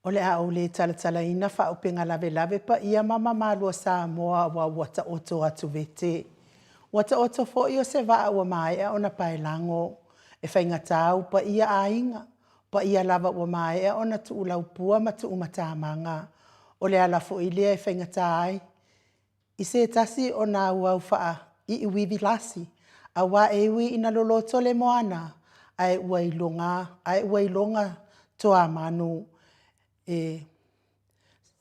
O le a ou le talatalaina faaupega lavelave paia ma mamalu o Samoa aua ua taoto atu vete. Ua taoto foi o se vaa ua maea ona paelago. E faigata ou paia aiga, paia lava ua maea ona tuulaupua ma tuumatamaga. O le ala foi lea e faigata ai i se tasi ona auau faaiuivi lasi, aua e ui ina loloto le moana, ae ua iloga, ae ua iloga toamanu. E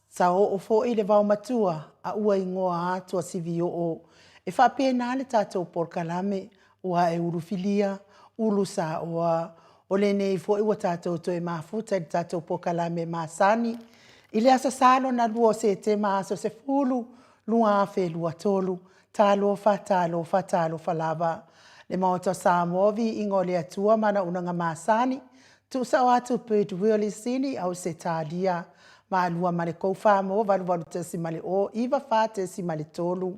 saoo foi le vaomatua a ua igoa a Tuasivi-oo. E faapena le tatou polokalame, ua e ulufilia, ulu saoa. O lenei foi ua tatou toe mafuta i le tatou polokalame masani i le Aso Sa lona lua o Setema aso 10, 2023. Talofa, talofa, talofa lava. Le Maota o Samoa, viiga o le Atua ma ana auaunaga masani, tuusao atu Goodwill i Sini, Ausetalia, Malua ma le 4 81.0 94.3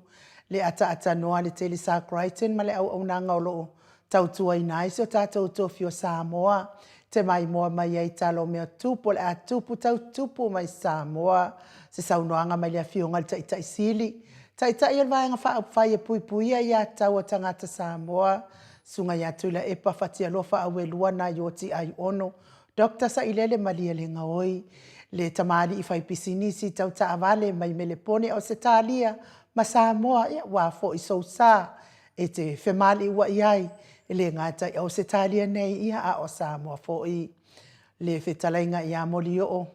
le ataatanoa a le Telesa Crichton ma le auaunaga o lo o tautuaina ai si o tatou tofi o Samoa, te maimoa mai ai i tala o mea tutupu o le a tupu tau tupu mai Samoa. Se saunoaga mai le Afioga i le Taitai Sili, Taitai o le Vaega Faaupufai e Puipuia Aia Tatau a Tagata Samoa, Susuga ia Tuilaepa Fatialofa Auelua Naioti Aiono Dr. Sailele Malielegaoi, le tamalii faipisinisi tau taavale mai Melepone Ausetalia ma Samoa, ia ua foi sou sa e te femaliuai ai, e le gata i Ausetalia nei, ia a o Samoa foi. Le fetalaiga ia Molioo,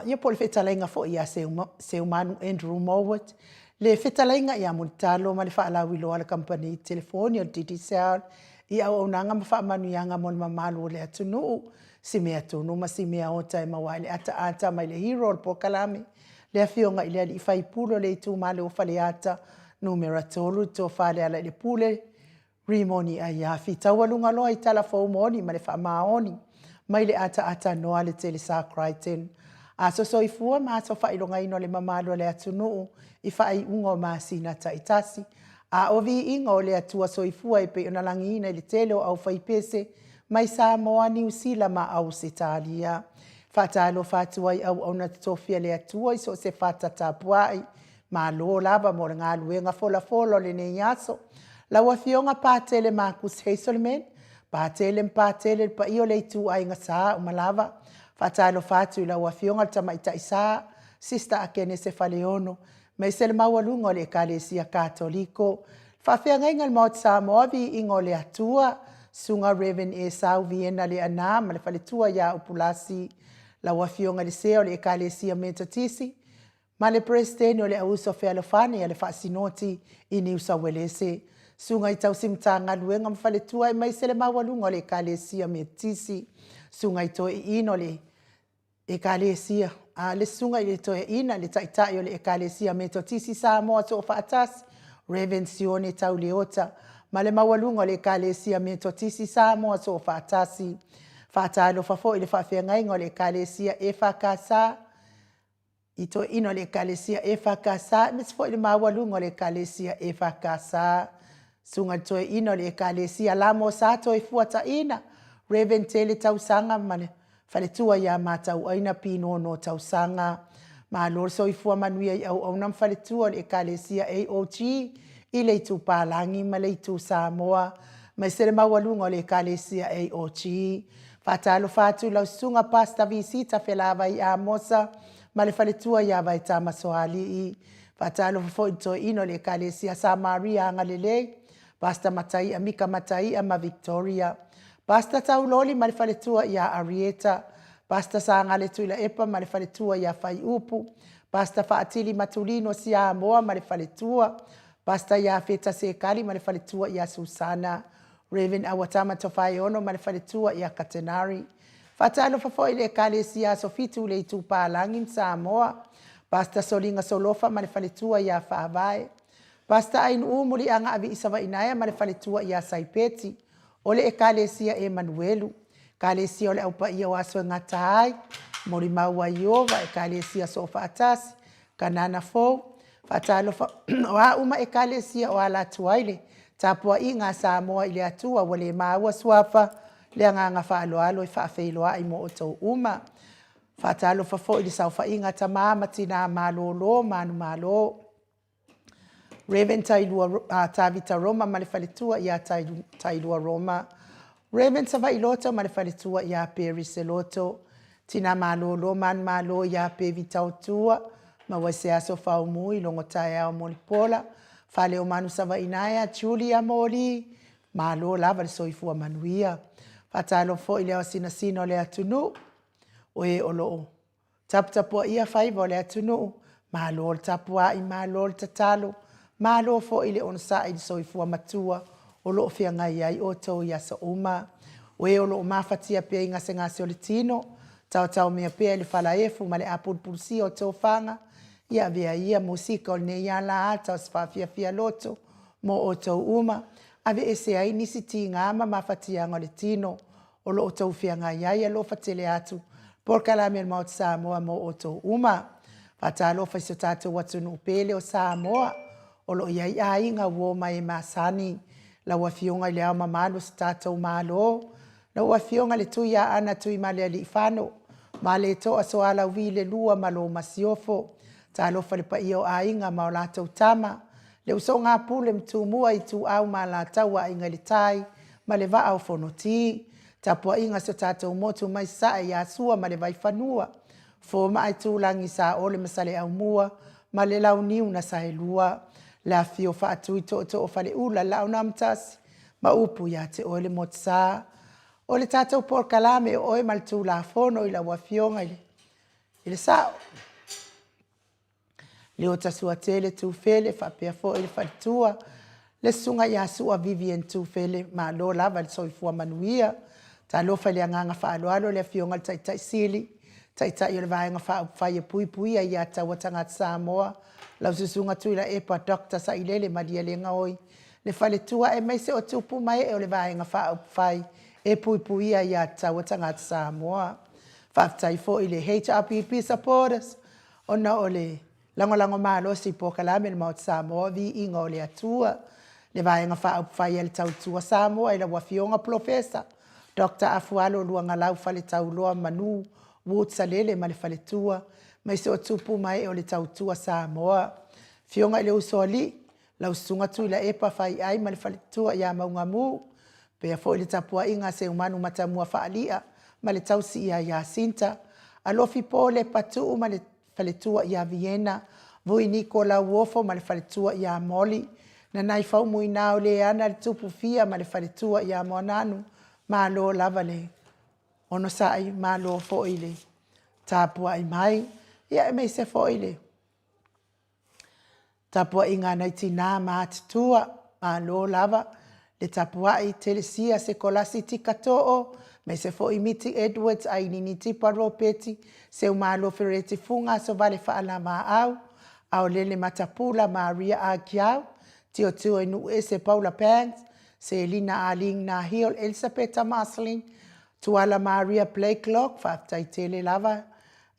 ia po o le fetalaiga foi ia Seumanu Andrew Mowat, le fetalaiga ia Mulitalo ma le faalauiloa a le Kamupani Telefoni o le Digicel i auaunaga ma faamanuiaga mo le mamalu o le atunuu, si mea tonu ma si mea ota e maua ai le ataata mai le hero o le polokalame, le Afioga i le alii faipule o le itumalo o Faleata 3, le Tofa Lealailepule Rimoni Aiafi, taualuga loa i tala fou moni ma le faamaoni mai le ataatanoa a le Telesa Crichton. Aso soifua ma aso faailogaina o le mamalu o le atunuu i faaiuga o masina taitasi, a o viiga o le Atua Soifua e pei ona lagiina i le tele o aufaipese mai Samoa, Niu Sila ma Ausetalia. Faatalofa atu ai i auauna totofi a le Atua i so o se fata tapuai, malo lava mo le galuega folafola o lenei aso. Lau Afioga Patele Markus Hazelman, Patele ma Patele, le paia o le ituaiga sa uma lava. Faatalofa atu i lau Afioga i le Tamaitai Sa, Sister Akenese Faleono, aemaise le maualuga o le Ekalesia Katoliko. Faafeagaiga i le Maota Samoa, viiga o le Atua, Susuga Rev. Esau Viena Leaana ma le faletua ia Upulasi, lau Afioga i le Sea o le Ekalesia Metotisi, ma le Peresetene o le Auuso Fealofani a le Faasinoti i Niu Sauelese, Susuga i Tausi Matagaluega ma Faletua aemaise le maualuga o le Ekalesia Metotisi, Susuga i Toeaiina o le Ekalesia, a le Susuga i le Toeaina, le Taitai o le Ekalesia Metotisi Samoa Soofaatasi, Rev. Sione Tau Leota, ma le maualuga o le Ekalesia Metotisi Samoa Soofaatasi. Faatalofa foi i le faafeagaiga o le Ekalesia EFKS, i toeaiina o le Ekalesia EFKS, aemaise foi le maualuga o le Ekalesia EFKS. Susuga i le Toeaina o le Ekalesia Lamo Sa Toefuataina, Rev. Tele Tausaga ma le faletua ia Matauaina Pinono Tausaga. Malo le soifua manuia i auauna ma faletua o le Ekalesia AOG i le itu Palagi ma le itu Samoa, aemaise le maualuga o le Ekalesia AOG. Faatalofa atu i lau Susuga Pastor Visita Felavai Amosa ma le faletua ia Vaetama Soalii. Faatalofa foi i le toeaina o le Ekalesia Samaria Agalelei, Pastor Mataia Mika Mataia ma Victoria. Pastor Tauloli ma le faletua ia Arieta. Pastor Sagale Tuilaepa ma le faletua ia Faiupu. Pastor Faatili Matulino Siamoa ma le faletua. Pastor Iafeta Sekali ma le faletua ia Susana. Rev. Auatama Tofaeono ma le faletua ia Katenari. Faatalofa foi i le Ekalesia Aso Fitu i le Itu Palagi ma Samoa. Pastor Soliga Solofa ma le faletua ia Faavae. Pastor Ainuu Muliaga Aviisavainaea ma le faletua ia Saipeti o le Ekalesia Emanuelu. Ekalesia o le Au Paia o Aso e Gata Ai, Molimau a Ieova, Ekalesia Soofaatasi, Kanana Fou, Faatalofa o a uma Ekalesia o ala atu ai le tapuaiga a Samoa i le Atua ua le maua suafa le agaga faaaloalo e faafeiloai mo outou uma. Faatalofa foi i le saofaiga a tama ma tina malolo manumalo. Rev Tailua, Tavita Roma ma le faletua ia Tailua Roma. Rev Savaii Loto ma le faletua ia Perry Seloto. Tina malolo manumalo ia Pevi Tautua, maua se aso faumui logo taeao Mulipola. Faleomanu Savaii naea Julia Moli, malo lava le soifua manuia. Faatalofa foi i le ao sinasina o le atunuu, o e o loo Taputapuaia faiva o le atunuu, malo le tapuai, malo le tatalo, malo foi le onosai i le soifua matua o lo o feagai ai outou i aso uma. O e o lo o mafatia pea i gasegase o le tino, taotaomia pea i le falaefu ma le apulupulusia o tofaga, ia avea ia musika o lenei ala ata o se faafiafia loto mo outou uma, aveese ai nisi tiga ma mafatiaga o le tino o lo o outou feagai ai. Alofa tele atu polokalame a le Maota Samoa mo outou uma. Faatalofa i si o tatou atunuu pele o Samoa, o lo o i ai aiga, uo ma e masani. Lau Afioga i Le Ao Mamalu o si o tatou Malo, lau Afioga i le Tuiaana Tuimalealiifano Vaaletoa Sualauvi le Lua ma lou Masiofo. Talofa i le paia o Aiga ma o latou Tama, le usoga a Pule ma Tumua, Ituau ma Alataua, Aiga i le Tai ma le Vaa o Fonoti. Tapuaiga a si o tatou motu mai Sasae ia Sua ma le Vaifanua, Fofo ma Aitulagi, Saole ma Saleaaumua ma le Launiu na Saelua, le afifio o Faatui Tootoo o Faleula, Laau na Amotasi ma upu ia te oe le Motusa. O le tatou polokalame o oe ma le Tulafono i lau Afioga i le Sao. Leota Suatele Tufele faapea foi le faletua le Susuga ia Sua Vivian Tufele, malo lava le soifua manuia. Talofa i le agaga faaaloalo le Afioga i le Taitai Sili, Taitai o le Vaega Faaupufai e Puipuia Aia Tatau a Tagata Samoa, lau Susuga Tuilaepa Dr. Sailele Malielegaoi, le faletua aemaise o tupu ma ee o le Vaega Faaupufai e Puipuia Aia Tatau a Tagata Samoa. Faafetai foi i le HRPP supporters ona o le lagolago malosi i polokalame a le Maota Samoa, Viiga o le Atua, le Vaega Faaupufai a le Tautua Samoa i lau Afioga Polofesa Doctor Afualo Luagalau Faletauloa Manu Woods Salele ma le faletua, aemaise o tupu ma ee o le Tautua Samoa. Afioga i le Usoalii, lau Susuga Tuilaepa Faiai ma le faletua ia Maugamu, pea foi le tapuaiga a Seumanu Matamua Faalia ma le tausi ia Iasinta, Alofi Po Lepa Tuu ma le faletua ia Viena, Vui Niko Lauofo ma le faletua ia Molly, Nanai Faumuina o Leana le Tupu Fia ma le faletua ia Moananu, malo lava le onosai, malo foi le tapuai mai, ia aemaise foi le Tapuaiga a nai tinā matutua, malo lava le tapuai, Telesia Sekolasi Tikatoo, aemaise foi Miti Edwards, Ainini Tipa Ropeti, Seumalo Fereti Fuga, Asovale Faalavaau, Aolele Matapula, Maria Agiau, Tiotio Nuuese Paula Banks, Selina Arlene Nahil, Elisapeta Marceline, Tuala Maria Blakelock, faafetai tele lava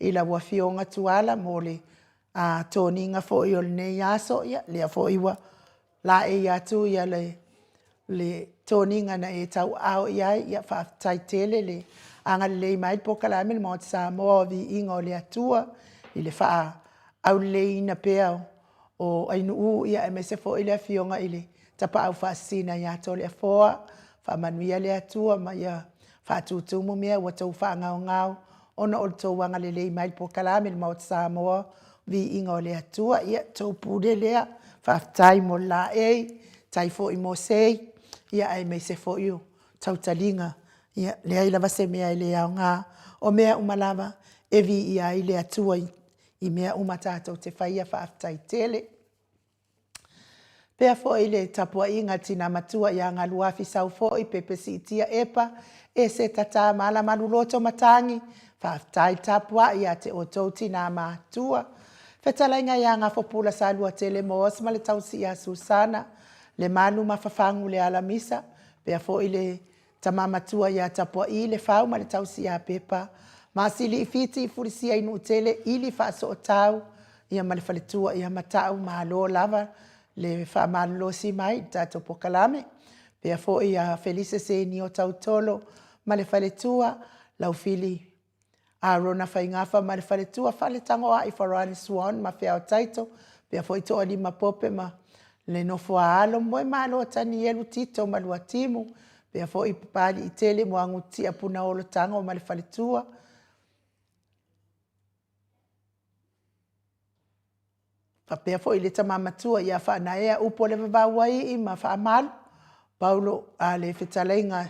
i lau Afioga Tuala mo le A toniga foi o lenei aso, ia, lea foi ua laei atu ia le, le toniga na e tauaao i ai, ia faafetai tele le agalelei mai le polokalame le Maota Samoa o Viiga o le Atua i le faaauleleiina pea o Ainuu, ia aemaise foi le Afioga i le Tapaau Faasisina ia Toleafoa. Faamanuia le Atua ma ia faatutumu mea ua tou faagaogao ona o le tou agalelei mai i le polokalame le Maota Samoa, viiga o le Atua. Ia, tou pule lea, faafetai mo le laei, tai foi mo sei, ia aemaise foi o tautaliga. Ia, leai lava se mea e le aoga, o mea uma lava e viia ai le Atua i mea uma tatou te faia. Faafetai tele. Pea foi le tapuaiga a le tina matua ia Galuafi Saufoi, Pepe Siitia Epa, Eseta Ta Malamalu Loto Matagi, faafetai le tapuai ia te outou tina matua. Fetalaiga ia Gafopula Saluatele Moos ma le tausi ia Susana, Lemalu Mafafagu Lealamisa, pea foi le. Tama matua ia Tapua'i le Fau ma le Tausi ia Pepa, Masili i Fiti i Fulisia i Nuutele, Ili Faasootau ia ma le faletua ia Mata'u. Malo lava le faamalolosi mai i le tatou polokalame. Faapea foi ia Felise Senio Tautolo ma le faletua, Laufili Arona Faigafa ma le faletua, Faletagoai Farani Swan ma Feao Taito, faapea foi Toalima Pope ma le nofo a alo, Moemalo Tanielu Tito ma Luatimu, faapea foi Papaliitele Muagututia Punaolo Tago ma le faletua, faapea foi le tama matua ia Faanaea Upu o le Vavauaii ma Faamalu, Paulo a le fetalaiga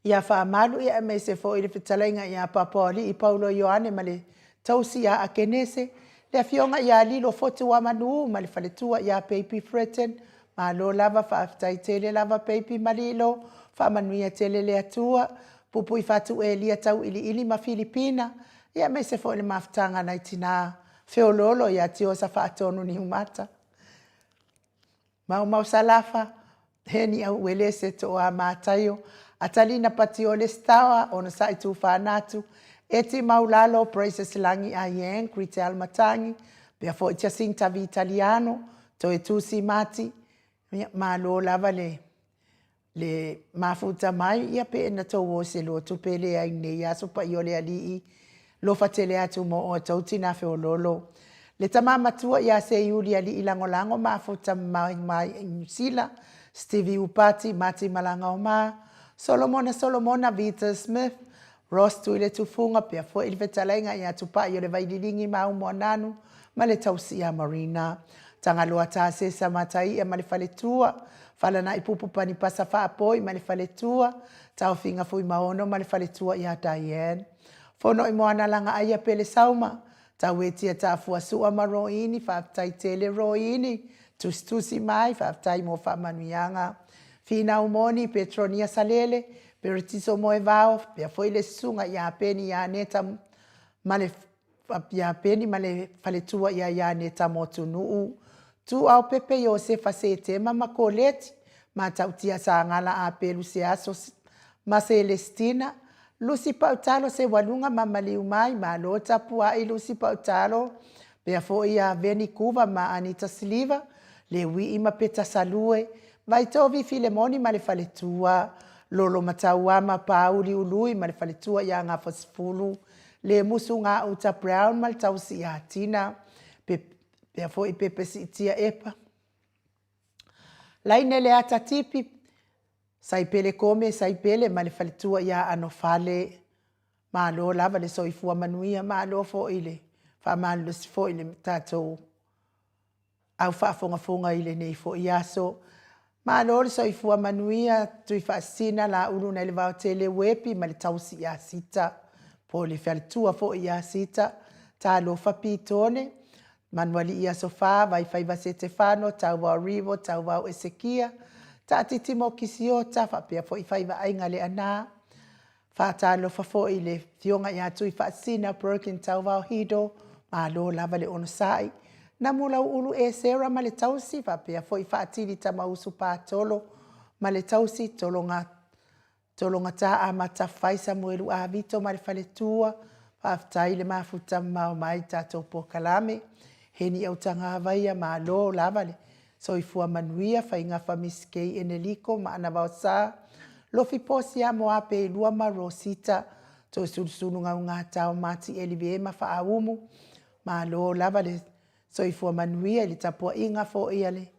ia Faamalu, ia aemaise foi le fetalaiga ia Papaoalii Paulo Ioane ma le tausi ia Akenese, le afioga ia Lilo Fotuamanu ma le faletua ia Baby Fretton. Malo lava, faafetai tele lava Baby ma Lilo, faamanuia tele le Atua. Puipui Fatu Elia Tauiliili ma Filipina, ia aemaise foi le mafutaga a nai tina feoloolo ia Tiosa Faatonu Niumata. Maumau Salafa, Heni Auelese Toa Mataio, Atalina Patio Lesitaoa, Onosai Tufanatu, Eti Maulalo, Praises Lagi Ayen, Gritel Matangi, pea foi Jacinta Vitaliano, Toe Tusi Mati, ia, malo lava le le mafuta mai, ia pe na tou o i se lotu pe leai i lenei aso paia o le Alii, lofa tele atu mo outou tina feololo. Le tama matua ia Seiuli Alii Lagolago mafuta mai mai i Niu Sila, Stevie Upati, Mati Malagaoma, Solomona Solomona, Vita Smith, Ross Tuiletufuga, pea foi le fetalaiga ia Tupai o le Vaililigi ma Aumoananu ma le tausi ia Marina. Tagaloa Tasesa Mataia ma le faletua, Falanaipupu Panipasa Faapoi ma le faletua, Taofiga Fuimaono ma le faletua ia Diane. Fono i Moana Lagaaia Pele Sauma, Tauetia Tafua Sua ma Roini, faafetai tele Roini, tusitusi mai, faafetai mo faamanuiaga. Finau Moni, Petronia Salele, Peretiso Moevao, faapea foi le susuga ia Peni Ianeta ma le ia Peni ma le faletua ia Ianeta Motunuu, Tuaopepe Iosefa Setema ma Koleti, Matautia Sagala Apelu Seaso ma Selesitina, Lusi Pautalo Seualuga ma Maliumai, Malo tapuai Lusi Pautalo, pea foi ia Veni Kuva ma Anita Siliva, Leuii ma Peta Salue, Vaitovi Filemoni ma le faletua, Lolo Matauama Pauli Ului ma le faletua ia Gafasefulu, Lemusu Gauta Brown ma le tausi ia Tina, pea foi Pepe Siitia Epa, Laine Leata Tipi, Saipele Kome Saipele ma le faletua ia Anofale. Malo lava le soifua manuia, malo foi le faamalolosi foi i le tatou au faafogafoga i lenei foi aso. Malo le soifua manuia, Tuifaasisina Laulu nai le Vaotele Uepi ma le tausi ia Sita, po o le faletua foi ia Sita, Talofa Pitone, Manualii Aso Fa, Vaifaiva Setefano, Tauvao Rivo, Tauvao Esekia, Taatiti Mokisiota, faapea foi Faiva Aiga Leaana. Faatalofa foi i le Afioga ia Tuifaasisina Broken Tauvao Hido, malo lava le onosai. Namulauulu Esera ma le tausi, faapea foi Faatili Tamausu Patolo ma le tausi, Tologa Tologata Amata Fai Samuelu Avito ma le faletua, faafetai le mafuta mamao mai i tatou polokalame. Heni Autagavaia, malo lava le Soifua manuia, Faigafa Miss Kay Eneliko ma Ana Vaosa, Lofi Posia Moape Ilua ma Rosita, Toesulusulu Gaugata o Mati Elive ma Faaumu, malo lava le soifua manuia i le tapuaiga foi a le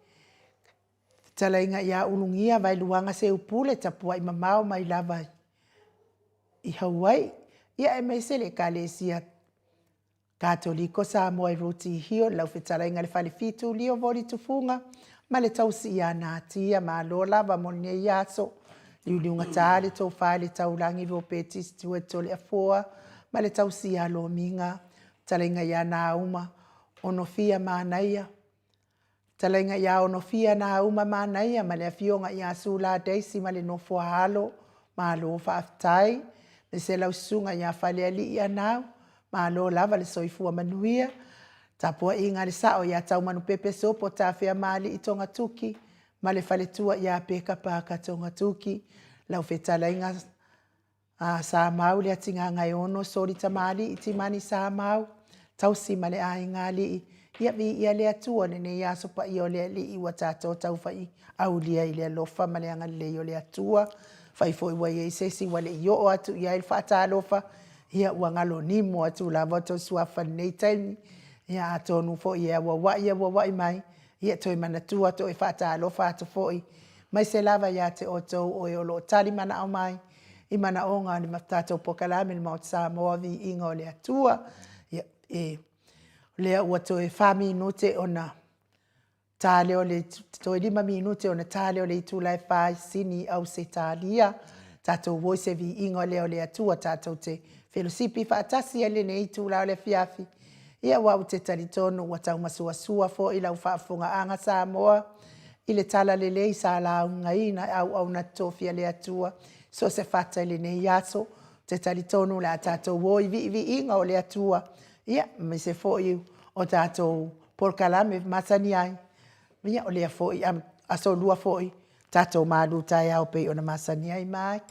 Fetalaiga ia Ulugia Vaeluaga Seupule tapuai mamao mai lava i Hawaii, ia aemaise le Ekalesia Katoliko Samoa i Ruti Hio, lau fetalaiga le Falefitu Lio Voli Tufuga ma le tausi ia Natia. Malo lava mo lenei aso. Liuliugata le tofa i le taulagi Ropeti Stewart Toleafoa ma le tausi ia Lomiga. Fetalaiga ia Nauma Onofia Manaia. Fetalaiga ia Onofia Nauma Manaia ma le Afioga ia Sula Daisy ma le nofo a alo, malo faafetai. Aemaise lau susuga ia Falealii Anau, malo lava le soifua manuia. Tapuaiga a le sao ia Taumanupepe Sopo Tafea Maalii Togatuki. ma le faletua ia Peka Parker Togatuki, lau fetalaiga a Samau Leatigagaeono Soli Tamalii Timani Samau, tausi ma le aiga alii, ia viia le Atua lenei aso paia o le Alii ua tatou taufai aulia i le alofa ma le agalelei o le Atua. Fai foi ua i ai se isi ua le i oo atu i ai le faatalofa, ia ua galo nimo atu lava outou suafa i lenei taimi. Ia atonu foi e auauai auauai mai, ia toe manatua toe faatalofa atu foi, aemaise lava ia te outou o e o lo o tali manao mai i manaoga o le tatou polokalame i le Maota Samoa, Viiga o le Atua. Ia, e, o lea ua toe 4 minute ona ta lea o le, toe 5 minute ona ta lea o le itula e 4 i Sini, Ausetalia. Tatou o i se viiga lea o le Atua, tatou te felosipi faatasi ai i lenei itula o le afiafi. Ia aua ou te talitonu ua taumasuasua foi lau faafofogaaga Samoa i le talalelei sa laugaina e auauna totofi a le Atua so o se fata i lenei aso. Ou te talitonu o le a tatou o i viiviiga o le Atua, ia, aemaise foi o tatou polokalame masani ai, ia o lea foi Aso Lua foi, tatou malu taeao pei ona masani ai. Mai.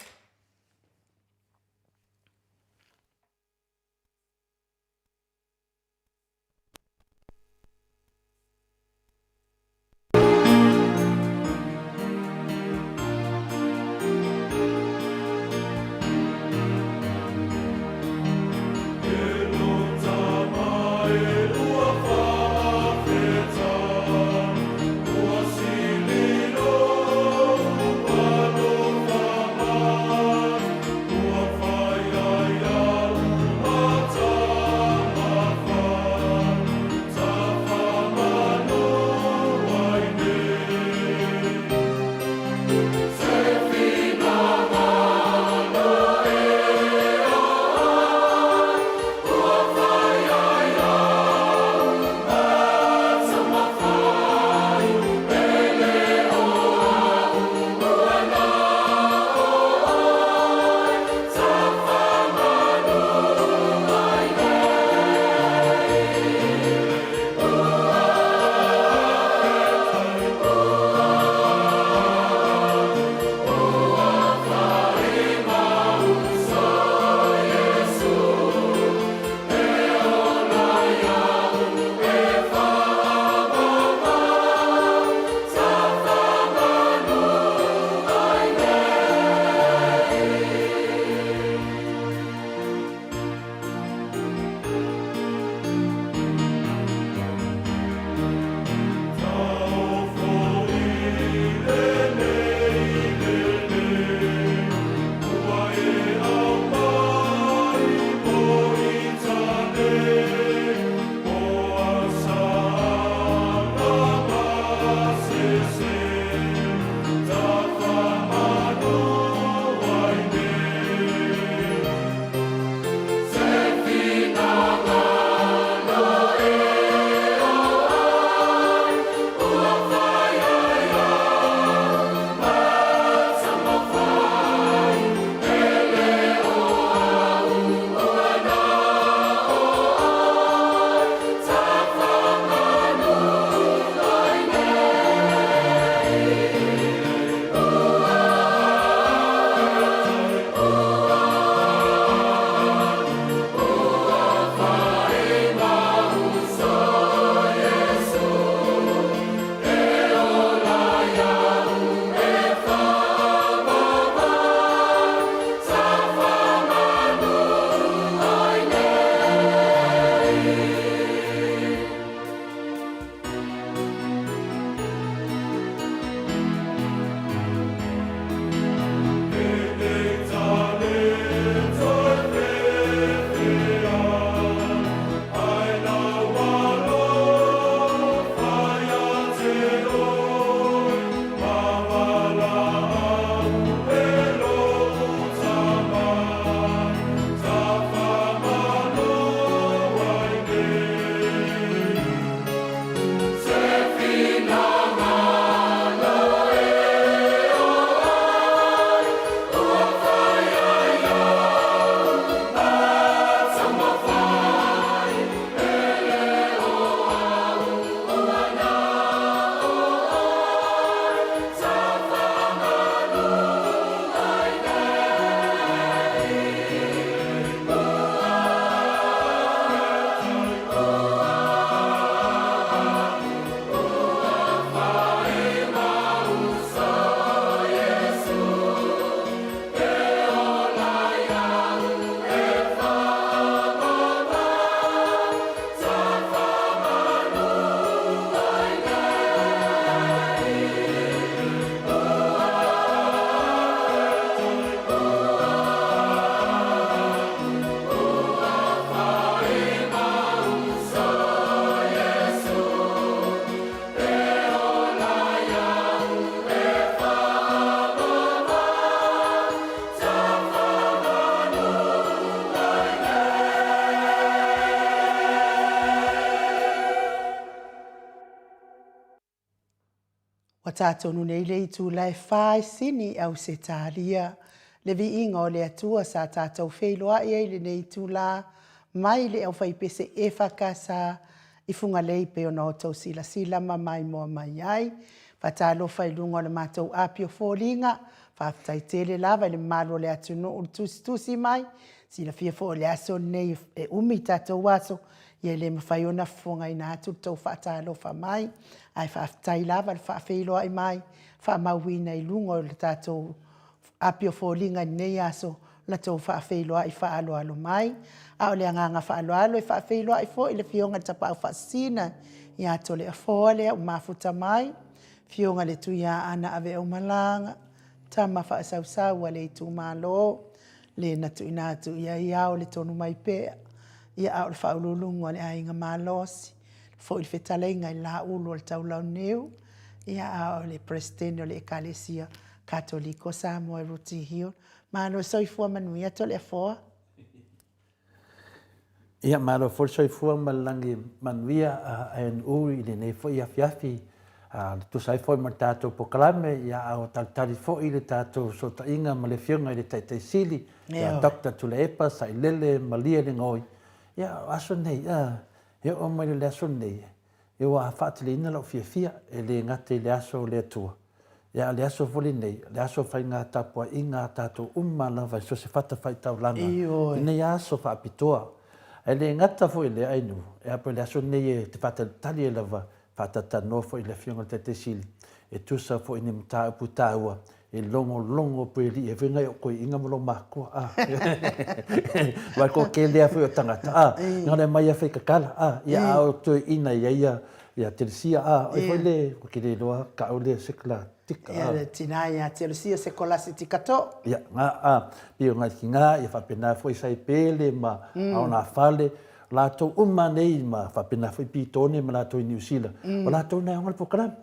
Ua tatou nei le itula e fa e sini i Ausetalia. Le viiga o le Atua sa tatou feiloai ai i lenei itula mai le aufaipese EFKS i Fugalei pei ona outou silasila ma maimoa mai ai. Faatalofa i luga o le matou api o foliga, faafetai tele lava i le mamalu o le atunuu le tusitusi mai, silafia foi o le aso lenei e umi tatou aso, ia e le mafai ona fofogaina atu le tou faatalofa mai, ae faafetai lava le faafeiloai mai, faamauina i luga o le tatou api o foliga i lenei aso la outou faafeiloai faaaloalo mai. A o le agaga faaaloalo e faafeiloai foi i le Afioga i le Tapaau Faasisina ia Toleafoa lea ua mafuta mai, Afioga i le Tuiaana Aveaumalaga, tama faasausau a le itumalo, le na tuuina atu i ai ao le tonu mai pea, ia a o le faauluuluga o le aiga malosi, foi le fetalaiga i le Laulu o le Taulauniu, ia a o le Peresetene o le Ekalesia Katoliko o Samoa i Rooty Hill. Malo le soifua manuia Toleafoa. Ia, malo foi le soifua ma le lagi manuia a ANU i lenei foi afiafi, a tusa ai foi ma le tatou polokalame, ia a o talitali foi le tatou fesootaiga ma le Afioga i le Taitai Sili, ia Doctor Tuilaepa Sailele Malielegaoi. Ia, o aso nei, e oo mai i le aso lenei, E ua faateleina lou fiafia, e le gata i le aso o le Atua, ia a o le aso foi lenei, o le aso o faiga tapuaiga a tatou uma lava i so o se fatafaitaulaga i nei aso faapitoa. Ae le gata foi i lea ainu, e a pe o le aso lenei e te faatalitali ai lava, faatalatanoa foi i le Afioga i le Taitai Sili, e tusa foi i ni mataupu taua E logologo puelii ai foi nai ou toeaiina ma lou matua a. Aua e toatele lava foi o tagata a, na ona aumai lava fai tatala a, ia a o toeaiina e i ai ia Telesia a, o ai foi le, ou te le iloa tau le Sekelatika a. Ia le tina ia Telesia Sekolasitika To. Ia, na a, pei o nai tina ia faapena foi Saipele ma Aonafale, latou uma nei ma faapena foi Pitone ma latou i Niu Sila, o latou na e ona le polokalame.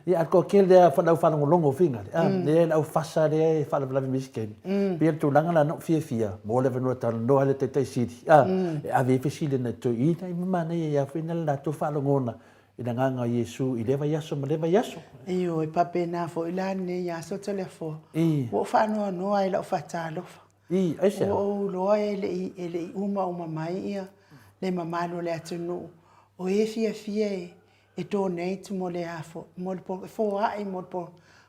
Ia a toatele lava o le au faalogologo foi nale, lea le au fasa lea e faalavelave mai isi taimi, pei o le tulaga lena na ou fiafia, maua le avanoa e talanoa ai le Taitai Sili, e ave ai fesili a nai toeaiina, ia ma manaia ai lava foi le latou faalogona i le agaga o Iesu i lea vaiaso ma lea vaiaso. Ioe, faapena foi la lenei aso Toleafoa, ua ou faanoanoa i lau faatalofa. I, aisea? Ua ou iloa e le i, e le i umauma mai ia le mamalu o le atunuu o e fiafia e, e donate mo le a fo, mo le e foai mo le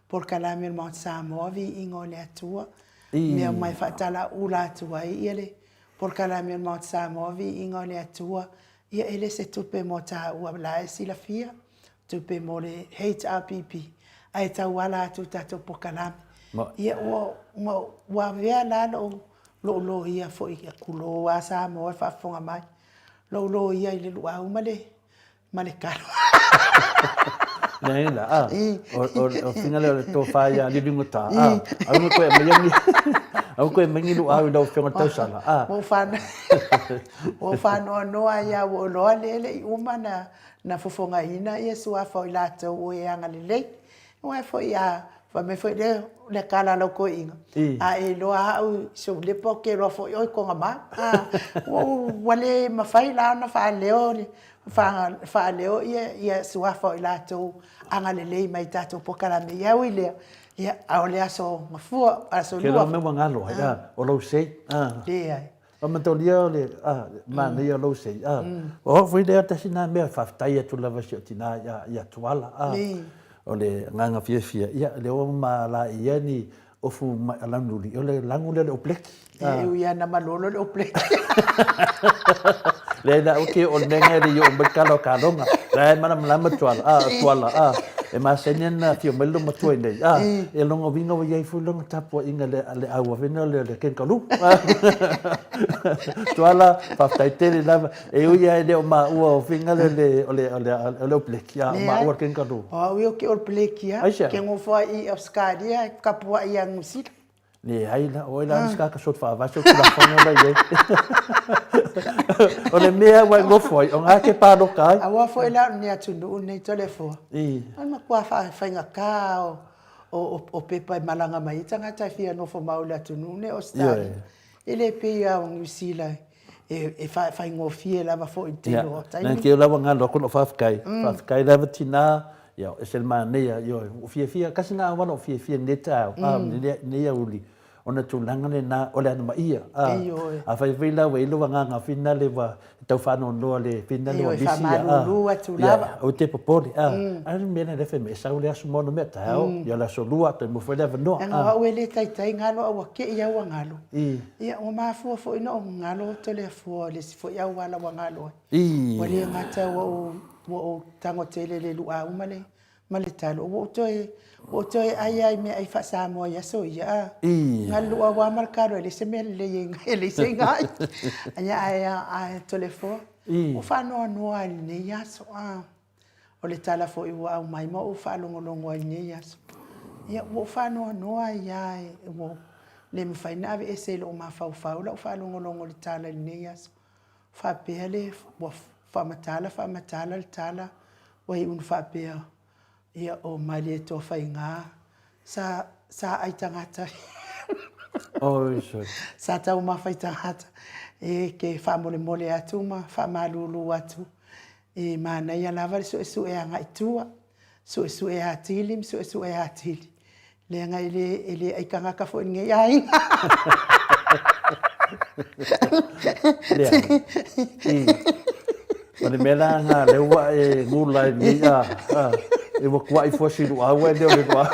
polokalame o le Maota Samoa Viiga o le Atua. I. Mea uma e faatalaula atu ai ia le polokalame o le Maota Samoa Viiga o le Atua, ia e le se tupe mo taua la e silafia. tupe mo le HRPP ae tauala atu i tatou polokalame. Ia ua, ua, ua avea la lou, lou loia foi, tulou lava Samoa e faafofoga mai, lou loia i le luau ma le, ma le talo. Leai la, a, o, o, o faiga lea o le tofa ia Liligota, a, aua ne i toe aumaia ni, aua toe aumaia ni luau i lau Afioga i le tausala, a. Ua ou whana, ua ou whanoanoa ai lava, ua ou iloa lea e le i uma na, Na fofogaina ia suafa o i latou o e agalelei. Aua foi a fai mai foi lea le tala a lau toeaina, a e iloa au i si ou lepa ou te iloa foi oe i kona ma. Ua le mafai la ona faaleo faaleo ia suafa o i latou agalelei mai i tatou polokalame. Ia ui lea, ia a o le aso Gafua, aso Lua. Ke mea ua galo ai, o lou sei. Leai. O matolia o le manaia o lou sei. O au foi lea tasi na mea faafetai atu lava i si ou tina ia Tuala. O le agaga fiafia, ia lea ua ma laei ni ofu launuli, o le lagu lea o le opleki. E ui lava na malolo le opleki. Leai la, okay, o le mea lena e le i oo mai le tala o kaloga. La e malamalama Tuala, Tuala, e masani ona afio mai lou matua i inei, e lona uiga ua i ai foi lona tapuaiga i le auavena lea o le kangaroo. Tuala, faafetai tele lava. E ui lava e le o maua o faiga lea o le All Black, a o maua o le kangaroo. O au ia ou te All Black lava. Aisea? Ou te nofo ai i Ausetalia, tapuai ia Niu Sila. Leai la, o ai la le isi sot faavae se tulafono la i ai. O le mea ua e nofo ai, o na e te paloka ai. Aua foi la o lenei atunuu lenei Toleafoa, o le matua faigata o pepa e malaga mai ai tagata e fia nofo mau i le atunuu lenei o Ausetalia. E le pei lava o Niu Sila e faigofie lava foi i le tele o taimi. Ia, lava galo atu lau faafetai. Faafetai lava tina. Ia, ese le manaia, ioe, ua fiafia, tasi lena auala ua fiafia i lenei taeao, a, lenei aoauli, ona tulaga lena o le anomaia. A, Ioe. afai foi la ua i ai lou agaga finale ua tau faanoanoa le finale ua Ioe, misi, a, faamalulu atu ia, lava. aua te popole, a, a o le mea lena lea fai mai e sau le aso ma ona mea taeao, ia o le aso lua, toe maua foi le avanoa, Leaga o au e le taitai galo a ua kei lava ua galo. Ia, ua mafua foi ona ou galo Toleafoa i le isi foi auala ua galo ai. Ua le gata ua ou ua ou tago tele i le luau ma le ma le talo, ua ou toe ua ou toe ai lava i meaai faa-Samoa i aso ia a. Na o le luau lava ma le talo e leai se mea lelei e leai se iga ai. Ia ae ae Toleafoa, ua faanoanoa lava i lenei aso a. O le tala foi ua aumai ma ou faalogologo ai i lenei aso, ia ua ou faanoanoa ai lava ua le mafai ona aveese i lou mafaufau lau faalogologo i le tala i lenei aso. Faapea le, ua faamatala faamatala le tala, ua iu ina faapea, ia o Malietoa-Faiga sa, sa ai tagata Oi soi. Sa taumafa i tagata e ke faamolemole atu ma faamalulu atu. E manaia lava le suesue agai tua, suesue atili ma suesue atili. Leaga e le, e le aikagata foi lenei aiga. Leai. I. O le mea la lena lea ua e gula ai nei a, a, e ua tuai fua si luau e leo le luau.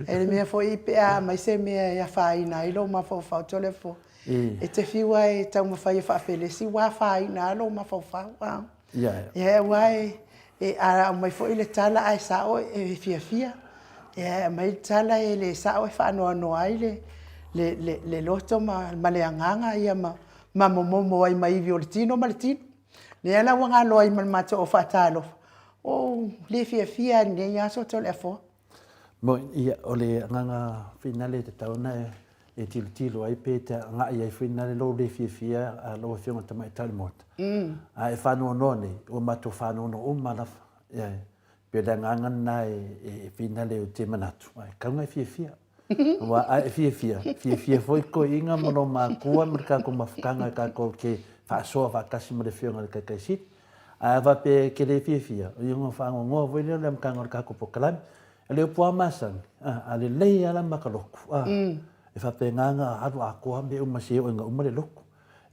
E le mea foi pe a aumai se mea e afaina ai lou mafaufau Toleafoa. E te fiu lava e taumafai e faafelesi ua afaina lava lou mafaufau. Ia aua e, e a aumai foi le tala ae sao e fiafia, e aumai le tala e le sao e faanoanoa ai le, le, le, le loto ma, ma le agaga ia ma, ma momomo ai ma ivi o le tino ma le tino. Lea la ua galo ai ma le matou au faatalofa, ua ou le fiafia i lenei aso Toleafoa. Moi, ia, o le agaga finale e tatau ona e tilotilo ai pe te agai ai foi nale lou le fiafia a lau Afioga i le Tamaitai o le Maota. A e faanoanoa nei, ua matou faanoanoa uma lava. Ia, pei o le agaga lena e finale ou te manatu, ae tatau ona e fiafia. Aua a e fiafia, fiafia foi toeaiina ma lou makua ma le tatou mafutaga tatou te faasoa faatasi ma le Afioga i le Taitai Sili. Ae a faapea e te le fiafia, ia ona faanoanoa foi lea o le amataga o le tatou polokalame. O le upu lava masani, a lelei lava la mata lotu, e faapena ona alu atoa mea uma seia oo ina uma le lotu.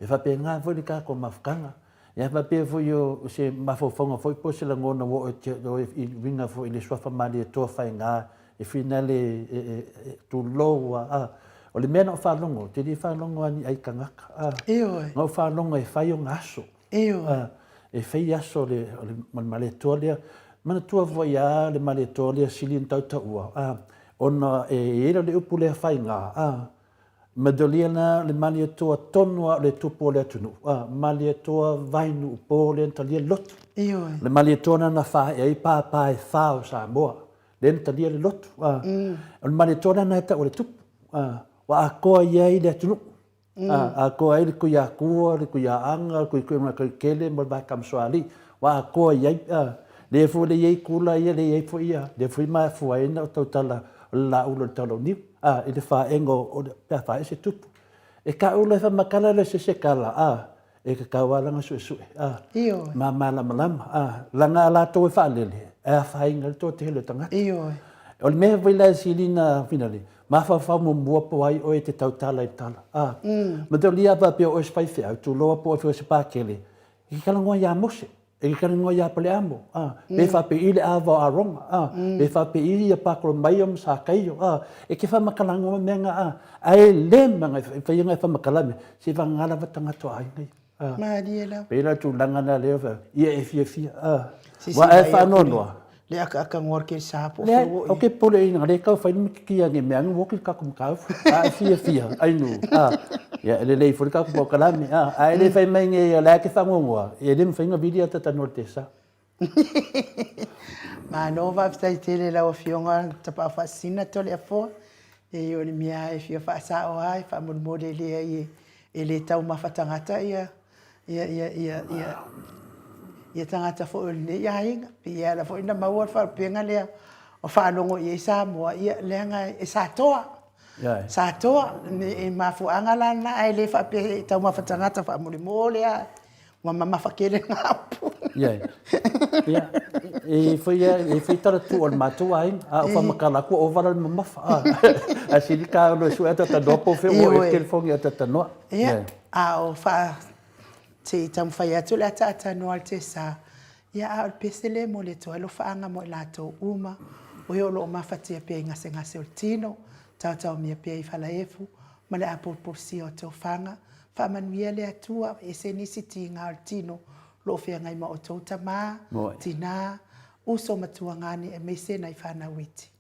E faapena foi le tatou mafutaga. Ia faapea foi o se mafaufauga foi po o se lagona ua oo i uiga foi i le Suafa Malietoa Faiga e finale e tulou a. O le mea na ou faalogo, ou te le faalogo lava ni ai tagata. Ioe. Na ou faalogo e fai ona aso. Ioe. E fai aso o le Malietoa lea. Manatua foi lava le Malietoa lea sili ona tautaua, ona e i ai le upu lea faiga, Manalia la le Malietoa tonu lava o le tupu o le atunuu, a, Malietoa Vainuu po lea na talia le lotu. Ioe. Le Malietoa lena na faaee ai pāpā e fā o Samoa, lea na talia le lotu. A, o le Malietoa lena e tau o le tupu, a, ua atoa i ai le atunuu. A, atoa ai le Tuiatua, le Tuiaaga, le Tuikuimakaikele ma le Vaekamusualii, ua atoa i ai. A, lea foi lea i ai kula ia, lea i ai foi ia, lea foi e mafua ai ona ou tautala o le laulu o le taulauniu. A, i le faega o le, pe a fae se tupu. E taula e faamatala lea se se tala, a, e tatau lava lana suesue, a, Ioe. ma malamalama, a, lana a latou e faalele, e afaina ai le toatele o tagata. Ioe. O le mea foi la e silina finale, mafaufau muamua po o ai oe e te tautala i le tala, a. Mataulia a faapea o oe o se faifeau, tuloa po o oe foi o se Pakele, e te talanoa ia Mose. E te talanoa ia Paleamo, a, pe faapei le ava o Arona, a, pe faapei ia Pakolomaio ma Sakaio, a, e te faamatalaga uma mea na, a, ae le maga e fai ona e faamatala mea, se vagana lava tagata o aiga ia. A. Malie lava. Pei la tulaga na lea, ia e fiafia, a, ua e faanoanoa. Le akaaka ngoa ke sa po Leai, o ke pole ina le kau fai ni kia nge mea ngu woki ka kum kau. A e fia fia, ai nu. A, ia e lelei foi ka ku kalame. A, a e le fai mai nge la ke whangongoa. E le mawhai nga vili ata tanu te sa. Malo faafetai tele lau Afioga Tapaau Faasisina Toleafoa. E o le mea e fia faasao lava e faamolemole leai e le taumafa tagata ia ia, ia, ia, ia, ia tagata foi o lenei aiga. Pei e ala foi ona maua le faalupega lea o faalogo i ai Samoa, ia, leaga e Satoa. Satoa, e mafuaaga la lena, ae le faapea e taumafa tagata faamolemole lava. Ua mamafa tele ngā upu. Ia, ia, e i ai foi, e i ai foi tala tu o le matou aiga, a o whamakala atu ua ova la le mamafa. A, ae sili ka ono e sue atatanoa po o fea ua oo i ai le telefoni atatanoa. Ia, a o wha, se i taumafai atu le ataatanoa le te sa, ia a o le pese le mo le atu ai alofaanga mo i latou uma, o e o lo o mafatia pea i gasegase o le tino, taotaomia pea i falaefu, ma le apulupulusia o tofaga, Faamanuia le Atua, e ese nisi tiga o le tino o lo o feagai ma outou tama, tina, uso ma tuagane aemaise nai fanau iti.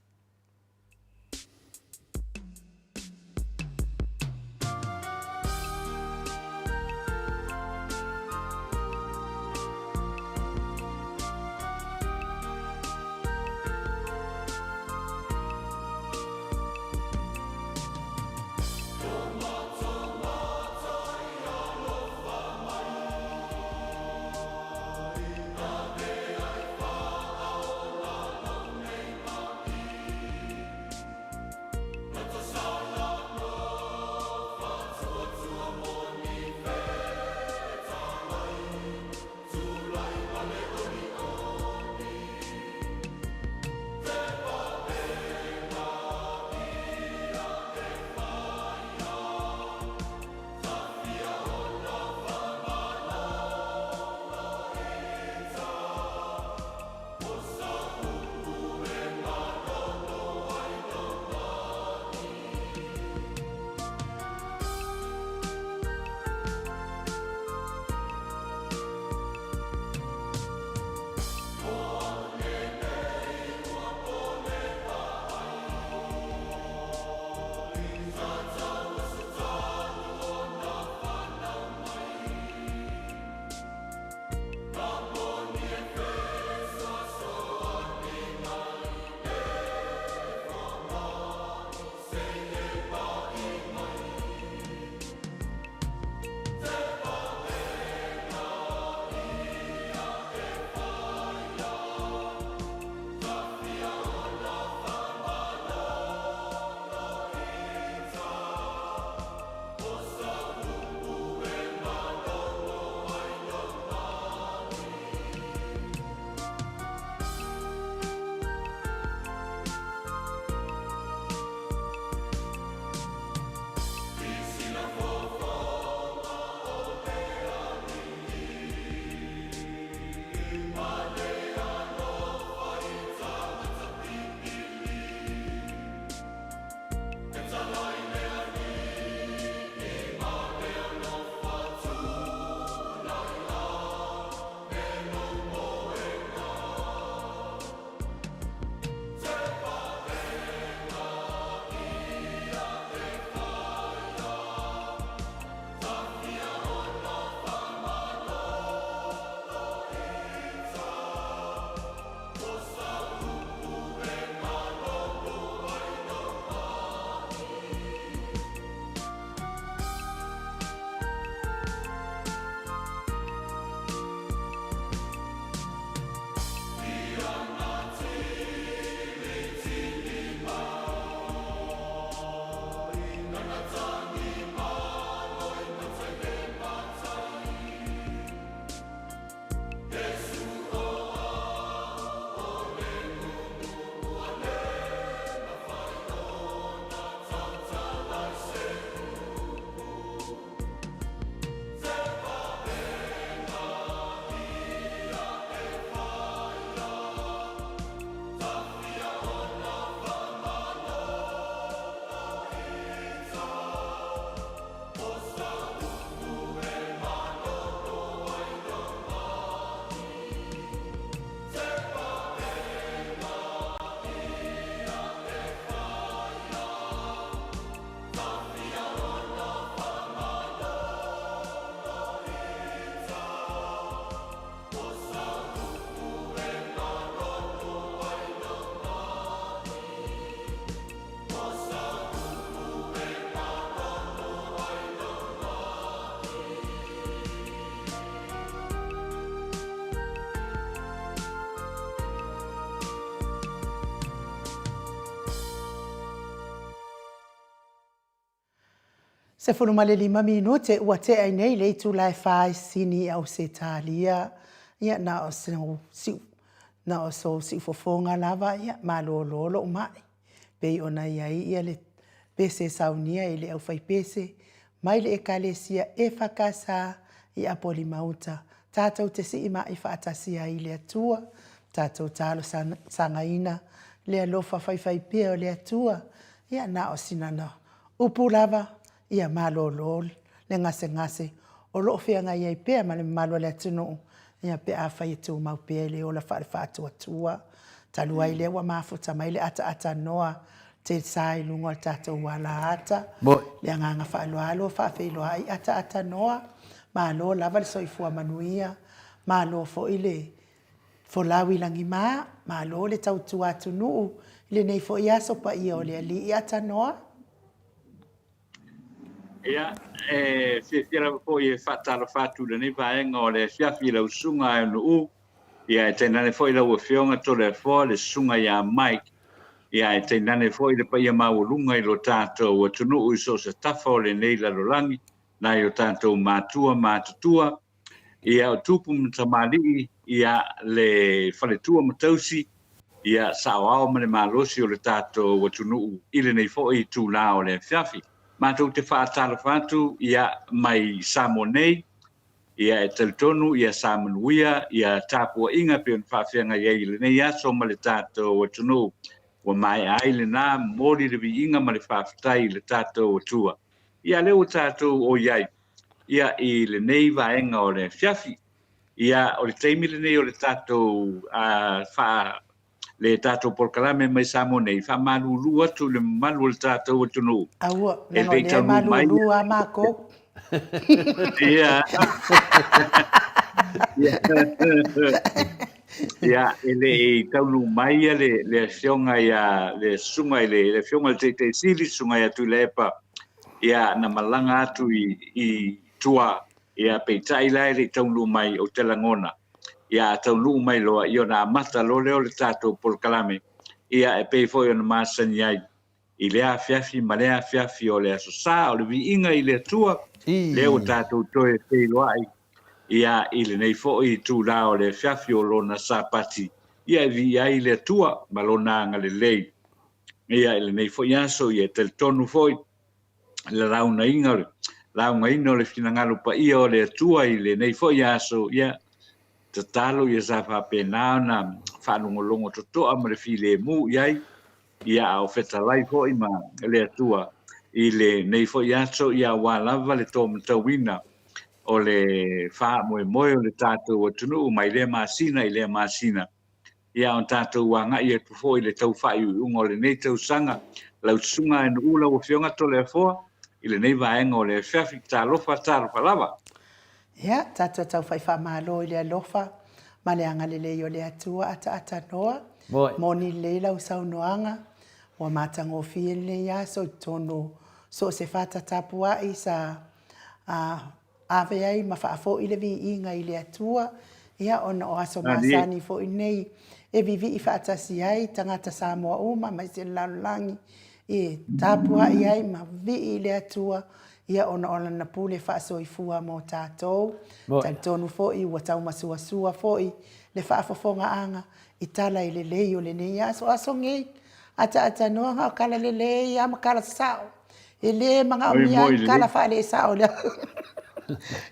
15 minute ua tea ai nei le itula e fa i Sini i Ausetalia, ia na o so siu, na o so siufofoga lava, ia malolo lou mai. Pei ona i ai ia le pese saunia i le aufaipese mai le Ekalesia EFKS i Apolima-uta, tatou te sii mai faatasi ai i le Atua, tatou talosagaina le alofa faifaipea o le Atua, ia na o sina upu lava, ia malolo le gasegase o lo o feagai ai pea ma le mamalu o le atunuu, ia pe afai e tumau pea i le ola faale-faatuatua. Talu ai lea ua mafuta mai le ataata noa te sa i luga o le tatou alaata, le agaga faaaloalo faafeiloai ataata noa, malo lava le soifua manuia, malo foi le folau i lagima, malo le tautua atunuu i lenei foi aso paia o le Alii Atanoa. Ia, e fiafia lava foi e faatalofa atu i lenei vaega o le afiafi i lau susuga Aeonuu, ia e tainane foi lau Afioga Toleafoa, le susuga ia Mike, ia e tainane foi le paia maualuga i lo tatou atunuu i so o se tafa o lenei lalolagi, nai o tatou matua matutua, ia o tupu ma tamalii, ia le faletua ma tausi, ia saoao ma le malosi o le tatou atunuu i lenei foi itula o le afiafi. Matou te faatalofa atu ia mai Samoa nei, ia e talitonu ia sa manuia ia tapuaiga pei ona faafeagai ai i lenei aso ma le tatou atunuu. Ua maea ai lena momoli le viiga ma le faafetai i le tatou Atua. Ia lea ua tatou o i ai ia i lenei vaega o le afiafi. Ia o le taimi lenei o le tatou faa le tatou polokalame mai Samoa nei, faamalulu atu i le mamalu o le tatou atunuu. Aua, leaga o lea e malulu lava matou. Ia. Ia, e le i taunuu mai ia le, le afioga ia, le susuga i le, le afioga i le Taitai Sili, susuga ia Tuilaepa, ia, na malaga atu i, i tua, ia, peitai la e le i taunuu mai, ou te lagona, ia, a taunuu mai loa, ia ona amata loa lea o le tatou polokalame, ia, e pei foi ona masani ai i lea afiafi ma lea afiafi o le Aso Sa, o le viiga i le Atua, lea ua tatou toe feiloai ia i lenei foi itula o le afiafi o Lona Sapati, ia e viia ai le Atua ma Lona agalelei. Ia i lenei foi aso, ia e talitonu foi le launaina o le laugaina o le finagalo paia o le Atua i lenei foi aso, ia tatalo ia sa faapena ona faalogologo totoa ma le filemu i ai, ia a o fetalai foi ma le Atua i lenei foi aso, ia aua lava le tōmatauina o le faamoemoe o le tatou atunuu mai lea masina i lea masina. Ia ona tatou agai atu foi i le tau faaiuiuga o lenei tausaga. Lau Susuga Aenu'u, lau Afioga Toleafoa, i lenei vaega o le afiafi. Talofa, talofa lava. Ia, tatou tau fai faamalo i le alofa ma le agalelei o le Atua ataata noa. Moni lelei lau saunoaga, ua matagofie lenei aso i totonu o so o se fata tapuai sa ave ai ma faafoi le viiga i le Atua, ia ona o aso masani foi nei e vivii faatasi ai tagata Samoa uma aemaise le lalolagi e tapuai ai ma vivii i le Atua, ia ona o Lana pule faasoifua mo tatou. Talitonu foi ua taumasuasua foi le faafofogaaga i tala i lelei o lenei aso. Aso nei, ataatanoa na o tala lelei lava ma tala sao. E le manaomia ai ni tala faalesao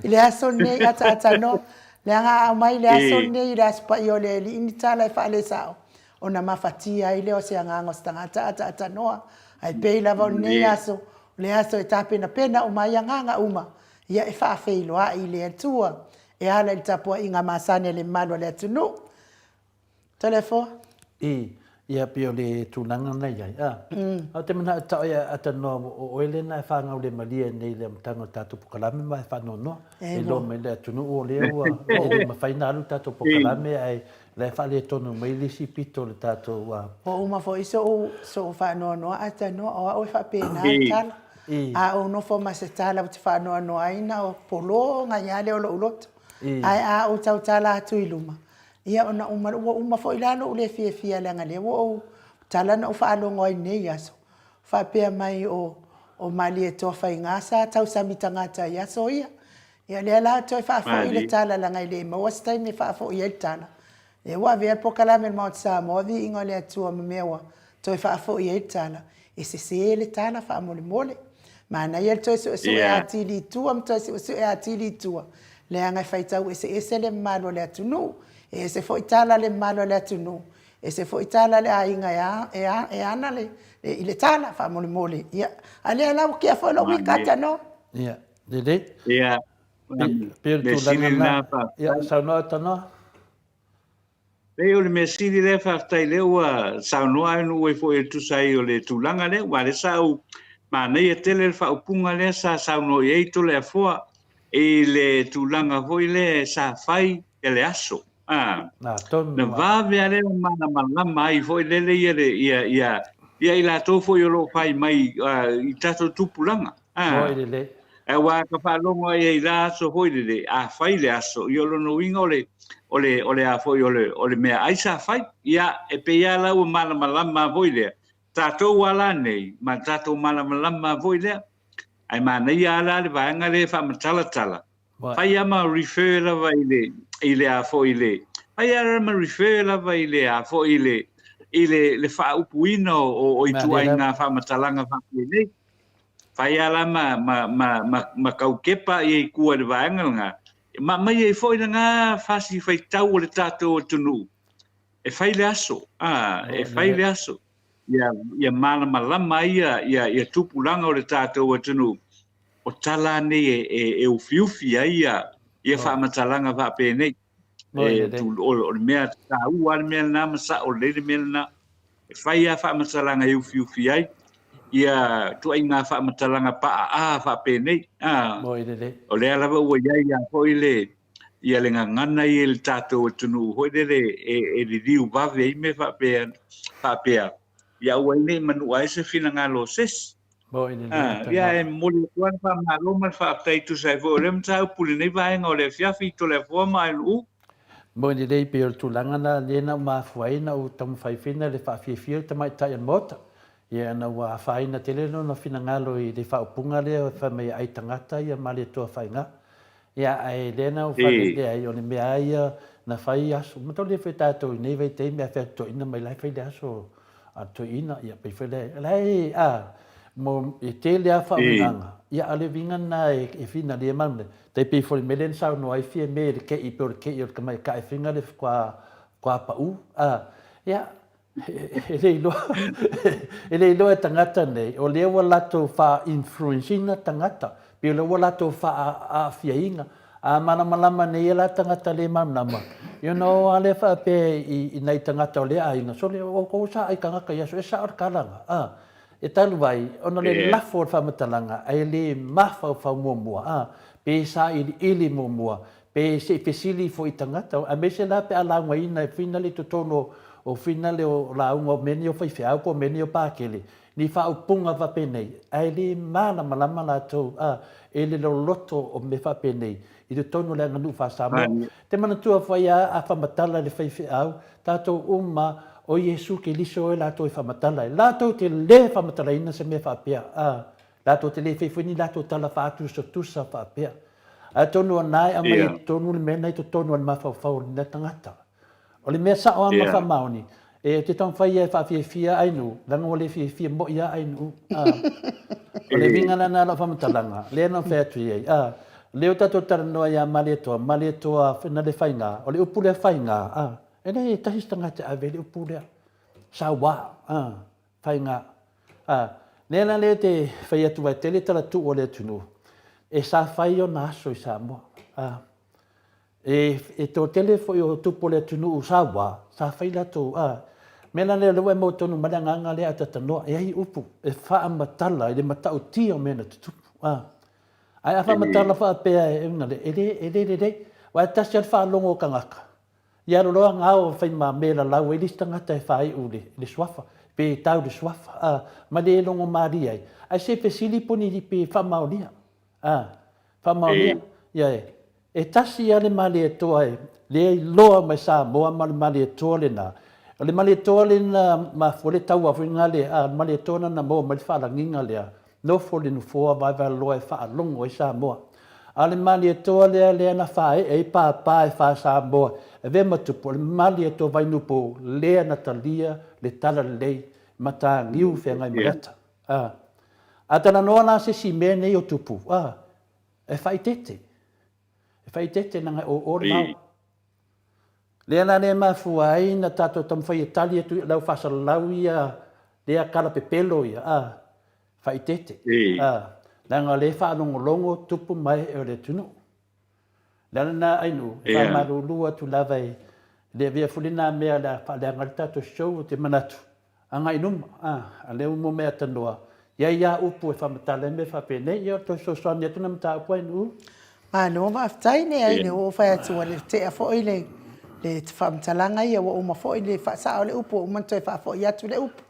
i le aso lenei, ataatanoa. Leaga a aumai le aso lenei i le Aso Paia o le Alii ni tala e faalesao, ona mafatia ai lea o se agaga o se tagata ataatanoa. Ae pei lava o lenei aso, o le aso e tapenapena uma ai agaga uma, ia e faafeiloai i le Atua e ala i le tapuaiga masani a le mamalu o le atunuu. Toleafoa. I, ia pei o le tulaga na i ai, a. A ou te manao e tao ia atanoa o oe lena e whāngaule malie nei le amataga o le tatou pokalame ma e whaanoanoa. E loa mai le atunuu o lea ua e le mawhai na alu tatou pokalame ae la e faaletonu mai le isi pito o le tatou a. Ua uma foi so'u so'u faanoanoa atanoa o a'u e faapena le tala. A ou nofo ma se tala ou te faanoanoa ai na o pologa ai lava lea o lo'u loto. Ae a ou tautala atu i luma, ia ona uma ua uma foi la lo'u le fiafia leaga lea ua ou tala na ou faalogo ai i nei aso, faapea mai o. o Malietoa Faiga sa tausami tagata i aso ia. Ia lea la toe faafoi le tala leaga e le maua se taimi e faafoi ai le tala. Lea ua avea le polokalame a le Maota Samoa viiga o le Atua ma mea ua toe faafoi ai le tala, e sese le tala faamolemole. Manaia le toe suesue atili i tua ma toe suesue atili i tua, leaga e faitau eseese le mamalu o le atunuu, e ese foi tala a le mamalu o le atunuu, ese foi tala a le aiga e ana le i le tala faamolemole. Ia, a lea la ua tea foi lou mika tanoa. Ia, lelei. Ia, pei o le tulaga lena. Ia, saunoa tanoa. Pei o le mea sili lea faafetai lea ua saunoa ai nuu ai foi e tusa ai o le tulaga lea aua lea sa ou manaia tele le faaupuga lea sa saunoa i ai Toleafoa i le tulaga foi lea sa fai e le aso. A, na vave lava lea malamalama ai foi lele ia le ia ia ia i latou foi o lo o fai mai i tatou tupulaga. A, aua ka faalogo ai i la aso foi lele, a fai le aso, ia o lona uiga o le, o le, o le a foi o le, o le meaai sa fai. Ia, e pei lava la ua malamalama foi lea, tatou lava la nei, ma tatou malamalama foi lea. Ae manaia lava la le vaega lea e faamatalatala, fai lava ma refer lava i le, i le a foi i le, fai lava ma refer lava i le a foi i le, i le, le faaupuina o, o ituaiga faamatalaga faapenei. Fai a la ma, ma, ma, ma, ma taukepa ia i tua i le vaega lena, ma aumai ai foi lena fasi faitau o le tatou atunuu, e fai le aso, a, e fai le aso, ia, ia malamalama ai ia, ia, ia tupulaga o le tatou atunuu, o tala nei e, e, e ufiufi ai ia, ia faamatalaga faapenei. E, tu, o, o le mea taua le mea lena ma sao lelei le mea lena. E fai lava faamatalaga e ufiufi ai ia ituaiga faamatalaga paaa faapenei. A, o lea lava ua i ai lava foi le, ia le gagana ia i le tatou atunuu foi lele e, e liliu vave ai mea faapea, faapea, ia aua ai ne i manua ai se finagalo o se isi. A, ia e momoli atu lava le faamalo ma le faafetai e tusa ai foi o lea mataupu i lenei vaega o le afiafi i Toleafoa ma Ailu'u. Moni lelei pei o le tulaga lena lea na ou mafua ai na ou taumafai foi na le faafiafia le tamaitai o le Maota. Ia ona ua afaina tele lona finagalo i le faaupuga lea fai mai e ai tagata ia Malietoa Faiga. Ia ae lea na ou faalele ai o le mea lava ia na fai aso. Mataulia foi tatou i nei vaitaimi a fai atu toeaina mai la e fai le aso a le toeaina ia pei foi lea la e a mo e tele lava faauigaga ia a o le uiga lena e finalia mai le tai pei foi le mea lea na saunoa ai Fiame i le ke'i pei o le ke'i o le tamaitai e fina le faatoa pau a ia e le iloa e le iloa e tagata nei o lea ua latou faa-influence ina tagata pei o lea ua latou faa-aafiaina A malamalama nei e la tagata le malamalama, ia ona o lava lea faapea i nai tagata o lea aiga, sole, o outou sa ai tagata i aso e sao le kalaga, a. E talu ai, ona o le lafo o le faamatalaga, ae le mafaufau muamua, a, pe sailiili muamua, pe se i fesili ifo i tagata, aemaise la pe a laugaina e finale i totonu o finale o lauga o mea nei o faifeau po o mea nei o pakele, ni faaupuga faapenei, ae le malamalama latou, a, e le loloto o mea faapenei i totonu o le aganuu faa-Samoa. Te manatua foi a, a faamatala e le faifeau, tatou uma o Iesu Keliso e latou e faamatala ai. Latou te le faamatalaina se mea faapea, a, latou te le fai foi ni latou tala faatusatusa faapea. Atonu o na e aumai i totonu le mea na i totonu o le mafaufau o lena tagata. O le mea sao lava ma faamaoni, e te taumafai ia e faafiafia Ainuu, leaga ua le fiafia moi lava Ainuu. A, o le uiga la lena o lau faamatalaga, lea na ou fai atu i ai, a, lea ua tatou talanoa ia Malietoa, Malietoa na le faiga, o le upu lea faiga, a, e leai e tasi se tagata e ave ai le upu lea, saua, a, faiga. A, lea la lea te fai atu ai, tele tala tuu a le atunuu, e sa fai ona aso i Samoa. A, E, e toatele foi o tupu o le atunuu sa wā, sa fai latou, a, mea la lea o lea ua e maua tonu mai le agaga lea a Tatanoa, e ai upu e faamatala i le matautia o mea na tutupu, a. Ae a faamatala faapea e uiga le, e le, e le lelei, aua e tasi lava le faalogo o tagata, ia alu loa gao fai ma mea e lalau ai le isi tagata e faaiu le, le suafa, pe tau le suafa, a, ma le logo malie ai. Ae se fesili po ni pe faamaonia, a, faamaonia, ia e. E tasi lava le Malietoa e lea iloa mai Samoa ma le Malietoa lena. O le Malietoa lena mafua le taua foi lena le, a, le Malietoa lena na maua mai le faalagiga lea. Nofo le nofoa vaevaeloa e faalogo ai Samoa. A o le Malietoa lea lea na faaee ai pāpā e fā Samoa e avea ma tupu, o le Malietoa Vainuupo lea na talia le talalelei Mataniu Feagaimaleata. A. A talanoa la se isi mea nei o tupu, a, e faaeteete. E faaeteete leaga e oo le vao. Lea la lea e mafua ai na tatou taumafai e tali atu i lau faasalalau ia lea tala pepelo ia, a, faaeteete, a, leaga o lea e faalogologo tupu ma ee o le atunuu. Le ala lena Ainuu, e faamalulu atu lava e le avea foi lena mea o le a faaleaga ai le tatou show, ou te manatu, Agai i luma, a, a lea ua mea tanoa, i ai a upu e faamatala ai mea faapenei, ia o le toe fesoasoani atu lena mataupu ai nuu. Malo faafetai le ai le ua ou fai atu ua le tea foi le le faamatalaga ia ua uma foi le faasao le upu ua uma ona toe faafoi atu le upu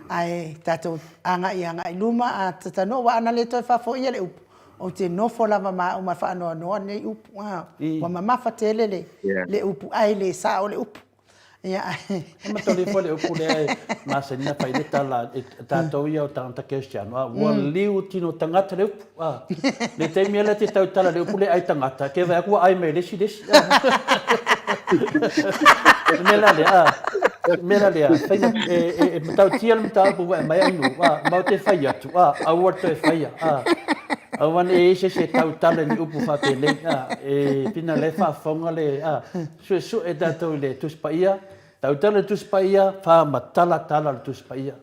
ae tatou agai agai luma a tatanoa aua ana le toe faafoia le upu ou te nofo lava ma au ma faanoanoa lenei upu a ua mamafa tele le le upu ae le sao le upu. Ia. E mataulia foi le upu lea e masani na fai le tala e tatou ia o tagata kerisiano, a ua liu tino tagata le upu. A, le taimi lea te tautala le upu le ai tagata, ke vaai atu ua ai mai le isi le isi. Le mea la lea, a, le mea la lea, faiga, e, e, e matautia le mataupu ua e aumai ai nuu, a, ma ou te fai atu, a, aua le toe faia, a, aua ne i i ai se isi e tautala i ni upu faapenei, a, e pina lea e faafofoga le, a, Suesue tatou i le Tusi Paia, tautala le Tusi Paia, faamatala tala o le Tusi Paia.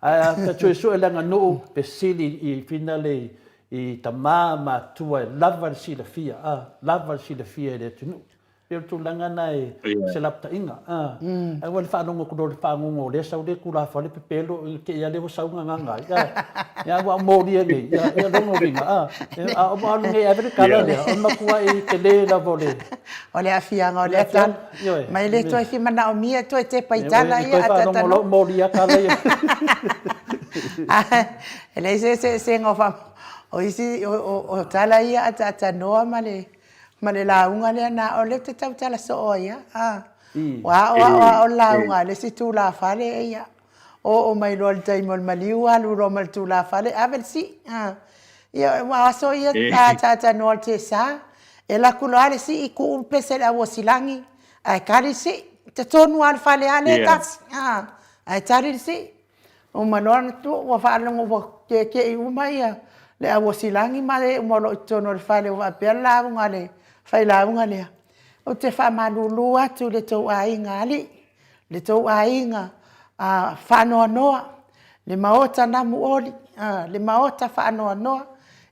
Ae a ta suesue le aganuu, fesili i finale i tama ma atua e lava le silafia, a, lava le silafia i le atunuu. Pei o le tulaga na e se lapataiga, a. Ae ua le faalogo atu loa i le fagogo o lea sau le tulafale pepelo i te i a lea ua sau gagaga ai, a. Ia ua molia nei, ia, ia lona uiga, a, a o alu nei e ave le tala lea, o le matuai tele lava o le... O le aafiaga o lea tala. Ma e le toe fia manaomia e toe tepa i tala ia. E toe faalogo loa molia tala ia. E leai se eseesega o faa... O isi, o tala ia ataatanoa ma le, ma le lauga lea na o lea ou te tautala soo ai lava. Ua ao ao ao le lauga a le isi tulafale ia. Oo mai loa i le taimi o le maliu alu loa ma le tulafale ave le sii. Ia ua aso ia taatanoa i le tesa, e alu atu loa le sii tuu le pese i le auosilagi ae tali le sii. Totonu lava o le fale lava lea e tasi ae tali le sii. Uma loa ona tuu ua faalogo ua keekee uma ia le auosilagi ma e uma o lo o i totonu o le fale ua faapea le lauga a le failauga lea, Ou te faamalulu atu i le tou aiga alii le tou aiga faanoanoa, le maota namuoli, le maota faanoanoa,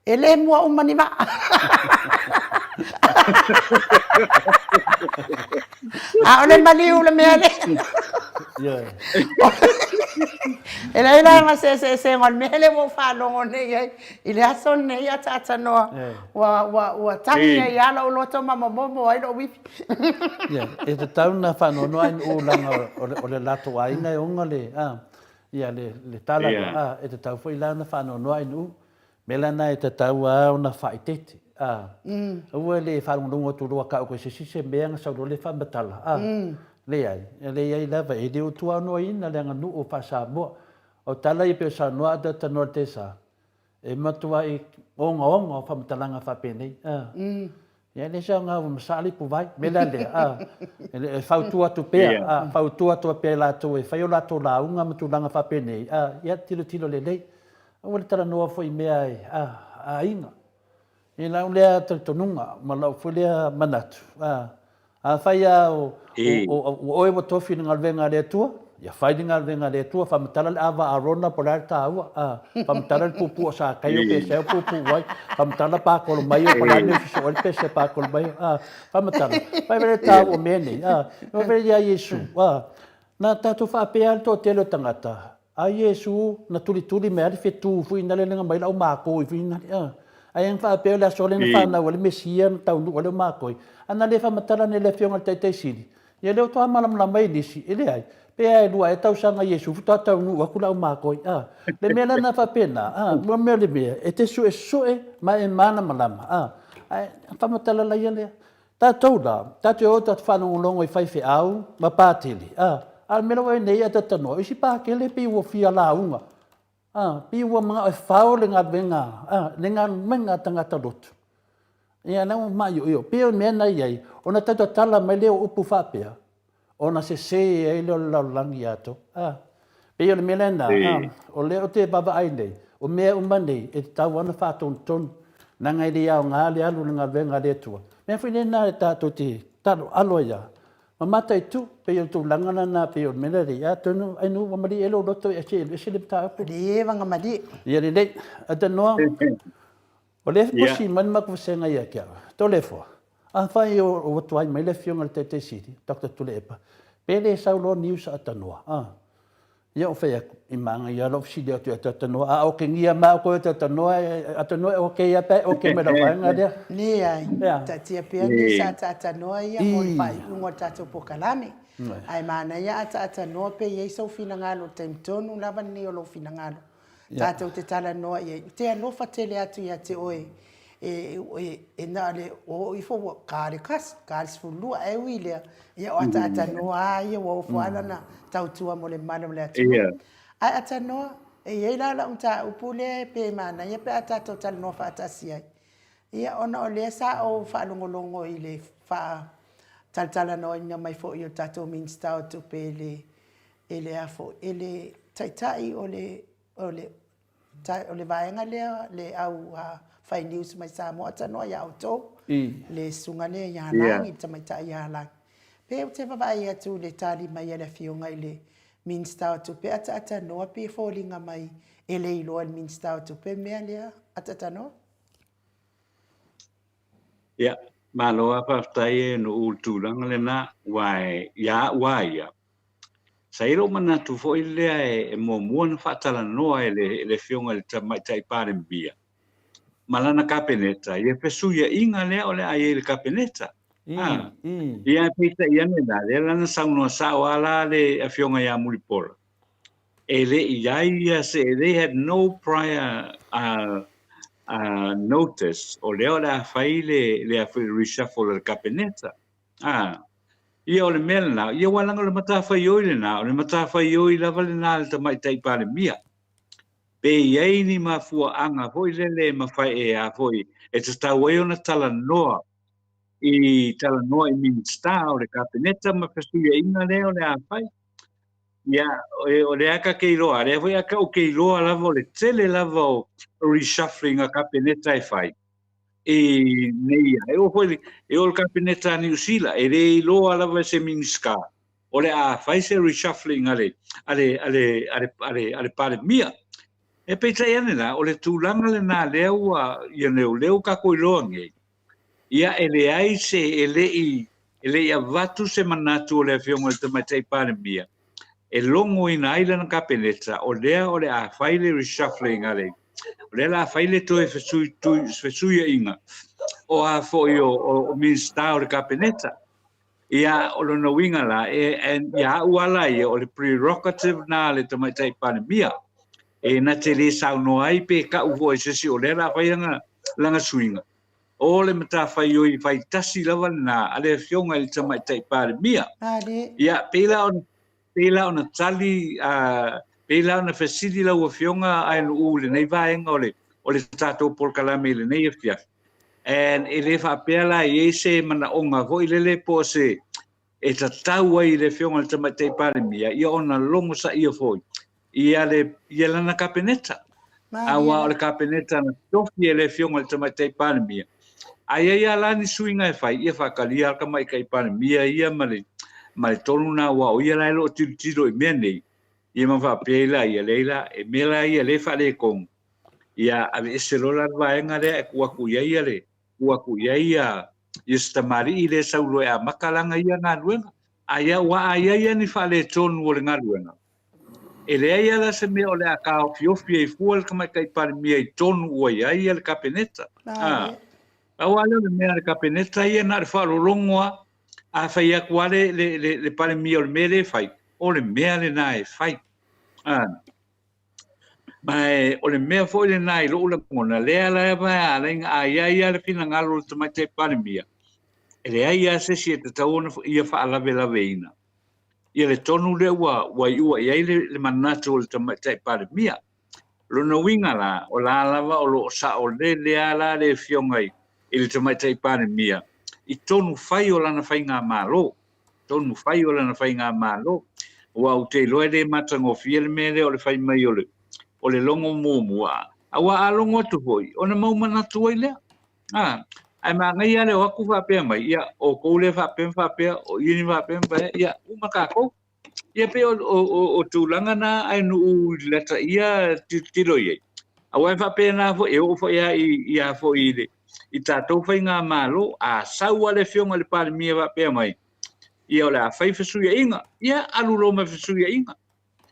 e le mua uma ni vaa. A o le maliu le mea lea. E leai la ma se eseesega o le mea lea ua ou faalogo nei ai i le aso lenei ataatanoa ua, ua, ua tagi ai lava lou loto ma momomo ai lou ivi. Ia, e tatau ona faanoanoa ai nuu leaga o le latou aiga e ona le, a, ia, le, le tala lea, a, e tatau foi la ona faanoanoa ai nuu. Mea la na e tatau lava ona faaeteete, a. Aua le faalogologo atu loa tau atu e se isi se mea ona sau loa lea faamatala, a. Leai, e leai lava, e le o tuanoaina le aganuu faa-Samoa. O tala ia pei o saunoa a Tanoa Tesa, E matuai ogaoga o faamatalaga faapenei. A. Ia e le se aoga ua masaa le ipuvai. Mea la lea, a, e fautua atu pea, a, fautua atu pea i latou e fai o latou lauga ma tulaga faapenei, a, ia tilotilo lelei. Aua le talanoa foi i mea e, a, aiga. I lau lea talitonuga ma lau foi lea manatu, a, afai lava o, o oe ua tofi i le galuega a le Atua, ia fai le galuega a le Atua, faamatala le ava a Arona po o le a le taua, a, faamatala le puupuu o Sakaio pe sea o puupuu ai, faamatala pakolo maio po o le a le mea e sosoo ai le pese pakolo maio, a, faamatala, fai le taua o mea nei, a, e pei ia Iesu, a, na tatou faapea lava le toatele o tagata, A Iesu na tulituli mai a le fetu foi na le mai lau makoi foi na a. Ai ang faapea le aso le na whanau le Mesia na taunuu le makoi. A na le whamatala ne le afioga le taitai sili. Ia le o toa malamalama i nisi, e leai. Pe a e lua e tausaga Iesu faatoa taunuu atu lau makoi. A. Le mea la na faapena, a, mua mea le mea, e te suesue ma e malamalama. A. Ae whamatala laia lea. Tatou la, tatou te o tatou faalogologo i faifeau ma patele, a, a o le mea lava nei a tatanoa, o isi pakele pei ua fia lauga. A, pei ua manao e fao le galuega, a, le galuega a tagata lotu. Ia, lea ua maioio. Pei o le mea na i ai, ona tau tatala mai lea o upu faapea, ona sese ai lea o le lalolagi atoa. A, pei o le mea lena, a, o lea ou te vaavaai nei, o mea uma nei e tatau lava ona faatonutonu, leaga e le aoga le alu o le galuega a le Atua. O le mea foi lena e tatou te taloalo ai lava, ma mataitu, pei o le tulaga lena, pei o le mea lea, ia atonu ai nuu ua malie lou loto e se alu ese le mataupu. Malie malie. Ia lelei. Atalanoa, o lea e pusi mai le matou vasega ia te au, Toleafoa, afai ua tuai mai le afioga i le Taitai Sili, Doctor Tuilaepa, pe le sau loa news a Atalanoa, a? Ia ou fai atu, i manaia lava lou fesili atu ia te Atalanoa, a okegia mai outou e Atalanoa, Atalanoa e ok lava pe a e ok mai i lau vaega lea. Leai, taatia pea news a Atalanoa ia mo le faaiuga o le tatou polokalame. Ae manaia a Atalanoa pe i ai sou finagalo i le taimi tonu lava lenei o lou finagalo. Tatou te talanoa i ai. Ou te alofa tele atu ia te oe e na o le oo ifo ua ka le 1, ka le 12, ae ui i lea, ia o ataatanoa lava ia ua ofo lava lana tautua mo le mamalu o le atunuu. Ae atanoa, e i ai la lau mataupu lea pe manaia pe a tatou talanoa faatasi ai. Ia ona o lea sa ou faalogologo i le faatalatalanoaina mai foi o le tatou Minisita o Tupe i le e le a foi, e le taitai o le, o le, o le vaega lea, le au fai news mai Samoa tanoa ia outou, le susuga lea ia Lagi, le tamaitai ia Lagi. Pe ou te vaavaai atu i le tali mai a le afioga i le Minisita o Tupe ataatanoa pe foliga mai e le iloa e le Minisita o Tupe le mea lea ataatanoa? Ia, malo lava faafetai e Nuu i le tulaga lena, aua ia au lava ia, Sa i ai lou manatu foi lea e muamua ona faatalanoa e le Afioga i le Tamaitai Palemia ma lana Kapeneta ia fesuiaiga lea o le a i ai i le Kapeneta. Ia, peitai ane la, lea la na saunoa sao lava la le Afioga ia Mulipola, e le i ai ia se, they had no prior notice o lea o le a fai le reshuffle a le Kapeneta. A, ia o le mea lena, ia aua leaga o le matafaioi lena, o le matafaioi lava lena a le Tamaitai Palemia. Pe i ai ni mafuaaga foi lele e mafai e a foi e tatau ai ona talanoa i talanoa i Minisita o le Kapeneta ma fesuiaiga lea o le a fai. Ia, o lea ka te iloa, lea foi a ka ou te iloa lava o le tele lava o reshuffling a Kapeneta e fai. i nei ia. E oo foi, e oo i le Kapeneta a Niu Sila, e le iloa lava e se Minisita o le a fai se reshuffling a le, a le, a le, a le, a le, a le Palemia. E peitai ane la, o le tulaga lena lea ua, ia lea ua tatou iloa nei, ia e leai se, e le i, e le i avatu se manatu o le Afioga i le Tamaitai Palemia e logoina ai lana Kapeneta o lea o le a fai le reshuffling a le, o lea o le a fai le toe fesuiaiga o a foi o Minisita o le Kapeneta. Ia, o lona uiga la, ia au lava la ia, o le prerogative na a le Tamaitai Palemia, e na te le saunoa ai pe tau foi e se isi o lea o le a fai lana suiga, o le matafaioi fai tasi lava lena a le Afioga i le Tamaitai Palemia. Ia, pei la ona, pei la ona tali, pei la ona fesili lau Afioga Aelu'u i lenei vaega o le, o le tatou polokalame i lenei afiafi. And e le faapea la e i ai se manaoga foi lele po o se, e tatau ai i le Afioga i le Tamaitai Palemia ia ona logosaia foi ia le ia lana Kapeneta. Aua o le Kapeneta na tofi e le Afioga i le Tamaitai Palemia. A i ai lava la ni suiga e fai, ia faatalia le Tamaitai Palemia ia ma le ma le tonu lena aua o ia la e lo o tilotilo i mea nei, ia ma faapea ai laia, leai la, e mea la ia lea e faaletonu, ia aveese loa la le vaega lea e tuu atu i ai ia le tuu atu i ai ia ia si tamalii lea e sau loa e amata lana ia galuega. A ia, aua a i ai lava ni faaletonu o le galuega, e leai lava la se mea o le a taofiofi ai fua le Tamaitai Palemia i tonu ua i ai le Kapeneta. A, pau lava lea o le mea a le Kapeneta ia na o le faalologo lava, a fai atu lava le, le, le, le Palemia o le mea lea e fai, o le mea lena e fai. A, Ma o le mea foi lena i lou lagona, lea lava e ala ai ona a i ai lava le finagalo o le Tamaitai Palemia, e leai lava se isi e tatau ona ia faalavelaveina ia le tonu lea ua iua i ai le manatu o le Tamaitai Palemia. Lona uiga la, o la lava o lo o saolele lava la le Afioga i le Tamaitai Palemia i tonu fai o lana faigamalo, tonu fai o lana faigamalo. Aua ou te iloa e le matagofie le mea lea o le fai mai o le, o le logo muamua, aua a logo atu foi, ona mau manatu ai lea. A, ae manaia lava le o atu faapea mai, ia, o outou lea faapea ma faapea, o ia ni faapea ma faapea, ia, uma tatou. Ia pei o, o, o, o tulaga na ae nuu i lata ia tilotilo i ai. Aua e faapena foi, e oo foi lava i, i, a foi i, le, i tatou faigamalo, a sau lava le Afioga i le Palemia faapea mai, ia o le a fai fesuiaiga, ia alu loa ma fesuiaiga.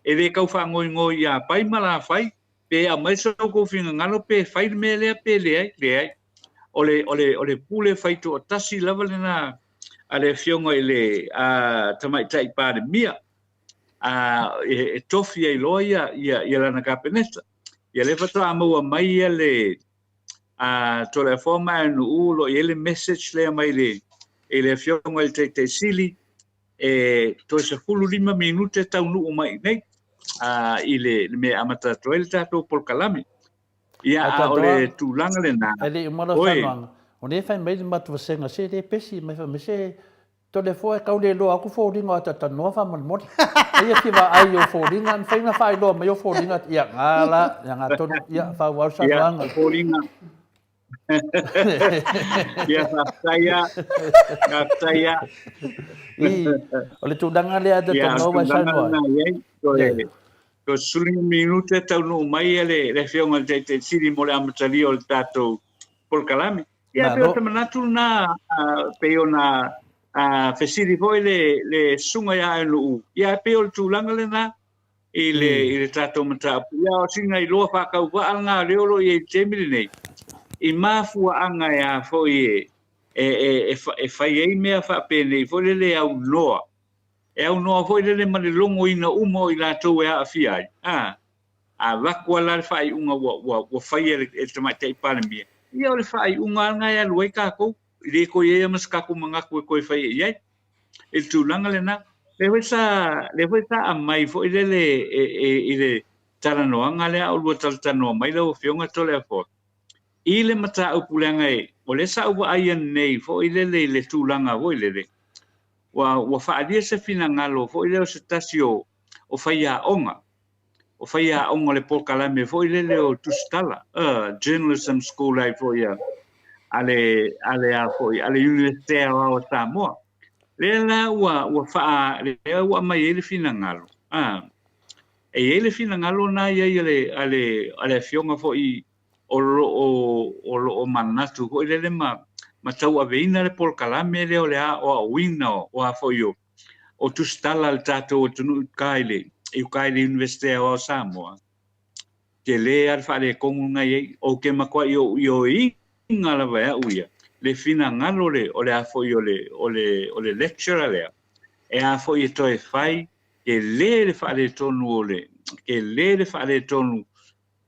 E le tau faangoingoi ia pai ma la fai, pe aumai so outou finagalo pe fai le mea lea pe leai, leai. O le, o le, o le pule faitoatasi lava lena a le Afioga i le Tamaitai Palemia, a, e, e tofi ai loa ia, ia, ia lana Kapeneta. Ia lea faatoa maua mai ia le a Toleafoa ma Aenu'u o lo o i ai le message lea mai le, i le Afioga i le Taitai Sili, e toe 15 minute taunuu mai i nei a, i le, le mea e amata atu ai le tatou polokalame. Ia, a o le tulaga lena. E le i uma lau saunoaga, o lea e fai mai le matou vasega, se le pesi mai, fai mai se Toleafoa e tau le iloa atu foliga o Atatanoa faamolemole. Ai e fia vaai i ou foliga, mafai ona faailoa mai ou foliga, ia nga la, ia nga tonu, ia faaauau le saunoaga. Ia, foliga. Ia, faafetai lava. Faafetai lava. I, o le tulaga lea Atatanoa ua e saunoa ai. Ia, Toe 15 minute taunuu mai le, le Afioga i le Taitai Sili mo le amatalia o le tatou polokalame. Ia, pei o se manatu lena, pei ona fesili foi le, le susuga ia Aenuu, ia, pei o le tulaga lena i le, i le tatou mataupu. Ia, o sina iloa faatauvaa lena lea o lo o i ai i le taimi lenei, i mafuaaga e a foi e, e, e, e, e fai ai mea faapenei foi lele e aunoa e aunoa foi lele ma le logoina uma o i latou e aafia ai, a avatu lava la le faaiuga ua, ua, ua faia e le, e le Tamaitai Palemia, ia o le faaiuga lava lena e alu ai tatou, e le toe i ai lava ma se tatou manatu e toe fai i ai, i le tulaga lena. Lea foi sa, lea foi sa aumai foi lele e, e, i le talanoaga lea a o lua talatalanoa mai lau Afioga Toleafoa, i le mataupu leaga e, o lea sa ou vaai ananei foi lele i le tulaga foi lele, ua, ua faaalia se finagalo foi lea o se tasi o, o faiaoga, o faiaoga o le polokalame foi lele o Tusitala, Journalism School ai foi a, a le, a le a foi, a le Iunivesite Aoao o Samoa. Lea la ua, ua faa, lea ua aumai ai le finagalo, e i ai le finagalo na i ai a le, a le, a le afioga foi o lo o, o lo o manatu foi lele ma, ma tauaveina le polokalame lea o le aoaoina o a foi o, o tusitala a le tatou atunuu i uka i le, i uka i le Iunivesite Aoao o Samoa. Tele lava le faaletonu lena i ai. Ou te matuai ou ioeina lava e au ia le finagalo le, o le a foi o le, o le, o le lecturer lea, e a foi e toe fai, tele le faaletonu o le, tele le faaletonu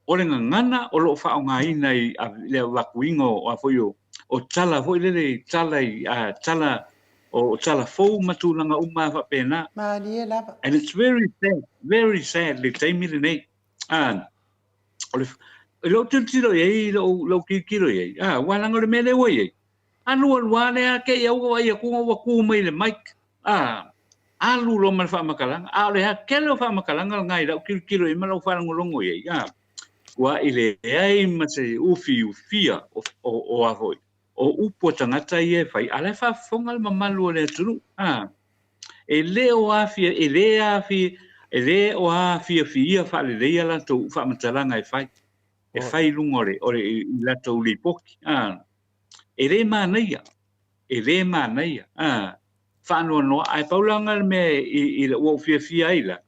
O le gagana o lo o faaaogaina i le avatuina o a foi o o tala foi lele i tala i a tala o tala fou ma tulaga uma lava faapena. Malie lava. And it's very sad, very sad le taimi lenei. A, o le, i lou tilotilo i ai, i lou, lou tilotilo i ai, a, aua leaga o le mea lea ua i ai, alu alu lava lea te i au vaai atu ua tu mai le mic, a, alu loa ma le faamatalaga, a o le tele o faamatalaga lena i lau tilotilo i ai ma lau faalogologo i ai, a, ua i leai ma se ufiufia o, o, o a foi, o upu a tagata ia e fai, a o la e faafofoga le mamalu o le atunuu, a, e le o aafia, e le aafia, e le o aafiafia faalelei a latou faamatalaga e fai, e fai i luga o le, o le, i latou lipoti, a, e le manaia, e le manaia, a, faanoanoa, ae pau la lena le mea i, i, ua ou fiafia ai la,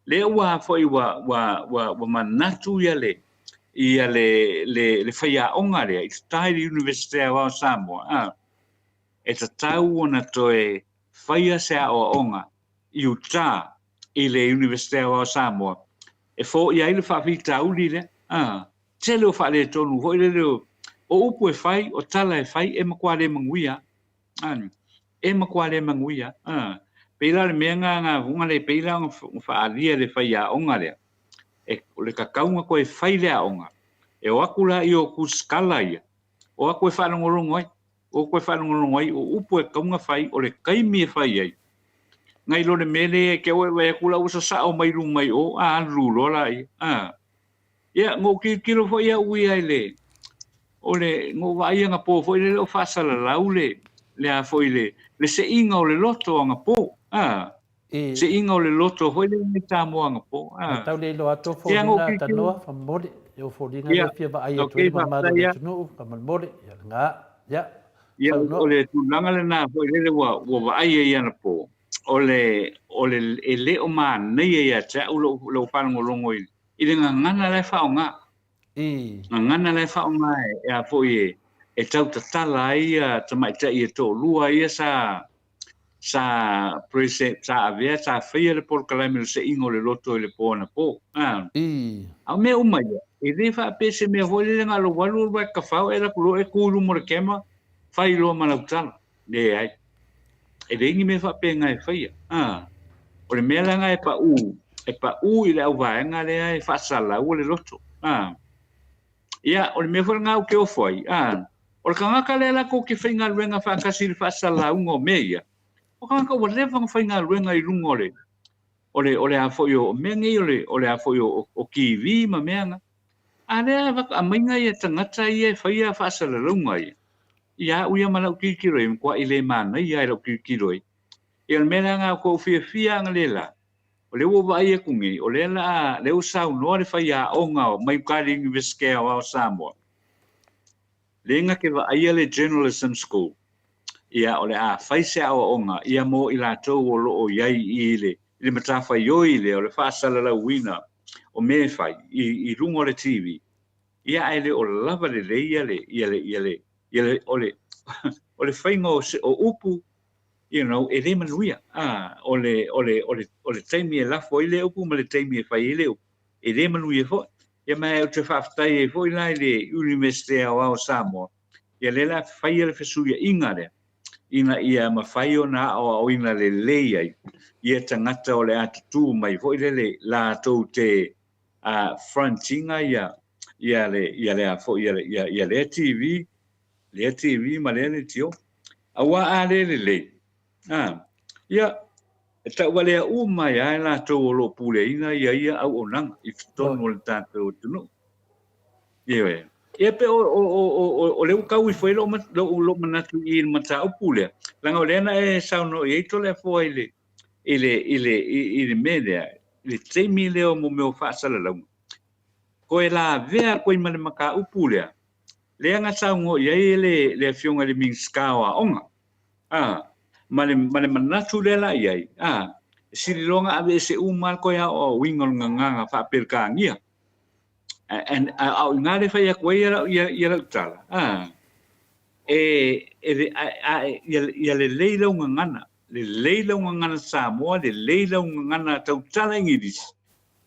lea ua foi ua, ua, ua, ua manatu ia le, ia le, le, le faiaoga lea i le i le Iunivesite Aoao o Samoa, a, e tatau ona toe faia se aoaoga i uta i le Iunivesite Aoao o Samoa e foia ai le faafitauli lea, a, tele o faaletonu foi lele o, o upu e fai, o tala e fai, e matua le manuia. A, e matua le manuia. A, pei la o le mea na, na, na le pei la ona faaalia e le faiaoga lea. E, o le kakauga koe e fai le aoga, e o atu laia o kusikala ia, o atu e faalogologo ai, o atu e faalogologo ai, o upu e tatau ona fai, o le taimi e fai ai, nai lo le mea lea e te o e vaai atu la ua sasao mai luma i o, a alu loa laia, a. Ia, na ou tilotilo foi au ia i le, o le, na ou vaai anapo foi lele o faasalalau le, le a foi le, le seiga o le loto anapo, a. I. Seiga o le loto foi lele i Samoa anapo, a. Na tau le iloa atu o Ia, na ou foliga tilotilo. tanoa, faamolemole, ia o foliga Ia, lea e fia vaai atu okay, ai le mamalu o faafetai le lava. atunuu, faamolemole, ia lena, ia, Ia, saunoa. o le tulaga lena foi lele ua, ua vaai ai anapo, o le, o le, e le o manaia ia te au lou, lou faalogologo i, i le gagana la e faaaoga. I. Gagana la e faaaoga e, e a foi e, e tautatala ai ia tamaitai e toalua ia sa, sa present, sa avea, sa faia le polokalame o le seiga o le loto i le po anapo. A. I. A o mea uma ia, e le faapea se mea foi lele na o lou alu alu lava e kafao e alu atu loa e tu i luma o le camera, fai loa ma lau tala. Leai. E leai ni mea faapena e faia. A. O le mea la lena e pau, e pau i le auvaega lea e faasalaua le loto. A. Ia, o le mea foi lena ou te ofo ai, a. O le tagata lea latou te faigaluega faatasi i le faasalauga o mea ia, o tagata ua leva ona faigaluega i luga o le, o le, o le a foi o mea nei o le, o le a foi o, o TV ma mea na. A lea e aumaiga ia tagata ia e faia faasalalauga ia, ia au ia ma lau tilotilo i ai, e matuai le manaia lava i lau tilotilo i ai. Ia o le mea la lena ua ou fiafia analeila, o lea ua ou vaai atu nei, o lea la a, lea ua saunoa le faiaoga mai uta i le Iunivesite Aoao o Samoa, lea na te vaaia le Journalism School, ia o le a fai se aoaoga ia mo i latou o lo o i ai i le, i le matafaioi lea o le faasalalauina o mea e fai i, i luga o le TV, ia ae le o lava lelei ia le, ia le, ia le, ia le, o le, o le faiga o, o upu, you know, e le manuia. A, o le, o le, o le, o le taimi e lafo ai le upu ma le taimi e fai ai le upu, e le manuia foi. Ia ma ou te faafetai ai foi la i le Iunivesite Aoao o Samoa, ia lea la faia le fesuiaiga lea, ina ia mafai ona aoaoina lelei ai ia tagata o le a tutū mai foi lele latou te a front ina ia ia le ia le a foi ia ia ia lea TV lea TV ma lea leitio aua a le lelei a ia e tauvalea uma ai lava i latou o lo o puleaina ia ia auaunaga i totonu o le tatou atunuu. Ioe. Ia pe o, o, o, o, o, o lea ua tau ifo ai lou, lou, lou manatu i le mataupu lea, leaga o lea na e saunoa i ai Toleafoa i le, i le, i le, i, i le mea lea, i le taimi lea o mo mea o faasalalauga. Toe lavea atu ai ma le mataupu lea, lea na saunoa i ai le, le Afioga i le Minisita o Aoga, a, ma le, ma le manatu lea la i ai, a, e sili loa ona aveese uma lava le toe aoaoina o le gagana faa-Peretania. And, a o i ina lea e fai atu ai ia, ia, ia lau tala, a, e, e, a, a, ia, ia lelei lau gagana, lelei lau gagana Samoa, lelei lau gagana tautala Igilisi,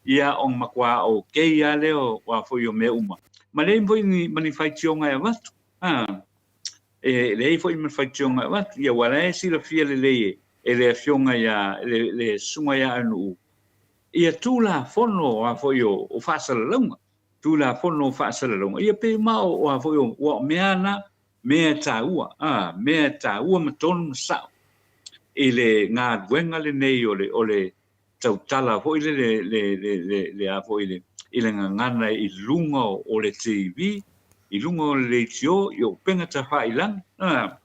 ia ona matua okay lava lea o a foi o mea uma. Ma leai foi ni, ma ni faitioga e avatu. A, e leai foi ma ni faitioga e avatu. Ia aua la e silafia lelei e, e le Afioga ia, le, le Susuga ia Aunuu, ia Tulafono a foi o, o faasalalauga. Tulafono o faasalalauga. Ia pei ma o, o a foi o, ua o mea na, mea e taua, a, mea e taua ma tonu ma sao i le galuega lenei o le, o le tautala foi le, le, le, le, le, le a foi le, i le gagana i luga o, o le TV, i luga o le leitio, i upega tafailagi, a,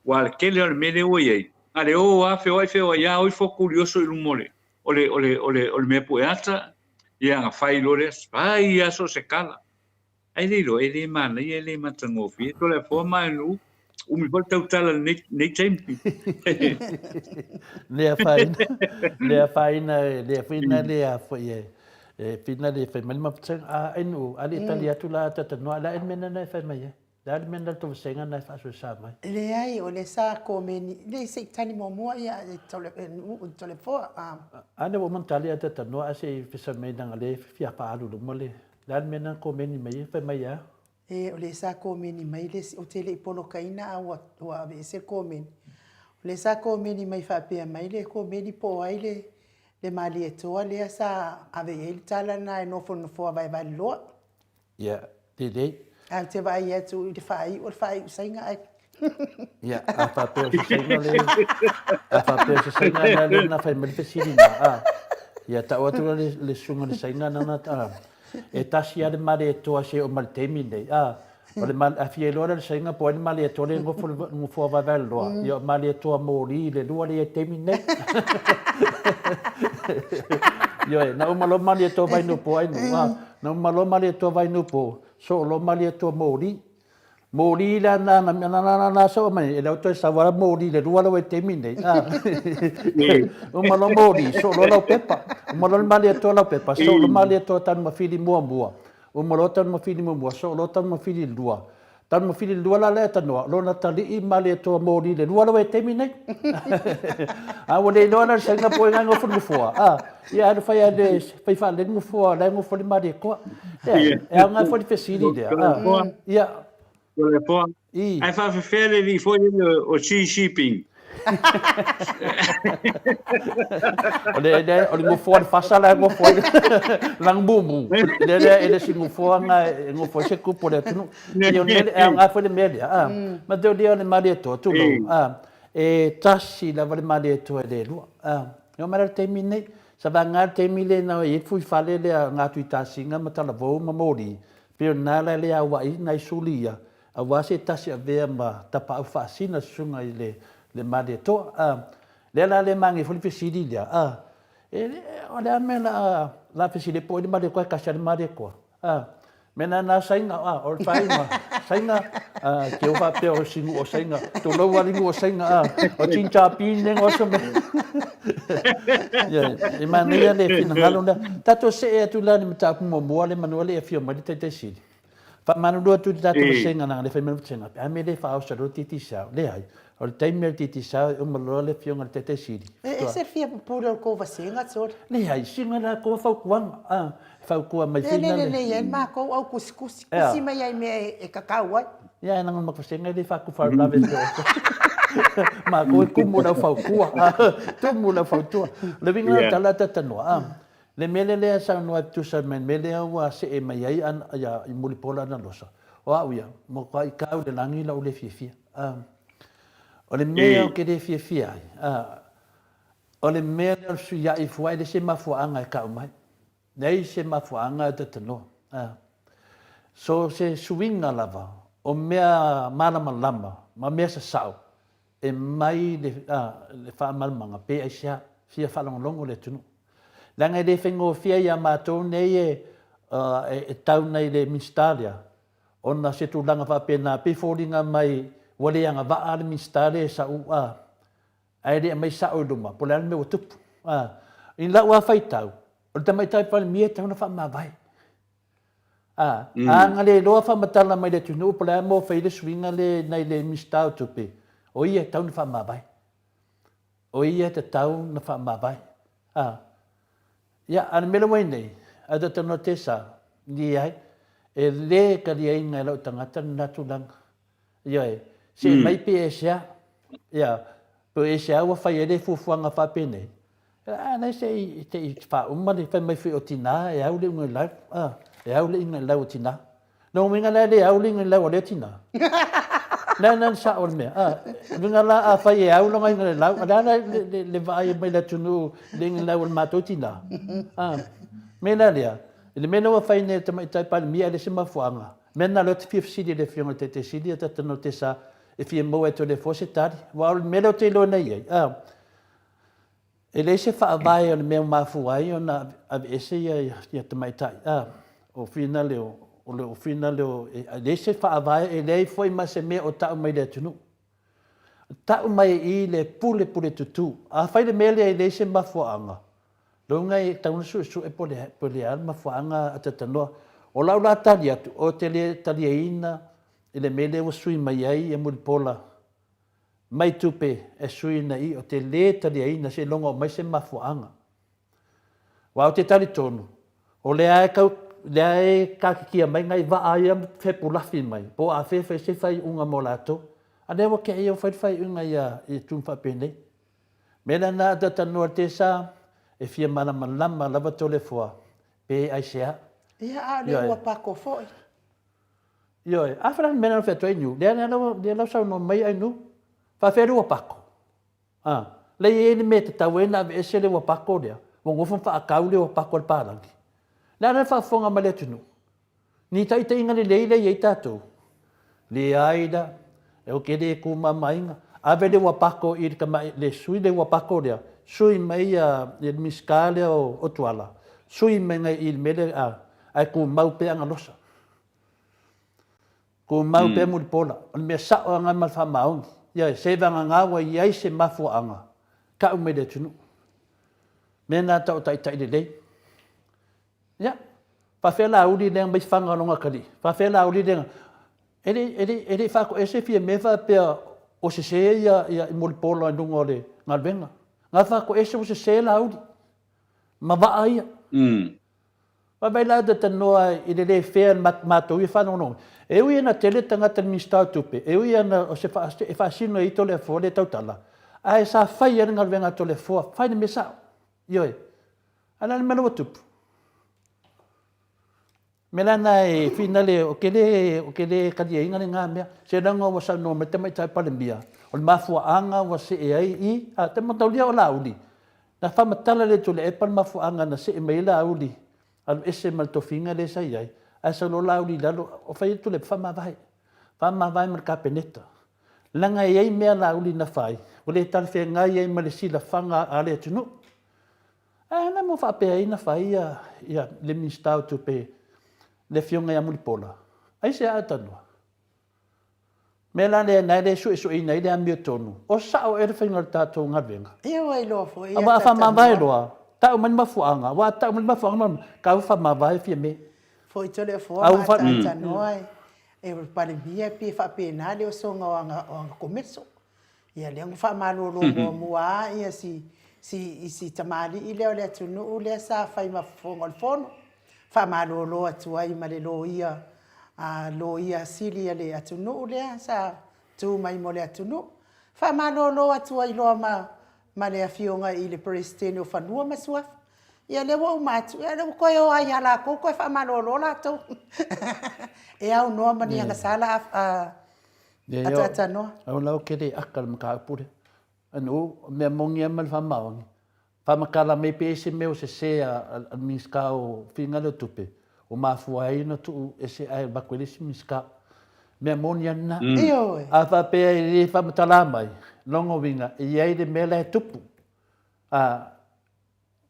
ua le tele o le mea lea ua i ai, na le o lava feoai feoai lava o ifo kulioso i luma o le, o le, o le, o le, o le mea pueata, ia na fai loa lea, fai lava so o se tala. Ai le iloa, e le manaia, e le matagofie. Toleafoa ma Aenuu, umi foi le tautala i lenei taimi. Le afaina, le afaina, le afaina le a foi e, e whina le whai mai le maputanga, a Aenuu, a le tali atu la tatanoa, le a le mea nana e whai mai e. Le a le mea na le tovasega na e faasoesa mai. Leai, o lea sa komeni, le se i tali muamua ia e tole, e nuu i Toleafoa, a. A lea ua uma ona tali a tatanoa a se i fesa mai leaga lea e fia faaalu i luma le, le a le mea na komeni mai ai, fai mai e a? E, o lea sa komeni mai le isi, ou te le i polokaina a ua, ua aveese le komeni. O lea sa komeni mai faapea mai le komeni po o ai le, Le Malietoa lea sa ave i ai le tala lena e nofonofo vaevaeloloa. Ia, lelei. Ae ou te vaai atu i le faaiu, o le faaiu Saina ai. Ia, a faapea o se Saina le, a faapea o se Saina lea lea na fai mai le fesili na, a. Ia, tau atu la le, le susuga i le Saina nana, a, e tasi lava le Malietoa se oo mai le taimi lenei, a. O le a fia iloa lea le Saina po o ai le Malietoa lea e nofo i le nofoa vaevaeloloa, ia o Malietoa moli le lua lea i ai i le taimi lenei. Ioe, na uma loa Malietoa Vainuupo ai nuu, a, na uma loa Malietoa Vainuupo, soo loa Malietoa moli. Moli la na na na na na soo mai, e le o toe sau lava moli le lua lea ua i le taimi lenei, a. Uma loa moli, soo loa Laupepa. Uma loa le Malietoa Laupepa, soo loa Malietoa Tanumafili muamua. Uma loa Tanumafili muamua, soo loa Tanumafili lua. Tanumafili lua la lea tanoa, lona talii Malietoa moli le lua lea e taimi nei. A ua le iloa la le saina po o ai nofo le nofoa. A, ia alu fai a le fai faalelei le nofoa, la e nofo le Malietoa. Ia, e aoga foi le fesili lea. A, ia. Toleafoa. I. Ae faafefea le alii foi lele o Xi Jinping? O le, le, o le nofoa le fasa la e nofo ai lana mumu. Le lea e le si nofoa na e nofo ai se tupu o le atunuu. Ia o le mea lea, e aoga foi le mea lea. A, ma te o lea o le Malietoa, tulou, a, e tasi lava le Malietoa e le lua. A, e oo mai la i le taimi lenei, sa vagana le taimi lea na i ai le fuifale lea na atu i Tasiga ma Talavou ma Moli, Pei o lena la e le auai nai suli ia, aua se tasi avea ma tapaau faasina susuga i le le Malietoa. A, lea la le manaia foi le fesili lea, a, e, o le a mea la a, la fesili ai po o ai le Malietoa e tasi a le Malietoa. A, mea na na Saina, a, o le faaiuga, Saina, a, te o faapea o si nuu o Saina, tulou a le nuu o Saina, a, o Chinchapin ne ngoso me. Ia, e manaia le finagalo lea. Tatou see atu la i le mataupu muamua lea manu le afio mai le Taitai Sili. Faamalulu atu i le tatou vasega leaga le fai mai le vasega, pe a mea e le faaoso loa le Digicel. Leai, o le taimi o le Digicel e uma loa le afioga i le Taitai Sili. E ese le fia pupule o le kou vasega, Toli. Leai, sina la kou fautuaga, a, e fautua mai foi na le. E lelei ai le matou au kusikusi, kusi mai ai i mea e kakau ai. Ia, e leaga o le matou vasega e le faatufalavave e pei o matou e tumu i le aufautua, tumu i le aufautua. O le uiga lena o le tala a Tatanoa, a, le mea lea lea e saunoa e tusa ma le mea lea ua see mai ai ia i Mulipola Analosa, o au ia, matuai tau i le lagi lou le fiafia. A, o le mea ou te le fiafia ai, a, o le mea lea o le fesuiai fua e le se mafuaaga e tau mai. Leai se mafuaaga e Tatanoa. A, so se suiga lava o mea malamalama ma mea sasao e mai le, a, le faamalamalamaga pe aisea fia faalogologo le atunuu. Leaga e le faigofie ia matou nei e, a, e, e tau nei le Minisita lea, ona se tulaga faapena pei foliga mai ua le agavaa le Minisita lea e sa'u, a, ae le aumai sao i luma po o le a le mea ua tupu. A, i lau lava faitau, o le tamaitai Palemia e tatau ona faamavae. A, a na le iloa faamatala mai le atunuu po o le a le mea ua fai ai le suiga lea nai le Minisita o Tupe, o ia e tatau ona faamavae. O ia e tatau ona faamavae. A, ia, a o le mea lea ua i ai nei, a ta talanoa te sa, leai, e le taliaina e lou tagata lena tulaga. Ioe, see mai pe aisea, ia, pe aisea ua fai ai le fuafuaga faapenei, a lea se i te i faauma le fai mai foi o tina e au le iuga i lau, a, e au le iuga i lau o tina. Lona uiga la e le au le iuga i lau a lea tina. Le na le sao o le mea, a, uiga la afai e au lona iuga i lau, a le a la le, le, le vaai mai le atunuu i le iuga i lau o le matou tina. A, mea la lea, i le mea lea ua fai nei e le Tamaitai Palemia e le se mafuaaga, Mea lena lea ou te fia fesili i le Afioga i le Taitai Sili a tatou te sa e fia maua e Toleafoa se tali. Aua o le mea lea ou te iloa nei ai, a, e leai se faavae o le mea ua mafua ai ona aveese ia, ia tamaitai, a, o finale o, o le finale o, e leai se faavae, e leai foi ma se mea o tau mai le atunuu. Tau mai i le pulepule tutū. Afai le mea lea e leai se mafuaaga, loga e tatau ona suesue po o le a le mafuaaga a Tatanoa. O lau la tali atu, ou te le taliaina i le mea lea ua sui mai ai ia Mulipola mai tupe e sui na i, ou te le taliaina seiloga oo mai se mafuaaga. Aua ou te talitonu, o lea e kau, lea e kakikia mai nai vaa ia fepulafi mai, po o afea e fai se faaiuga mo latou. A lea ua tea ia ua fai le faaiuga ia i tunu faapenei. Mea la na ta talanoa te sa, E fia malamalama lava Toleafoa pe aisea. Ia, a o le ua pako foi. Ioe, a fa la le mea na fai atu ai Niu, lea lea lea lau saunoa mai ai Niu, faafefea le ua pako. A, lea e i ai le mea e tatau ai ona aveese le ua pako lea, ua nofo ma faatau le ua pako a le palagi. Le a la le faafofoga mai le atunuu? Ni taitaiga lelei lea e i ai tatou? Leai la, ou te le tumamaina. Ave le ua pako i le tamai, le sui le ua pako lea, sui mai ia le Minisita lea o Tuala, sui mai i le mea lea, ae tumau pea Agalosa. Tumau pea Mulipola. O le mea sao lava lena ma le faamaoni. Ioe, seivagana ua i ai se mafuaaga, tau mai le atunuu. Mea na tau o taitai lelei. Ia, faafefea Laauli lea mai faga o lona atalii? Faafefea Laauli lea? E le, e le, e le i faatoese Fiame faapea o sese ia, ia Mulipola i luga o le galuega. Na faatoese ua sese Laauli ma vaa ia. Vaavaai la ta tanoa i le le fair matou ia faalogologo. E ui ina tele tagata i le Minisita o Tupe, e ui ina o se e faasino ai Toleafoa le tautala, ae sa fai ai le galuega a Toleafoa, fai le mea sao. Ioe. Ae o le a le mea la ua tupu? O le mea la lena e finale, ou te le, ou te le taliaina lena mea. Seiloga ua saunoa mai le Tamaitai Palemia, o le mafuaaga ua see ai i, a, te mataulia o Laauli, na faamatala lea e Tuilaepa le mafuaaga na see mai ai Laauli, alu ese ma le tofiga lea sa i ai, ae sau loa Laauli i lalo, o fai atu Tuilaepa, faamavae, faamavae ma le Kapeneta. Leaga e i ai mea a Laauli na fai, ua le talafeagai ai ma le silafaga a le atunuu. Ae a na faapea ai na fai ia, ia le Minisita o Tupe, le Afioga ia Mulipola? Aisea a talanoa? Mea la lea na e le suesueina ai le amiotonu, o sao ea le faiga o le tatou galuega? Ia ua iloa foi ia Aua a faamavae loa, tau mai le mafuaaga, aua a tau mai le mafuaaga, kau faamavae Fiame. Foi Toleafoa ma ataatanoa e o le Palemia e pei e faapena le osoga o ana komeso. Ia lea ua faamalolo muamua lava ia si si si tamalii lea o le atunuu lea sa fai ma fofoga o le fono, faamalolo atu ai ma le loia a loia sili a le atunuu lea sa tu mai mo le atunuu. Faamalolo atu ai loa ma ma le afioga i le Peresetene o Fanua ma Suafa. Ia lea ua uma atu, ia lea ua toe o lava ia latou toe faamalolo latou. E aunoa ma ni agasala a Ataatanoa. Au la ou te le aka i le mataupu lea. Anu, o mea moni lava ma le faamaoni. Faamatala mai pe i ai se mea o sese a le Minisita o Finagalo o Tupe, ua mafua ai ona tuu ese ae avatu i le isi Minisita. Mea moni lava lena. Ioe. A faapea e le faamatala mai, lona uiga, e i ai le mea la e tupu. A,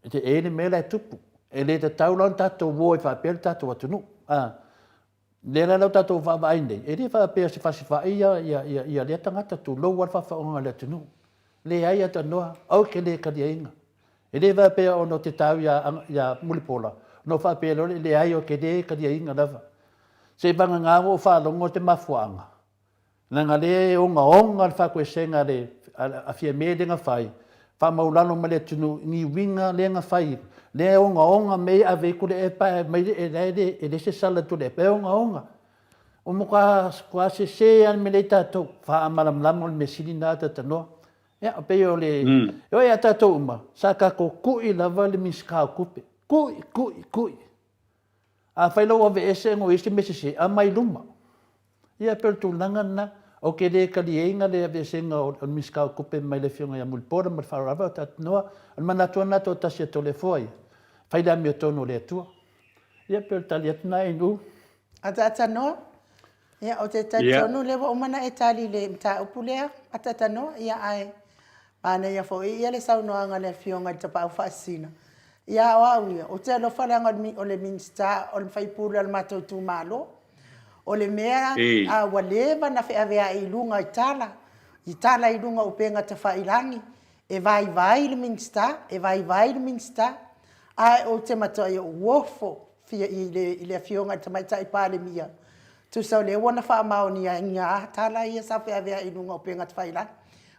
e i ai le mea la e tupu. E le tatau la ona tatou o ai faapea le tatou atunuu. A, Lea la ua tatou vaavaai nei, e le faapea o se fasifai ia lea tagata, tulou lava le faafofoga a le atunuu. Leai atanoa, ou te le taliaina. E le faapea ona ou te tau ia Mulipola, ona ou faapea loa lea, leai ou te le taliaina lava. Seivagana ua ou faalogo te mafuaaga, Leaga lea e ogaoga le faakoesega a Fiame lea na fai, faamaulalo mai le atunuu i ni uiga lea na fai, lea e ogaoga mea ia ave ai Tuilaepa ae aumai e leai se sala i Tuilaepa, e ogaoga. Ua matua sese lava le mea lea i tatou, faamalamalama o le mea sili lena talatalanoa. Ia, pei o le, e oo ia tatou uma, sa tatou tui lava le Minisita o Tupe, tui, tui, tui. Afai la ua aveese ona o i ai se mea sese, aumai i luma. Ia pei o le tulaga lena. Ou te le taliaina le aveesega o le Minisita o Tupe mai le Afioga ia Mulipola ma le faaaloalo lava o Tatunoa. O le manatu lava lena toatasi a Toleafoa ia, fai le amiotonu a le Atua. Ia pei o le tali atu lena Inu. Ataatanoa, ia ou te talitonu lea ua uma ona e tali i le mataupu lea Ataatanoa, ia ae manaia foi ia le saunoaga a le Afioga i le Tapaau Faasisina. Ia o au ia, ou te alofa leaga o le Minisita, o le sui usufono o le matou itumalo. O le mea ua leva ona feaveai i luga i tala, i tala i luga o upega tafailagi, e vaivai le Minisita, e vaivai le Minisita, ae ou te matuai ou ofo i le Afioga i le Tamaitai Palemia, tusa o lea ua na faamaoniaina tala ia sa feaveai i luga o upega tafailagi.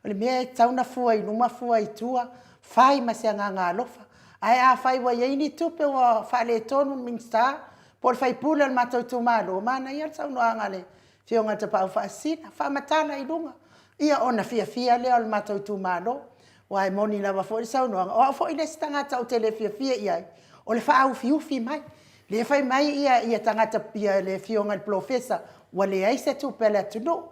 O le mea e tatau ona fua i luma fua i tua, fai ma se agaga alofa. Ae afai ua i ai ni tupe ua faaletonu i le Minisita po o le sui usufono o le matou itumalo, manaia le saunoaga a le Afioga i le Tapaau Faasisina, faamatala i luga, ia ona fiafia lea o le matou itumalo. Aua e moni lava foi le saunoaga, o au foi le isi tagata ou te le fiafia i ai, o le faaufiufi mai. Lea fai mai ia ia tagata ia le afioga i le polofesa ua leai se tupe a le atunuu.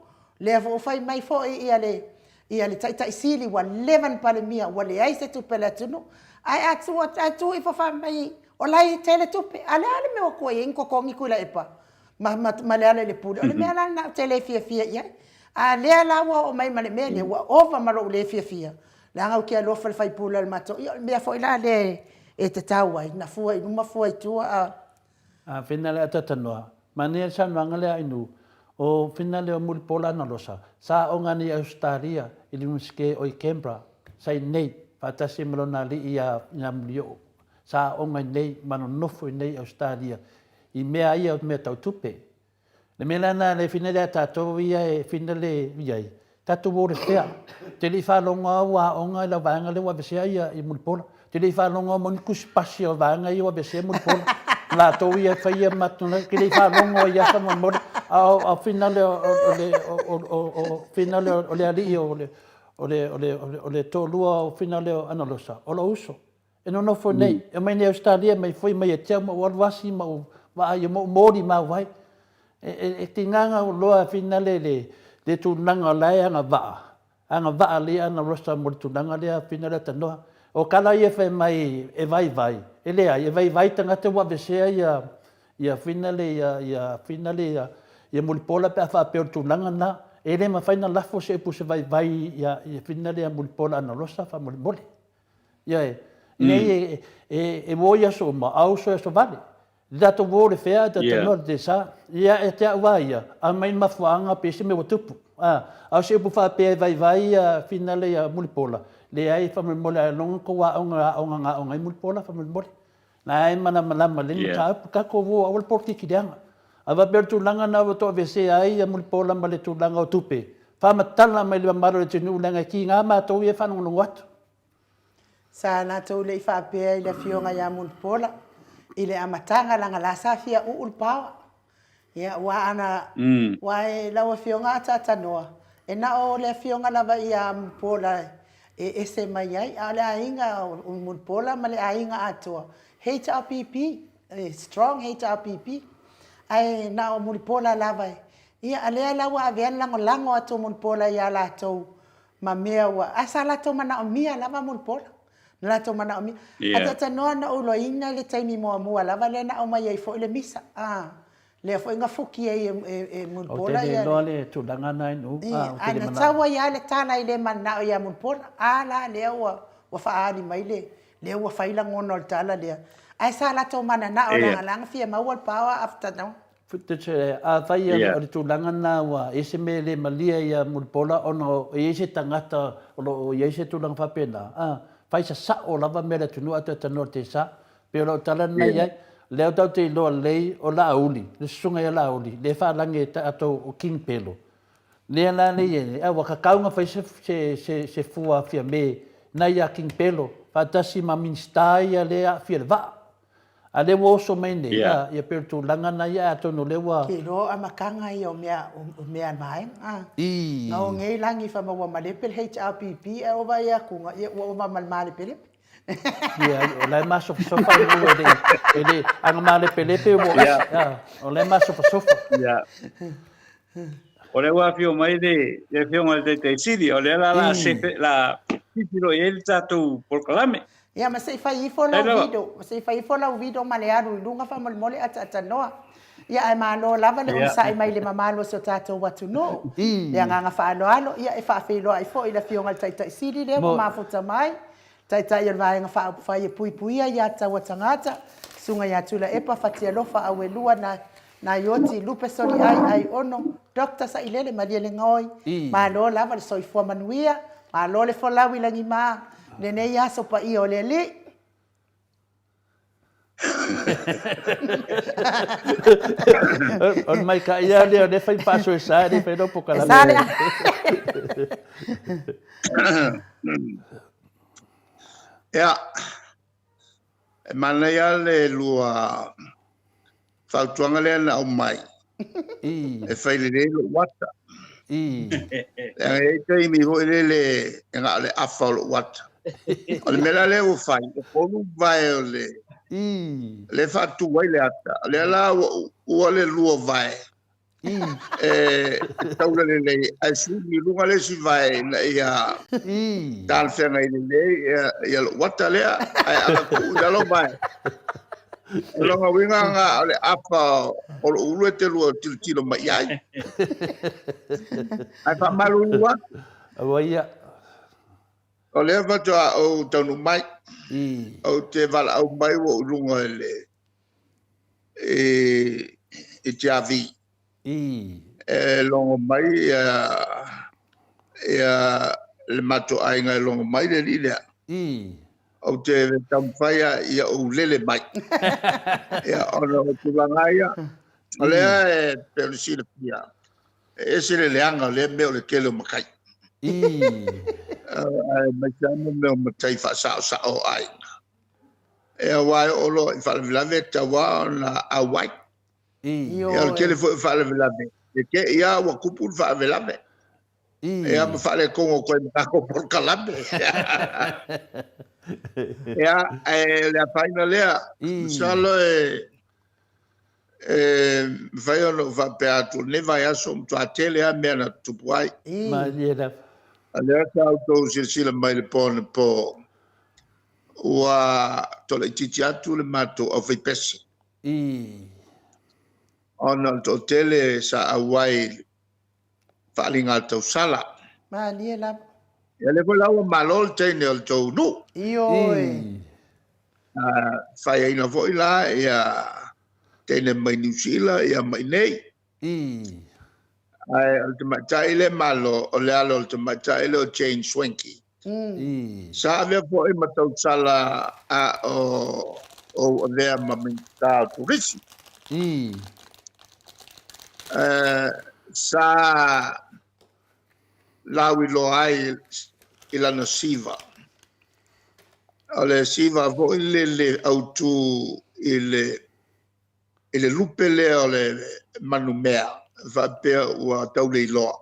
Lea foi ua fai mai foi ia le ia le Taitai Sili ua leva ona Palemia ua leai se tupe a le atunuu. Ae a tu ae tu ifo fai mai o la e tele tupe. A o le a le mea ua tua i ai ni totogi Tuilaepa ma ma ma Lealailepule? O le mea la lena ou te le fiafia i ai. A lea la ua oo mai ma le mea lea, ua ova ma lou le fiafia, leaga ou te alofa i le sui usufono o le matou, ia o le mea foi la lea e tatau ai, na fua i luma fua i tua a. A fina le atatanoa, manaia le saunoaga lea Ainuu, o fina lea o Mulipola Analosa, sa aoga nei i Ausetalia i le Iunivesite o i Canberra, sa i nei, faatasi ma lona alii ia Mulioo, sa aoga i nei ma nonofo i nei i Ausetalia i mea ia o mea tau tupe. Le mea la lena le fina lea tatou ia e fina le i ai, tatou o le fea. Te le i faalogo au ua aoga i lau vaega lea ua aveesea ia i Mulipola. Te le i faalogo au ni tusi pasi o vaega ia ua aveesea Mulipola. Latou ia e faia matou te le i faalogo ai lava faamolemole. A o fina le o le o fina le o le alii o le o le o le o le toalua o fina le o Analosa, o lou uso. E nonofo nei, e omai nei Ausetalia mai foi mai ia te au ma ou alu asi ma ou vaai ma ou molimau ai. E tiga na ou iloa finale le tulaga o la e agavaa, agavaa lelei Ana Rosa mo le tulaga lea finale o tanoa. O tala ia fai mai e vaivai, e leai, e vaivai tagata ua aveesea ia ia finale ia ia finale ia ia Mulipola pe a faapea o le tulaga lena. E le mafai ona lafo se upu se vaivai ia ia finale ia Mulipola Ana Rosa faamolemole. Ioe. Nei e uo i aso uma, a uso i aso vale. Le tatou uo le fea, tatou noa le desa. Ia e te au a ia, aumai le mafuaaga pe se mea ua tupu. A o se upu faapea e vaivai ia finale ia Mulipola, leai faamolemole ailoga tou aoga aoga na aoga ai Mulipola faamolemole. Na e malamalama lelei le mataupu, tatou o aua le polokiki leaga. A faapea o le tulaga lena ua toavesea ai ia Mulipola ma le tulaga o tupe, faamatala mai i le mamalu o le atunuu leaga e tiga matou ia e faalogologo atu. Sa latou le i faapea i le afioga ia Mulipola i le amataga leaga la sa fia uu le paoa. Ia aua ana aua e lau afioga a ta tanoa e na o le afioga lava ia Mulipola e ese mai ai a o le aiga o Mulipola ma le aiga atoa HRPP e strong HRPP ae na o Mulipola lava ia a lea la ua avea le lagolago atu o Mulipola ia latou ma mea ua ae sa latou manaomia lava Mulipola na latou manaomia. Yeah. Ae tanoa na ou iloaina le taimi muamua lava lea na aumai ai foi le misa. Ah, lea foi na fuki ai e, e, e Mulipola. Ou te le iloa le tulaga na inu. Ah, ou te le manao. Na tau ai lava le tala i le manao ia Mulipola. Ah la, lea ua, ua faaali mai le, lea ua fai lagona o le tala lea. Ae sa latou mananao yeah. leaga la na fia maua le paoa after now. Afai o le tulaga lena ua i ai se mea e le malie ia Mulipola ona e i ai se tagata o lo o i ai se tulaga faapena, a, fai sasao lava mea a le atunuu ae toe tanoa i le tesa. Pei o lau tala lena i ai. O lea tatou te iloa lelei o Laauli, le susuga ia Laauli, lea e faalagi e tatou o King Pelo. Lea la lea i ai nei, a ua tatau ona fai se fua Fiame na ia King Pelo faatasi ma Minisita ia lea e aafia i le vaa. A lea ua oso mai nei, yeah. Ia pei o le tulaga na ia, atonu o lea ua... Ke iloa o amataga ia o mea, o mea a le vaega. Ah. I. Na o nei lagi fa maua malepe le HRPP ae ova ia atuga, ia ua ova ma le malepelepe. Ia, o la e masofasofa i e le, e le, ana malepelepe ua yeah. Yeah, o la e masofasofa. Yeah. O lea ua afio mai le, le afioga i le Taitai Sili, o lea la la sefe, la tilotilo i ai le tatou polokalame. Ia ma se i fai ifo lau video, ma se i fai ifo lau video ma le alu i luga faamolemole ataatanoa. Ia ae malo lava le onosai mai le mamalu o si o tatou atunuu. Le agaga faaaloalo, ia e faafeiloai foi i le afioga i le Taitai Sili lea ua mafuta mai, Taitai o le Vaega Faaupufai e Puipuia Ia Taua Tagata, Susuga ia Tuilaepa Fatialofa Auelua Naioti Lupe Soliai Aiono Doctor Sailele Malielegaoi, malo lava le soifua manuia, malo le folau i lagima i lenei aso paia o le Alii. O le maikaʻi lava lea o lea e fai faasoesa e le i faia lau polokalame. E sa le Ia, e manaia le lua fautuaga lea na aumai e fai lelei lou ata. Leaga e i ai taimi foi lele e na o le afa o lou ata. O le mea la lea ua fai, e 3 vae o le lea e faatu ai le ata. O lea la ua uua le 2 vae e taula lelei, ae suli i luga le isi vae ina ia talafeagai lelei ia lou ata lea, ae a tuu i lalo vae. O lona uiga lena o le afa o lou ulu e te lua tilotilo mai i ai. Ae faamalulu atu. Aua ia. O lea faatoa ou taunuu mai. Ou te valaau mai ua ou i luga i le i Tiavi. E logo mai ia le matou aiga e logo mai le alii lea. Ou te taumafai lava ia ou lele mai. Ia, ona o tulaga ia, o lea e pei ona silafia, e ese le leaga o lea mea o le tele o matai. Aemaise lava mea o matai faasaosao o aiga. Ia aua e oo loa i faalavelave e tatau lava ona auai. Ia o le tele foi o faalavelave, e te i lava ua tupu le faalavelave. Ia ma faaletonu atu ai ma tatou polokalame. Ia, ae o le afaina lea, masalo e mafai ona ou faapea atu, o lenei vaiaso ua matua tele lava mea na tutupu ai. Malie lava. O lea sa outou silasila mai i le po anapo, ua tolaitiiti atu le matou aufaipese. Ona o le toatele sa auai i le faaaliga a le tausala. Malie lava. Ia lea foi la ua malo le teine o le tou nuu. Ioe. Faiaina foi la ia teine mai Niu Sila ia ma inei. Ae o le tamaitai lea malo, o le alo o le tamaitai lea o Jane Swankie. Sa avea foi ma tausala a o ou avea ma Minisita o Turisi. Sa lauiloa ai i lana siva. O le siva foi lele autu i le i le lupe lea o le manumea faapea ua tauleiloa.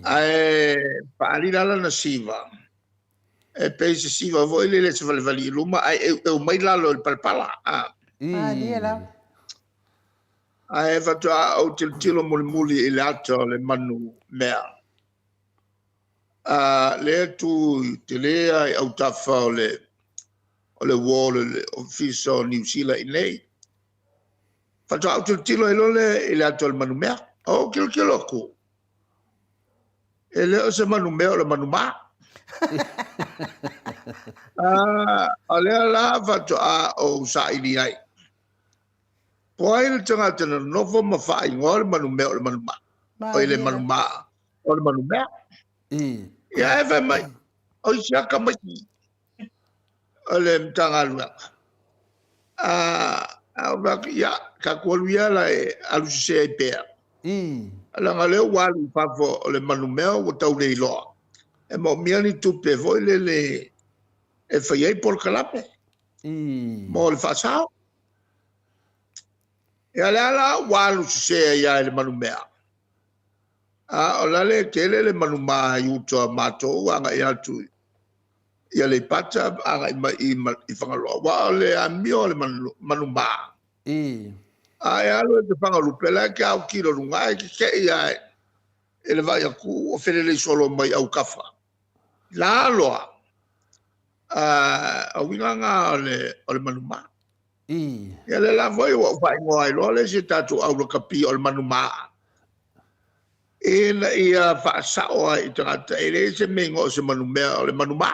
Ae faaali la lana siva, e pei se siva foi lele e savalivali i luma ae eueu mai lalo i le palapala. Malie lava. Ae faatoa ou tilotilo mulimuli i le ata o le manumea. A lea tu tele lava i autafa o le o le wall o le Ofisa o Niu Sila i inei. Faatoa ou tilotilo ai loa lea i le ata o le manumea. Ou tilotilo atu, e le o se manumea o le manumā. O lea la faatoa ou saili ai. Po ai le tagata na nonofo ma faaigoa le manumea o le manumā. Oi le manumā o le manumea. Ia e fai mai, o isi lava tamaiti o le Matagaluega. A ou fai atu, ia, tatou alu ia la e alu sese ai pea. Leaga o lea ua alu i fafo o le manumea ua tau le iloa. E moomia ni tupe foi lele e fai ai polokalame mo le faasao. Ia lea la ua alu sese ai lava i le manumea. A o la le tele le manumā i uta o matou agai atu i Aleipata agai mai i Fagaloa, aua o le amio o le manumā. A e alu e te fagalupe, la e te autilo i luga ae te te i lava i le vaai atu ua felelei solo mai autafa. La loa, o uiga na o le manumā. Ia lea la foi ua ou faaigoa ai loa le isi tatou au lakapi o le manumā, ina ia faasao ai i tagata, e leai se mea igoa o se manumea, o le manumā.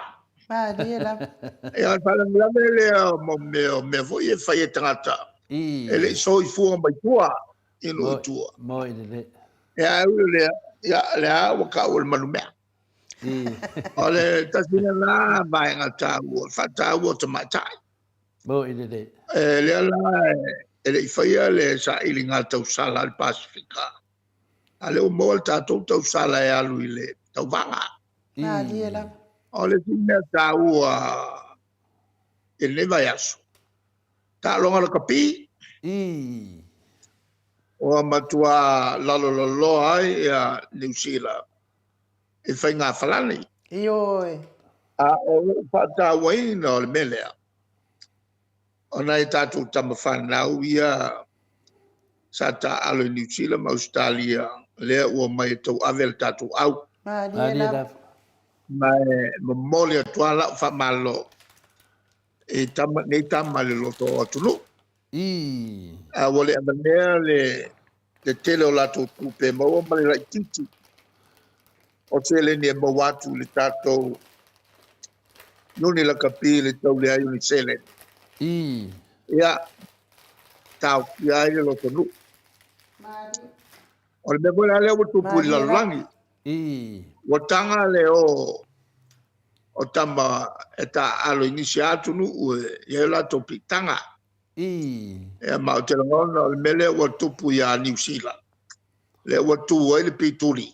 Malie lava. Ia, o le faalavelave lea o mea o mea foi e fai e tagata, e le i soifua mai tua i nuu i tua. Moi lelei. Ia, ae ui o lea, ia, o lea ua tau o le manumea. O le tasi lena vaega taua, faataua o tamaitai. Moi lelei. E lea la e le i faia le sailiga tausala a le Pasefika, a lea ua maua le tatou tausala e alu i le tauvaga. Malie lava. O le isi mea taua i lenei vaiaso, taaloga lakapi. Ua matua lalolaloa ai ia Niu Sila i faiga falani. Ioe. A o lou faatauaina o le mea lea, o nai a tatou tama fanau ia sa taaalo i Niu Sila ma Ausetalia, lea ua omai e tauave le tatou au. Malie lava. Ma e momoli atu lava lau faamalo i tama, nei tama i le loto o atunuu. A ua le avanea le le tele o latou tupe e maua ma le laitiiti o seleni e maua atu i le tatou iuni lakapi i le tau leai o ni seleni. Ia, taofia ai le lotonuu. O le mea foi la lea ua tupu i le lalolagi, ua taga le o o tama e taaalo i nisi atunuu e i ai o latou piitaga. Ia, ma ou te lagona o le mea lea ua tupu ia Niu Sila, lea ua tu ai le pituli,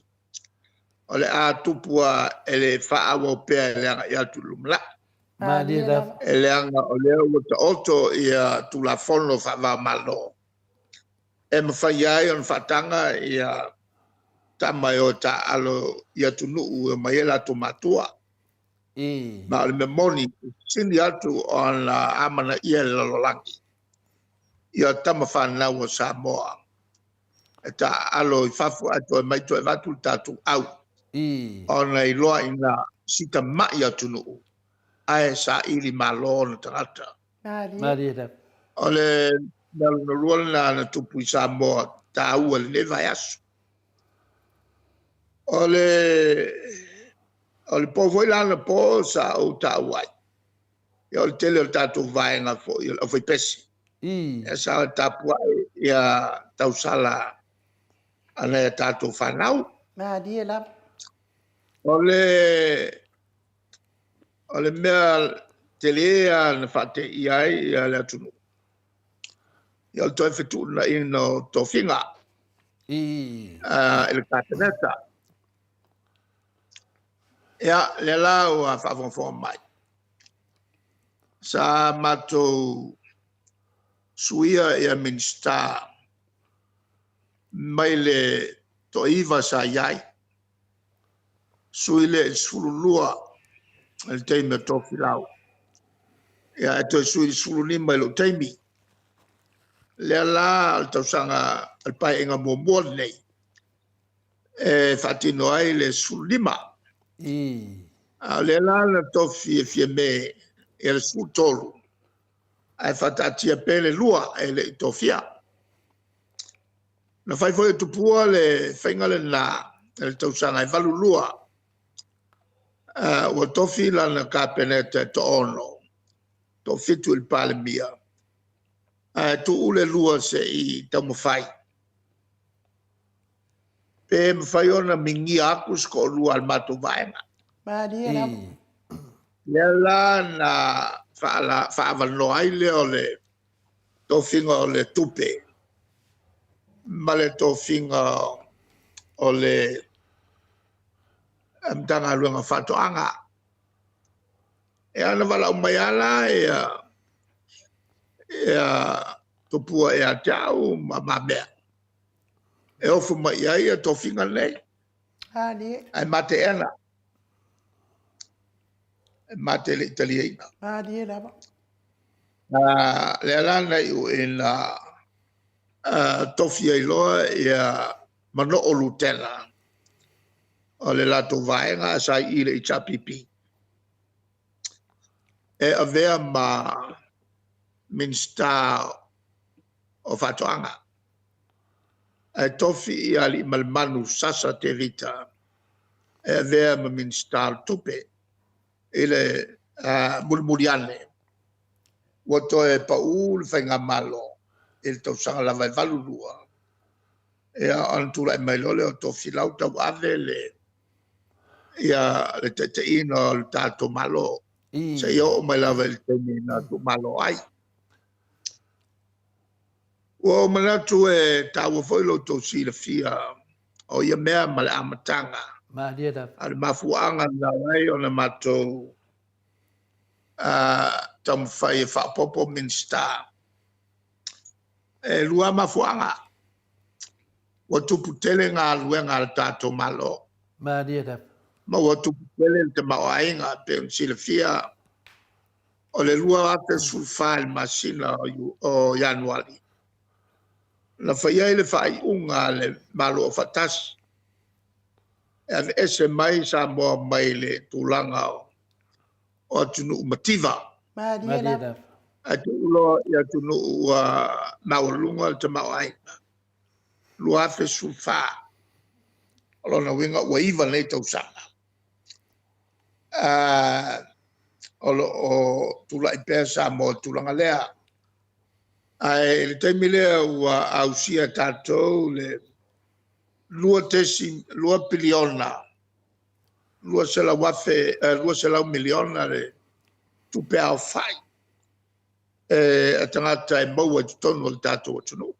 o le a tupu a e le faaauau pea e le agai atu i le lumanai. Malie lava. E leaga o lea ua taoto ia Tulafono faava-o-Malo e mafai ai ona faataga ia tama e o e taaalo i atunuu e omai ai latou matua. Ma o le mea moni, e sili atu ona amanaia e le lalolagi ia tama fanau a Samoa e taaalo i fafo ae toe mai toe avatu le tatou au, ona iloa ina si tamai atunuu ae saili malo ona tagata. Malie lava. O le mea lona lua lena na tupu i Samoa taua i lenei vaiaso. O le o le po foi la anapo sa ou taua ai, ia o le tele o le tatou vaega foi o le aufaipese. Ia sa tapuai ia tausala a nai a tatou fanau. Malie lava. O le o le mea tele lava na faateia ai ia le atunuu, ia o le toe fetuunaiga o tofiga i le Kapeneta. Ia, lea la ua faafogafoga mai, sa matou suia ia Minisita mai le toaiva sa i ai, sui lea i le 12 i le taimi o Tofilau. Ia, e toe sui i le 15 i lou taimi. Lea la o le tausaga o le Paeaiga muamua lenei e faatino ai le 15. A o lea la na tofi e Fiame ia le 13, ae faataatia pea le 2 e le i tofia. Na fai foi e Tupua le faiga lena i le tausaga e 82, ua tofi lana Kapeneta e toaono, toafitu i le Palemia, ae tuu le 2 se i taumafai, pe mafai ona migia atu se toalua a le matou vaega. Malie lava. Lea la na faaavanoa ai lea o le tofiga o le tupe ma le tofiga o le Matagaluega o Faatoaga. Ia na valaau mai lava la ia Tupua ia te au ma Mamea e ofo mai i ai ia tofiga nei. Ae ma teena. E ma te le i taliaina. Malie lava. Lea la na iu ina tofi ai loa ia Manoo Lutena o le latou vaega sa i le HRPP e avea ma Minisita o Faatoaga. Ae tofi ia Aliimalemanu Sasa Tevita e avea ma Minisita o Tupe i le mulimuli ane ua toe pau le faigamalo i le tausaga lava e 82, ia ona tulai mai loa lea o Tofilau tauave le taitaiina o le tatou Malo, seia oo mai lava i le taimi na tuumalo ai. Ua ou manatu e taua foi lo outou silafia o ia mea ma le amataga. Malie lava. A o le mafuaaga na ala ai ona matou taumafai e faaopoopo Minisita. E 2 mafuaaga. Ua tupu tele galuega a le tatou Malo. Malie lava. Maua tupe tele le tamaoaiga e pei ona silafia o le 2014 i le masina o Ianuari na fai ai le faaiuga a le Malo Aufaatasi e aveese mai Samoa mai le tulaga o atunuu mativa. Malie lava. Ae tuu loa i atunuu ua maualuga le tamaoaiga. 2014. O lona uiga ua 9 nei tausaga o lo o tulai pea Samoa i le tulaga lea. Ae i le taimi lea ua ausia e tatou le 2 piliona, 200 miliona le tupe aofai a tagata e maua i totonu o le tatou atunuu.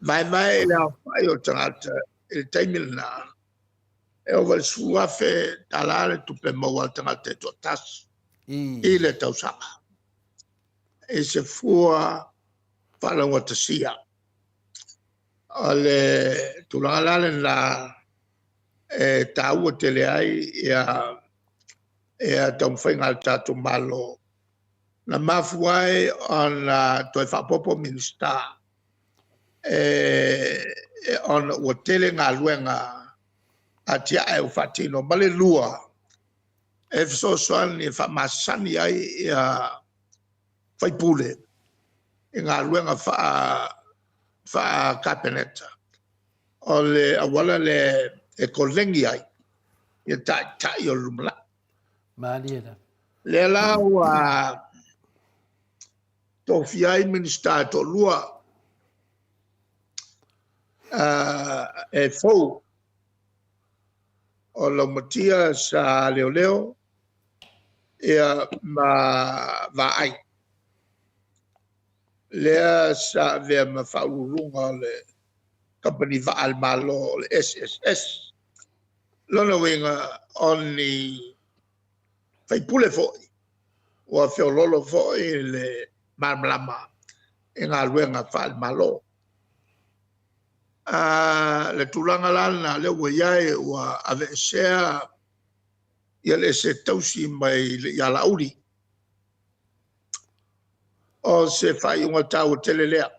Vaevae i le aofai o tagata i le taimi lena, e ova i le $10,000 le tupe maua a le tagata e toatasi i le tausaga, i se fua faalaugatasia. O le tulaga la lena e taua tele ai taumafaiga a lo tatou Malo, na mafua ai ona toe faaopoopo Minisita ona ua tele galuega atiae ua faatino. Ma le lua, e fesoasoani e faamasani ai sui usufono i galuega faa-Kapeneta. O le auala lea e koleni ai Taitai o le lumanai. Malie lava. Lea la ua tofia ai Minisita e toalua e fou, o Laumatia sa leoleo ma Vaai, lea sa avea ma faauluuluga o le Kamupani Vaa a le Malo o le SSS. O lona uiga, o ni sui usufono foi ua feoloolo foi le malamalama i galuega faale-Malo. Le tulaga la lena o lea ua i ai ua aveesea le Esetete Tausi mai ia Laauli. O se faaiuga taua tele lea,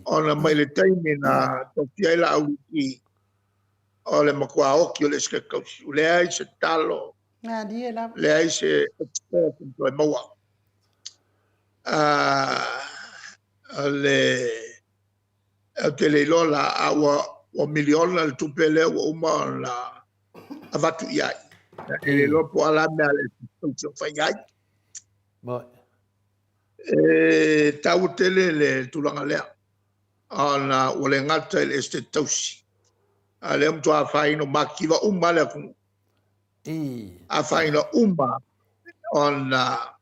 ona mai le taimi na tofia ai Laauli o le matua oti o le Esetete Tausi, ua leai se talo, Malie lava. leai se expert na toe maua. Ou te le iloa la, a ua miliona le tupe lea ua uma ona avatu i ai. E le iloa po o a la mea a le Esetete Tausi o fai ai. E taua tele le tulaga lea, ona ua le gata i le Esetete Tausi, a o lea ua matua afaina, ua matitiva uma lava le atunuu. Afaina uma ona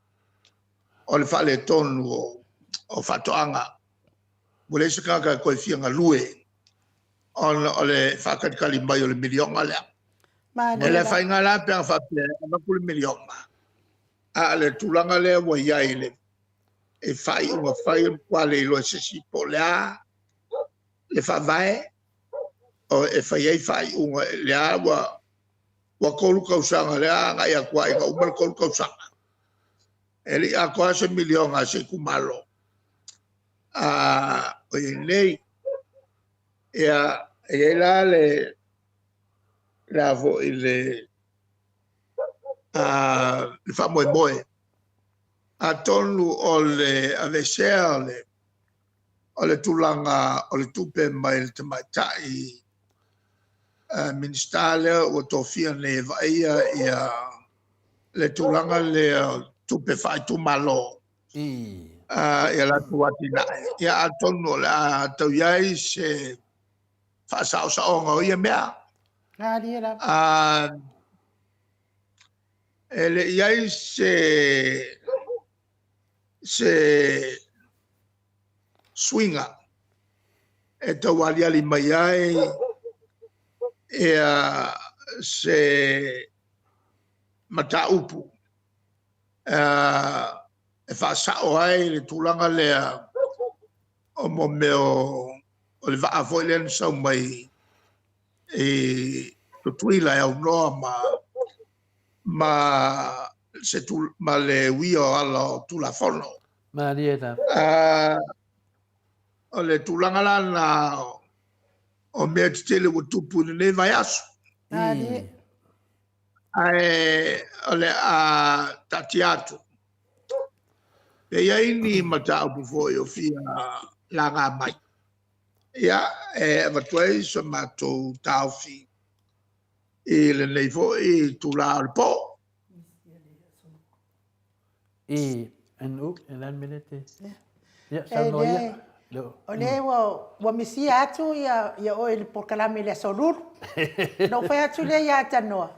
o le faaletonu o faatoaga. Ua leai se tagata e toe fia galue ona o le faatalitali mai o le miliona lea. E le afaina la pe a faapea e avatu le miliona, a o le tulaga lea ua i ai i faaiuga fai, e matua le iloa e se isi po o le a le faavae e fai ai faaiuga. O lea ua 3 tausaga, o lea a agai atu lava ina uma le 3 tausaga, e le i atoa lava se miliona a se itumalo o i ai nei. Ia, e i ai la le a foi le faamoemoe, atonu o le aveesea o le tulaga o le tupe mai le tamaitai Minisita lea ua tofia nei e vaaia le tulaga lea o tupe faaitumalo ia latou atinae. Ia atonu o le a tau i ai se faasaosaoga o ia mea. Malie lava. E le i i ai se suiga e tau aliali mai ai se mataupu e faasao ai le tulaga lea o mea o le vaa foi lea na sau mai i Tutuila e aunoa ma ma se ma le uia o ala o Tulafono. Malie lava. O le tulaga la lena o mea tetele ua tupu i lenei vaiaso. Malie. Ae o le a taatia atu. Pe i ai ni mataupu foi o fia laga mai, ia, e avatu ai so matou taofi i lenei foi itula o le po. I NU, e le minute. Ia, saunoa ia. O lea ua misia atu ia oe i le polokalame i le Aso Lulu. Ona ou fai atu lea ia Tanoa,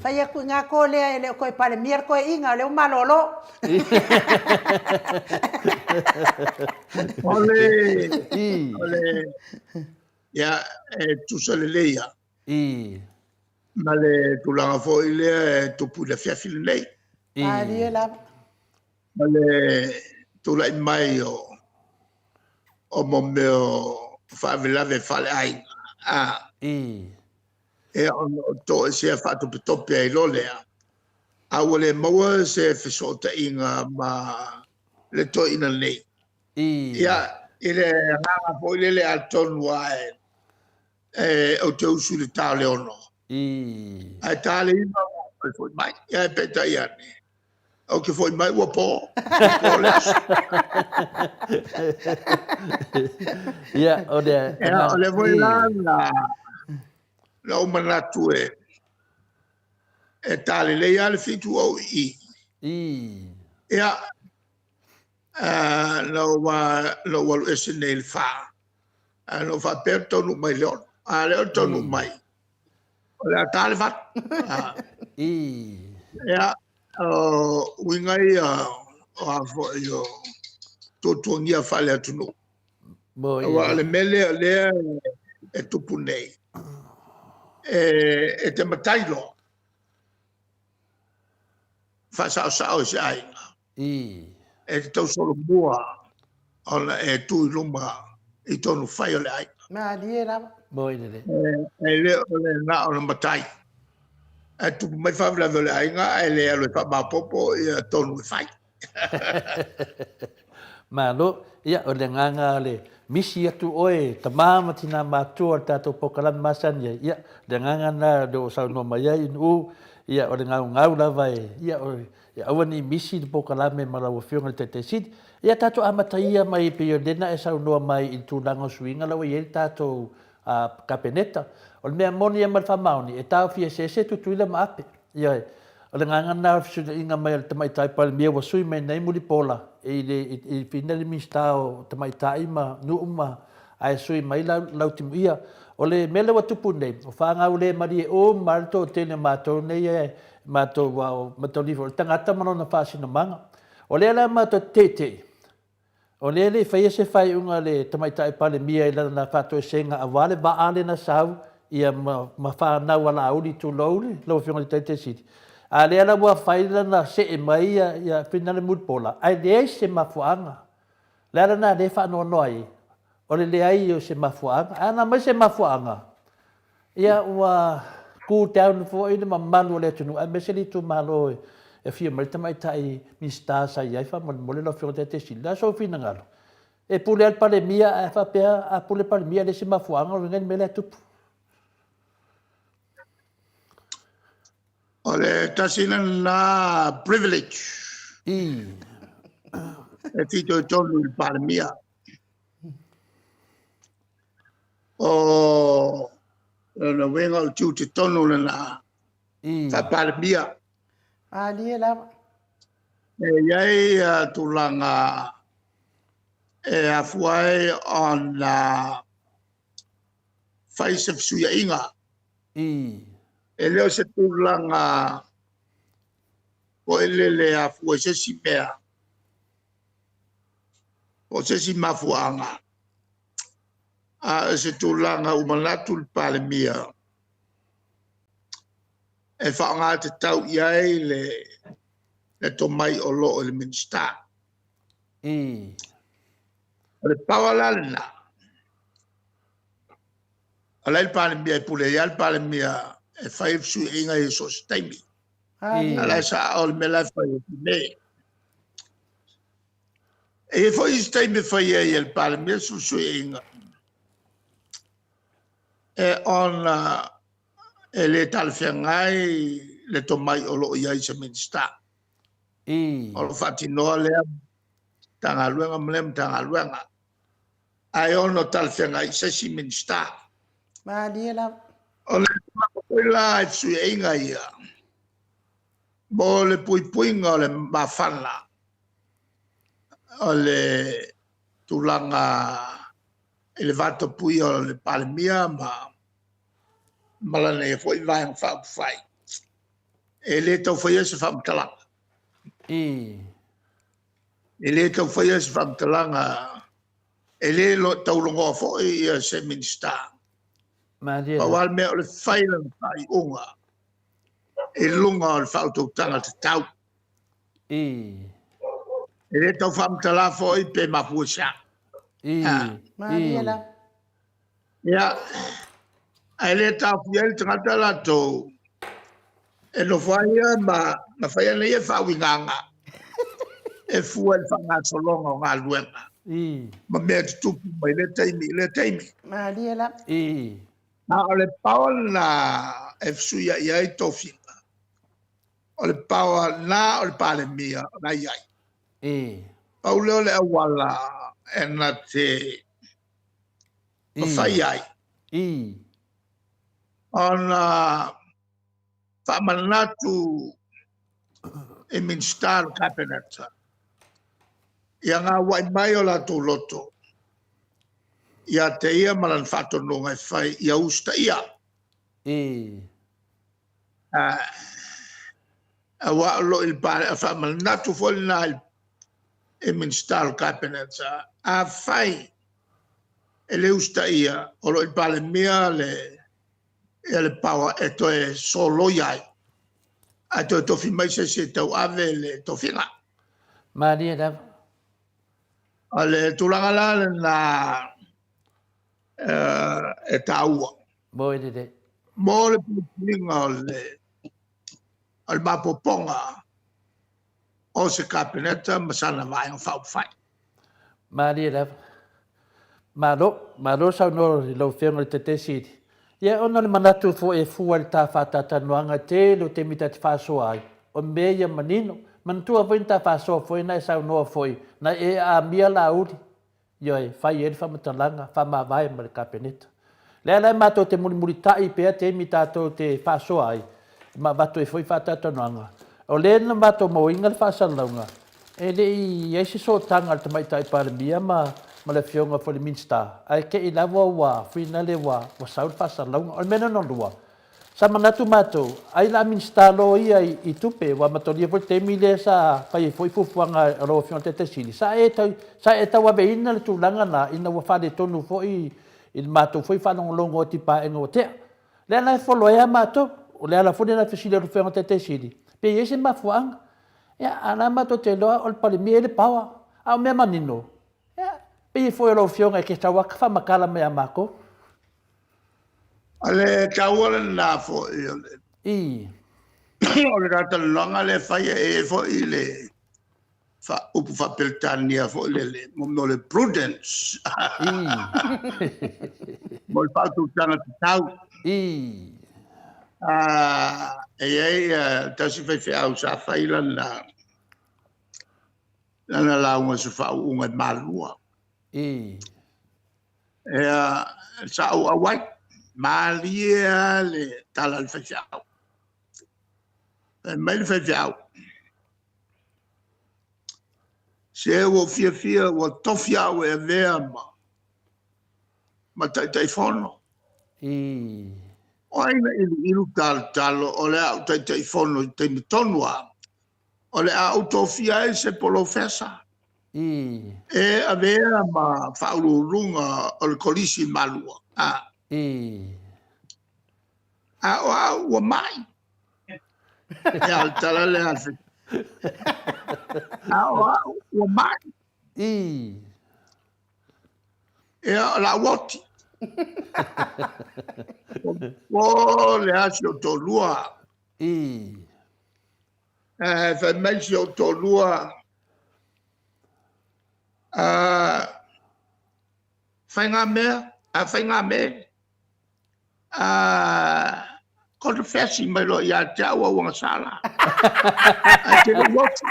fai atu i ina koe lea e le o toe Palemia le toeaina, o lea ua malolo. O le, o le, ia, e tusa lelei lava. Ma le tulaga foi lea e tupu i le afiafi lenei. Malie lava. Ma le tulai mai o mo mea o faalavelave faaleaiga. E ona o toesea faatopetope ai loa lea, a ua le maua se fesootaiga ma le toeaina nei. Ia, i le agaga foi lele atonu lava e ou te usu i le ta o le 6. Ae ta le 9 ua ou foi mai. Ae peitai ane, ou te foi mai ua po, ua po le aso. Ia, o le... Ia, o lea foi la na ou manatu e ta lelei lava le 7 ua ou i i. Ia, na ou alu ese nei i le 4, ae na ou faapea ou te taunuu mai i le 6. A o lea ou te taunuu mai, o le a ta le 8. Ia, o uiga ia o a foi o tuatuagia faale-atunuu. Aua o le mea lea o lea e tupu nei, e te matai loa, faasaosao i se aiga, e te tausolomua ona e tu i luma i tonu fai o le aiga. Malie lava. E le o le na o le matai. Ae tupu mai faalavelave o le aiga ae le alu e faamaopoopo ia tonu e fai. Malo, ia o le agaga o le misi atu oe tama ma tina matua o le tatou polokalame masani ai, ia le agaga lena o lea ua saunoa mai ai Inu, ia o le gaugau lava e, ia e aua ne i misi le polokalame ma lau Afioga i le Taitai Sili. Ia tatou amata ia mai pei o lea na e saunoa mai i le tulaga o suiga la ua i ai le tatou Kapeneta. O le mea moni ia ma le faamaoni, e taofi eseese Tutuila ma Ape. Ioe. O le agaga lena o le fesuiaiga mai a le Tamaitai Palemia ua sui mai nei Mulipola i le i fina le Minisita o Tamaitai ma Nuu ma ae sui mai Lautimuia. O le mea lea ua tupu nei, ua fanau le malie uma lava le toatele o matou nei e matou aua o mataulia foi o le tagata ma lona faasinomaga. O lea la matou te teitei, O lea e le i faia se faaiuga a le Tamaitai Palemia i lana faatoesega aua le vaa lea na sau ia ma, ma fanau a Laauli, tulou lau Afioga i le Taitai Sili. A lea la ua fai lana see mai ia, ia Finale Mulipola, ae leai se mafuaaga. O le ala lena lea e faanoanoa ai, o le leai o se mafuaaga. Ae ana aumai se mafuaaga, Ia, ua cool down foi le mamalu o le atunuu aemaise le itumalo e afio mai le tamaitai Minisita sa i ai faamolemole lau Afioga i le Taitai Sili. O le a sou finagalo? E pule lava le Palemia ae faapea a pule le Palemia e leai se mafuaaga o le uiga le mea lea e tupu. O le tasi lena privilege e fitoitonu i le Palemia. O lona uiga o le tiute tonu lena faa-Palemia. Malie lava. E i ai tulaga e afua ai ona fai se fesuiaiga. E le o se tulaga foi lele e afua i se isi mea po o se isi mafuaaga, a o se tulaga ua manatu le Palemia e faaaoga tatau i ai le tomai o lo o i le Minisita. O le power la lena, o la e i le Palemia, e pule ai lava le Palemia e fai fesuiaiga i so o se taimi. A la e sao le mea la e fai atu nei. E i ai foi isi taimi e fai ai e le Palemia se fesuiaiga e ona e le talafeagai le tomai o lo o i ai i se Minisita. O lo o faatinoa lea Matagaluega ma lea Matagaluega, ae ono talafeagai i se isi Minisita. Malie lava. O le tulaga foi la i fesuiaiga ia, mo le puipuiga o le mafana, o le tulaga i le vatapuia o le Palemia ma lana ia foi Vaega Faaupufai, e le tau faia se faamatalaga. E le tau faia se faamatalaga, e le taulogoa foi se Minisita. Pau lava le mea o le fai o lana faaiuga i luga o le faautautaga tatau. E le tau faamatala foi pe mafua i se a. Malie lava. Ia, ae le taofia ai le tagata latou e nofo ai ia ma fai ana ia faauigaga e fua i le faagasologa o galuega ma mea e tutupu mai lea taimi i lea taimi. Malie lava. A o le power lena e fesuiai ai tofiga, o le power lena o le Palemia o la e i ai. Pau lea o le auala e na te mafai ai ona faamanatu i Minisita o le Kapeneta ia gauai mai o latou loto ia te ia ma lana faatonuga e fai ia usitaia. Aua o lo o i le faamanatu foi lena i Minisita o le Kapeneta, afai e le usitaia, o lo o i le Palemia le power e toe soloia ai, ae toe tofi mai se isi e tauave le tofiga. Malie lava. O le tulaga la lena e taua. Mo e lelei. Mo le puipuiga o le maopoopoga o se Kapeneta ma sana Vaega Faaupufai. Malie lava. Malo, malo saunoa i lau Afioga i le Taitai Sili. Ia, ona o le manatu foi e fua i le ta faatalatalanoaga tele o taimi ta te faasoa ai, o mea ia manino. Manatua foi na ta faasoa foi na e saunoa foi, na e aamia Laauli Ioe, fai ai le faamatalaga faamavae ma le Kapeneta. Lea la e matou te mulimulitai pea taimi tatou te faasoa ai ma avatu ai foi faatalatalanoaga. O lea na matou mauaina le faasalalauga, e le i i ai se sootaga a le Tamaitai Palemia ma le Afioga foi i le Minisita, ae te i lava ua finale ua sau le faasalalauga. O le mea lona lua, Sa manatu matou, ai la Minisita loa ia i tupe, ua matolia foi le taimi lea sa fai ai foi fuafuaga a lau Afioga i le Taitai Sili, sa e tau, sa e tauaveina le tulaga lena ina ua faaletonu foi i le matou foi faalogologo atu i Paeaiga ua tea. O lea la e follow ai lava matou. O le ala foi lea na fesili atu ai i lau Afioga i le Taitai Sili, pe i ai se mafuaaga. Ia, a o la matou te iloa o le Palemia e i ai le power, a o mea manino, ia, pei foi o lau Afioga e te sau lava faamatala mai ia matou. O le taua lena foi o le o le talatalanoaga lea e fai e i ai foi le upu faa-Peretania foi lele, mo mea o le prudence. Mo le faautautaga tatau. E i ai tasi faifeau sa fai lana lauga i se faauuga i Malua. Ia, sa ou auai, malie lava le tala a le faifeau. Fai mai le faifeau, se ua ou fiafia ua tofi au e avea ma Taitaifono. O ai na iluilu talotalo o le a ou Taitaifono i le taimi tonu lava o le a ou tofia ai se polofesa e avea ma faauluuluga o le Kolisi i Malua. A o au ua mai. Ia, o le tala lea a le A o au ua mai. Ia, o le a ou oti. Po le a si ou toalua. Ae fai mai si ou toalua, faigamea, faigamea, konefesi mai loa ia te au au agasala. Ae te le lotu.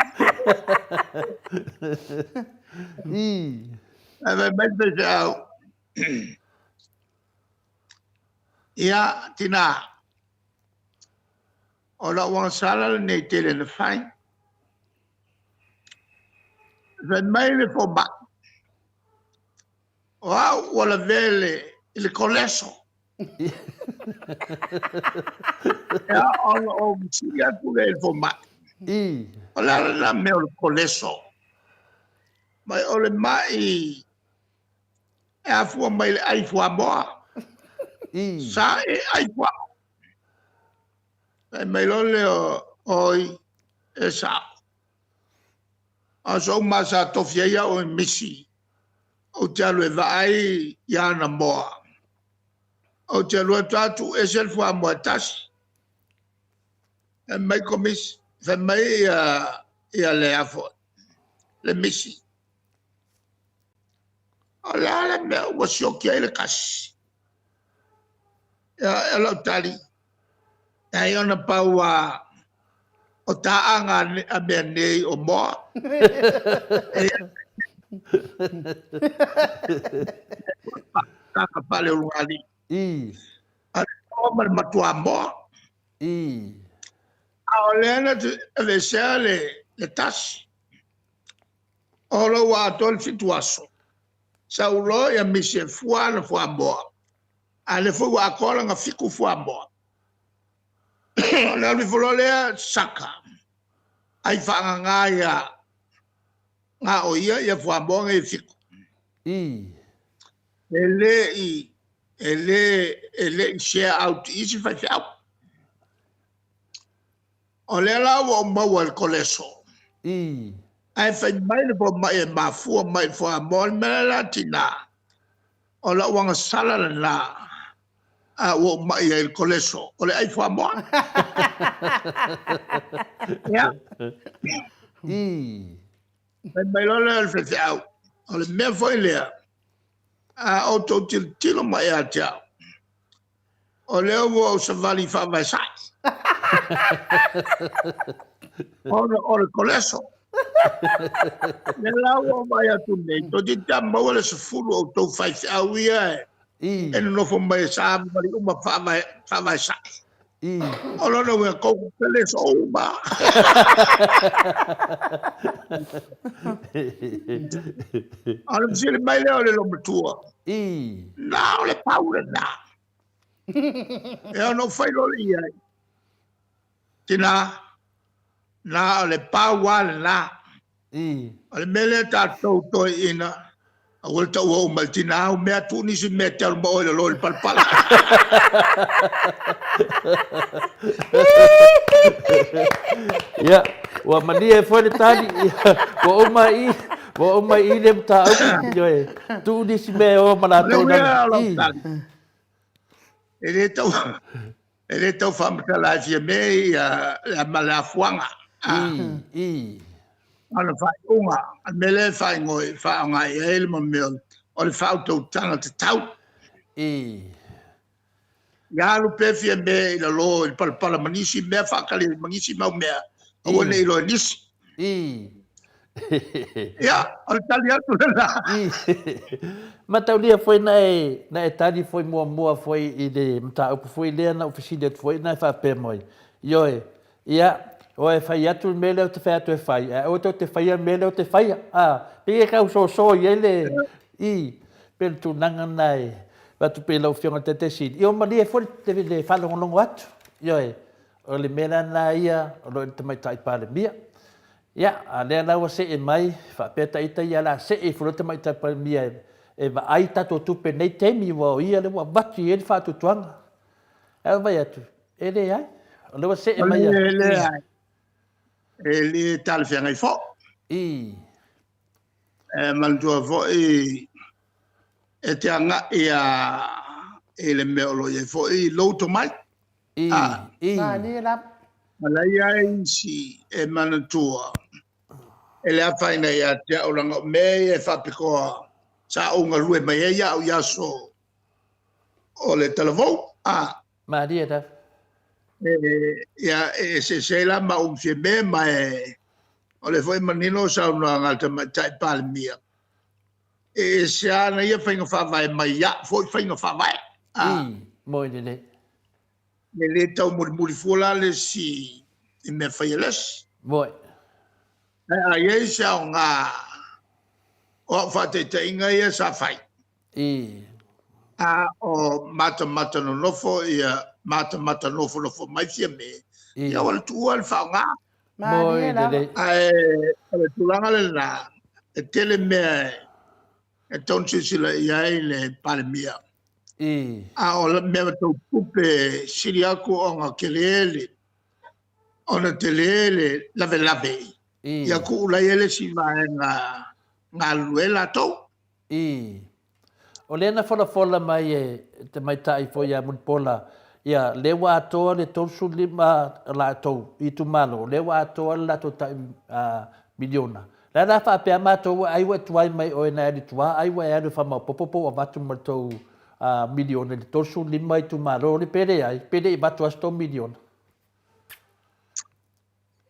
Ae fai mai le faifeau, ia, tina, o lau agasala lenei tele na fai. Fai mai le fomai, o au ua lavea i le koleso. Ia, ona ou fesili atu lea i le fomai, o le a lena mea o le koleso? Mai o le mai e afua mai le ai fuamoa. Sa e ai fuamoa. Fai mai loa lea, oi, e sao. A o sou ma sa tofi ai au e misi, ou te alu e vaai i ana moa. Ou te alu atu lava tuu ese le fuamoa e tasi. Fai mai komisi, fai mai ia le a foi, le misi. O le a le mea ua sioki ai le tasi? Ia, o lau tali, leai ona pau lava o taaga a mea nei o moa. Taaga faaleulugalii. A le moa ma le matuamoa. A o lea na te aveesea le tasi. O lou ua atoa le 7 aso, sau loa ia misi e fua ana fuamoa, a o lea foi ua atoa lana 7 fuamoa. Ona alu ifo loa lea saka, ai faagaga ia gaoia ia fuamoa nei e 7. E le i share out i isi faifeau. O lea la ua ou maua i le koleso, ae fai mai le fomai e mafua mai i le fuamoa. O le mea la tina, o lau agasala lena a ua ou mai ai i le koleso, o le ai fuamoa. Ia. Fai mai loa lea o le faifeau, o le mea foi lea, a outou tilotilo mai ia te au, o lea ua ou savali faavae sa'i. Ona o le koleso. Lea la ua ou vaai atu nei, toeitiiti lava maua le 10 o outou faifeau ia e nonofo mai e savavali uma faavae sa'i. O lona uiga, tou te koleso uma. O le fesili mai lea o le loomatua, na o le pau lena. E ono fai loa le i ai. Tina, na o le pau lava lena. O le mea lea tatou toeaiina, aua le taua uma i le tina au mea, tuu nisi mea e te alu ma oe i lalo i le palapala. Ia, ua malie foi le tali, ua uma i, ua uma i le mataupu, ioe, tuu nisi mea e o ma latou. O le uiga o lau tali, e le tau, e le tau faamatala ai Fiame ia ma le afuaga. A o le faaiuga, o le mea lea e faaigoa faaaoga i ai le mea o le faautautaga tatau. Ia alu pea Fiame i lalo i le palapala ma nisi mea faatali ma nisi mau mea, aua ne i iloa e nisi. Ia, o le tali atu lena. Mataulia foi na e, na e tali foi muamua foi i le mataupu foi lea na ou fesili atu foi na e faapea mai, ioe, ia, oe fai atu le mea lea ou te fai atu e fai, ae aua tou te faia le mea lea ou te faia. A, pei e tau soso i ai le, i, pei o le tulaga lena e avatu pea i lau Afioga i le Taitaiseili. Ia ua malie foi le, le faalogologo atu, ioe, o le mea la lena ia o lo o i le Tamaitai Palemia. Ia, a lea la ua see mai, faapea ta ita ia o le a see ifo loa le Tamaitai Palemia e vaai tatou tupe i lenei taimi aua o ia lea ua avatu i ai le faatuatuaga. Ae ou vaai atu, e leai, o lea ua see mai. E leai, e le talafeagai foi. E manatua foi e te agai a. i le mea o lo o i ai foi lou tomai. A. Malie lava. Ma la e i ai isi e manatua e le afaina ia te au leaga o mea ia e faapitoa sa ou galue mai ai au i aso o le talavou. A. Malie lava. Ia, e eseese ai la ma ou Fiame ma e o lea foi e manino saunoaga a le Tamaitai Palemia, e ese ana ia faiga faavae mai au foi faiga faavae. A. Moi lelei. E le taumolimoli fua la le isi i mea fai a le isi. Moi. Ae a i ai se aoga o au faataitaiga ia sa fai, a o matamata nonofo ia matamata nofonofo mai Fiame, ia ua le tuua le faaaoga. Moi lelei. Ae o le tulaga lena, e tele mea e tatau ona silasila i ai le Palemia. A o le mea tau tupe sili atu ona tele le ona tele le lavelave ia tuu la i ai le isi vaega galulue ai latou. O lea na folafola mai e tamaitai foi ia Mulipola, ia, lea ua atoa le 35 o latou itumalo, lea ua atoa le latou tai miliona. La la faapea matou ai ua e tuai mai oe na e alu i tua, ai ua e alu e faamaopoopo po ua avatu ma le tou miliona i le 35 itumalo le pe leai, pe le i avatu lava se tou miliona.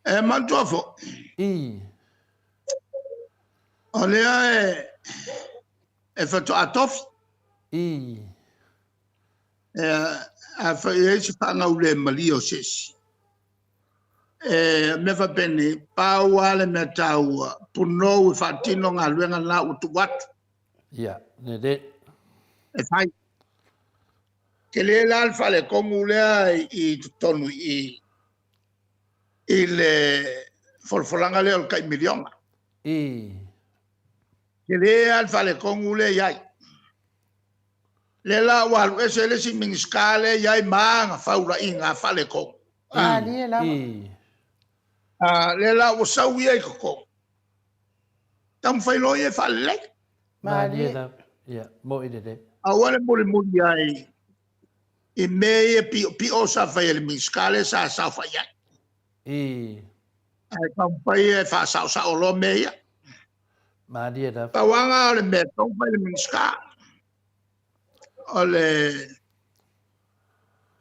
E manatua foi. O lea e faatoa tofi. Afai e i ai se faagaulemalie o se isi, e mea faapenei, pau lava le mea taua, punou e faatino galuega na ua tuu atu. Ia, lelei. E fai. Tele la le faaletonu lea i totonu i i, i le folafolaga lea o le tai miliona. Tele lava le faaletonu lea e i ai. Lea la ua alu ese le isi Minisita lea e i ai ma ana faulaiga faaletonu. Malie lava. Lea la ua sau ia i totonu, taumafai loa ia e faalelei. Malie lava. Ia, moi lelei. Aua le mulimuli ai i mea ia piopio sa fai e le Minisita lea sa saofai ai. Ae taumafai e faasaosao loa mea ia. Malie lava. Tauaga o le mea e taumafai le Minisita, o le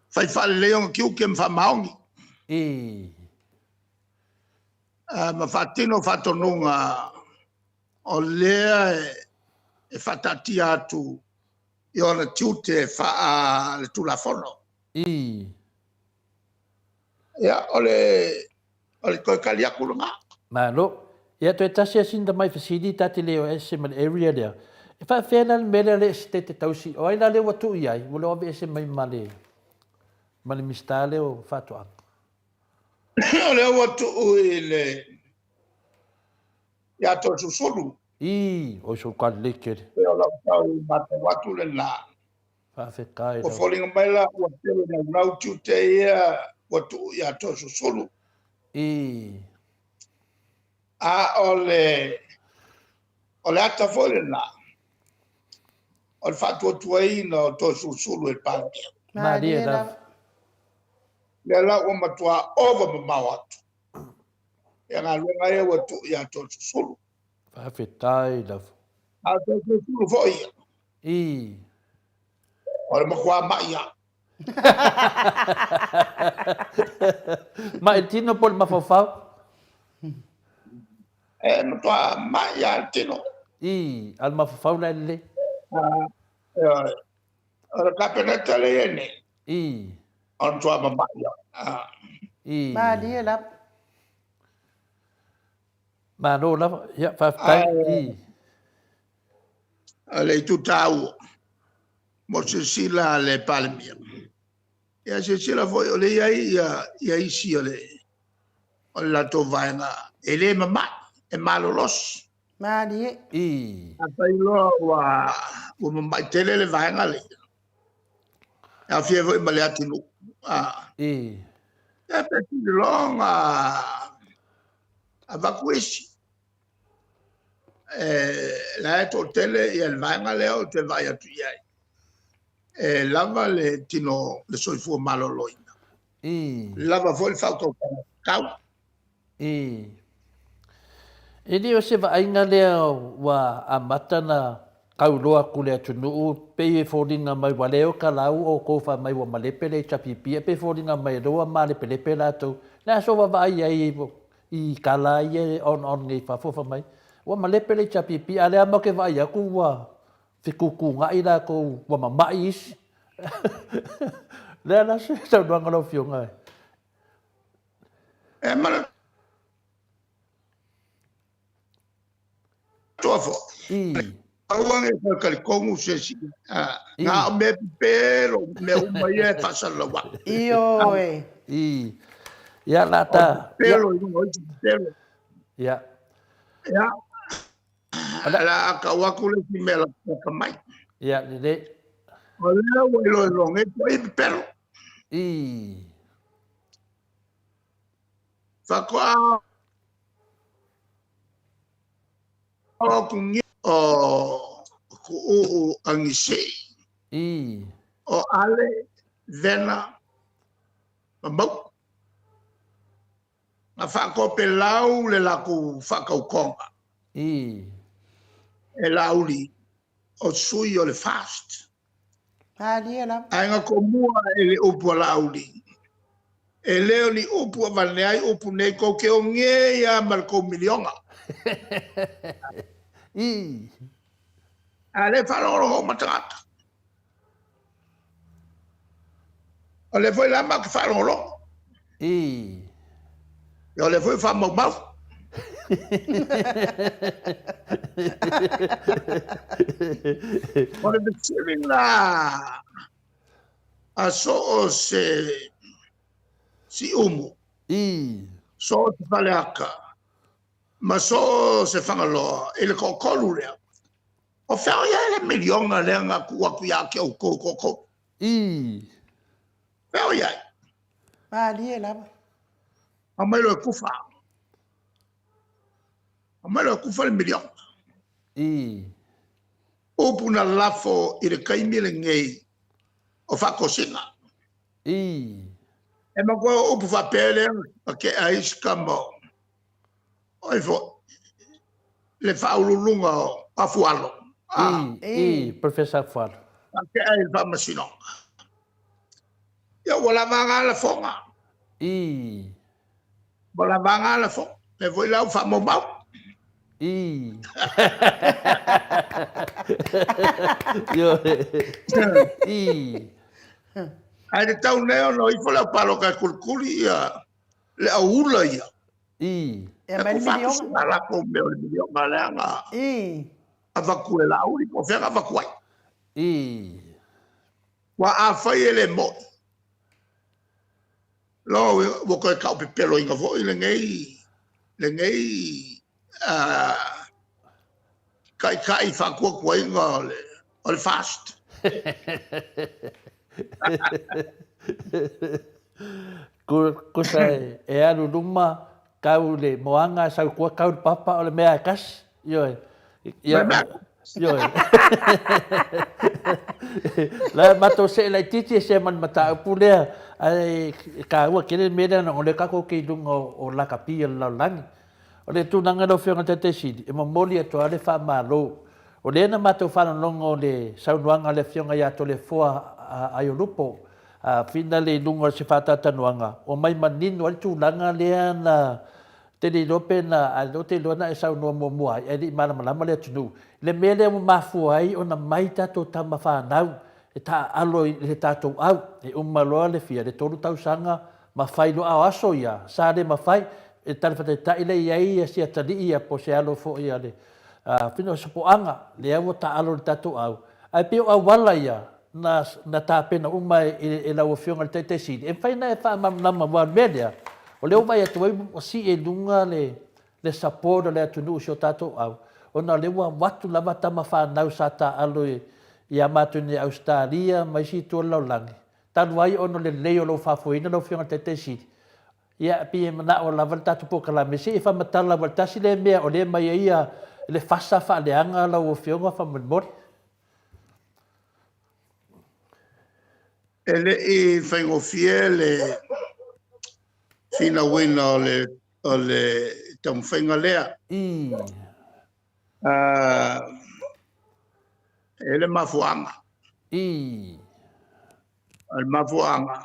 fai faalelei ona tiute ma faamaoni. Ma faatino faatonuga o lea e faataatia atu i ona tiute faale-Tulafono. Ia, o le toe tali atu lena. Malo. Ia, toe tasi lava sina tamai fesili ta te le o ese ma le area lea. E faapefea la le mea lea o le Esetete Tausi? O ai la lea ua tuu i ai? Ua le o aveese mai ma le ma le Minisita lea o Faatoaga? O lea ua tuu i le ia Toeolesulusulu. Oi sou kalelei tele. Pei o lau tau matau atu lena. Faafetai Ua foliga mai la ua tele naunau tiute ia ua tuu ia Toeolesulusulu. A o le o le ata foi lena o le faatuatuaina o Toeolesulusulu e le Palemia. Malie lava. Lea la ua matua ova mamao atu ia galuega ia ua tuu ia Toeolesulusulu. Faafetai lava. A o Toeolesulusulu foi ia. O le matua mai lava. Mai le tino po o le mafaufau? E matua mai lava le tino. A o le mafaufau la e lelei? O le Kapeneta lea e i ai nei. O le matua mamai lava. Malie lava. Malo lava. Ia, faafetai. O le itu taua mo silasila a le Palemia. Ia silasila foi o lea e i ai ia isi o le latou vaega e le mamai, e malolosi. Malie. Afai loa ua mamai tele le vaega lea, e aofia ai foi ma le atunuu. Ia pe sili loa ona avatu isi. La e toatele le vaega lea ou te vaai atu i ai. E lava le tino le soifua maloloina. Lava foi le faautautaga tatau. E le o se vaaiga lea ua amata na tauloa atu le atunuu, pei e foliga mai ua leo ka lau outou fai mai ua malepe le HRPP, ae pei e foliga mai o lea ua malepelepe latou. Le a sou vaavaai i ai i tala ia e on on nei i fafo fai mai ua malepe le HRPP, a o lea lava matou te vaai atu ua fetuutuunai latou ua mama'i isi. O le a la se saunoaga lau Afioga? E manatua foi, aua ne i toe talitonu se isi, na o mea pepelo, mea uma ia e faasalalau atu. Ioe. Ia, la ta. O pepelo i luga o isi pepelo. Ia. Ia. O le a tau atu le isi mea lata mai. Ia, lelei. O lea ua iloilo nei po i pepelo. Faatoa oo atu nei o Tuuu Agisei. O Ale, Vena ma Mauu. Na faatopelau le latou faatautoga e Laauli o sui o le FAST. Malie lava. Ae na tomua e le upu a Laauli, e le o ni upu avane ai upu nei, tou te o nei lava ma le tou miliona. A o lea e faalogologo uma tagata. O lea foi la matou te faalogologo. Ia o lea foi ua faamaumau. O le fesili la a so o se Siumu, so o se Faleata, ma so o se Fagaloa i le toatolu lea, O fea o i ai le miliona lea na tuu atu ia te outou toatolu? Fea o i ai? Malie lava. Aumai loa e tufa. Aumai loa e tufa le miliona. Upu na lafo i le taimi lenei o faatosina. E manatua o upu faapea lea na tea ai si tama o O ai foi le faauluuluga o Afualo? I, Professor Afualo. Faatea i le faamasinoga. Ia ua lava na lafoga. Ua lava na lafoga. Lea foi la ua faamaumau. Ioe. Ae tatau nei ona o ifo le au palota e kulikuli ia le auula ia. E aumai le miliona. A latou mea o le miliona lea na avatu e Laauli po o fea na avatu ai. Aua afai e le moni, lona uiga ua toe taupepeloina foi lenei lenei taitai faatuatuaina o le FAST. Kusa e alu luma, kau le moana, sau tua kau le papa, o le mea e tasi. Ioe. Ia, ioe. La matou see laitiiti e sea ma le mataupu lea, ae e taua tele le mea lea ona o lea tatou te i luga o lakapi o le lalolagi. O le tulaga lau Afioga i le Taitai Sili, e momoli atu lava le faamalo. O lea na matou faalogologo i le saunoaga a le Afioga ia Toleafoa Aiolupo Finale i luga o se faatalatalanoaga, ua mai manino ai le tulaga lea na te le iloa pe na, ae ou te iloa na e saunoa muamua ai, ae le i malamalama le atunuu i le mea lea ua mafua ai ona mai tatou tama fanau e taaalo i le tatou au. E uma loa le fia, le 3 tausaga ma fai loa, a o aso ia sa le mafai, e tala faataitai lea i ai si atalii ia po o se alo foi a le Fina o Sopoaga, lea ua taaalo i le tatou au. Ae pei o auala ia na, na tapena uma e, e lau Afioga i le Taitai Sili, e mafai ona e faamalamalama aua o le mea lea, o lea ua vaai atu ai ua sii i luga le, le support a le atunuu i si o tatou au, ona o lea ua avatu lava tama fanau sa taaalo i, ia matou nei i Ausetalia ma isi itu o le lalolagi, talu ai ona o le lelei o lou faafoeina lau Afioga i le Taitai Sili, Ia, e pei e manao lava le tatou polokalame se i faamatala aua le tasi lea mea o lea e aumai ai le fasa faaleaga lau Afioga faamolemole. E le i faigofie le finauina o le o le taumafaiga lea. E le mafuaaga. O le mafuaaga,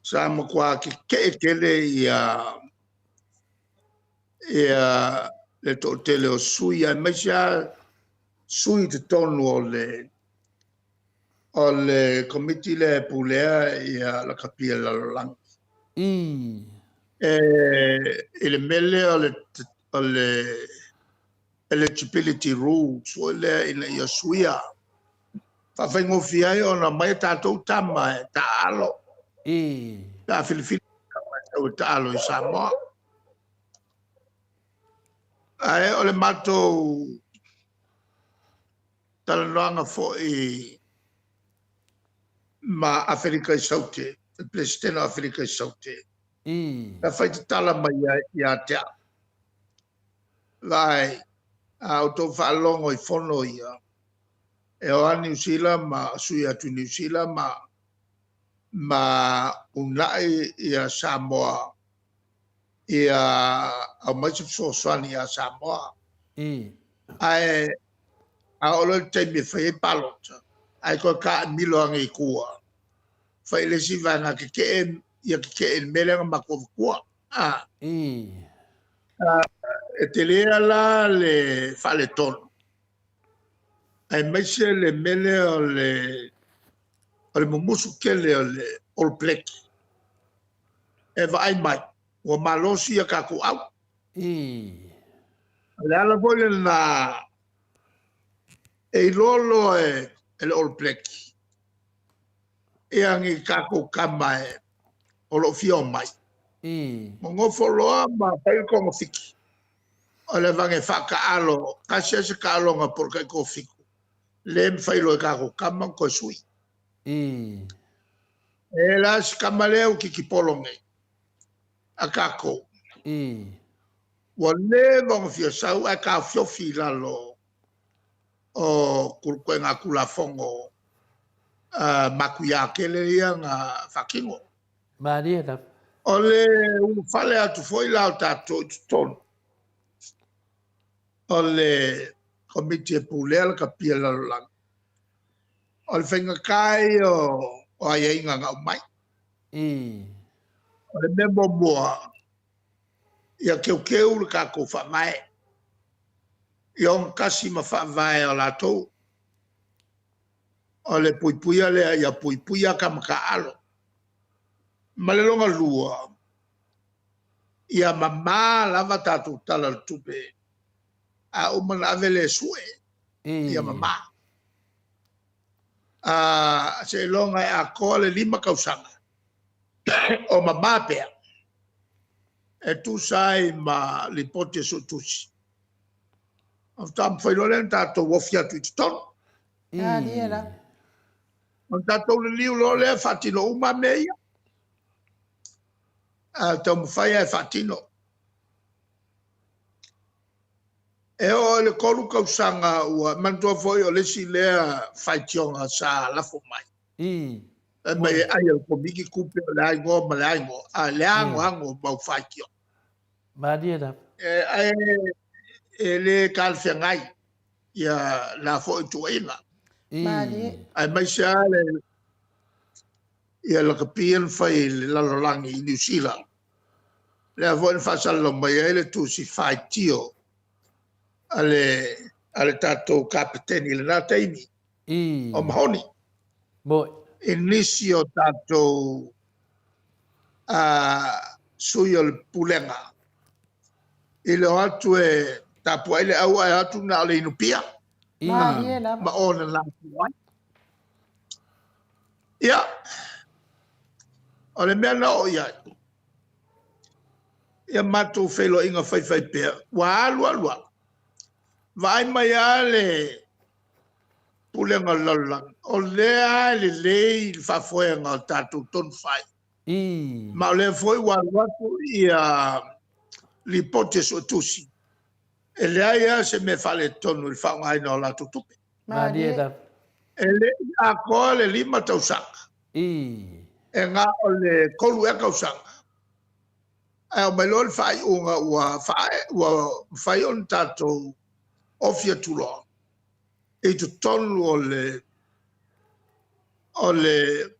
sa matua tetee tele ia ia le toatele o sui, aemaise lava sui i totonu o le Komiti lea e pulea ia lakapi a le lalolagi. I le mea lea o le eligibility rules foi lea ina ia suia, faafaigofie ai ona omai a tatou tama e taaalo, pe a filifili tama e sau e taaalo i Samoa. Ae o le matou talanoaga foi ma Aferika i Saute, le Peresetene o Aferika i Saute, na faitatala mai ai ia te au, vaai, a outou faalogo i fono ia, e o lava Niu Sila ma sui atu i Niu Sila ma uunai ia Samoa ia aumai se fesoasoani ia Samoa. Ae a oo loa i le taimi e fai ai palota, ae toe taamilo ane i tua, fai i le isi vaega tetee, ia tetee i le mea lea na matou avatua. E tele la le faaletonu, aemaise le mea lea o le mumusu tele o le All Black e vaai mai ua malosi a tatou au. O le ala foi lena e iloa loa e le All Black ia ni tatou tama o lo o fia omai, nonofo loa ma fai le togafiti, o le avane faataalo, tasi lava se taaloga po o le tai toafitu, lea e mafai loa e tatou tama ona toe sui. E la si tama lea ua titipolo nei a tatou, ua leva ona fia sau ae taofiofi i lalo o ituaiga Tulafono matuia tele ia na faatino. Malie lava. O le ulufale atu foi la o tatou i totonu o le Komiti e Pulea Lakapi a le Lalolagi, o le faigata ia o aiaiga na aumai. O le mea muamua, ia teuteu le tatou Faavae, ia ogatasi ma faavae o latou. O le puipuia lea ia puipuia tama taaalo. Ma le lona lua, ia mama lava tatou Tala o le Tupe. A uma ona ave lea e sue, ia mama. Seiloga e atoa le 5 tausaga o mama pea, e tusa ai ma lipoti a Suetusi, ona faatoa mafai loa lea ona tatou ofi atu i totonu. Ona tatou liliu loa lea faatino uma lava mea ia. Ae taumafai lava e faatino. E oo i le 3 tausaga ua... manatua foi o le isi lea faitioga sa lafo mai. Fai mai e ai e le Komiti tupe o le a igoa ma le a igoa, a le anoano o mau faitioga. Malie lava. Ae e le talafeagai ia la foi tuuaiga. Malie. Aemaise lava le ia lakapi na fai i le lalolagi i Niu Sila. Lea foi na faasalalau mai ai le tusi faitio a le tatou Kapeteni i lena taimi, o Mahoni. I nisi o tatou sui o le Pulega, i le o atu e tapuai le au ae o atu na o le inupia. Ma o na latou ai. Ia, o le mea na oo i ai, ia matou feiloaiga faifaipea, ua alu alu lava, vaai mai lava le Pulega o le Lalolagi, o lea lava e lelei le faafoega o tatou tonu fai. Ma o lea foi ua alu atu ia lipoti a Suetusi, e leai lava se mea faaletonu i le faaaogaina o latou tupe. Malie lava. E le i atoa le 5 tausaga. E na o le 3 ea tausaga. Ae aumai loa le faaiuga ua mafai ona tatou ofi atu loa i totonu o le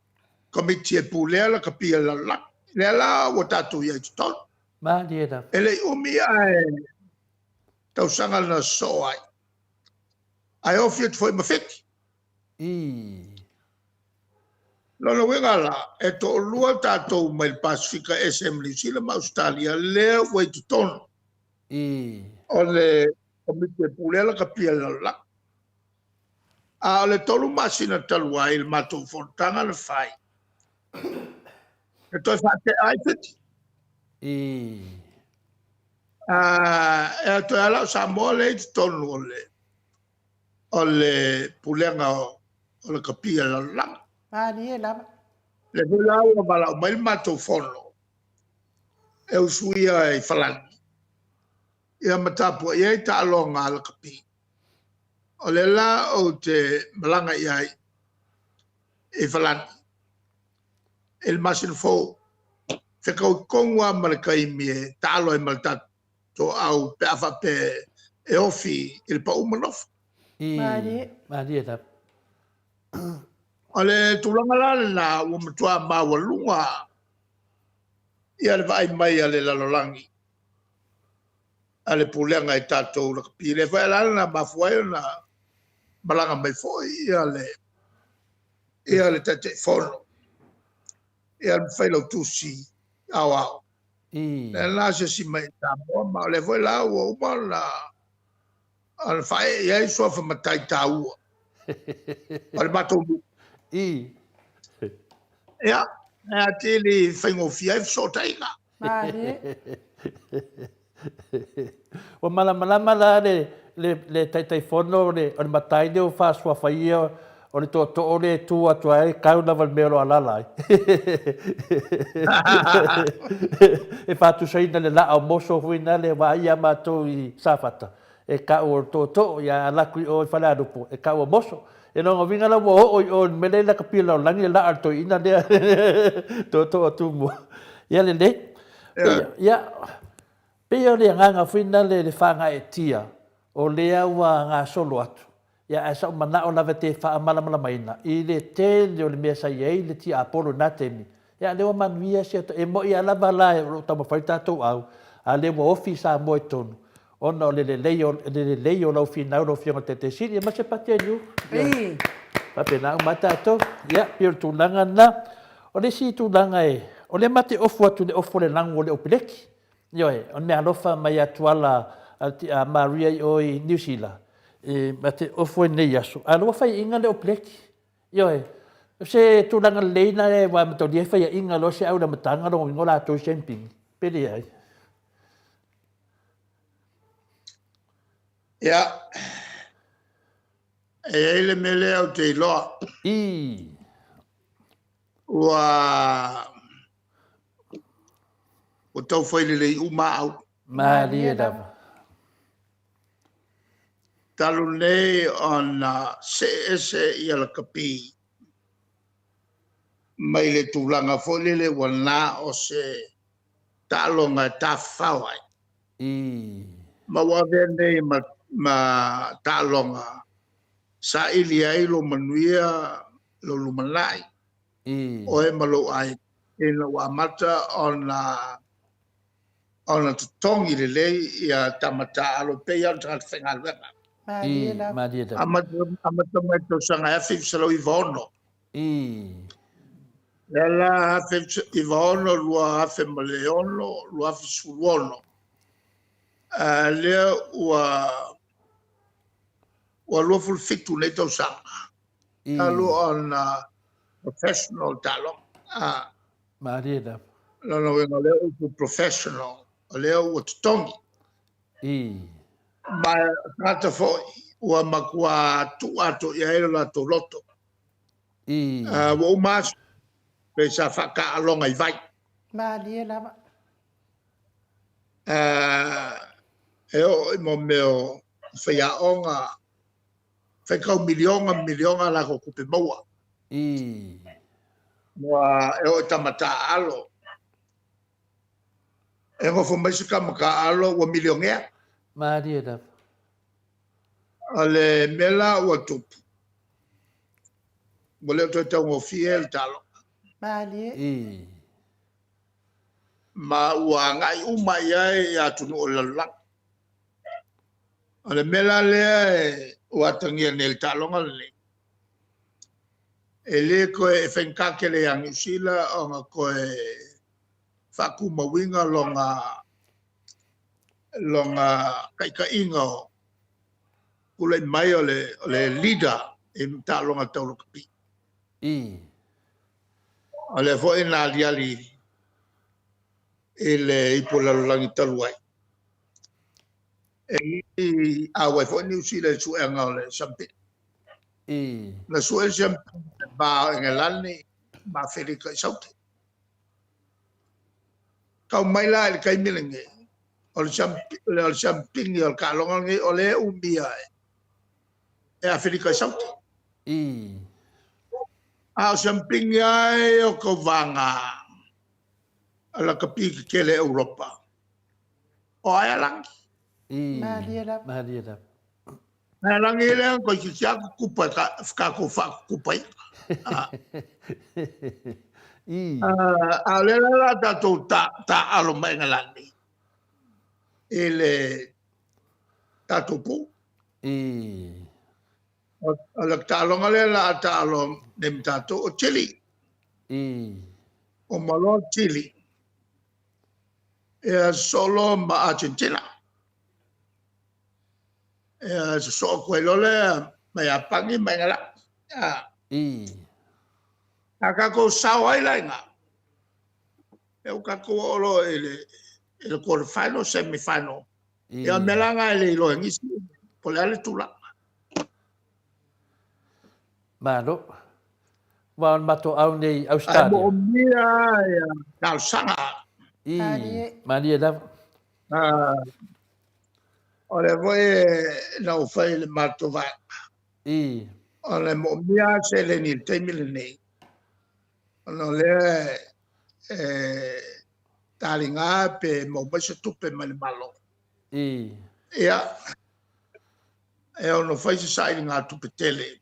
Komiti e Pulea Lakapi a le Lalolagi. Lea la ua tatou i ai i totonu. Malie lava. E le i umi ae tausaga na sosoo ai, ae ofi atu foi ma Fiti. Lona uiga la, e toalua tatou mai le Pasefika e ese ma Niu Sila ma Ausetalia lea ua i totonu o le Komiti e Pulea Lakapi a le Lalolagi. A o le 3 masina talu ai i le matou fonotaga na fai, e toe faatea ai Fiti. E toe lava la o Samoa lea e i totonu o le Pulega o Lakapi a le Lalolagi. Malie lava. Lea foi la ua valaau mai le matou fono e usuia i Farani ia ma tapuai ai taaloga a lakapi. O lea la ou te malaga i ai i Farani i le masina fou, fetaui tonu lava ma le taimi e taalo ai ma le tatou pe a faapea e ofi i le pau ma nofo. Malie lava. O le tulaga la lena ua matua maualuga ia le vaai mai a le lalolagi a le pulega i tatou lakapi. Lea foi la na mafua ai ona malaga mai foi ia le Taitaifono, ia le Failautusi Aoao. Lea na asiasi mai i Samoa, ma o lea foi la ua uma ona faaee i ai suafa matai taua o le matou nuu. Ia, e atili faigofie ai fesootaiga. Ua malamalama la le Taitaifono o le matai lea ua faasuafaia o le tootoo lea e tu atu ai kau lava i le mea o lo o alaala ai. E faatusaina le laa o moso foi nale aua ia matou i Safata e kau o le tootoo, ia alu atu i o i Falealupo e kau o moso. E lona uiga la ua oo i o i le mea lea i lakapi o le lalolagi le laa o le toeaina lea tootoo o Tumua. Ia lelei. Ia, pei o le agaga foi lena le faagaeetia o lea ua gasolo atu, ia ae sa ou manao lava e te faamalamalamaina i le tele o le mea sa i ai le tiapolo i lena taimi, ia a o lea ua manuia si o ta, e moni lava lava la o lo o taumafai le tatou au, a o lea ua ofi Samoa i totonu ona o le lelei o le lelei o lau finau lau Afioga i le Taitai Sili, aemaise Pati a Niu. Ia, faapena uma lava tatou. Ia, pei o le tulaga lena. O le isi tulaga e, o lea ma te ofu atu i le ofu o le lagu o le opeleki. Ioe, o le meaalofa mai ia Tuala a Maria i o i Niu Sila, e ma te ofu ai nei aso, a o lea ua faiaina le opeleki. Ioe, o se tulaga lelei na e aua e mataulia e faiaina loa se au i le amataga lona uiga o latou i siamupini, pe leai. Ia, e i ai le mea lea ou te iloa. Ua ua tau fai lelei uma au. Malie lava. Talu nei ona see ese ia lakapi mai le tulaga foi lele ua na o se taaloga e tafafao ai. Ma ua avea nei ma taaloga saili ai lou manuia, lou lumanai, oe ma lou aiga, ina ua amata ona totogi lelei ia tama taaalo e pei lava o tagata faigaluega. Malie lava. Amata mai le tausaga 1996. Lea la 1996, 2006, 2016. Lea ua 27 nei tausaga talu ona professional taaloga. Malie lava. Lona uiga o lea ua professional, o lea ua totogi. Ma o tagata foi ua matua tuu atoa i ai lo latou loto. Ua uma aso, pei sa faataaloga i vai. Malie lava. E oo i mo mea o faiaoga Faitau milioga ma milioga a latou tupe maua. Ua e oo i tama taaalo, e nofo mai se tama taaalo ua milionea. Malie lava. O le mea la ua tupu, ua le o toe taugofie le taaloga. Malie. Ma ua agai uma i ai atunuu o le lalolagi. O le mea la lea ua atagia nei i le taaloga lenei, e le toe, e faigata tele ia Niu Sila ona toe faatumauina lona taitaiga o tulai mai o le leader i taaloga tau lakapi. O lea foi na aliali i le ipu o le lalolagi talu ai, e le i auai foi Niu Sila i le suega o le siamupini. Na sue le siamupini i le va o Engelani ma Aferika i Saute. Tau mai la i le taimi lenei, o le siamupini o le taaloga lenei, o lea e umia e Aferika i Saute. A o siamupini lava ia o tauvaga lakapi tetele a Europa, o Aia Lagi. Malie lava. Malie lava. Aia Lagi lea toeitiiti lava tutupa e tatou faatutupaina. A o lea la o le a tatou taaalo ma Engelani i le tatou pool. O le taaloga lea o le a taalo nei ma tatou o Chile. Uma loa Chile, ia sosoo loa ma Argentina. Ia sosoo atu ai loa lea ma Iapani ma Engelani. A tatou sao ai la i ina, ia ua tatou oo loa i le quarter final, semi final. Ia o mea la na e le iloa e nisi po o le a le tulaga. Malo. Aua o le matou au nei i Ae Australia. moomia ia talosaga. Malie. Malie lava. O lea foi na ou fai i le matou vaega. O le moomia lava seleni i le taimi lenei, ona o lea e taliga pe maua mai se tupe mai le Malo. Ia, e ono fai se sailigatupe tele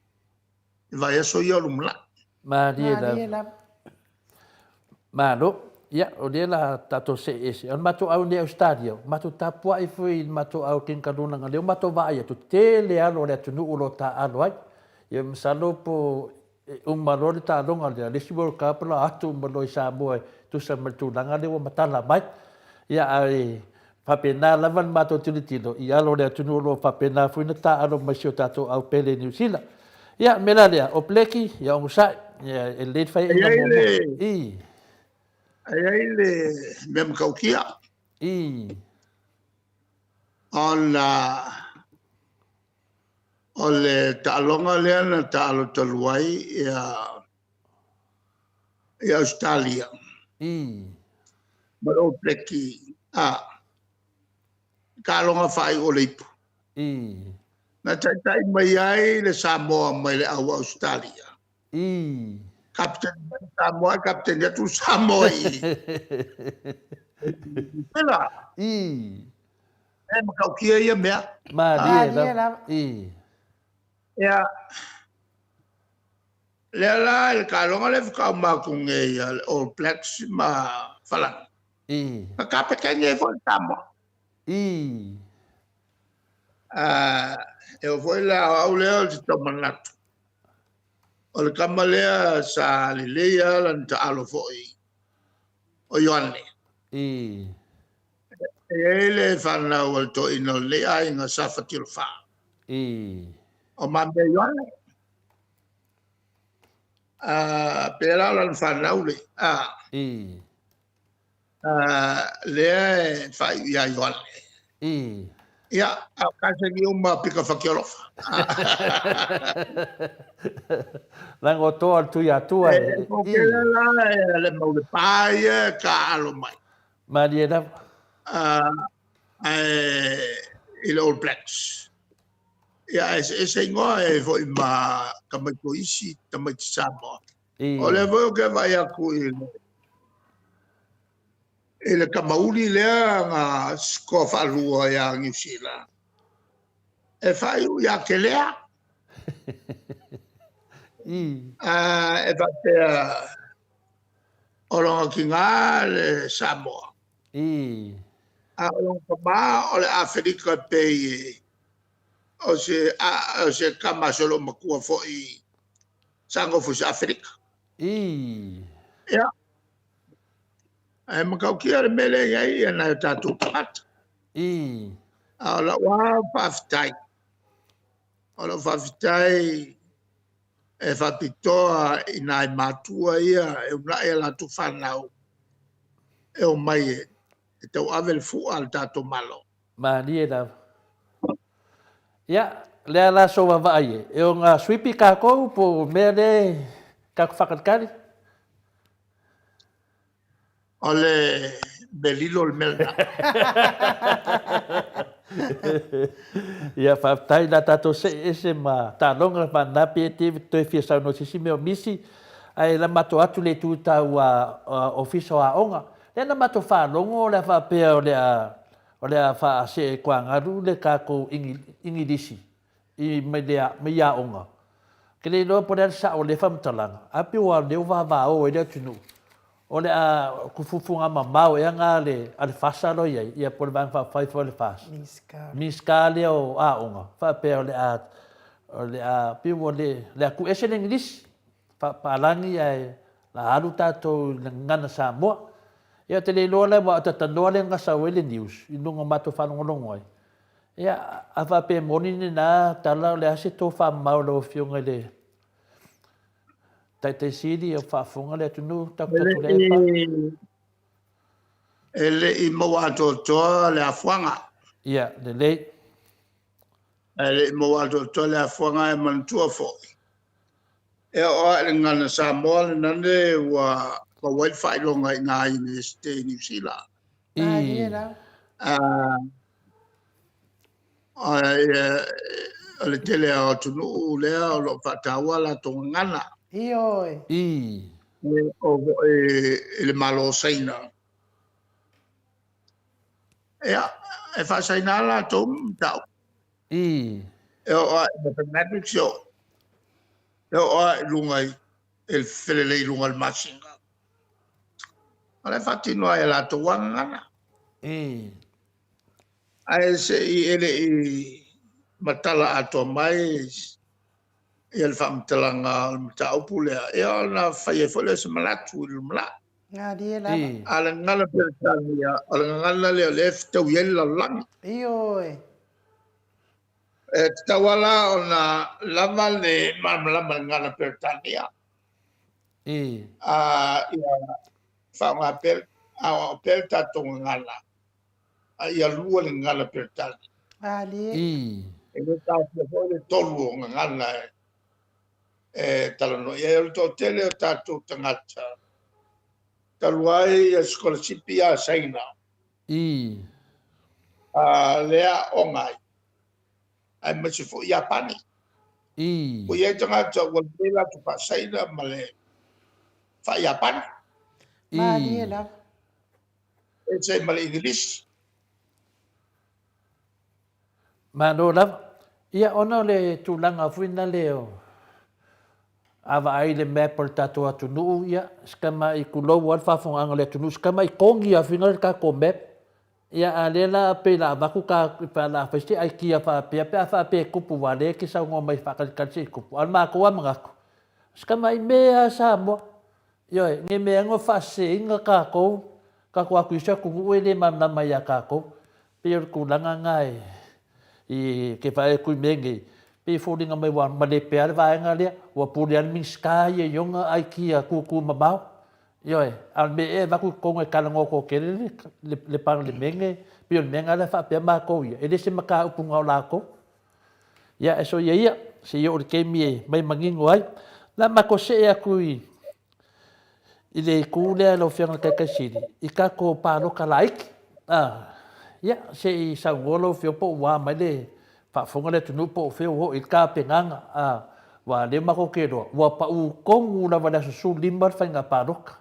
i vaiaso ia o lumanai. Malie Malie lava. Lava. Malo. Ia, o lea la tatou see ese. O le matou au nei i Australia, matou tapuai foi i le matou au King Kalunanga, lea ua matou vaai atu, tele alo o le atunuu o lo o taaalo ai. Ia masalo po e uma loa le taaloga lea, le isi World Cup la atu uma loa i Samoa e tusa ma le tulaga lea ua matala mai. Ia, ae faapena lava le matou tilotilo i alo o le atunuu o lo o faapena foi ona taaalo mai si o tatou au pele i Niu Sila. Ia, o le mea la lea, o Blackie, ia onosai, ia, e lelei le E faiaina i ai muamua. le, e i ai le mea matautia ona o le taaloga lea na taalo talu ai ia Ausetalia ma le All Blacks, taaloga faaiu o le ipu. Na taitai mai ai le Samoa mai le au Ausetalia. Kapeteni mai le Samoa, kapeteni atu le Samoa i Niu Sila. E matautia ia mea. Malie Malie lava. Lava. Ia, lea la i le taaloga lea faatoa uma atu nei a le All Blacks ma Falani. Na kapeteni ai foi le Samoa. E oo foi la o au lea ou te tau manatu, o le tama lea sa lelei lava lana taalo foi o Ioane. E i ai le fanau a le toeaina o lenei aiga sa Fatialofa. O Mamea Ioane. Pe la o lana fanau le, lea e faaiu ia Ioane. Ia, a o kasegi uma pika Fatialofa. Leaga o toa o le Tuiatua E toatele la e le maulepa ia e taaalo mai. Malie lava. Ae i le All Blacks. Ia, ae eseese igoa e foi ma tamaiti o isi tamaiti Samoa. O lea foi ou te vaai atu i le i le tamauli lea na sikoa faalua ia Niu Sila, e faaiu ia Kelea. E faapea o lona tina le Samoa. A o lona tama o le Afelika pei o se, a, o se tama a si loomatua foi sa nofo i Afelika. Ia, ae matautia le mea lea e i ai ia nai o tatou tagata. A o lau lava faafetai, o lau faafetai e faapitoa i nai matua ia e uunai a latou fanau e omai e tauave le fua a le tatou Malo. Malie lava. Ia, lea la sou vaavaai e, e ona suipi tatou po o mea lea e tatou faatalitali? O le mea lilo le mea lena. Ia, faafetai la tatou see ese ma taaloga ma na pe te toe fia saunoa se isi mea o misi, ae la matou atu le itu tau ofisa o aoga. Lea na matou faalogo o le a faapea o le a O le a faasee kuagalu le tatou Igilisi i mai le mai aoga. Ke le iloa po o le a le sao o lea faamatalaga, ae pei ua lea ua vavao ai le atunuu. O le a fuafuaga mamao ea na a le a le FASA lo i ai, ia po o le Vaega Faaupufai foi a le FAST. Minisita lea o Aoga, faapea o le a o le a pei ua le le a tuu ese le Igilisi, faapalagi ae la alu tatou i le gagana Samoa. Ia ou te le iloa la aua o talanoa lea na sau ai le news i luga o matou faalogologo ai. Ia a faapea e moni lena tala o le a se tofa mamao i lau Afioga i le Taitai Sili o faafofoga le atunuu Dr. Tuilaepa. E le i maua atoatoa le afuaga. Ia, lelei. E le i maua atoatoa le afuaga e manatua foi. E oo lava i le gagana Samoa le nane ua maua ai le faailoga i ina i Iunivesite i Niu Sila. O le tele o atunuu lea o lo o faataua a latou gagana. Ioe. E oo foi i le Malo o Saina. Ia, e faa-Saina lava latou mataupu. E oo lava i mathematics, e oo lava i luga i le felelei i luga o le masina. O la e faatino lava e latou lava gagana. Ae se i e le i matala atoa mai ia le faamatalaga o le mataupu lea, ia ona fai ai foi lea o se manatu i le lumanai. Galie lava. A o le gagana Peretania, o le gagana lea o lea e fetaui ai le lalolagi. Ioe. E tatau lava la ona lava le malamalama i le gagana Peretania. Ia faaaoga pea, aoao pea le tatou gagana, a ia lua le gagana Peretania. Galie. E le taofia foi le tolu o gagana e talanoa i ai. O le toatele o tatou tagata talu ai ia sikolasipi a Saina lea aooga ai, aemaise foi Iapani. Ua i ai tagata ua lelei latou faa-Saina ma le faa-Iapani. Malie lava. Ese ma le Igilisi. Malo lava. Ia, ona o le tulaga foi lale o a vaai i le map o le tatou atunuu, ia, si tamai tulou lava le faafofogaaga a le atunuu, si tamai kogi lava foi lea le tatou map. Ia, a o lea la pei o le a avatu ta, pe o le a fai se idea faapea pe a faapea e tupu aua o lea e te saunoa mai e faatalitali se i tupu. A o le matou lava manatu, si tamai mea lava Samoa. Ioe, ne i meaane ua faaseseina tatou, tatou atu i isi atunuu e le malamalama ia tatou. Pei o le tulaga lena e, i, ke vaai atu i mea nei, pei e foliga mai ua malepe lava le vaega lea, ua pule lava le Minisita ia i ona aikia tutu mamao. Ioe, a o le mea ea e avatu i totonu e talanoa toatele le, le, le Palemene, pei o le mea lena lea e faapea matou ia, e le se mataupu na o latou. Ia, e soia ia, se i oo i le taimi e mai manino ai. La matou see atu i, i le itu lea lau Afioga i le Taitai Sili, i tatou palota laiti. Ah, ia, se i saunoa lau Afioga po o ua a mai le Faafofoga le atunuu po o fea ua oo i ai le tapenaga, a, aua o lea matou te iloa, ua pau tonu lava i le aso 15 le faiga palota.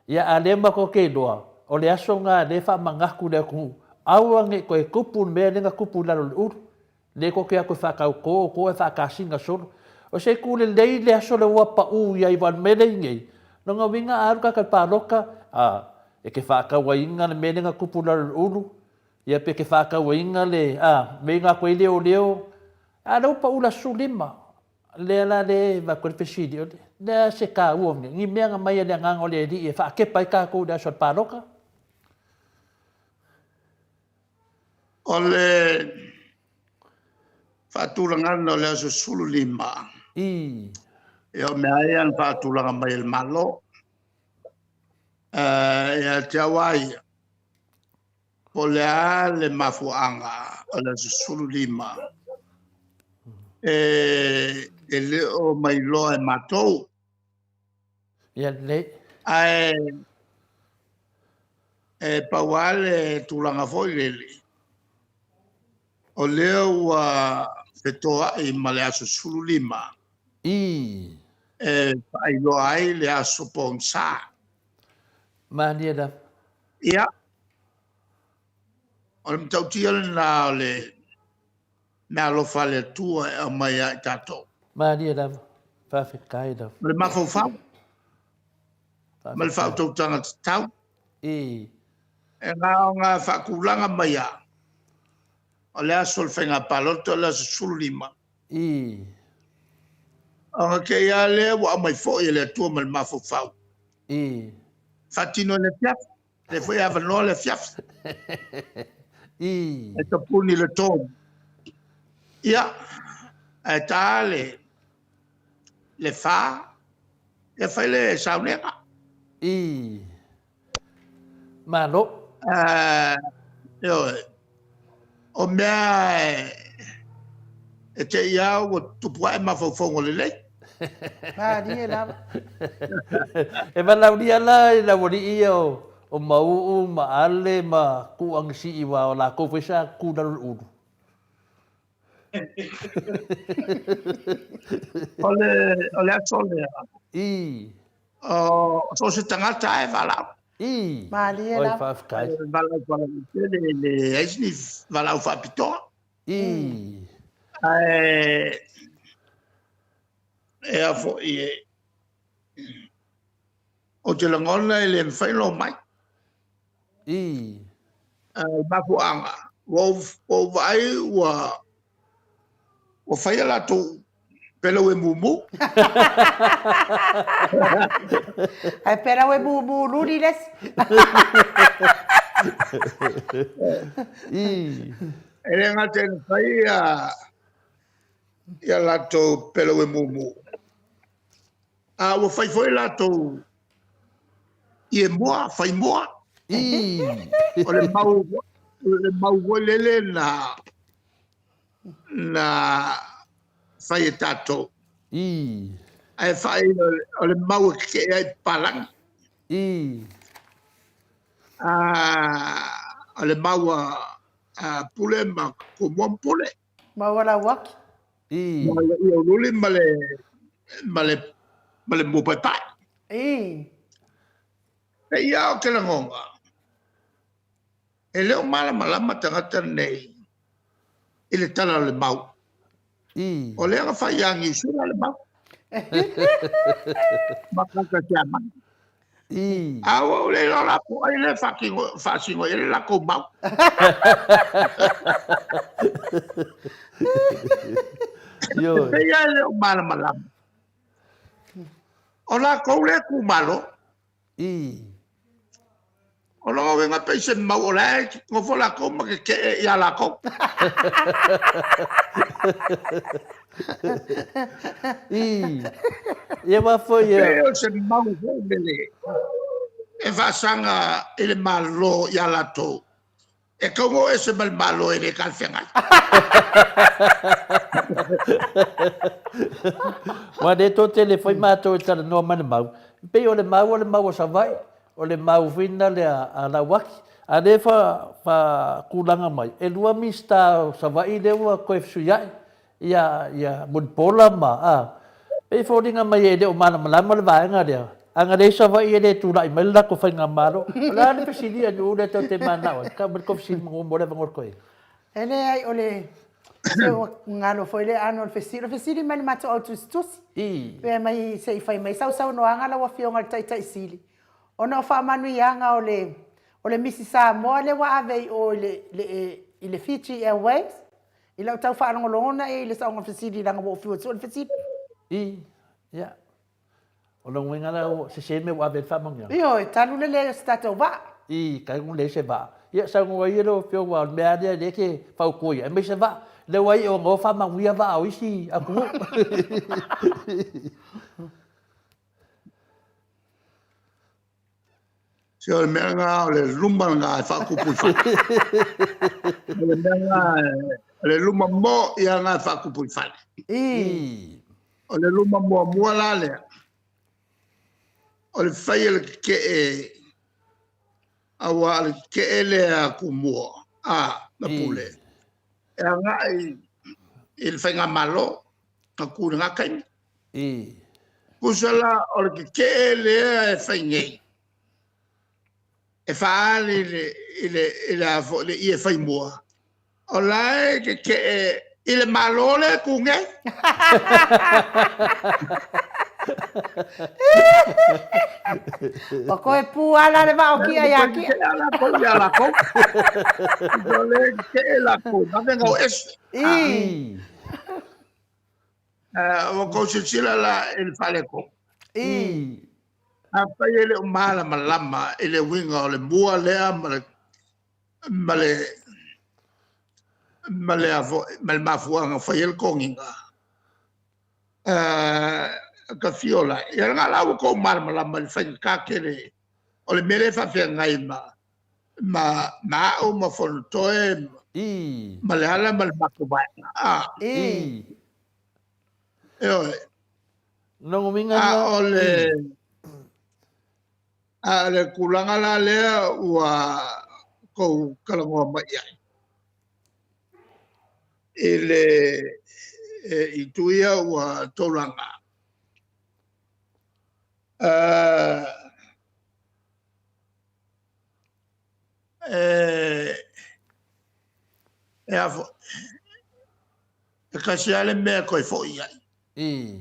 Ia, a o lea matou te iloa, o le aso lena o lea e faamanatu i le atunuu, aua ne i toe tupu le mea lea na tupu i lalo o le ulu. Lea tou te o atu e faatauto outou ae faatasina solo. O se itu lelei le aso lea ua pau i ai aua o le mea lea e i ai nei, lona uiga a alu tagata i le palota, a, e te faatauaina le mea lea na tupu i lalo o le ulu, Ia pe te faatauaina le, a, meinga atu ai leoleo, a lea ua pau le aso 15. Lea la lea e avatu ai le fesili, o le a se taua o ni mea na aumai e le Agaga o le Alii e faatepa ai tatou i le aso o le palota? O le faatulagaga o le aso 15, I. Ia o mea lava ia na faatulaga mai e le Malo. Ia te au lava ia, Po o le a le mafuaaga o le aso 15 e le o mailoa e matou. Ia lelei. Ae e pau lava le tulaga foi lele, o lea ua fetoai ma le aso 15 I. e faailoa ai le aso pogisa. Malie lava. Ia, o le matautia lena o le meaalofa a le Atua e aumai ia i tatou. Malie lava. Faafetai lava. Ma le mafaufau. Ma le faautautaga tatau. I. E na ona faatulaga mai lava, o le aso o le faiga palota o le aso 15. I. Ona te i lava lea ua aumai foi e le Atua ma le mafaufau. I. Faatino i le afiafi. Lea foi e avanoa le afiafi. I. E tapuni le 3. Ia, ae ta le 4, ia fai le sauniga. I. Malo. Ioe. O mea e te i lava ua tupu ae mafaufauga lelei. Malie lava. E valaaulia la i le aualii ia o Mauu ma Ale ma Tuuagisii aua o latou foi sa tu i lalo o le ulu. O le aso lea. I. O so o se tagata lava e valaau. I. Malie Oi, lava. faafetai. E valaau faalauaitele, e leai se ni valaau faapitoa. I. Ae e a foi e ou te lagona e le mafai ona omai. I. Le mafuaaga, ua ou vaai ua ua fai a latou pelau e mumu. Ae pelau e mumu luli le isi. I. E le gata ina fai ia latou pelau e mumu, a ua fai foi latou ie moa, fai moa. I. O le mau, le mau foi lele na na fai e tatou. I. Ae fai o le mau e kekeʻe ai papalagi. I. A, o le mau a Pule ma Tumua ma Pule. Mau a Lauaki. I. Ma le Ioululi ma le ma le ma le Muapaepae. I. E ia o te lagona, e le o malamalama tagata nei i le tala o le mau. I. O lea na fai ia Niu Sila le mau. Ma kaka Siamani. I. A ua ou le iloa la po o ai lea e faasino i ai le latou mau. Ioe. E pei lava e le o malamalama. O latou lea e kumalo. I. O lona uiga pei se mau o la e nofo latou ma keke'e iā latou. I. Ia aua foi e. Pei o se mau foi lele e faasaga i le Malo iā latou. E tau o ese ma le Malo e le talafeagai. Ua le toe tele foi matou e talanoa mai le mau. E pei o le mau o le mau a Savaii, o le mau foi lena a Lauaki. A lea e faatulaga mai, e lua Minisita o Savaii lea ua toe fesuiai, ia, ia Mulipola ma, a, pei e foliga mai e le o malamalama le vaega lea, a na leai Savaii e le tulai mai le latou faigamalo. O le a le fesili a Nu'u lea tou te mananao ai? Tau mai le tou fesili manu mo le avanoa totoe. E leai, o le, se ua galo foi le ano o le fesili. O le fesili mai le matou au tusitusi. I. Pe mai se i fai mai sau saunoaga lau Afioga i le Taitai Sili, ona o faamanuiaga o le, o le Misi Samoa lea ua ave i o i le, le, i le Fiji Airways, I lau tau faalogologo na i le saoga fesili leaga ua ou fiu e sue le fesili. I, ia. O lona uiga la ua sese le mea ua ave ai le faamanuiaga. Ioe, talu le leai o se tatou vaa. I, talu leai se vaa. Ia, saunoa ia lau Afioga aua o le mea lava lea o lea e te fautua i ai, aumai se vaa. Lea ua iu ona o faamanuia vaa o isi atunuu. Se o le mea lena o le luma lena e faatupu i fale. O le mea lena, o le luma mo ia lena e faatupu i fale. I. O le luma muamua la lea, o le fai e le tetee, aua o le tetee lea a Tumua, a, na pule, e agai i le faigamalo na tu i lena taimi. I. Tusa la o le tetee lea e fai nei, e faaali i le, i le, i le, a foi, le ie fai mua, o la e tetee i le Malo lea e tu nei. Ua toe pu lava la le vaa o Kia ia Kia. Tetee lava latou ia latou. O lea e tetee latou, vave ona o ese. I. Ua outou silasila la i le faaletonu. I. Afai e le o malamalama i le uiga o le mua lea ma le ma le ma le ma le mafuaaga fai ai le togiga, ka fio la. Ia lena la ua outou malamalama i le faigata tele o le mea lea e faafeagai ma ma ma au ma Fonotoe I. ma Leala ma le matou vaega. A. I. Ioe. Lona uiga A o le a o le tulaga la lea ua tou talanoa mai i ai i le itu ia ua tou laga. E a foi, e tasi lava le mea e toe foi i ai. I.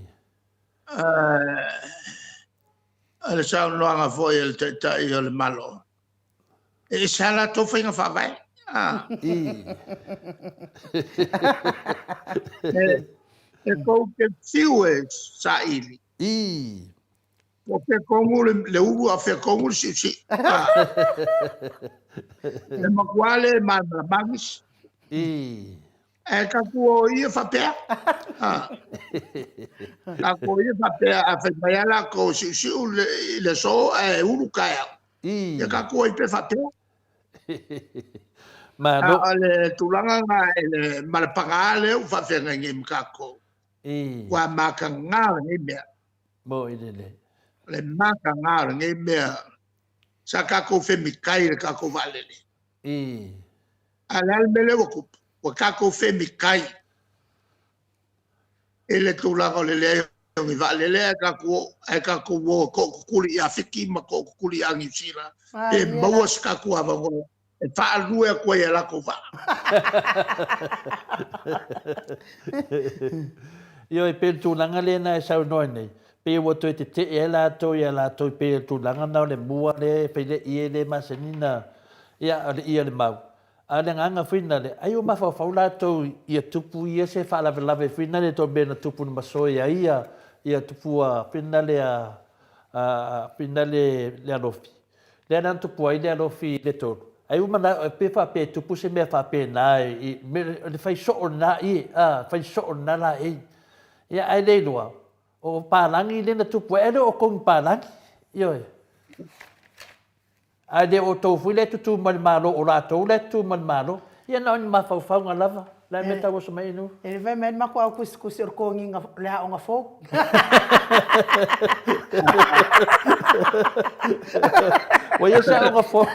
O le saunoaga foi a le Taitai o le Malo, e ese lava latou faiga faavae. I. E tou te fiu e saili. I. Po o fea tonu le ulu a o fea tonu le siusiu. E matua le malamalama nisi. I. Ae tatou o ia faapea. Tatou o ia faapea, a fai mai lava latou siusiu i le aso ae ulu taeao. I. Ia tatou o ai pea faapea. Malo. A o le tulaga lena i le, ma le paga lea ua faafeagai nei ma tatou. I. Ua mataga lenei mea. Moi lelei. O le mataga o lenei mea, sa tatou femikai i le tatou vaalele. I. A o le a le mea lea ua tupu? Ua tatou femikai i le tulaga o le leai o ni vaalele ae tatou ae tatou o e tootutuli ia Fiti ma tootutuli ia Niu Sila pe maua se tatou avanoa e faalue atu ai e latou vaa. Ioe, pei o le tulaga lea na e saunoa ai nei, pei ua toe tetee ai latou ia latou pei o le tulaga lena o le mua lea e fai le ie lea e masani na, ia, o le ie o le mau. A o le agaga foi lena, ai ua mafaufau latou ia tupu ia se faalavelave foi lena i le mea na tupu na masoe ai ia, ia tupua foi lena a, a, foi lena le alofi. Lea la na tupu ai le alofi i le tolu, ai ua manao, pe faapea e tupu se mea faapena i le fai soo lena ie, a, fai soo lena laei. Ia, ae le iloa, o palagi lea na tupu ai, ae le o outou ni palagi, ioe. Ae le o outou foi lea e tutū mai le Malo, o latou la e tutū mai le Malo. Ia na o ni mafaufauga lava, o le a le mea e tau oso mai ai Nuu? E fai mai le matou au tusitusi o le toniga o le aoga fou. Ua i ai se aoga fou.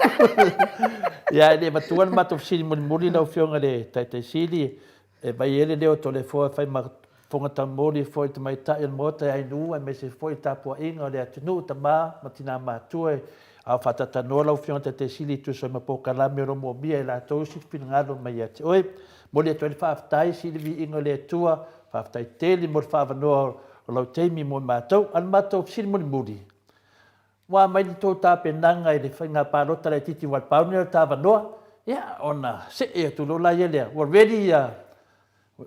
Ia, e le avatua le matou fesili mulimuli lau Afioga i le Taitai Sili, e vai ai le leo o Toleafoa e fai ma fofoga taumoli foi i le tamaitai o le Maota e Ainuu aemaise foi le tapuaiga o le atunuu, tama ma tina matutua a o faataatanoa lau Afioga i le Taitai Sili e tusa ai ma polokalame o lo o moomia e latou isi finagalo mai ia te oe. Momoli atu ai le faafetai, sili viiga o le Atua, faafetai tele mo le faaavanoa o lau taimi mo i matou. A o le matou fesili mulimuli, ua aumai le tou tapenaga i le faiga palota laitiiti aua pau lenei o le ta avanoa, ia ona see atu loa laia lea, ua ready ia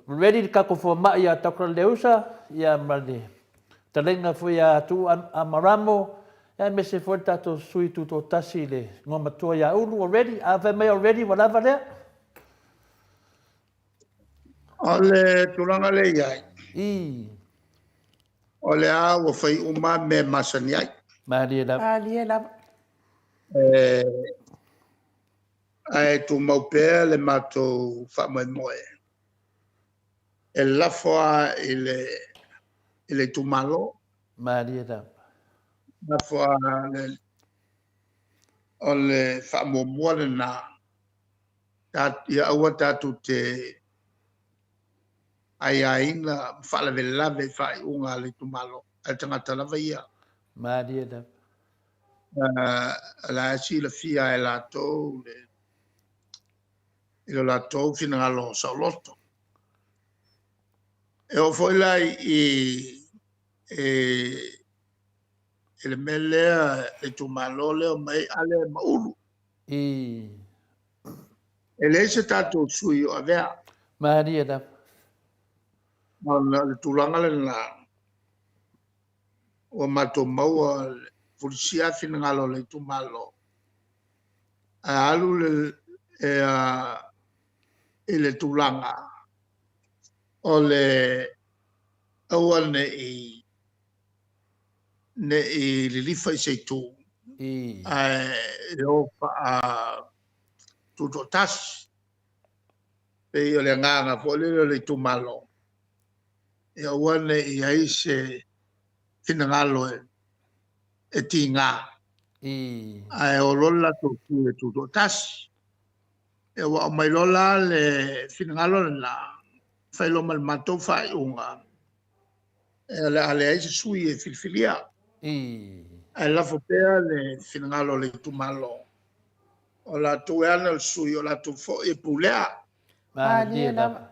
ready le tatou fomai ia Doctor Leusa ia ma le fetalaiga foi ia Tuuu Amaramo ia aemaise foi le tatou sui tutoatasi le igoamatua ia Ulu, ua ready? A fai mai ua ready ua lava lea? O le tulaga lea e i ai, Ii. o lea ua fai uma mea e masani ai. Malie lava. Malie lava. Ae tumau pea le matou faamoemoe e lafo lava i le, i le itumalo. Malie lava. Lafo lava le, o le faamuamua lena, ia aua tatou te aiaina ma faalavelave i faaiuga a le itumalo, a le tagata lava ia. Malie lava. O la e silafia e latou le, i lo latou finagalo saoloto. E oo foi la i i i le mea lea, le itumalo lea o mai Ale ma Ulu. I. E leai se tatou sui o Avea. Malie lava. Ona o le tulaga lena, ua matou maua le fulisia finagalo o le itumalo, ae alu le, e, i le tulaga o le aua ne i ne i lilifa i se itu, ae o faa tutoatasi. Pei o le agaga foi lele o le itumalo, ia aua ne i i ai se finagalo e tiga, ae o loa le latou sui e tutoatasi. Ia ua aumai loa la le finagalo lena, fai loa ma le matou faaiuga, o le a leai se sui e filifilia. Ae lafo pea le finagalo o le itumalo, o latou e ana le sui, o latou foi e pulea. Malie lava.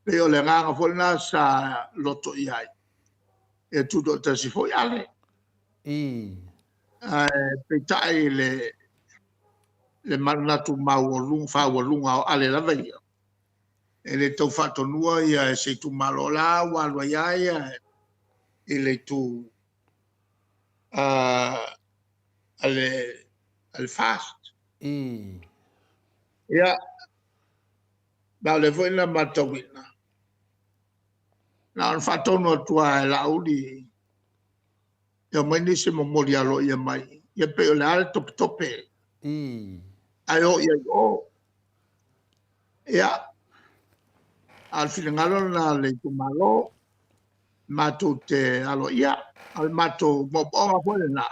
Pei o le agaga foi lena sa loto i ai, ia tutoatasi foi Ale. Ae peitai le le manatu maualuga, faaualuga o Ale lava ia, e le tau faatonua ia e se itumalo, o la ua alu ai lava ia i le itu a le FAST. Ia, ma o lea foi na matauina, na ona faatonu atu lava e Laauli e omai nisi e momoli aloaia mai, ia pei o le a le topetope ae o i ai i o. Ia, a o le finagalo lena o le itumalo, matou te aloaia. O le matou moomooga foi lena,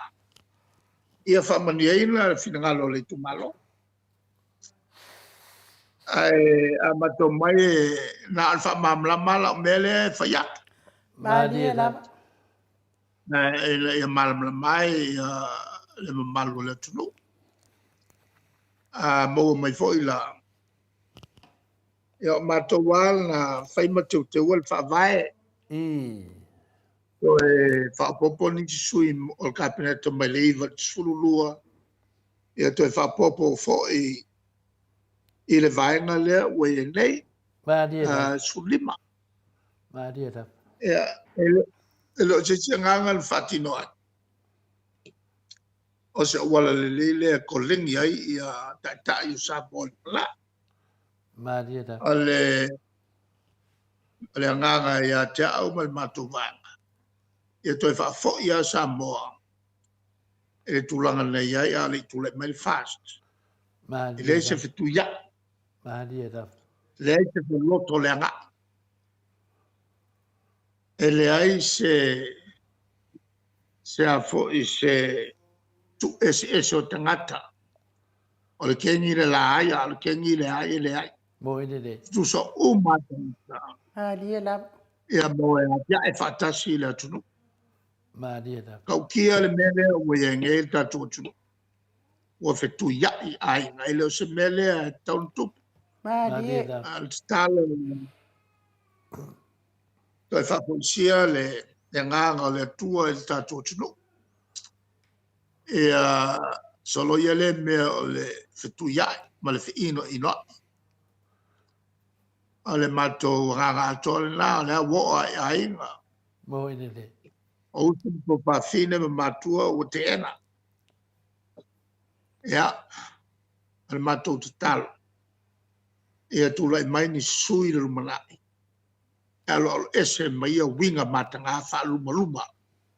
ia faamanuiaina le finagalo o le itumalo. Ae a matou mai, na o le faamalamalama lava lau mea lea e fai atu. Malie lava. Ina ia malamalama ai le mamalu o le atunuu. A maua mai foi la, ia o matou lava na fai ma teuteua le faavae. Toe faaopoopo nisi sui o le Kapeneta mai le 9 i le 12, ia toe faaopoopo foi i le vaega lea ua i ai nei, 15. Malie lava. Ia, e le o se isi agaga na faatino ai, o se auala lelei lea e koleni ai ia taitai o Samoa i le lumanai. Malie lava. O le agaga ia te au ma le matou vaega, ia toe faafoi lava Samoa i le tulaga na i ai a o le i tulai mai le FAST. E leai se fetuiai. Malie lava. Leai se feloto le agai. E leai se se a foi se tuueseese o tagata. O le kegi le laai, a o le kegi le ai e leai. Moe lelei. Tutusa uma lava tagata. Malie lava. Ia mo e atiae faatasi i le atunuu. Malie lava. Tautia le mea lea ua i ai nei le tatou atunuu. Ua fetuiai aiga, e le o se mea lea e tatau ona tupu. Malie. A o le tatalo, toe faafoisia le agaga o le Atua i le tatou atunuu. Ia soloia lea mea o le fetuiai ma le feinoinoai. O le matou agaga atoa lena, o lea ua oo lava i aiga. Moe lelei. O uso ma tuafafine ma matua ua teena. Ia, o le matou tatalo, ia tulai mai ni sui i le lumanai e aloaloese ma ia uiga mataga faalumaluma.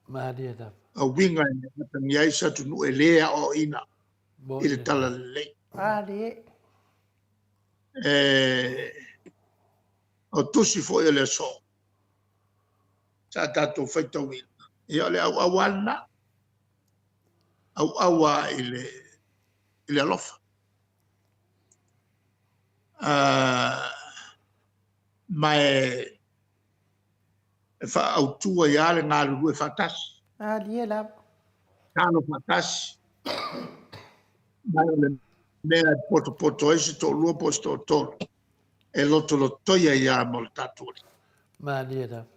Malie lava. O uiga e atagia ai se atunuu e le aoaoina i le talalelei. Malie. E, o tusi foi o le aso sa tatou faitauina, ia o le auau lava lena, auau lava i le, i le alofa. Ma e faaautu ai lava le galulue faatasi. Malie lava. Talo faatasi. Ma o le mea e potopoto ai se toalua po o se toatolu, e lotolotoi ai lava mo le tatou Alii. Malie lava.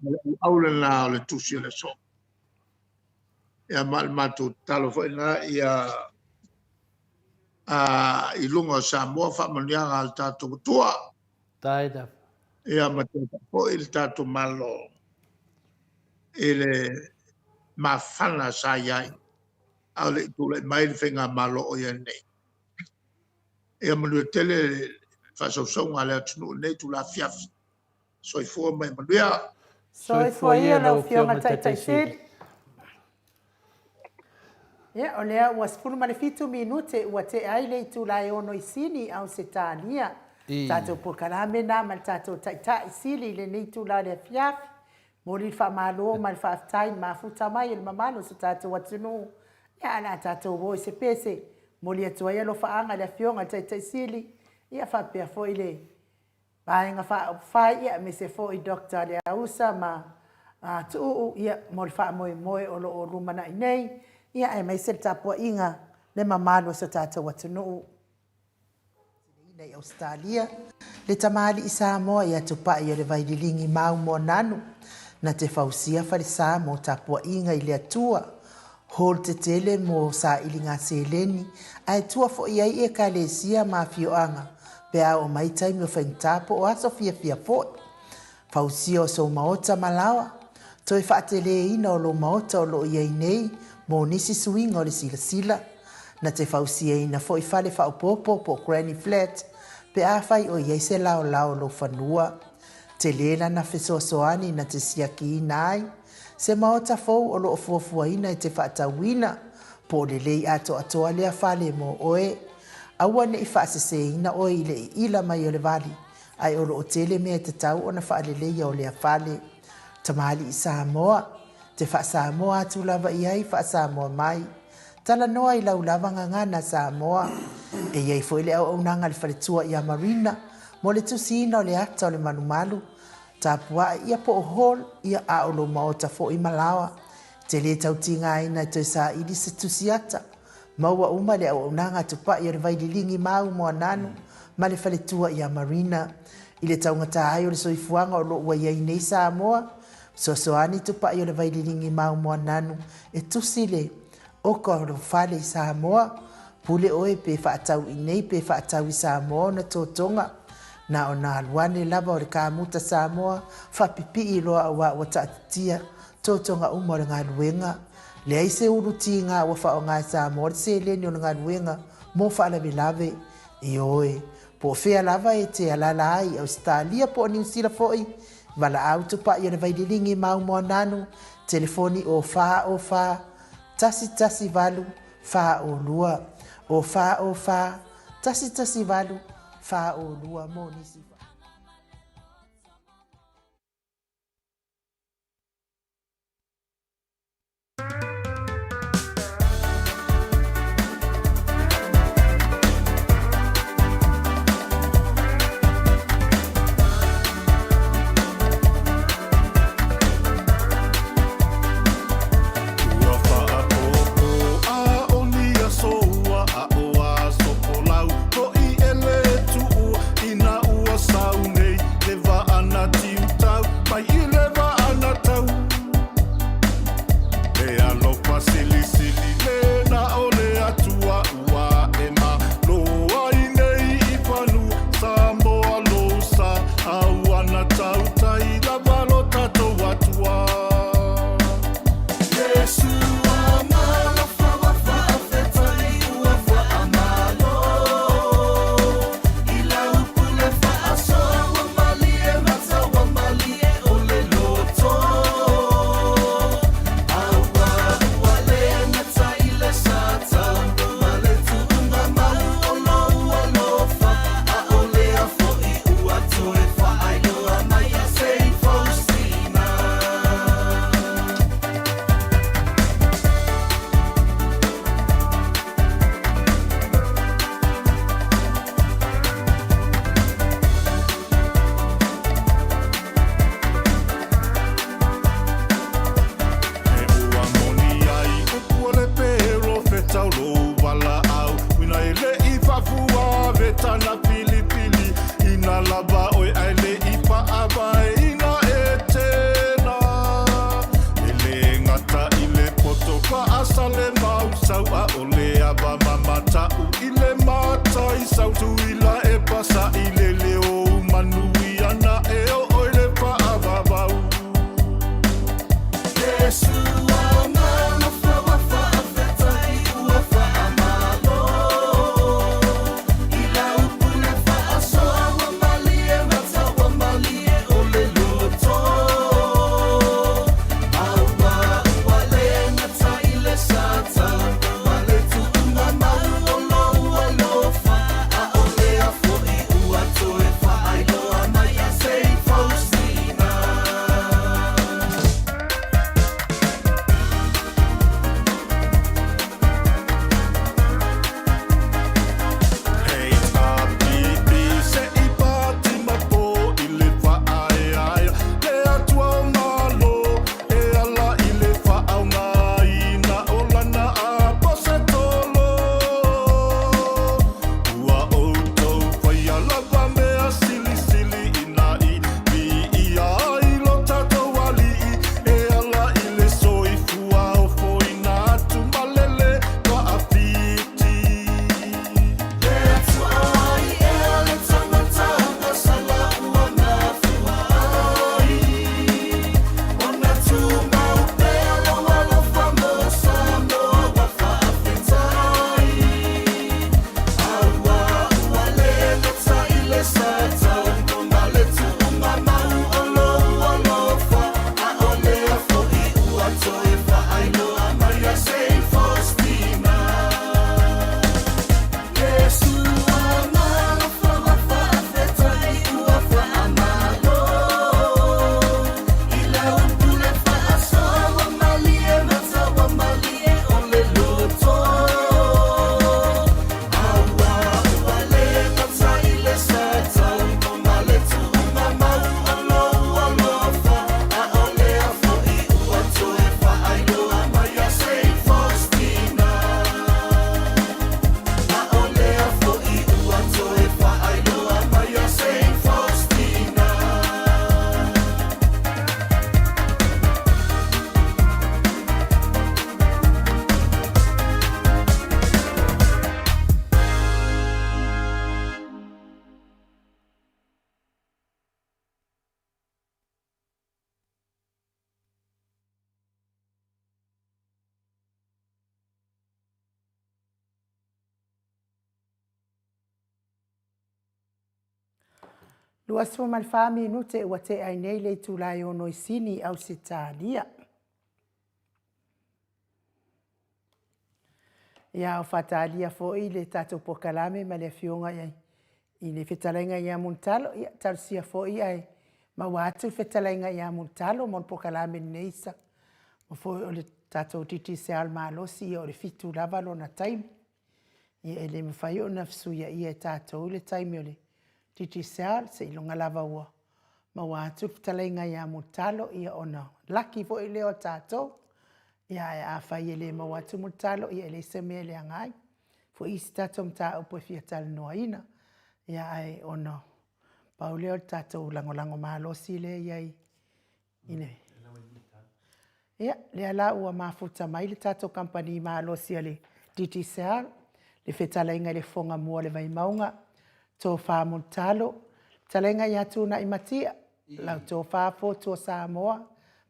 O le auau lena o le tusi o le aso. Ia ma o le matou tatalo foi lena ia i luga o Samoa faamanuiaga a le tatou Atua. Tai lava. Ia ma toe faafoi le tatou Malo i le mafana sa i ai a o le i tulai mai le faigamalo o i ai nei. Ia manuia tele le faasausauga a le atunuu i lenei itula afiafi. Soifua ma ia manuia. Soifua ia lau Afioga i le Taitai Sili. Ia, o lea ua 17 minute ua tea ai le itula e 6 i Sini, Ausetalia. Tatou polokalame na ma le tatou Taitai Sili i lenei itula o le afiafi. Momoli le faamalo ma le faafetai i le mafuta mai e le mamalu o si o tatou atunuu. Ia, ae o le a tatou o i se pese. Momoli atu ai alofaaga i le Afioga i le Taitai Sili, ia faapea foi le Vaega Faaupufai, ia aemaise foi Doctor Leausa ma Tuuu, ia, mo le faamoemoe o lo o lumanai nei, ia aemaise le tapuaiga le mamalu o si o tatou atunuu. Ina i Ausetalia, le tamalii Samoa ia Tupai o le Vaililigi Mau Moananu, na te fausia falesa mo tapuaiga i le Atua, hall tetele mo sailiga seleni, ae tua foi ai Ekalesia ma afioaga pe a oo mai taimi o faigata po o aso fiafia foi. Fausia o sou maota ma laoa, toe faateleina o lou maota o lo o i ai nei mo nisi suiga o le silasila. Na te fausiaina foi fale faaopoopo po o granny flat pe afai o i ai se laolao o lou fanua. Tele lana fesoasoani na te siakiina ai se maota fou o lo o fuafuaina e te faatauina, po o lelei atoatoa lea fale mo oe. Aua ne i faaseseina oe i le iila mai o le vali, ae o lo o tele mea e tatau ona faaleleia o lea fale. Tamalii Samoa, te faa-Samoa atu lava i ai, faa-Samoa mai. Talanoa i lau lava gagana Samoa. E i ai foi le auaunaga a le faletua ia Marina mo le tusiina o le ata o le malumalu, tapuai ia po o hall ia a o lou maota foi ma laoa. E te le tau tigaina e toe saili se tusi ata. Maua uma le auaunaga a Tupai o le Vaililigi Mau Moananu ma le faletua ia Marina. I le taugata ai o le soifuaga o lo o ua i ai nei Samoa, fesoasoani Tupai o le Vaililigi Mau Moananu e tusi le oka o lou fale i Samoa. Pule oe pe faatau i nei pe faatau i Samoa ona totoga. Na ona alu ane lava o le kamuta Samoa faapipii loa aua ua taatitia totoga uma o le galuega. Leai se ulu tiga ua faaaoga e Samoa le seleni o le galuega mo faalavelave. Ioe, po o fea lava e te alaala ai i Ausetalia po o Niu Sila foi, valaau tupai o le Vaililigi Mau Moananu, telefoni o 4 o 4 1 1 8 4 o 2, o 4 o 4 1 1 8 4 o 2 mo nisi. 24 minute ua tea ai nei le itula e ono i Sini i Ausetalia. Ia, o faatalia foi le tatou pokalame ma le afioga i i le fetalaiga ia Mulitalo. Ia, talosia foi ae maua atu le fetalaiga ia Mulitalo mo le pokalame lenei sa. Ma foi o le tatou Digicel malosi, ia o le fitu lava lona taimi. Ia e le mafai ona fesuiaia e tatou le taimi o le Digicel, seiloga lava ua maua atu le fetalaiga ia Mulitalo, ia ona laki foi lea o tatou. Ia ae afai e le maua atu Mulitalo, ia e leai se mea e leaga ai. Foi isi tatou mataupu e fia talanoaina. Ia ae ona pau lea o le tatou lagolago malosi lea i ai i le Ia, lea la ua mafuta mai le tatou kamupani malosi a le Digicel, le fetalaiga i le Fofoga Mua o le Vaimauga, Tofa Mulitalo, fetalaiga ia Tunai Matia, lau Tofa Fotu o Samoa,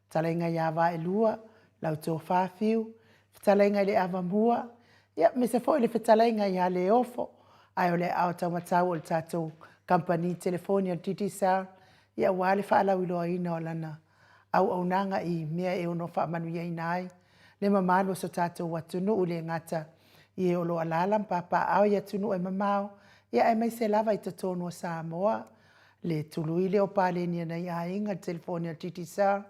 fetalaiga ia Vaelua, lau Tofa Fiu, fetalaiga i le Avamua, ia, aemaise foi le fetalaiga ia Leofo, ae o le aao taumatau o le tatou kamupani telefoni a le Digicel, ia aua le faalauiloaina o lana auaunaga i mea e ono faamanuiaina ai le mamalu o so tatou atunuu, e le gata i e o lo o alaala ma papaaao i atunuu e mamao, ia aemaise lava i totonu o Samoa. Le tului lea o paleni a nai aiga, le telefoni a le Digicel,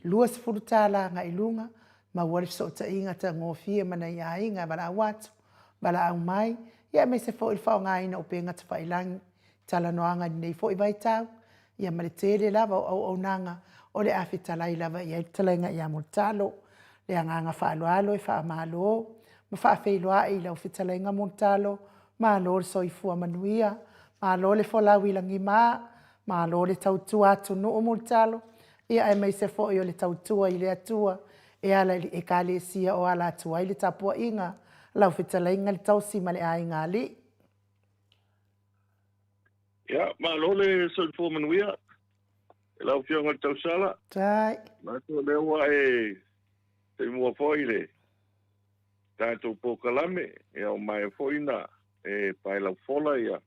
$20 agai i luga, maua le fesootaiga taugofie ma nai aiga e valaau atu, valaau mai, ia aemaise foi le faaaogaina o upega tafailagi talanoaga i lenei foi vaitau, ia ma le tele lava o auaunaga o le a fetalai lava i ai le fetalaiga ia Mulitalo. Le agaga faaaloalo e faamalo ma faafeiloai i lau fetalaiga Mulitalo, malo le soifua manuia, malo le folau i lagima, malo le tautua atunuu Mulitalo, ia aemaise foi o le tautua i le Atua e ala i le Ekalesia o ala atu ai le tapuaiga, lau fetalaiga le tausi ma le aiga alii. Ia, malo le soifua manuia i lau Afioga i le Tausala. Tai. Manatu o lea ua e taimua foi i le tatou polokalame, ia ua maea foi na e paelaufola ia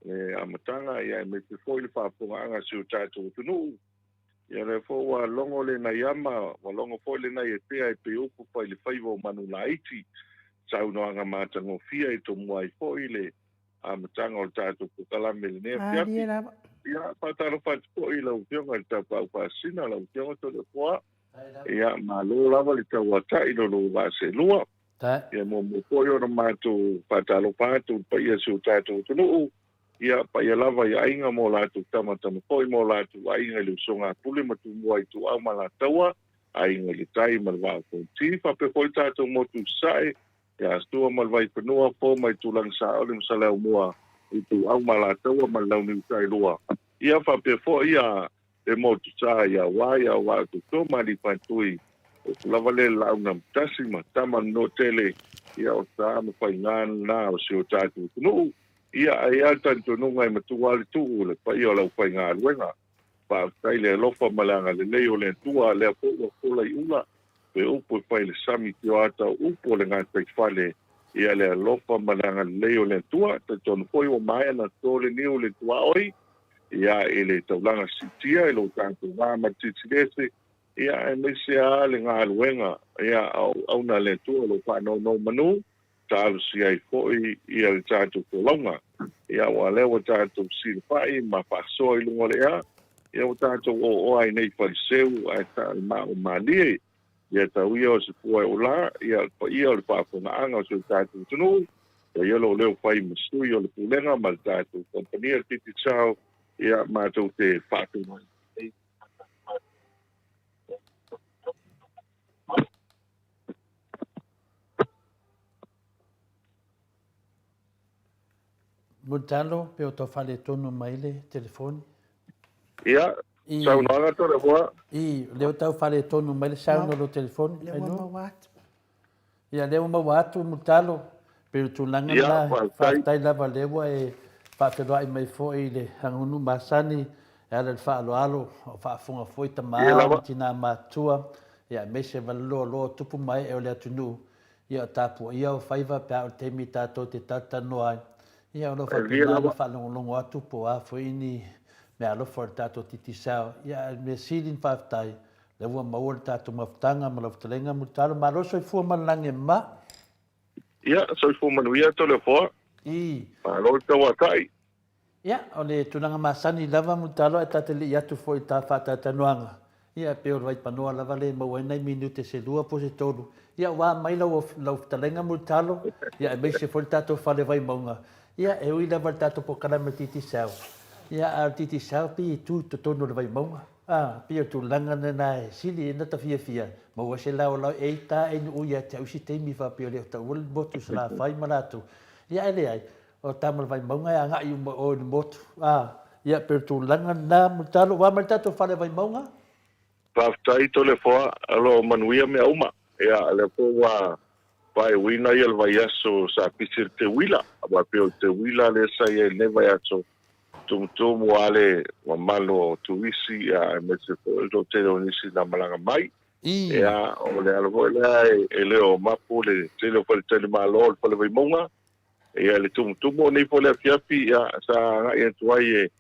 le amataga, ia aemaise foi le faafofogaaga a si o tatou atunuu. Ia lea foi ua logo le naiama, ua logo foi le naiatea e pei o upu fai le faiva o Manulāiti, saunoaga matagofie e tomua ai foi le amataga o le tatou polokalame i lenei afiafi. Ia, faatalofa atu foi i lau Afioga i le Tapaau Faasisina, lau Afioga Toleafoa. Ia, malo lava le tauatai i lo lou vaa seelua. Ia, muamua foi ona matou faatalofa atu i le paia o si o tatou atunuu, ia, paia lava i aiga ma o latou tama, tama foi ma o latou aiga i le usoga a Pule ma Tumua, Ituau ma Alataua, Aiga i le Tai ma le Vaa o Fonoti, faapea foi le tatou motu i Sasae, ia Sua ma le Vaifanua, Fo ma Itulagi Saole ma Saleaaumua, Ituau ma Alataua ma le Launiu Tailua, ia faapea foi ia le motu sa i Aua, ia Vaa-o-Toto ma Aliifaatui, upu lava lea i le Laaunaamotasi ma Tama na Nuatele, ia o sa ma faiga lena o si o tatou atunuu, ia ae i ai le talitonuga e matua lava le tuu i le paia o le aufaigaluega. Faafetai i le alofa ma le agalelei o le Atua, lea foi ua fola i ula pe upu e fai i le sami tioata o upu o le gataifale, ia le alofa ma le agalelei o le Atua. Talitonu foi ua maea ona to le niu i le tuaoi, ia i le taulaga siitia i lo tatou va ma le Silisiliese, ia aemaise lava le galuega ia a o auauna a le Atua o lo o faanonomanu talosia ai foi ia le tatou folauga. Ia aua o lea ua tatou silafai ma faasoa i luga o le ea, ia ua tatou ooa ai nei Fariseu ae ta'a le maa o malie. Ia tau ia o se pua e ola, ia le paia o le faafofogaaga o si o tatou atunuu, ia ia lo leo fai ma sui o le Pulega ma le tatou kamupani a le Digicel, ia matou te faatulai. Mulitalo, pe o tau faaletonu mai le telefoni. Ia, saunoaga Toleafoa. I, lea o tau faaletonu mai le sauno o lo telefoni. Lea ua maua atu. Ia, lea ua maua atu Mulitalo, pei o le tulaga lena, faafetai lava lea ua e faafeiloai mai foi i le aganuu masani e ala i le faaaloalo, o faafofoga foi tama ma tina matutua, ia aemaise ma le loaloa o tupu ma ee o le atunuu, ia o tapuaia o faiva pe a oo i le taimi tatou te talatalanoa ai. Ia o lo o faapena ona faalogologo atu po o a foi ni meaalofa o le tatou Digicel. Ia ae o le mea sili ona faafetai, lea ua maua le tatou mafutaga ma lau fetalaiga Mulitalo. Malo soifua ma le lagi e mama. Ia, soifua manuia Toleafoa. I. Malo le tauatai. Ia, o le tulaga masani lava Mulitalo ae ta te lei atu foi i ta faatalatalanoaga, ia e pei o le vaipanoa lava lea e maua ai nai minute se lua po o se tolu, ia ua mai lau lau fetalaiga Mulitalo, ia aemaise foi le tatou fale Vaimauga, ia e ui lava i le tatou polokalame o le Digicel, ia a o le Digicel pei e tu i totonu o le Vaimauga. A, pei o le tulaga lena e sili ai ona ta fiafia, maua se laolao e ita ae nuu ia te au isi taimi faapea e le o taua le motu i Salafai ma latou. Ia ae leai, o tama o le Vaimauga e agai uma i o i le motu. A, ia pei o le tulaga lena Mulitalo, ua mai le tatou fale Vaimauga? Faafetai Toleafoa, o lo o manuia mea uma. Ia, o lea foi ua faaiuina ia le vaiaso sa pisi le teuila, aua e pei o le teuila lea sa i ai i lenei vaiaso, tumutumu lava le mamalu o turisi ia aemaise foi o le toatele o nisi na malaga mai. Ia, o le ala foi lea e le o mapu le tele o faletalimalo o le Fale Vaimauga, ia le tumutumu. O nei foi le afiafi ia sa agai atu ai e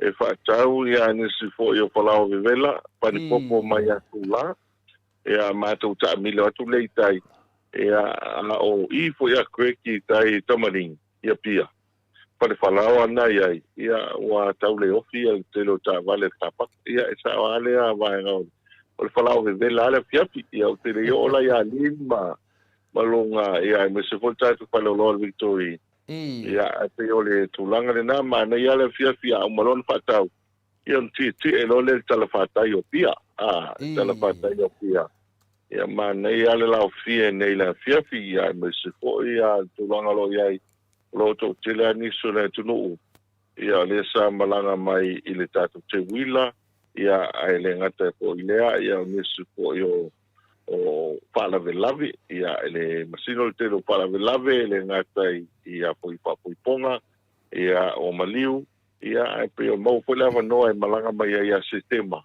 e faatau ia nisi foi o falaoa vevela, panipopo mai Asola. Ia matou taamilo atu lea i tai, ia a o i foi a Craig i tai i Tamaligi, i Apia. Fale falaoa na i ai, ia ua tau le ofi ia le tele o taavale a le kapaka. Ia e sao lava lea vaega o le falaoa vevela lava le afiafi. Ia ou te le i oo la ia Lin ma ma luga, ia aemaise foi le tatou faleoloa o le Victory. Ia ae pei o le tulaga lena, manaia lava le afiafi a uma loa ona faatau, ia ona tietie loa lea i le talafatai o Apia, a, le talafatai o Apia. Ia manaia lava le laofie nei i le afiafi, ia aemaise foi a le tulaga o lo o i ai, o lo o toatele lava nisi o le atunuu, ia o lea sa malaga mai i le tatou teuila, ia ae le gata foi i lea, ia o nisi foi o o faalavelave, ia e le masino le tele o faalavelave, e le gata i, i, i faapoipoga, ia o maliu. Ia, ae pei o maua foi le avanoa e malaga mai ai ia Setema,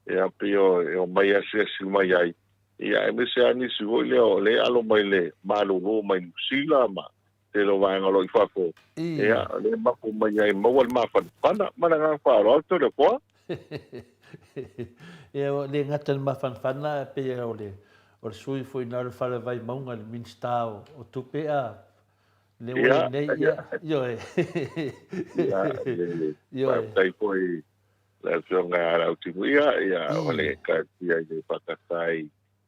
ia pei o e omai asiasi mai ai, ia aemaise lava nisi foi lea o lea e alo mai le malolo mai Niu Sila ma tele o vaega o lo o i fafo, ia o lea e mapu mai ai maua le mafanafana. Ma le agaga faaaloalo Toleafoa. Ia ua le gata i le mafanafana ae pei o le o le sui foi na o le Fale Vaimauga le Minisita o Tupe a Le ua i nei, ia, ioe. Ia, ioe. Faafetai foi le afioga ia Lautimuia, ia, o le Ekalesia i le Fakatai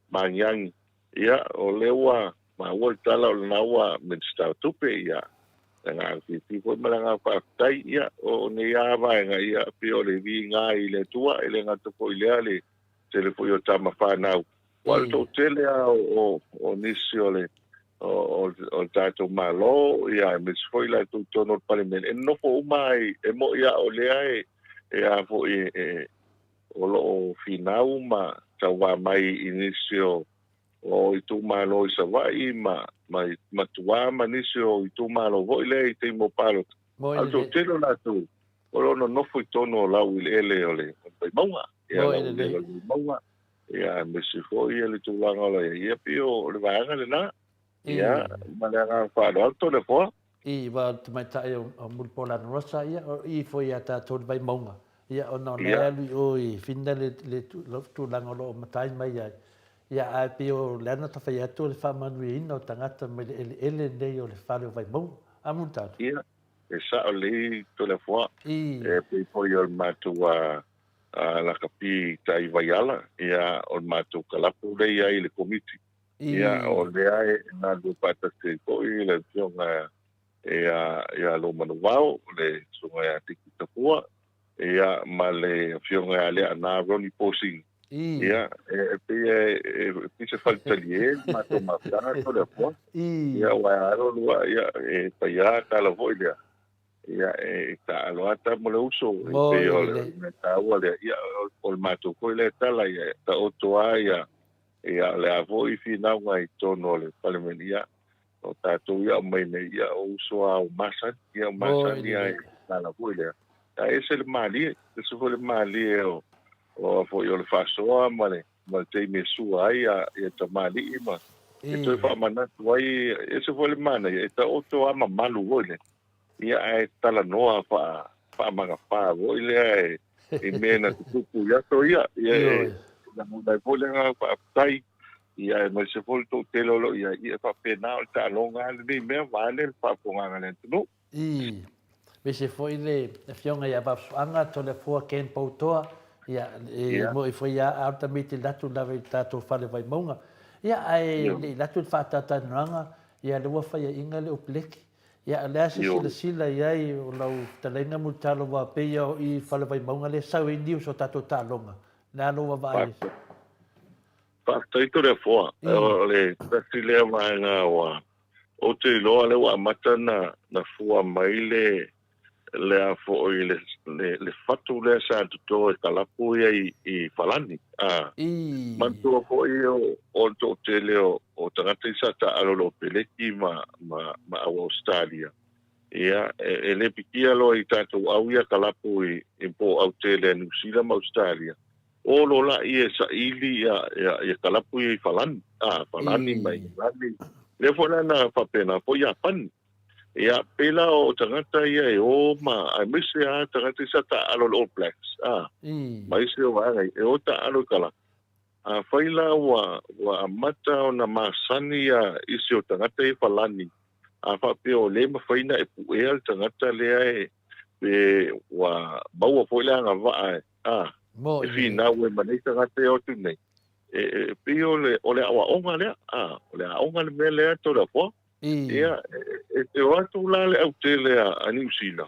Magiagi. Ia, o lea ua maua le tala o lena ua Minisita o Tupe, ia, le agaga fiafia foi ma le agaga faafetai, ia, o nei lava vaega, ia, pei o le viiga i le Atua, e le gata foi i lea le tele foi o tama fanau. Aua o le toatele lava o nisi o le o le tatou Malo, ia aemaise foi latou i totonu o le Palemene, e nonofo uma ai, e moni lava o lea e a foi e o lo o finau ma tauva mai i nisi o itumalo i Savaii ma ma tua ma nisi o itumalo foi lea i taimi o palota. A o le toatele o latou o lo o nonofo i totonu o laueleele o le Vaimauga, ia laueleele o le Vaimauga, ia aemaise foi le tulaga o lo o i ai, ia pei o le vaega lena. Ia, ma le agaga faaaloalo Toleafoa. I, aua o le tamaitai o Mulipola Anarosa, ia, o i foi ia tatou le Vaimauga, ia, ona o la e alu i o i Finland le tulaga o lo o matai mai ai. Ia, ae pei o le ana ta fai atu o le faamanuiaina o tagata mai le eleele nei o le fale o Vaimauga. A Mulitalo? Ia, e sao lelei Toleafoa. E pei foi o le matou lakapi i tai Vaiala, ia, o le matou kalapu lea i ai i le Komiti. Ia, o lea e galulue faatasi ai foi le Afioga ia Luamanuvao, le Susuga ia Tiki Tafua, ia, ma le Afioga ia Leaana Ronnie Posini. Ia, e pei e pei se faletalie le matou mafutaga Toleafoa. Ia, aua e alo lua, ia, e fai lava tala foi lea. Ia, e taaalo lava tama le uso, e pei o le mea taua lea. Ia, o le matou foi lea tala, ia taoto lava ia, ia o le a foi finauga i totonu o le Palemene, ia, o tatou ia aumai nei, ia, o uso lava o masani, ia, o masani lava i le tala foi lea. Ae ese le malie, ese foi le malie o, o, foi o le faasoa ma le, ma le taimi e sua ai ia tamalii ma e toe faamanatu ai, ese foi le manaia, e taoto lava mamalu foi lea, ia ae talanoa faamagafā foi lea i mea na tutupu i aso ia, ia e lagona ai foi le agaga faafetai, ia aemaise foi le toatele o lo o i ai, ia e faapena o le taaloga lava lenei mea vaeane le faafofogaaga a le atunuu. Ii, Aemaise foi le Afioga ia Vaafusuaga Toleafoa Ken Poutoa, ia, e moe foi ia au tamaiti latu lava i le tatou fale Vaimauga. Ia, ae le i latu le faatatalanoaga, ia lea ua faiaina le Upeleki. Ia, o le a se silasila i ai o lau fetalaiga Mulitalo aua pei o i le fale Vaimauga lea e sau ai news o tatou taaloga. O le a lou vaavaai? Faafetai Toleafoa. O le tasi lea vaega ua Ou te iloa lea ua amata na na fua mai le le a foi le le le fatu lea sa toto e kalapu ia i i Falani. A manatua foi o o le toatele o o tagata ia sa taaalo i le Opeleki ma ma ma au Ausetalia. Ia e e le pikia loa i tatou au ia kalapu i i po o autele a Niu Sila ma Ausetalia. O lo laʻi e saili ia, ia, ia kalapu ia i Falani, a, Falani ma Inilani. Lea foi la na faapena foi Iapani. Ia, pei la o tagata ia e o ma, aemaise lava tagata ia sa taaalo i le All Blacks, a, ma isi o vaega ia, e o taaalo i kalapu. Afai la ua, ua amata ona masani ia isi o tagata ia i Falani, a faapea o le mafai ona e puea le tagata lea e, pe ua maua foi le agavaa e, a, e finau ai ma nei tagata e o atu nei, e, e pei o le, o le aoaoga lea, a, o le aoga le mea lea Toleafoa. Ia, e, e o atu la le autele a, a Niu Sila,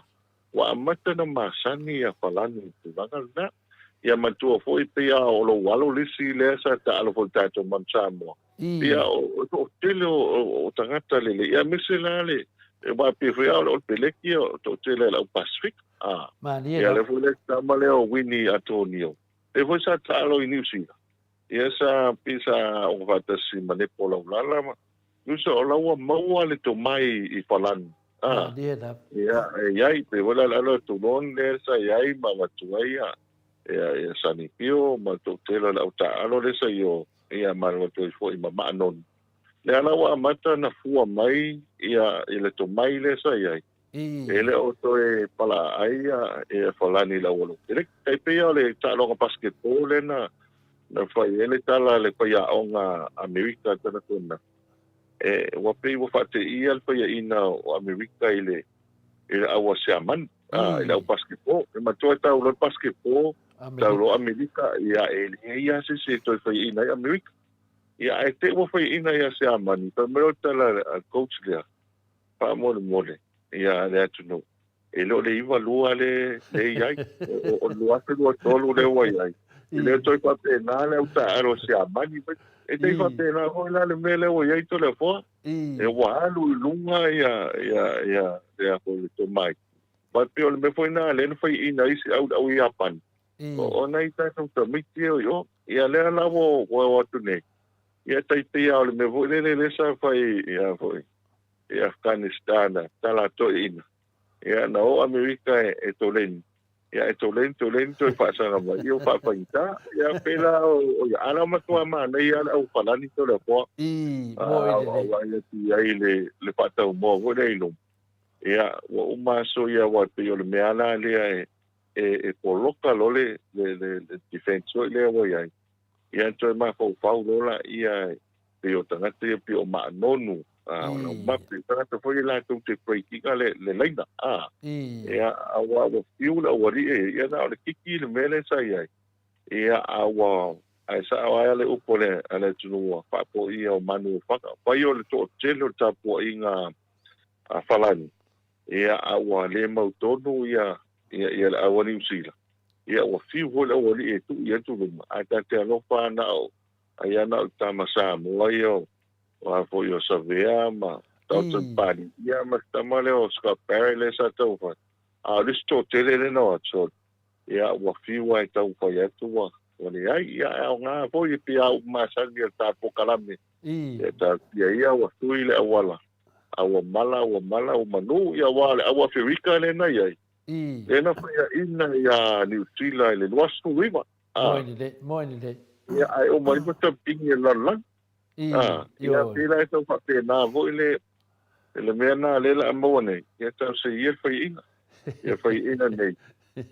ua amata na masani ia Falani i tulaga lena. Ia manatua foi pei a o lou alo le isi lea sa taalo foi i le tatou Manu Samoa. Ia o toatele o tagata lelei, ia aemaise la le, aua pei foi a o le All Peleki o toatele a le au Pasifika. A, ia lea foi le tama lea o Winnie Atonio, lea foi sa taalo i Niu Sila. Ia sa pei sa aoga faatasi ma Nepo Laulala ma, nusa o la ua maua le tomai i Falani. A, ia, e i ai, pei foi la o le alo o Toulon lea sa i ai ma avatu ai ia, ia, ia Sonny Pio ma le toatele o le au taaalo lea sa i o, ia ma avatu ai foi ma Maa Nonu. Lea la ua amata ona fua mai ia i le tomai lea sa i ai. E le o toe palaaai ia, ia Falani i le auala peleki. Tai pei o le taaloga basketball lea na, na fai ai le tala a le faiaoga Amerika tana tona. E, ua pei ua faateia le faiaina o Amerika i le, i le au a Siamani, a, i le au basketball. E matua e tau loa le basketball, tau loa Amerika, ia e leai lava se isi e toe faiaina ai Amerika. Ia, ae te i ua faiaina ia Siamani, fai mai loa le tala a le coach lea, faamolemole, ia le atunuu, E le o le 92 le le i ai, o le 2023 lea ua i ai. E le o toe faapena le au taaalo a Siamani mai. E tai faapena foi la le mea lea ua i ai Toleafoa. E ua alu i luga ia, ia, ia, lea foi le tomai. Ma e pei o le mea foi lena lea na faiaina ai si au le au Iapani. O nai tatou tamaiti ia o i o. Ia lea la ua o atu nei. Ia tai pei lava o le mea foi lele lea sa fai ia foi i Afghanistan a tala toeaina. Ia, na o Amerika e, e toleni. Ia, e toleni, toleni, toe faasaga mai. Ia, ua faafaigata. Ia, pēlā o, o ia. A la matua manaia lava le au Palani Toleafoa. I, moe lelei. A vaai atu i ai le, le faataumua foi lea i luma. Ia, ua uma aso ia, aua e pei o le mea la lea e, e, e poloka loa le, le, le, le defense foi lea ua i ai. Ia, toe mafaufau loa laia e, pei o tagata ia pei o Maanonu, a, o Laumape, tagata foi ia latou te break ina le, le laina, a. Ia, aua ua fiu le aualii e, ia na o le kiki le mea lea sa i ai. Ia, a ua, ae sao ai le upu a le, a le atunuu ua faapoia o manu o faka. Fai o le toatele o le tapuaiga a Falani, ia, a ua le mautonu ia, ia, ia le au a Niu Sila. Ia, ua fiu foi le aualii e tuu i atu luma, ae ta te alofa na o, Ai ana o le tama Samoa ia o a foi o Savea ma Dalton Pali ia ma le tama lea o Scott Barrett lea sa taumafai. A o le isi toatele lea na o atu, so ia ua fiu lava e taumafai atu ua ua leai. Ia e aoga foi e pei a upu masani a le ta polokalame e taatia ia ua tui le auala, a ua mala ua mala ua manu ia aua o le au Aferika lea na i ai, lea na faiaina ia Niu Sila i le 29. Moe lelei, moe lelei. Ia, ae uma ifo taupini e lalolagi. I, Ia, pēlā e tau faapena foi le, le mea nā lea la a maua nei, ia tau se ia le faiaina. Ia faiaina nei.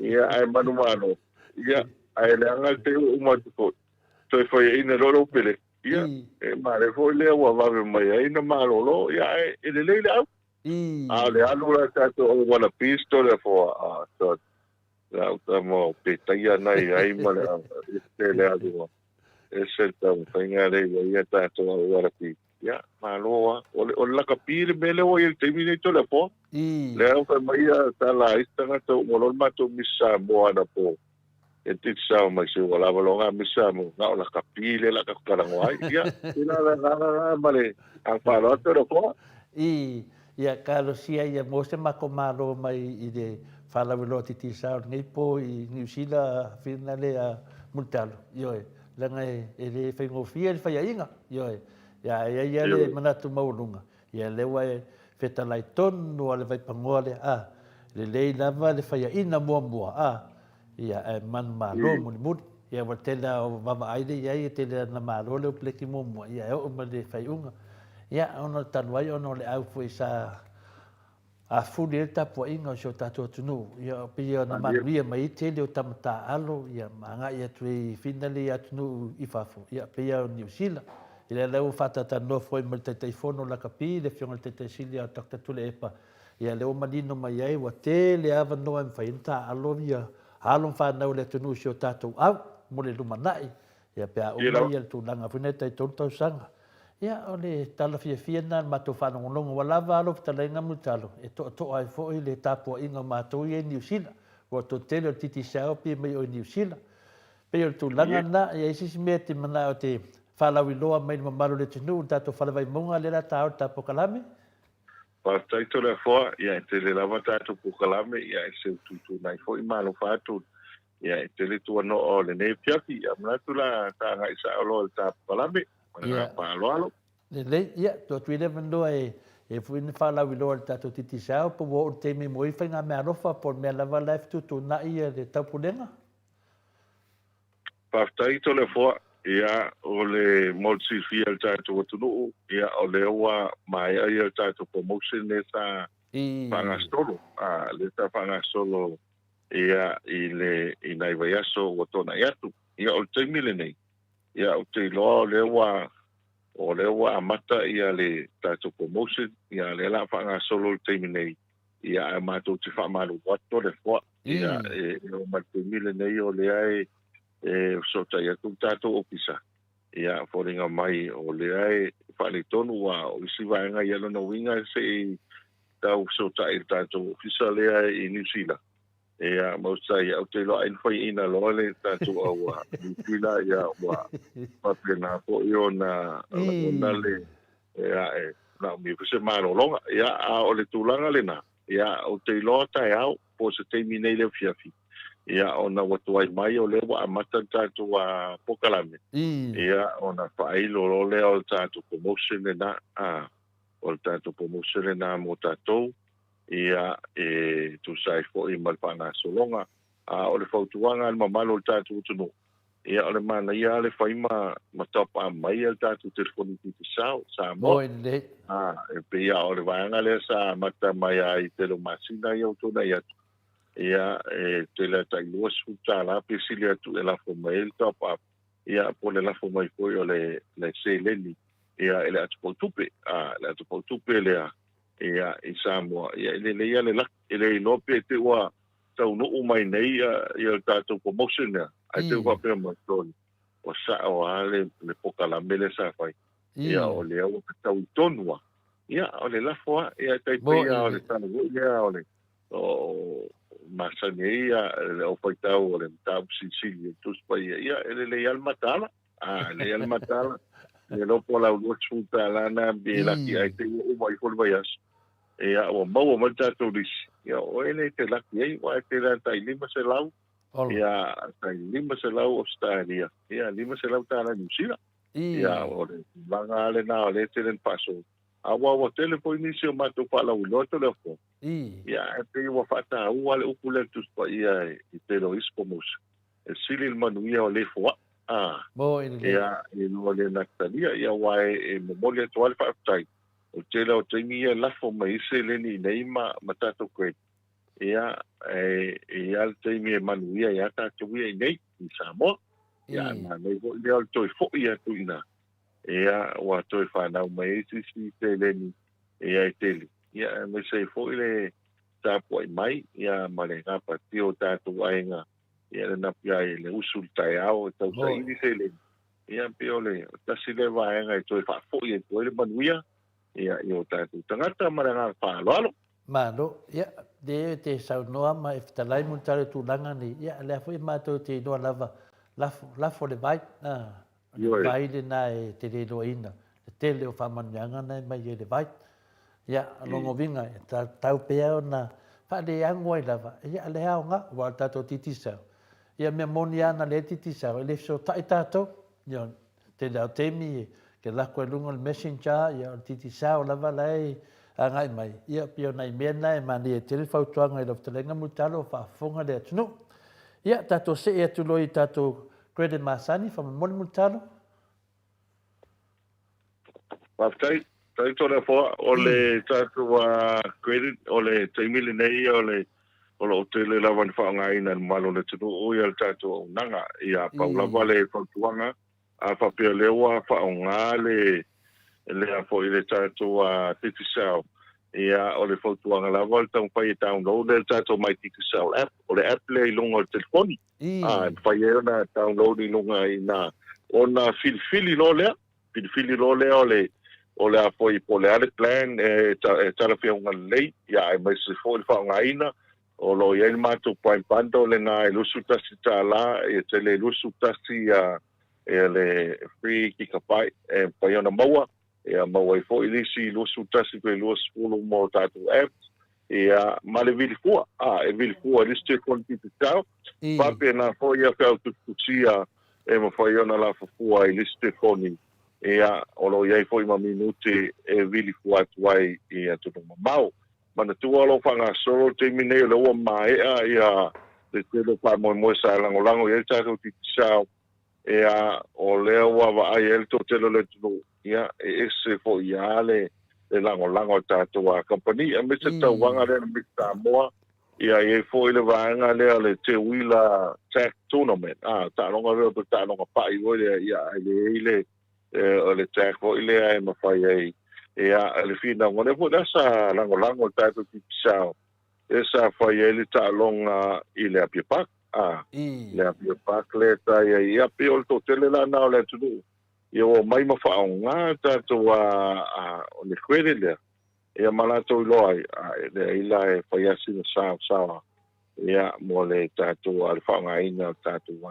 Ia, ae manumalo. Ia, ae leaga le te ua uma atu foi. Toe faiaina loa lou pele. Ia, e male foi lea ua vave mai ai na malolo. Ia, ae e lelei le au. A o le alu la tatou au Wallabies Toleafoa, a, so, Le au tama o Petaia na i ai ma le au ese le alu a ese le taumafaiga lea i ai ia tatou au Wallaby. Ia, malo a. O le, o le lakapi le mea lea ua i ai i le taimi nei Toleafoa. Lea ua fai mai ia tala a isi tagata ua uma loa le matou Miss Samoa anapo. E te sao mai se ua lava loa ngā Miss Samoa, na o lakapi lea la tatou talanoa ai. Ia, tēnā la ngā ngā ma le agaga faaaloalo Toleafoa. Ia, talosia ia mo se matou malo mai i le faalauiloa Digicel lenei po i Niu Sila finale a Mulitalo, ioe, leaga e le faigofie le faiaiga, ioe, ia ae i ai lava le manatu maualuga, ia lea ua e fetalai tonu a le vaipanoa lea, a, lelei lava le faiaina muamua, a, Ia, ae manumalo mulimuli. Ia, ua tele lava o vaavaai lea i ai, e tele lava ina malo le upeleki muamua, ia e oo mai le faaiuga. Ia, ona o le talu ai ona o le au foi sa afuli ai le tapuaiga o si o tatou atunuu, ia, pei ona manuia mai ai tele o tama taaalo, ia, ma agai atu ai i finale i atunuu i fafo, ia, pei lava o Niu Sila. Ia, lea la ua faatalatalanoa foi ma le Taitaifono o Lakapi, le Afioga i le Taitai Sili ia Doctor Tuilaepa, Ia, lea ua manino mai ai, ua tele avanoa e mafai ai ona taaalo ia alo ma fanau a le atunuu i si o tatou au mo le lumanai, ia pe a uma ia le tulaga foi lea tai 3 tausaga. Ia, o le tala fiafia lena i le matou faalogologo, ua lava a lou fetalaiga Mulitalo e toatoa ai foi le tapuaiga o matou ia i Niu Sila, ua toatele o le Digicel pei mai o i Niu Sila. Pei o le tulaga lena, ia i ai se isi mea e te manao e te faalauiloa mai i le mamalu o le atunuu i le tatou fale Vaimauga lea o le a ta o le ta polokalame? Faafetai Toleafoa, ia e tele lava tatou polokalame, ia e seu tuutuunai foi ma alofa atu, ia e tele tuanoa o lenei afiafi, ia manatu la ta agai sao loa i le ta polokalame, ma le agaga faaaloalo. Lelei, ia, tuu atu ia le avanoa e E foi na faalauiloa i le tatou Digicel po ua oo i le taimi mo ia faigameaalofa po o le mea lava la e fetuutuunai le taupulega? Faafetai Toleafoa. Ia, o le mo le silafia e le tatou atunuu, ia o lea ua maea ia le tatou promotion lea sa faagasolo, lea sa faagasolo ia i le i nai vaiaso ua tuanai atu. Ia o le taimi lenei, ia ou te iloa o lea ua o lea ua amata ia le tatou promotion, ia lea la faagasolo i le taimi nei, ia ae matou te faamalulu atu Toleafoa. Ia e oo mai le taimi lenei o lea e e fesootai atu le tatou ofisa, ia foliga mai o lea e faaletonu aua o isi vaega ia lona uiga se i tau fesootai i le tatou ofisa lea i Niu Sila. Ia ma usa ia ou te iloa ai na faiaina loa le tatou au a Niu Sila ia ua faapena foi ona lagona le ia e manaomia foi se malologa. Ia a o le tulaga lena, ia ou te iloa taeao po o se taimi nei le afiafi, ia ona ua tuai mai o lea ua amata le tatou polokalame, ia ona faailo loa lea o le tatou promotion lena, o le tatou promotion lena mo tatou, ia e tusa ai foi ma le faagasologa. A o le fautuaga a le mamalu o le tatou atunuu, ia o le manaia lava le fai ma ma top up mai le tatou telefoni Digicel Samoa. Moi lelei. A, e pei lava o le vaega lea sa amata mai lava i tele o masina ia ua tuanai atu, ia e tele lava tai $20 pe sili atu e lafo mai ai le top up, ia po o le lafo mai foi o le le seleni ia i le atopautupe. A, le atopautupe lea ia i Samoa, ia e lelei lava le laki. E le iloa pe te i ua taunuu mai nei ia le tatou promotion lea, ae te i ua faapea mai, sole, ua sao lava le, le polokalame lea sa fai. Ia, o lea ua fetaui tonu lava. Ia, o le lafo lava, ia e tai pei lava o le tala foi lea o le, o masani ai ia le aufaitau o le mataupu silisili o le Tusi Paia, ia e lelei lava le mataala. A, e lelei lava le mataala. Le iloa po o lau $20 na pe laki ae te i ua uma ifo le vaiaso. Ia, ua maua mai le tatou lisi, ia o oe lea e te laki ai, aua e tele lava tai 500, ia, tai 500 Ausetalia, ia, $500 tala Niu Sila. Ia, o le tulaga lava lena o lea e tele ina faasoa. Aua ua tele foi nisi o matou faalauiloa Toleafoa, ia, ae pei ua faataua le upu lea i le Tusi Paia i tele o isi promotion. E sili le manuia o le foaa, a, ia, i lo le natalia, ia, aua e momoli atu lava le faafetai. O le tele o taimi ia e lafo mai ai seleni i inei ma, ma tatou credit, ia, e, e i ai le taimi e manuia ai lava tatou ia i inei i Samoa. Ia, ae manaia foi lea o le toe foi atu i ina, ia, ua toe fanau mai ai se isi seleni ia e tele, ia, aemaise ai foi le tapuai mai, ia, ma le gapatia o tatou aiga, ia, le napi ai le usu i le taeao e tausaili seleni. Ia, pei o le tasi lea vaega e toe faafoi atu ai le manuia ia, i o tatou tagata ma le agaga faaaloalo. Malo, ia, lea e te saunoa ma e fetalai mo le tala o tulaga nei, ia, o lea foi matou te iloa lava, lafo, lafo le vai, a, o le vai lena e te le iloaina, le tele o faamanuiaga na e mai ai le vai. Ia, o lona uiga, e tatau pea ona faaleago ai lava, ia, le aoga, aua o le tatou Digicel, Ia mea moni a na le Digicel, e le fesotai tatou. Ia, tele lava o taimi ke lako i luga o le messenger, ia o le Digicel lava la e agai mai. Ia, pei o nai mea na e manaia tele le fautuaga i lau fetalaiga Mulitalo o faafofoga le atunuu. Ia, tatou see atu loa i tatou credit masani, faamolemole Mulitalo. Faafetai. Faafetai Toleafoa. O le tatou credit, o le taimi lenei o le o lo o tele lava ina faaaogaina e le mamalu o le atunuu ia le tatou auaunaga. Ia pau lava le fautuaga, a faapea o lea ua faaaoga le lea foi le tatou Digicel, ia o le fautuaga lava o le taumafai e download le tatou My Digicel app. O le app lea i luga o le telefoni. A, e mafai ai ona download i luga i ina ona filifili loa lea, filifili loa lea o le o le a foi po o le a le plan e, e talafeauga lelei, ia aemaise foi le faaaogaina. O lo o i ai le matou Prime Bundle lena e $21, e tele 21 ia, ia le free gigabyte e mafai ona maua. Ia maua ai foi le isi 21 pe 20 mo tatou apps, ia ma le vili fua, a, e vili fua i le isi telefoni pipitao, faapena foi ia feau tusitusia e mafai ona lafo fua i le isi telefoni, Ia, o lo o i ai foi ma minute e vili fua atu ai i atunuu mamao. Manatua o lo o faagasolo le taimi nei o lea ua maea ia le tele o faamoemoe sa lagolago i ai le tatou Digicel, ia, o lea ua vaai ai le toatele o le atunuu, ia, e ese foi lava le lagolago a le tatou kamupani, aemaise le tauvaga lea na Miss Samoa, ia, e i ai foi le vaega lea o le Teuila Tag Tournament, a, taaloga lea po o taaloga pa'i foi lea, ia, ae leai le, o le tag foi lea e mafai ai, ia, le finauga lea foi la sa lagolago e le tatou Digicel, lea sa fai ai le taaloga i le Apia Park, a, le Apia Park lea sa i ai, ia, pei o le toatele la lena o le atunuu, ia ua omai ma faaaoga tatou, a, o le credit lea, Ia ma latou iloa ai, a e leai la e fai lava sina saosaoa, ia, mo le tatou, le faaaogaina o le tatou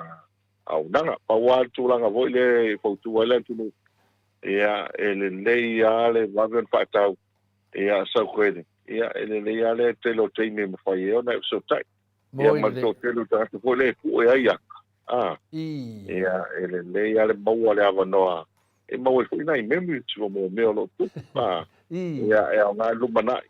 auaunaga. Pau lava le tulaga foi lea e fautua ai le atunuu, ia, e lelei lava le vave ona faatau, ia, sau credit, ia, e lelei lava le tele o taimi e mafai ai ona e fesootai. Ia, ma le toatele o tagata foi lea e pue ai ata, a, ia, e lelei lava le maua o le avanoa e maua ai foi nai memories mo mea o lo o tupu, a, ia, e aoga i le lumanai.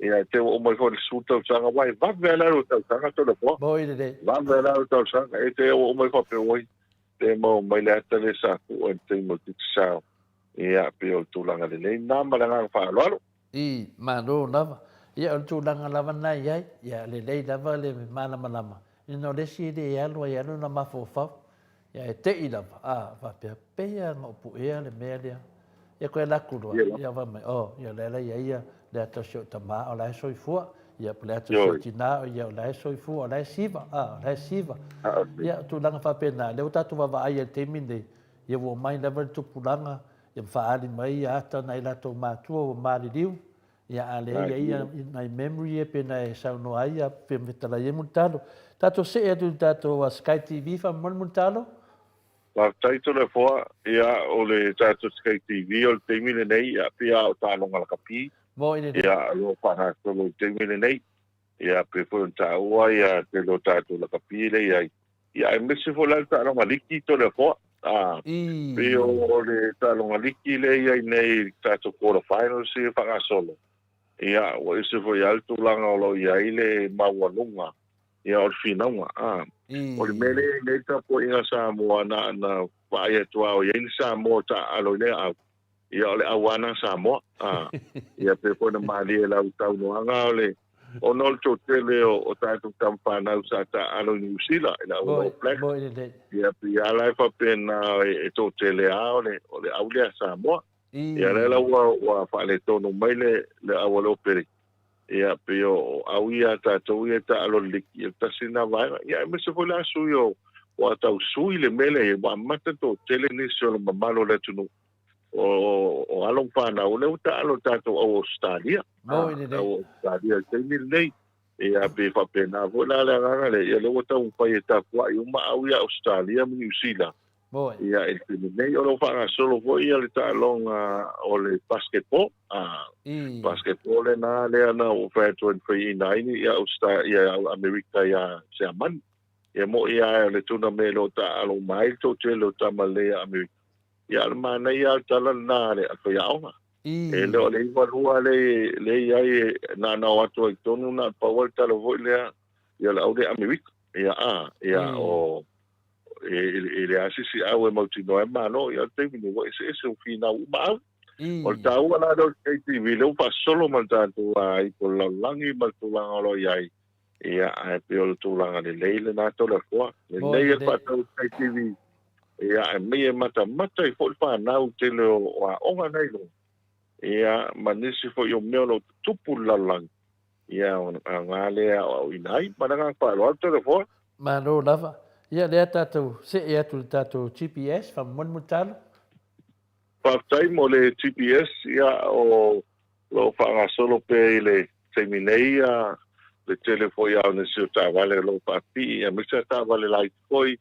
Ia, e te ua uma ifo i le 10 tausaga, aua e vave lava le alu o tausaga, Toleafoa. Vave lava le alu o tausaga, e te ua uma ifo faapea, oi, pe maua mai le ata lea sa tuu ai i le taimi o le Digicel. Ia, pei o le tulaga lelei lena ma le agaga faaaloalo. I, malo lava. Ia, o le tulaga lava lena e i ai, ia, lelei lava le malamalama, ina o le isi e le alu ai lava lona mafaufau. Ia, e te i lava, a, faapea, pei lava na ou puea le mea lea. Ia, koe alu atu loa, ia, fai mai, oh, ia, o lea la e i ai ia, le ata o si ou tama, o la e soifua. Ia, po o le ata o si ou tina, ia, o la e soifua, o la e siva, a, o la e siva. Ia, o tulaga faapena, lea ua tatou vaavaai ai i le taimi lenei, ia ua omai lava le tupulaga, Ia ma faaali mai ia ata nai latou matua ua maliliu, ia a leai ai ia nai memory ia pe na e saunoa ai ia pe fetalai ai Mulitalo. Tatou see atu i le tatou Sky TV faamolemole Mulitalo. Faafetai Toleafoa, ia o le tatou Sky TV o le taimi lenei ia pei a o taaloga lakapi. Mo i lenei. Ia o lo o faagasolo i le taimi lenei. Ia pei foi ona taua ia tele o tatou lakapi lea i ai. Ia aemaise foi la le taaloga liki Toleafoa. A pei o le taaloga liki lea i ai nei i le tatou quarter finals ia faagasolo. Ia ua ese foi lava le tulaga o lo o i ai le maualuga ia o le finauga. A o le mea lea e i ai nei le tapuaiga a Samoa na ona vaai atu lava o i ai ni Samoa o taaalo i lea au. Ia o le auana Samoa. A, ia pei foi ona malie i lau saunoaga o le, ona o le toatele o, o tatou tama fanau sa taaalo i Niu Sila i le au All Blacks. Ia pei lava la e faapena e, e toatele lava o le, o le au lea Samoa. Ia lea la ua, ua faaletonu mai le, le au a le Opereki. Ia pei o, o au ia a tatou ia e taaalo i le liki, ia tasi lena vaega. Ia aemaise foi la sui o, ua tau sui le mea lea, ua amata toatele nisi o le mamalu o le atunuu o, o alo ma fanau, lea ua taaalo i tatou au Ausetalia. Mo i lenei. Au Ausetalia i le taimi lenei. Ia, pei faapena foi la le agaga lea, ia lea ua taumafai e tapuai uma au ia Ausetalia ma Niu Sila. Mo e. Ia, i le taimi lenei, o lo o faagasolo foi ia le taaloga o le basketball. Ah, basketball lena lea na ou fai atu ai na faiaina ai ia Ausetalia, ia Amerika ia Siamani. Ia mo'i lava o le tuname e le o taaalo uma ai le toatele o tama lelei a Amerika. Ia a o le manaia lava le tala lena a le faiaoga. E le o le 92 le le i ai na na o atu ai i totonu na o le pau lava le tala foi lea ia o le au lea Amerika. Ia a, ia o e leai se isi au e mautinoa ai Malo. Ia o le taimi nei ua eseese ua finau uma au. O le taua la lea o le KTV lea ua faasolo ma le tatou ipu o le lalolagi ma le tulaga o lo o i ai. Ia, ae pei o le tulaga lelei lena Toleafoa. Lelei e faatau i Sky TV. Ia, ae mei e matamata ai foi le fanau i tele o aoga nei luga. Ia, ma nisi foi o mea o lo o tutupu i le lalolagi. Ia, ona aoga lea e aoaoina ai. Ma le agaga faaaloalo Toleafoa. Malo lava. Ia, lea tatou see atu i le tatou GPS, faamolemole Mulitalo. Faafetai mo le GPS, ia, o lo o faagasolo pea i le taimi nei le tele foi lava o nisi o taavale o lo o faapipii, aemaise lava taavale laiti foi,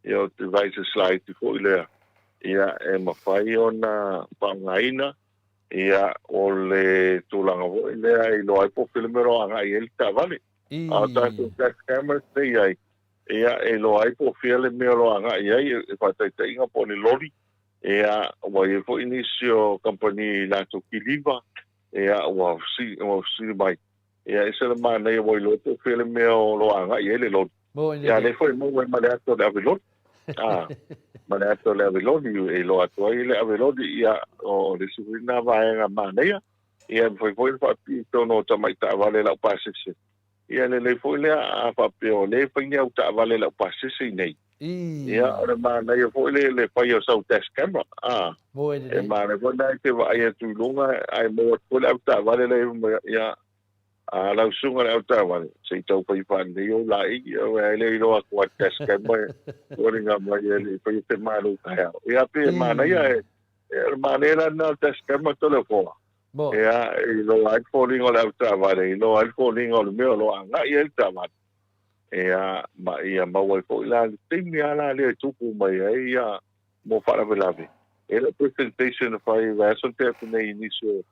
ia o devices laiti foi lea, ia e mafai ona faaaogaina, ia o le tulaga foi lea e iloa ai po o fea le mea o lo o agai i ai le taavale. A o tatou dash cameras lea e i ai, ia e iloa ai po o fea le mea o lo o agai i ai, e faataitaiga po o ni loli, Ia, ua i ai foi nisi o kamupani i latou kiliva, ia, ua fesili, ua fesili mai, ia, ese le manaia ua iloa po o fea le mea o lo o agai i ai le loli. Ia, lea foi e maua ai ma le ata o le ave loli. A, ma le ata o le ave loli, e iloa atu ai le ave loli, ia, o le isi foi lena vaega manaia. Ia, e mafai foi ona faapipii i totonu o tamai taavale laupasese. Ia, lelei foi lea a faapea o lea e fai ni au taavale laupasese i inei. Ia, o le manaia foi le, le fai o sau dash camera, a. E manaia foi lena e te vaai atu i luga ae maua atu foi le avetaavale la e ia, a lau susuga i le avetaavale, se i tau fai faalelei ou laei, aua e le iloa atu a le dash camera e foliga mai e le i faia se malu taeao. Ia, pei e manaia e, o le manaia la lena o le dash camera Toleafoa. Ia, e iloa ai le foliga o le avetaavale, e iloa ai le foliga o le mea o lo o agai i ai le taavale. Ia, ma ia maua ai foi la le taimi lava la lea e tupu mai ai ia mo faalavelave. E le o presentation na fai i vaiaso na tea atu nei i nisi o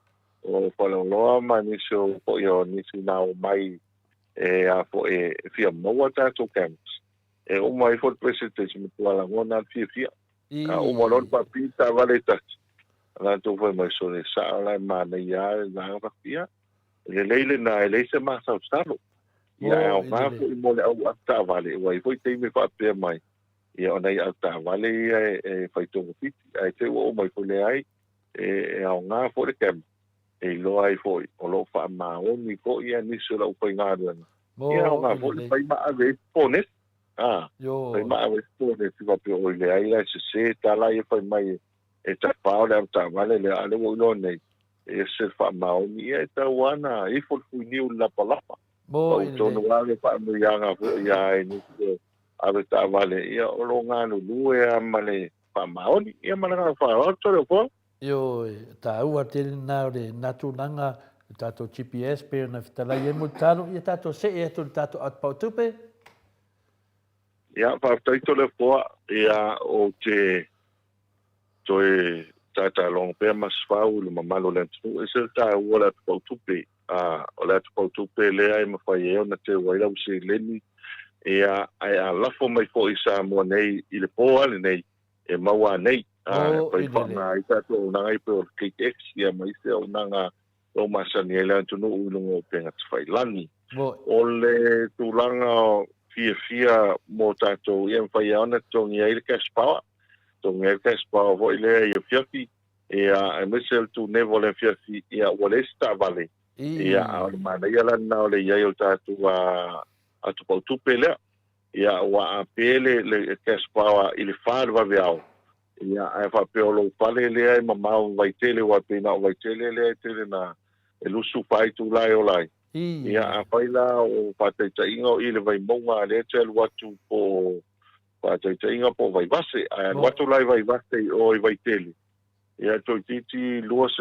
o Faleoloa ma nisi o foi o nisi na omai e a foi e fia maua tatou cameras. E uma ai foi le presentation matua lagona le fiafia. A uma loa le papi taavale e tasi. Latou fai mai sole sao la e manaia lava le vaega faapea. Lelei lena e leai se masalosalo. Ia e aoga foi mo le au avetaavale, ua i ai foi taimi e faapea mai, ia o nai avetaavale ia e fai togafiti, ae te i ua uma ifo leai, e aoga foi le camera e iloa ai foi o lo o faamaoni foi ia nisi o le aufaigaluega. Ia e aoga foi le fai ma ave ai poneti. A, fai ma ave ai poneti faapea oi leai la e sese tala ia fai mai e tafao le avetaavale lea, a o lea ua ou iloa nei, e ese le faamaoni, ia e tau lava na ifo le fuiniu i le lapalapa. Pau tonu lava le faamanuiaga foi ia ai nisi o avetaavale, ia o lo o galulue lava ma le faamaoni. Ia ma le agaga faaaloalo, Toleafoa. Ioe, e taua tele lena o lena tulaga, le tatou GPS pei ona fetalai ai Mulitalo, ia tatou see atu i le tatou atupau tupe. Ia, faafetai Toleafoa, ia ou te toe tatalogo pea Masefau i le mamalu o le atunuu. E ese le taua o le atupau tupe. A, o le atupau tupe lea e mafai ai ona teu ai lau seleni, ia, ae a lafo mai foi i Samoa nei i le po lava lenei, e maua nei. A, e mafai faaaoga ai tatou auaunaga ia pei o le KX, ia ma isi auaunaga o masani ai le atunuu i luga o upega tafailagi. O le tulaga fiafia mo tatou, ia e mafai lava ona totogi ai le cash power, totogi ai le cash power foi lea i afiafi, ia, aemaise o le tunevo o le afiafi, ia, ua leai se taavale, ia, a o le manaia la lena o le i ai o le tatou atupautupe lea. Ia, ua a pe le, le cash power i le fa i le vaveao, ia, ae faapea o lou fale lea e mamao ma Vaitele, aua pei na o Vaitele lea e tele na e 24 itula e ola ai. Ia, afai la o faataitaiga o i le Vaimauga lea e te alu atu po o faataitaiga po o Vaivase, ae alu atu la i Vaivase i o i Vaitele, ia toeitiiti $20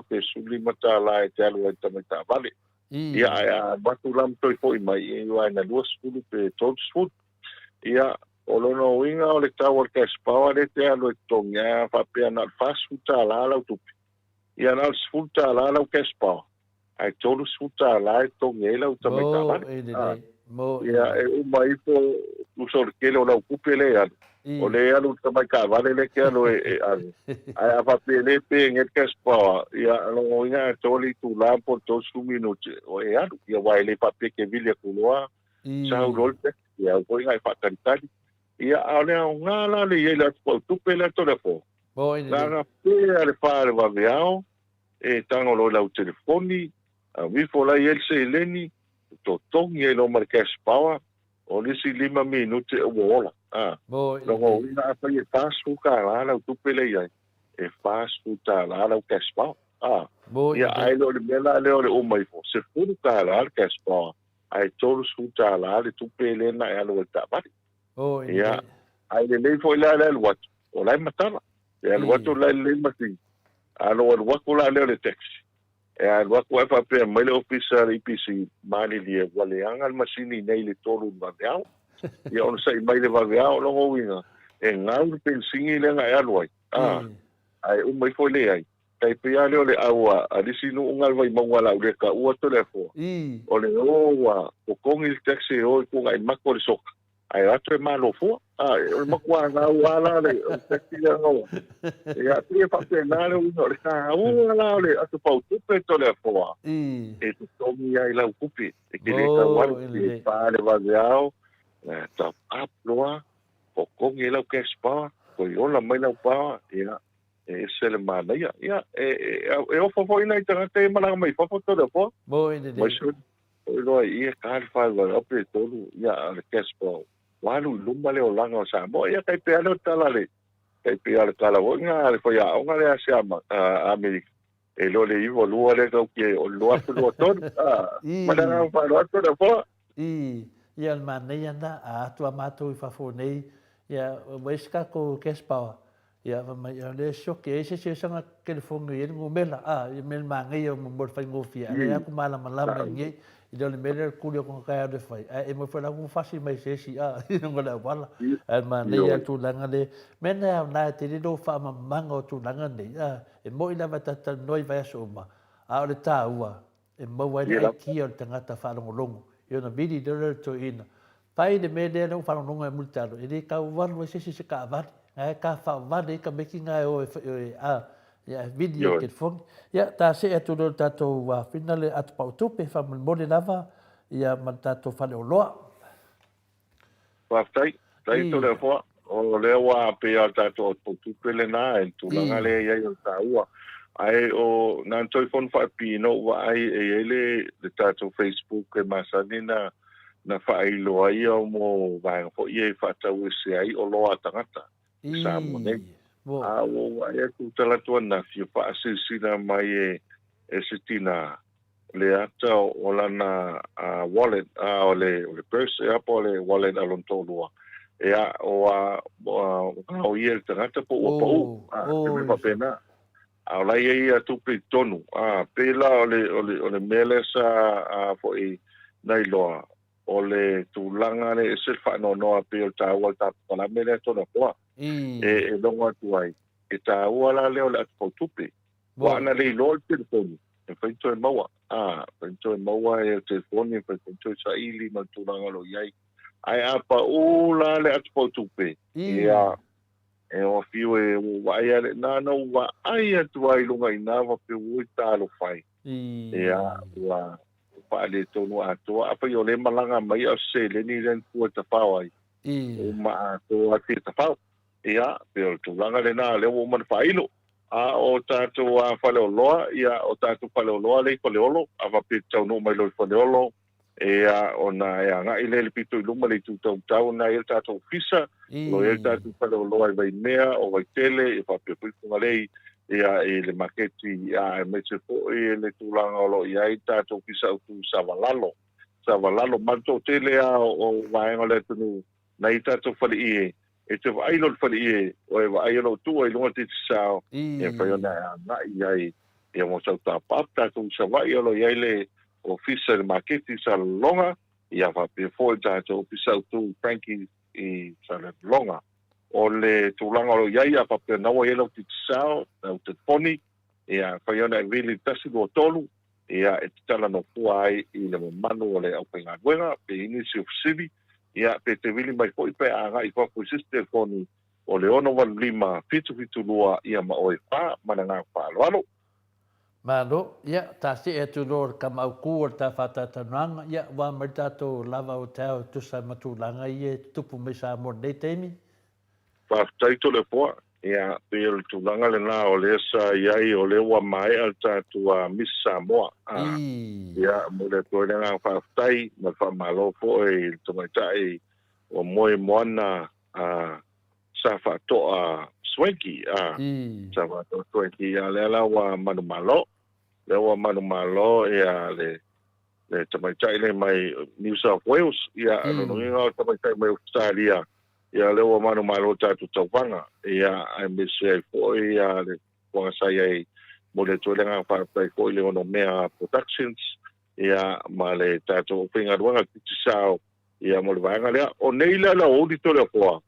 pe $15 e te alu ai i le tamai taavale. Ia, ae a alu atu la ma toe foi mai, ia aua na 20 pe 30. Ia, o lona uiga o le tau o le cash power lea e te alu e totogi, ae a faapea na o le $40 lau tupe, ia na o le $10 lau cash power, ae $30 e totogi ai lau tamai taavale. Ia, e uma ifo, tusa o le tele o lau tupe lea e alu, o lea e alu le tamai taavale lea e te alu e ave. Ae a faapea e le pe nei le cash power, ia, o lona uiga e atoa le itula po o le 30 minute o e alu. Ia, aua e le faapea e te vili atu loa, sau loa le taxi, e au foi na e faatalitali. Ia, a o le aoga la le i ai le atupautupe lea Toleafoa, leaga pea le fa i le vaveao, e tago loa i lau telefoni, aveifo la e i ai le seleni, totogi ai loa ma le cash power, o le isi lima minute ua ola. A, lona uiga afai e $40 lau tupe lea i ai, e $40 lau cash power. A, ia ae le o le mea la lea o le uma ifo, $10 le cash power, ae $30 le tupe lea na e alu ai i le taavale. Ia, ae lelei foi la le alu atu, o la e matala. E alu atu la e lelei le masini, a lou alu atu la lea o le taxi, E alu atu ae faapea mai le ofisa a le EPC, malilie ua leaga le masini nei i le tolu i le vaveao. Ia ona sa'i mai le vaveao, o lona uiga, e gau le penisini lea na e alu ai, a, ae uma ifo e leai. Tai pei lava lea o le au a le isi nuu na i le Vaimauga o le a ou le taua Toleafoa, o le o ua totogi le taxi e o i Tuanaimato le soka, ae o atu e malo fua. A, o le matua gau lava la le o le taxi lea na ua. Ia, pei e faapena le uiga, o le taua la o le aso pautupe Toleafoa, e totogi ai lau tupe, e te le tau alu, pe pa le vaveao, top up loa, totogi ai lau cash power, toe ola mai lau power, ia, e ese le manaia. Ia, e, e, e ofa foi nai tagata ia malaga mai fafo Toleafoa. Mai foi loa i i e ka le vaevaeao pe tolu, ia, o le cash power. Ua alu i luma le olaga o Samoa. Ia, tai pei lava lea o le tala a le, tai pei lava o le tala foi lena a le faiaoga lea a se Amerika, e iloa le 92 lea tau te, o le 2023. A, ma le agaga faaaloalo Toleafoa. I, ia, o le manaia lena, a atu a matou i fafo nei, ia, ua i ai se tatou cash power, Ia, fai mai, o lea e sioki ai se isi o sana telefoni o i ai le numera, a, ia mea le manaia mo le faigofie, a lea aku malamalama i nei, i le o le mea lea o le tuli o kona taeao le fai, ae e moe foi la ua fasi mai se isi, a, i luga o le auala, ae manaia le tulaga lea. Mea na e aoga e tele lou faamamamaga o tulaga nei, a, e moni lava e ta te talanoa i vaiaso uma, a o le taua, e maua ai le aikia o le tagata faalogologo i ona vili lea o le toeaina. Fai le mea lea lea ua faalogologo ai Mulitalo, e le taualu ai se isi i se taavale, na e tafaavale ai tamaiti na e o e a, ia e vili ai i le telefoni. Ia, ta see atu loa i le tatou whina le atopau tupe, faamolemole lava ia ma le tatou faleoloa. Faafetai. Faafetai Toleafoa. O lea ua pei lava o le tatou output tupe lena i le tulaga lea e i ai o le taua. Ae o na ona toe fono faapipii na ou vaai e i ai le le tatou Facebook e masani na na faailo ai ia mo vaega foi ia e faatau ese ai oloa a tagata i Samoa nei. A ua ou vaai atu talaatu ananafi ua faasilasila mai e e se tina le ata o lana wallet, a o le o le purse ea po o le wallet a lona toalua, ea ua gaoia e le tagata po ua pau, a se mea faapena. A o la e i ai ia tupe i totonu, a pei la o le o le o le mea lea sa a foi na iloa, o le tulaga lea e ese le faanoanoa pei o le taua o le tapapalame lea Toleafoa e e logo atu ai, e taua la lea o le atu tupe. Ua ana le iloa le telefoni, e mafai ona toe maua. A, mafai ona toe maua e le telefoni, e mafai foi ona toe saili ma le tulaga o lo o i ai. Ae a pau la le atu pautupe, ia, e o fiu e ua vaai a le, na ona ou vaai atu lava i luga i ina faapea, oi talofa e. Ia, ua faaletonu atoa. Afai o lea e malaga mai a o se seleni lea na fua e tafao ai, uma atoa atu e tafao. Ia, pei o le tulaga lena, lea ua uma ona faailo. A o tatou faleoloa, ia, o tatou faleoloa lea i Faleolo, a faapea e te taunuu mai loa i Faleolo, ia, ona e agai lea i le pito i luma i le itu taumatau lena e i ai le tatou ofisa, o lo o i ai le tatou faleoloa i Vaimea, o Vaitele, ia faapea foi Fugalei, ia, i le maketi, ia, aemaise foi le tulaga o lo o i ai le tatou ofisa autu i Savalalo. Savalalo, ma le toatele lava o vaega o le atunuu na i tatou faleie, e te vaai loa i le faleie, o e vaai o lou tua i luga o le Digicel, e mafai ona e agai i ai ia mo sau top up tatou i Savaii o lo o i ai le ofisa i le maketi i Salelologa, ia faapea foi le tatou ofisa autu i Frankie i Salelologa. O le tulaga o lo o i ai, a faapea na ua i ai lau Digicel, lau telefoni, ia e mafai ona e vili i le 1, 2, 3, ia e tatala nofoa ai i le mamanu o le aufaigaluega pe i nisi o fesili, ia pe te vili mai foi pe a agai i fafo i se isi telefoni o le 685 772 ia ma oe fa ma le agaga faaaloalo. Malo, ia, ta see atu loa i le tama autu o le ta faataatanoaga, ia, ua mai le tatou lava o taeao e tusa ai ma tulaga ia e tutupu mai Samoa i lenei taimi. Faafetai Toleafoa. Ia, pei o le tulaga lena o lea sa i ai, o lea ua maea le tatou Miss Samoa. Ia, momoli atu ai le agaga faafetai ma le faamalo foi i le tamaitai ua moe moana sa Faatoa Swanky. Sa Faatoa Swanky, ia, lea la ua manumalo. Lea ua manumalo ia le le tamaitai lea mai New South Wales, ia, lona uiga o le tamaitai mai Ausetalia, Ia lea ua manumalo tatou tauvaga, ia aemaise ai foi ia le tulaga sa i ai, momoli atu ai le agaga faafetai foi i le Onomea Productions, ia ma le tatou aufaigaluega le Digicel, ia mo le vaega lea. O nei la le aoauli Toleafoa,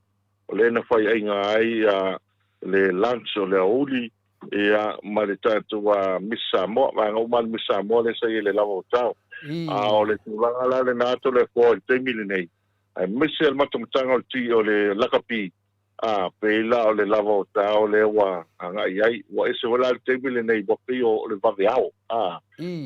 o lea na faiaiga ai ia le lunch o le aoauli, ia ma le tatou Miss Samoa, vaega uma lava le Miss Samoa lea sa i ai i le lava o tao. A o le tulaga la lena Toleafoa i le taimi lenei, Aemaise le matamataga o le ti o le lakapi, a pei la o le lava o taeao lea ua agai i ai. Ua ese foi la le taimi lenei ua pei o le vaveao, a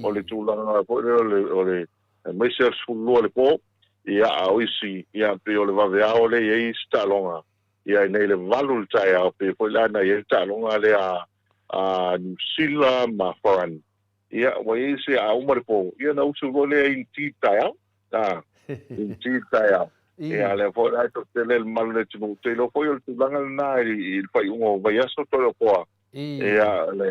o le tulaga foi lea o le, o le aemaise le 12 i le po, ia, a o isi, ia, pei o le vaveao lea e i ai isi taaloga, ia, nei le 8 i le taeao, pei foi la na i ai le taaloga lea a Niu Sila ma Farani. Ia, ua i ai se a uma le po, ia ona usu loa lea i ti i le taeao. A, i ti i le taeao. Ia, lea foi la e toatele le mamalu o le atunuu. Ou te iloa foi o le tulaga lena i le faaiuga o vaiaso Toleafoa. Ia, le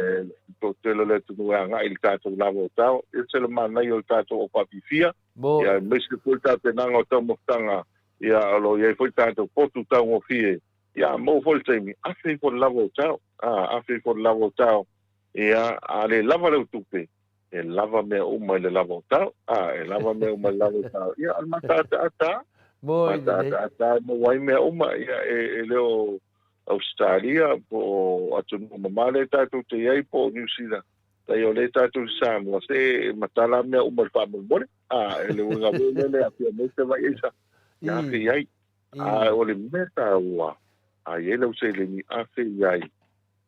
toatele o le atunuu e agai i le tatou lava o tao. E ese le manaia o le tatou aufaafifia. Ia, aemaise foi le tapenaga o taumafataga. Ia, o lo o i ai foi tatou potu taugofie. Ia, maua foi le taimi, afe ifo i le lava o tao. A, afe ifo i le lava o tao. Ia, a le lava lau tupe, e lava mea uma i le lava o tao. A, e lava mea uma i le lava o tao. Ia, o le mataataata, mataataata e maua ai mea uma. Ia, e le o Ausetalia po o atunuu mamao lea tatou te i ai po o Niu Sila, tai o lea tatou i Samoa, se e matala mea uma i le faamolemole. A, e le uiga foi lea le aafia mai se vai aisa, ia afe i ai. A o le mea taua, a i ai lau seleni, afe i ai.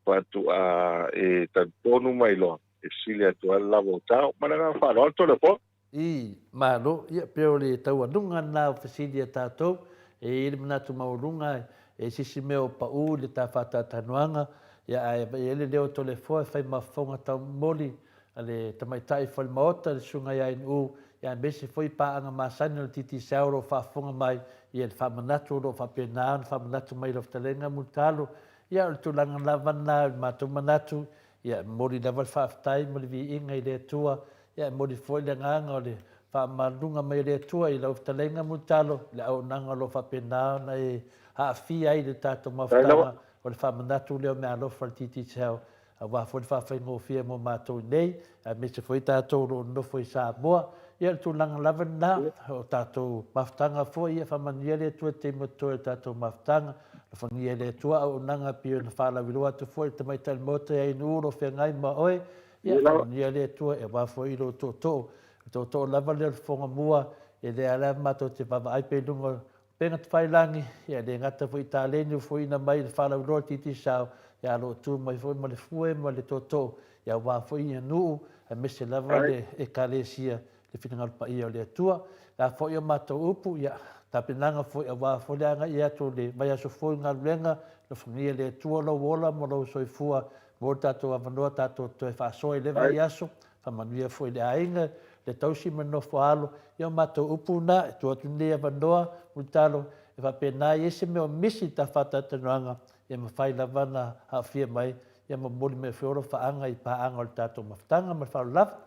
Faatoa e talitonu mai loa, e sili atu ai le lava o tao. Ma le agaga faaaloalo, Toleafoa. I, Malo, ia, pei o le taualuga lena o fesili a tatou, e i ai le manatu maualuga e se isi mea o pau i le ta faatalatalanoaga, ia, ae e i ai le leo o Toleafoa e fai ma fofoga taumoli a le tamaitai fale-maota, le Susuga ia Inu, ia aemaise foi paaga masani o le Digicel o lo o faafofoga mai, ia, le faamanatu o lo o faapena ona faamanatu mai i lau fetalaiga Mulitalo, Ia, o le tulaga lava lena o le matou manatu, ia, e momoli lava le faafetai ma le viiga i le Atua, ia, e momoli foi le agaga o le faamamaluga mai o le Atua i lau fetalaiga Mulitalo, i le auaunaga o lo o faapena ona e aafia ai i le tatou mafutaga o le faamanatu lea o meaalofa a le Digicel aua foi le faafaigofie mo matou i inei, aemaise foi tatou o lo o nonofo i Samoa. Ia, o le tulaga lava lena, o tatou mafutaga foi, ia faamanuia le Atua i le taimi o totoe o le tatou mafutaga. Alofagia e le Atua auaunaga pei ona faalauiloa atu foi i le Tamaitai o le Maota ia Inu o lo o feagai ma oe. Ia faamanuia le Atua aua foi i lou tootoo. O le tootoo lava lea o le fofoga mua, e lea lava matou te vaavaai pea i luga o Upega Tafailagi, ia e le gata foi i taleni ua foiina mai i le faalauiloa o Digicel, ia a o lo o tu mai foi ma le fue ma le tootoo, ia aua foi ia nuu, aemaise lava le Ekalesia le finagalo paia o le Atua. Le a foi o matou upu, ia, tapenaga foi aua foi le agai atu o le vaiaso fou i galuega, alofagia e le Atua lou ola ma lou soifua, maua le tatou avanoa tatou toe faasoa i le vaiaso, faamanuia foi i le aiga, le tausi ma le nofo alo, ia o matou upu na, e tuu atu lenei avanoa, Mulitalo, e faapena ai se mea o misi i ta faatalatalanoaga, ia mafai lava ona aafia mai, ia momoli mai foi alofaaga i paaga o le tatou mafutaga ma le faaaloalo lava.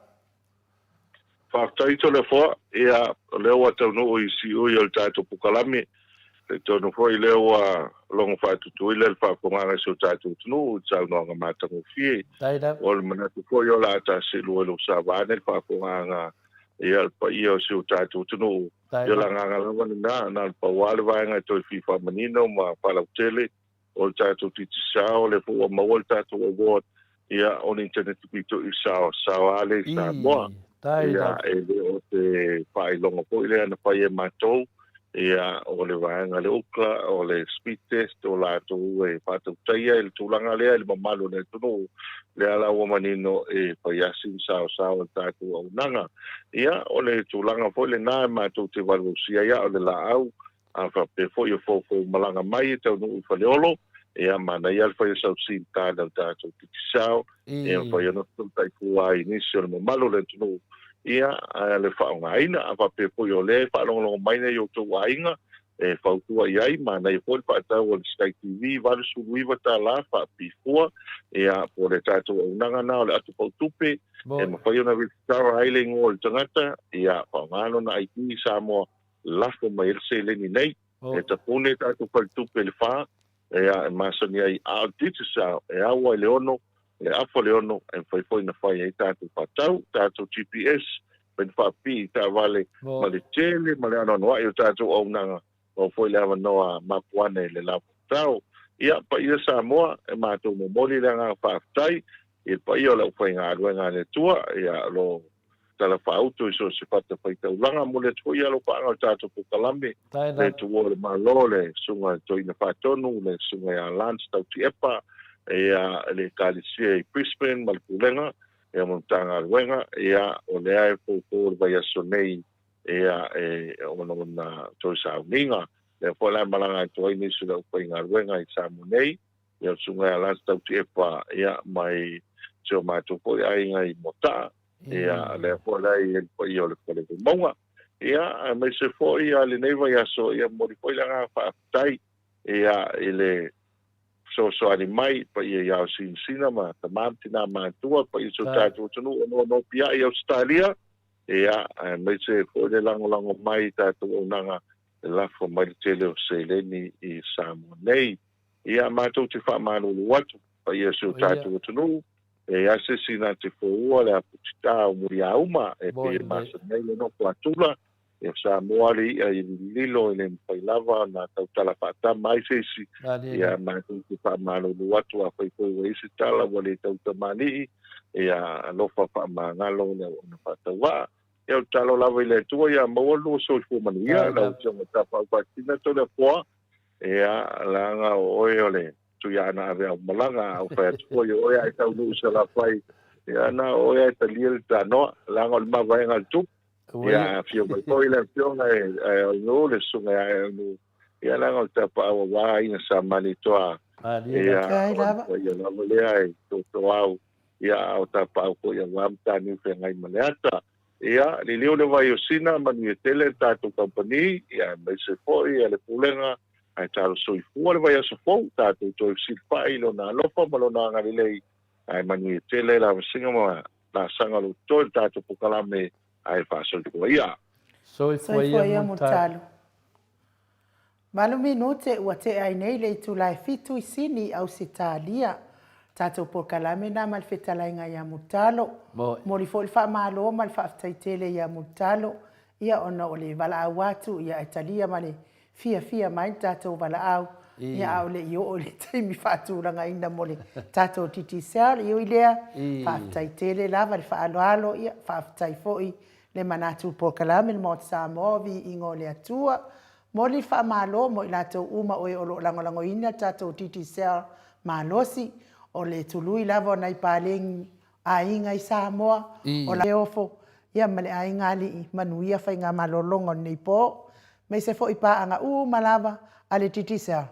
Faafetai Toleafoa, ia o lea ua taunuu i siui o le tatou pokalame, talitonu foi lea ua logo faatutuila le faafofogaaga i si o tatou atunuu i saunoaga matagofie. O le manatu foi o le a tasilua i lou sa vaeane le faafofogaaga ia le paia o si o tatou atunuu. Ia o le agaga lava lena, na o le pau lava le vaega e toe fia faamanino ma faalautele o le tatou Digicel, lea foi ua maua le tatou award, ia, o le internet pito i sao, sao lava lea i Samoa. Ia, e le o se faailoga foi lea na fai e matou, ia, o le vaega a le UCLA, o le speed test, o latou e faatautaia i le tulaga lea i le mamalu o le atunuu, lea la ua manino e fai lava sina saosao a le tatou auaunaga. Ia, o le tulaga foi lena e matou te valuvalusia ai, a o le laau, A faapea foi o foufou malaga mai e taunuu i Faleolo, ia manaia le fai o sau sim card a le tatou Digicel, ia mafai ona fesootai fua ai i nisi o le mamalu o le atunuu, ia le faaaogaina. A faapea foi o lea e faalogologo mai nei outou aiga e fautua i ai, manaia foi le faatau o le Sky TV $89 faapifua, ia po o le tatou auaunaga lena o le ato pautupe e mafai ona resitala ai le igoa o le tagata, ia faaaoga lona ID i Samoa lafo mai ai le seleni nei. E tapune tatou faletupe i le fa, ea, e masani ai, a o le Digicel, e au ai le ono, le afa o le ono, e mafai foi ona fai ai tatou faatau, tatou GPS, mafai ona faapipii i taavale ma le tele ma le anoanoai o tatou auaunaga, maua foi le avanoa mapuane i le lava o tao. Ia, paia Samoa, e matou momoli le agaga faafetai i le paia o le aufaigaluega a le Atua, ia, o lo o. talafaauto i so o se fatafaitaulaga. Momoli atu foi alofaaga o le tatou polokalame, le Tuua o le Malo, le Susuga i le Toeaina Faatonu, le Susuga ia Lance Tautiepa, ia, le Ekalesia i Brisbane ma le Pulega, ia, ma le Matagaluega, ia, o lea e foufou le vaiaso nei, ia, e ona ona toe sauniga. Lea foi la e malaga atu ai nisi o le aufaigaluega i Samoa nei, ia, le Susuga ia Lance Tautiepa, ia, mai si o matou foi aiga i Moataa, ia, lea foi la e i ai le paia o le Fale Vaimauga. Ia, aemaise foi ia lenei vaiaso, ia, momoli foi le agaga faafetai, ia, i le fesoasoani mai, paia i ao sinasina ma tama ma tina matua, paia i si o tatou atunuu o noanoapiai i Ausetalia, ia, aemaise foi le lagolago mai i tatou auaunaga e lafo mai le tele o seleni i Samoa nei. Ia, matou te faamalulu atu, paia i si o tatou atunuu, e i ai se isi na te foua le aputita o Muliauma e pei e masani ai le nofo a Tula, ia o Samoa le i'a i lililo e le mafai lava ona tautala faatama ai se isi, ia matou te faamalulu atu afai foi ua i ai se tala ua le tautamalii, ia alofa faamagalo le auauna faatauvaa. Ia o le tatalo lava i le Atua ia maua le lua soifua manuia, lau Afioga Tapaau Faasina Toleafoa, ia leaga o oe o le Tuiaana ave au malaga, a ua fai atu foi o oe a e taunuu i Salafai, ia na o oe a e talia le tanoa, leaga o le mavaega a le Tupu. Ia afio mai foi le afioga e Aeaunuu, le susuga ia Aeaunuu, ia leaga o le tapaau aua aiga sa Manitoa. Ia, o le paia lava lea e toatoau, ia a o tapaau foi aua Mataniu Feagai ma Leata. Ia, liliu le vai o Sina, manuia tele le tatou kamupani, ia aemaise foi le Pulega, ae talo soifua le vaiaso fou, tatou toe fesilafai i Lona alofa ma Lona agalelei, ae manuia tele lavasiga ma laasaga o lo totoe le tatou polokalame, ae faasoifua ia. Soifua ia Mulitalo. Valu minute ua tea ai nei le itula e fitu i Sini i Ausetalia. Tatou polokalame na ma le fetalaiga ia Mulitalo. Momoli foi le faamalo ma le faafetai tele ia Mulitalo ia ona o le valaau atu ia ae talia ma le fiafia mai le tatou valaau ia a o le i oo i le taimi faatulagaina mo le tatou Digicel. E ui lea, faafetai tele lava le faaaloalo, ia faafetai foi le manatu polokalame le Maota Samoa o Viiga o le Atua. Momoli le faamalo mo i latou uma o e o lo o lagolagoina le tatou Digicel malosi, o le tului lava o nai paleni aiga i Samoa, o Leofo, ia ma le aiga alii, manuia faigamalologa o lenei po, aemaise foi paaga uma lava a le Digicel.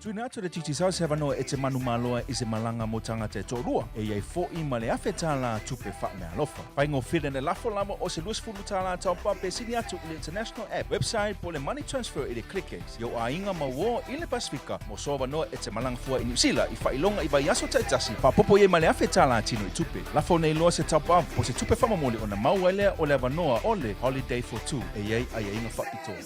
Tuina atu e le Digicel se avanoa e te manumaloa i se malaga mo tagata e toalua, e i ai foʻi ma le $1,000 tupe faameaalofa. Faigofie le lafo lava o se $20 top-up pe sili atu i le International App, website po o le Money Transfer i le klike i ou aiga ma uō i le Pasifika mo sou avanoa e te malaga fua i Niu Sila i faailoga i vaiaso taitasi, faaopoopo i ai ma le $1,000 tino i tupe. Lafo nei loa se top-up po o se tupe faamomoli ona maua ai lea o le avanoa o le Holiday for Two e i ai aiaiga faapitoa.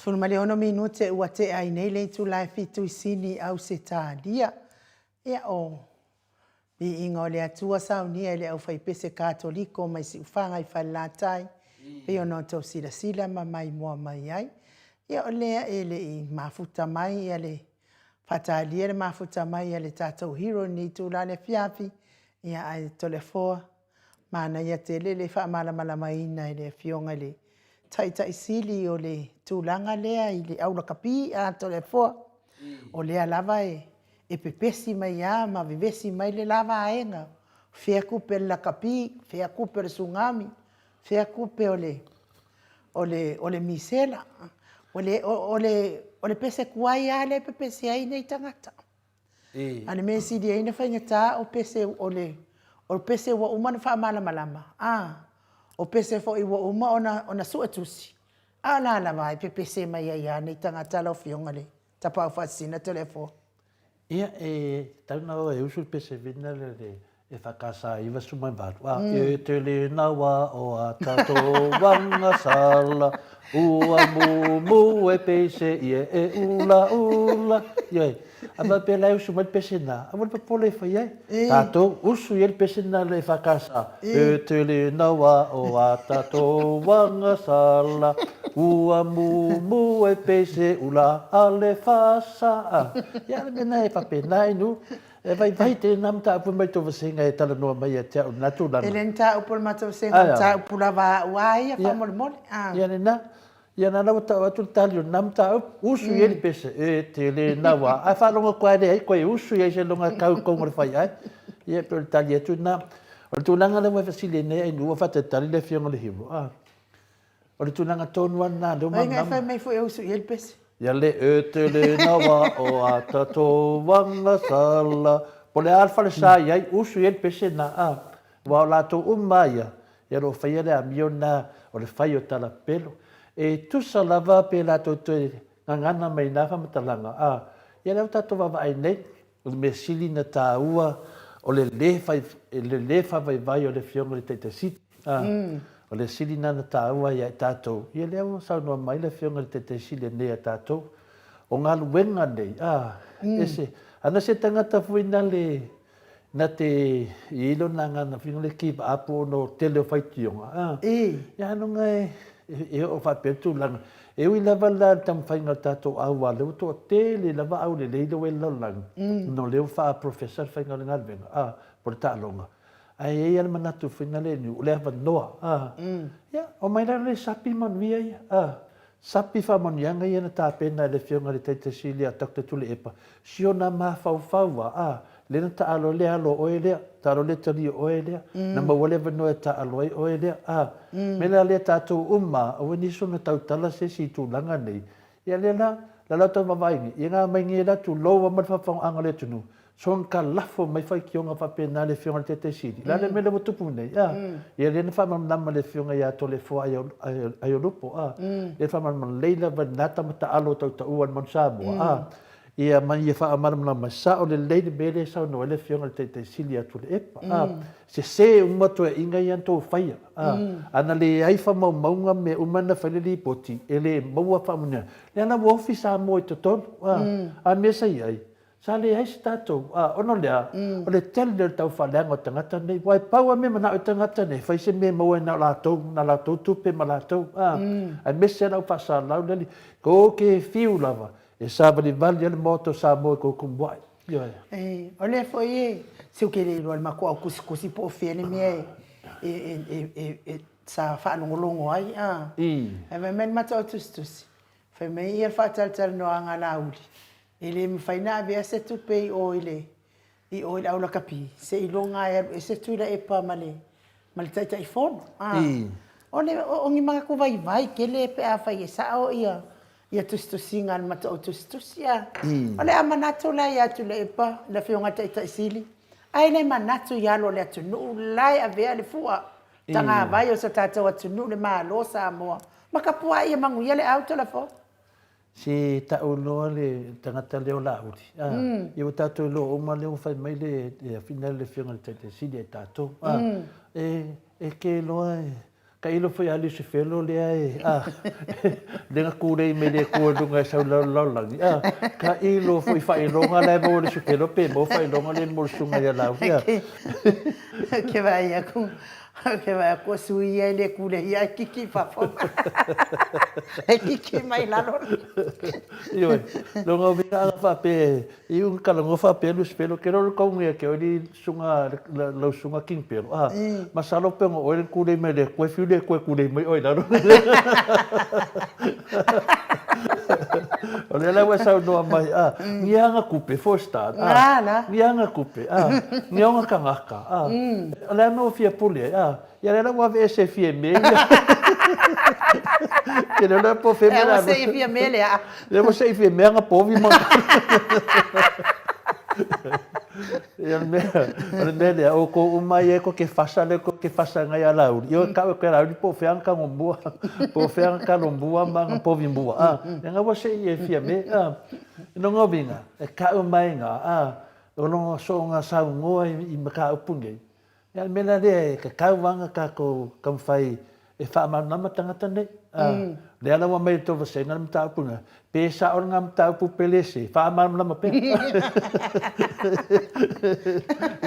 16 minute ua tea ai nei le itula e fitu i Sini, Ausetalia. Ia, o Viiga o le Atua saunia e le aufaipese Katoliko mai Siufaga i Falelatai, pei ona outou silasila ma maimoa mai ai. Ia o lea e le i mafuta mai ia le faatalia le mafuta mai a le tatou hero i lenei itula o le afiafi, ia ae Toleafoa, manaia tele le faamalamalamaina e le Afioga i le Taitai Sili o le tulaga lea i le au lakapi a Toleafoa. O lea lava e pepesi mai lava ma vevesi mai le la vaega, fea tupe o le lakapi, fea tupe o le sugami, fea tupe o le o le o le misela. O le o le o le pese tuai lava lea e pepese ai nei tagata. A o le mea sili ai ona faigata o pese o le o pese ua uma ona faamalamalama, a, o pese foi ua uma ona ona suetusi, a o la lava e pepese mai ai lava nei tagata lau Afioga i le Tapaau Faasisina Toleafoa. Ia, e tatau ona o e usu le pese vina lea le EFKS 98, a e tele nawa o a tatou agasala, ua mumu e pese ia e ulaula. Ioe, a faapea la e usu mai le pese na, aua le popole e fai ai. Tatou usu i ai le pese na le EFKS, e tele nawa o a tatou agasala, ua mumu e pese ula a le fasa. Ia, o le mea na e faapena inu. E vaivai tēnā mataupu mai tō vasega e talanoa mai ia te au i lena tulaga. E le mataupu o le matou vasega, o le mataupu lava a au a ia faamolemole. Ia lena. Ia na la ua tau atu le tali o lena mataupu, usu i ai le pese, e tele nawa. Ae faalogo atu lava e leai koe usu i ai seiloga e kau i totonu o le faiae. Ia e pei o le tali atu lena. O le tulaga lea ua e fesili ai nei Ainuu ua faatalitali le Afioga i le Hero, a. O le tulaga tonu lava lena lea ua malamalama. Ai fai mai foi e usu i ai le pese. Ia le e tele nawa o a tatou agasala. Po o le a le falesa i ai, usu i ai le pese lena, a. Aua o latou uma lava ia, ia o lo o faia le amio lena o le fai o talapelo. E tusa lava pe latou toe gagana mai i na faamatalaga, a. Ia lea ua tatou vaavaai nei, O le mea sili na taua o le lē fai, le lē faavaivai o le Afioga i le Taitai Sili. A, o le sili na na taua ia i tatou, ia lea ua saunoa mai le Afioga i le Taitai Sili anei a tatou. O galuega nei, a, ese, ana se tagata foi na le, na te i ai lona agaga foi le give up ona o le tele o faitioga, a, ia ailoga e, e oo faapea le tulaga. E ui lava la i le taumafaiga o le tatou au aua o lea ua toatele lava au lelei lea ua i le lalolagi, ona o lea ua faa-professor le faiga o le galuega, a, po o le taaloga. Ae i ai lava le manatu foi lea o le avanoa, a, ia, omai la le sapi manuia ia, a, sapi faamanuiaga ia na tapena e le Afioga i le Taitai Sili a Doctor Tuilaepa, si ona mafaufau lava, a, lea na taalo ai le alo o oe lea, taalo le tali o oe lea, na maua le avanoa e taalo ai oe lea, a, mea la lea tatou uma, aua ne i soona tautala se isi i tulaga nei, ia lea la, la la outou vaavaai nei, ia nga mai nei la tulou lava ma le faafofogaaga a le atunuu, soona talafo mai faitioga faapena le Afioga i le Taitai Sili, la le mea lea ua tupu nei, a, ia lea na faamalamalama e le Afioga ia Toleafoa Aiolupo, a, lea na faamalamalama lelei lava i lena tama taalo o tautaua i le Manu Samoa, a, Ia ma ia faamalamalama sao lelei le mea lea e saunoa ai le Afioga i le Taitai Sili ia Tuilaepa. A, sese uma toeaiga ia na tou faia. A, a na leai faamaumauga mea uma na fai le lipoti, e le maua faamanuiaga. Lea la ua ofi Samoa i totonu. A, a mea sa i ai, sa leai se tatou, a, ona o le a? O le tele o le taufaaleaga o tagata nei. Aua e pau lava mea e manao ai tagata nei, fai se mea e maua ai na o latou, na latou tupe ma latou, a, aemaise lava lau faasalau lea, tou te fiu lava E savalivali ai le Maota o Samoa i kou kumuaʻi. Ioe. O lea foi e Se ou te le iloa i le matou au tusitusi po o fea le mea e sa faalogologo ai a. Ae fai mai le matou au tusitusi, fai mai ia le faatalatalanoaga a Laauli, e le mafai ona avea se tupe i o i le i o i le au lakapi, seiloga e alu ese Tuilaepa ma le ma le Taitaifono. O le o ni manatu vaivai tele pe afai e sao ia ia tusitusiga a le matou au tusitusi a. O le a manatu la ia Tuilaepa, le Afioga i le Taitai Sili, ae le manatu i alo o le atunuu la e avea le fua tagavai o so tatou atunuu le Malo o Samoa ma tapuai ia manuia le au Tolafono. Se tau loa le tagata lea o Laauli, a, ia ua tatou iloa uma lea ua fai mai le afina le Afioga i le Taitai Sili ia tatou, a, e ke loa e, tailo foi ia Lusifelo lea e, a, lea na tulei mai le Atua i luga e sau i le lalolagi, a, tailo foi i faailoga la e maua e Lusifelo pe maua faailoga lea mo le Susuga ia Laauli, a. Ou te vaai atu, Ou te vaai atu o sui ia e le tulei ae kiki i fafo. E kiki mai lalo. Ioe, loga o mea ana faapea, i un talanoa faapea Lusifelo, ke lolo kau ia ke oli sunga lau sunga King Pelo. Ah, masalo pe ngo oe kulei mai le koe fiu le koe kulei mai oi lalo. O lea la ua saunoa mai, ah, ni anga kupe for start. Ah, ni anga kupe, ah, ni anga kangaka. A, o le a mea ua fia pule ai, a, ia lea la ua aveese e fia me ia. Ke lea la po fe me la. Ua sei fia me le a. Lea ua sei fia me anga povi ma. Ia le mea, o le mea lea, o kou uma ia ko ke fasa le ko ke fasa ngai a lauli. Ia ka ke lauli po fe anga kango mua, po fe anga kalo mua ma anga povi mua. A, ia nga ua sei e fia me, a. No ngovinga, e ka mai nga, a, O lona soonga saunoa i mataupu nei, ia le mea la lea e kakau ana tatou taumafai e faamalamalama tagata nei. Lea la ua aumai e le tou vasega le mataupu lena, pe sao lena mataupu pe le se, faamalamalama pea.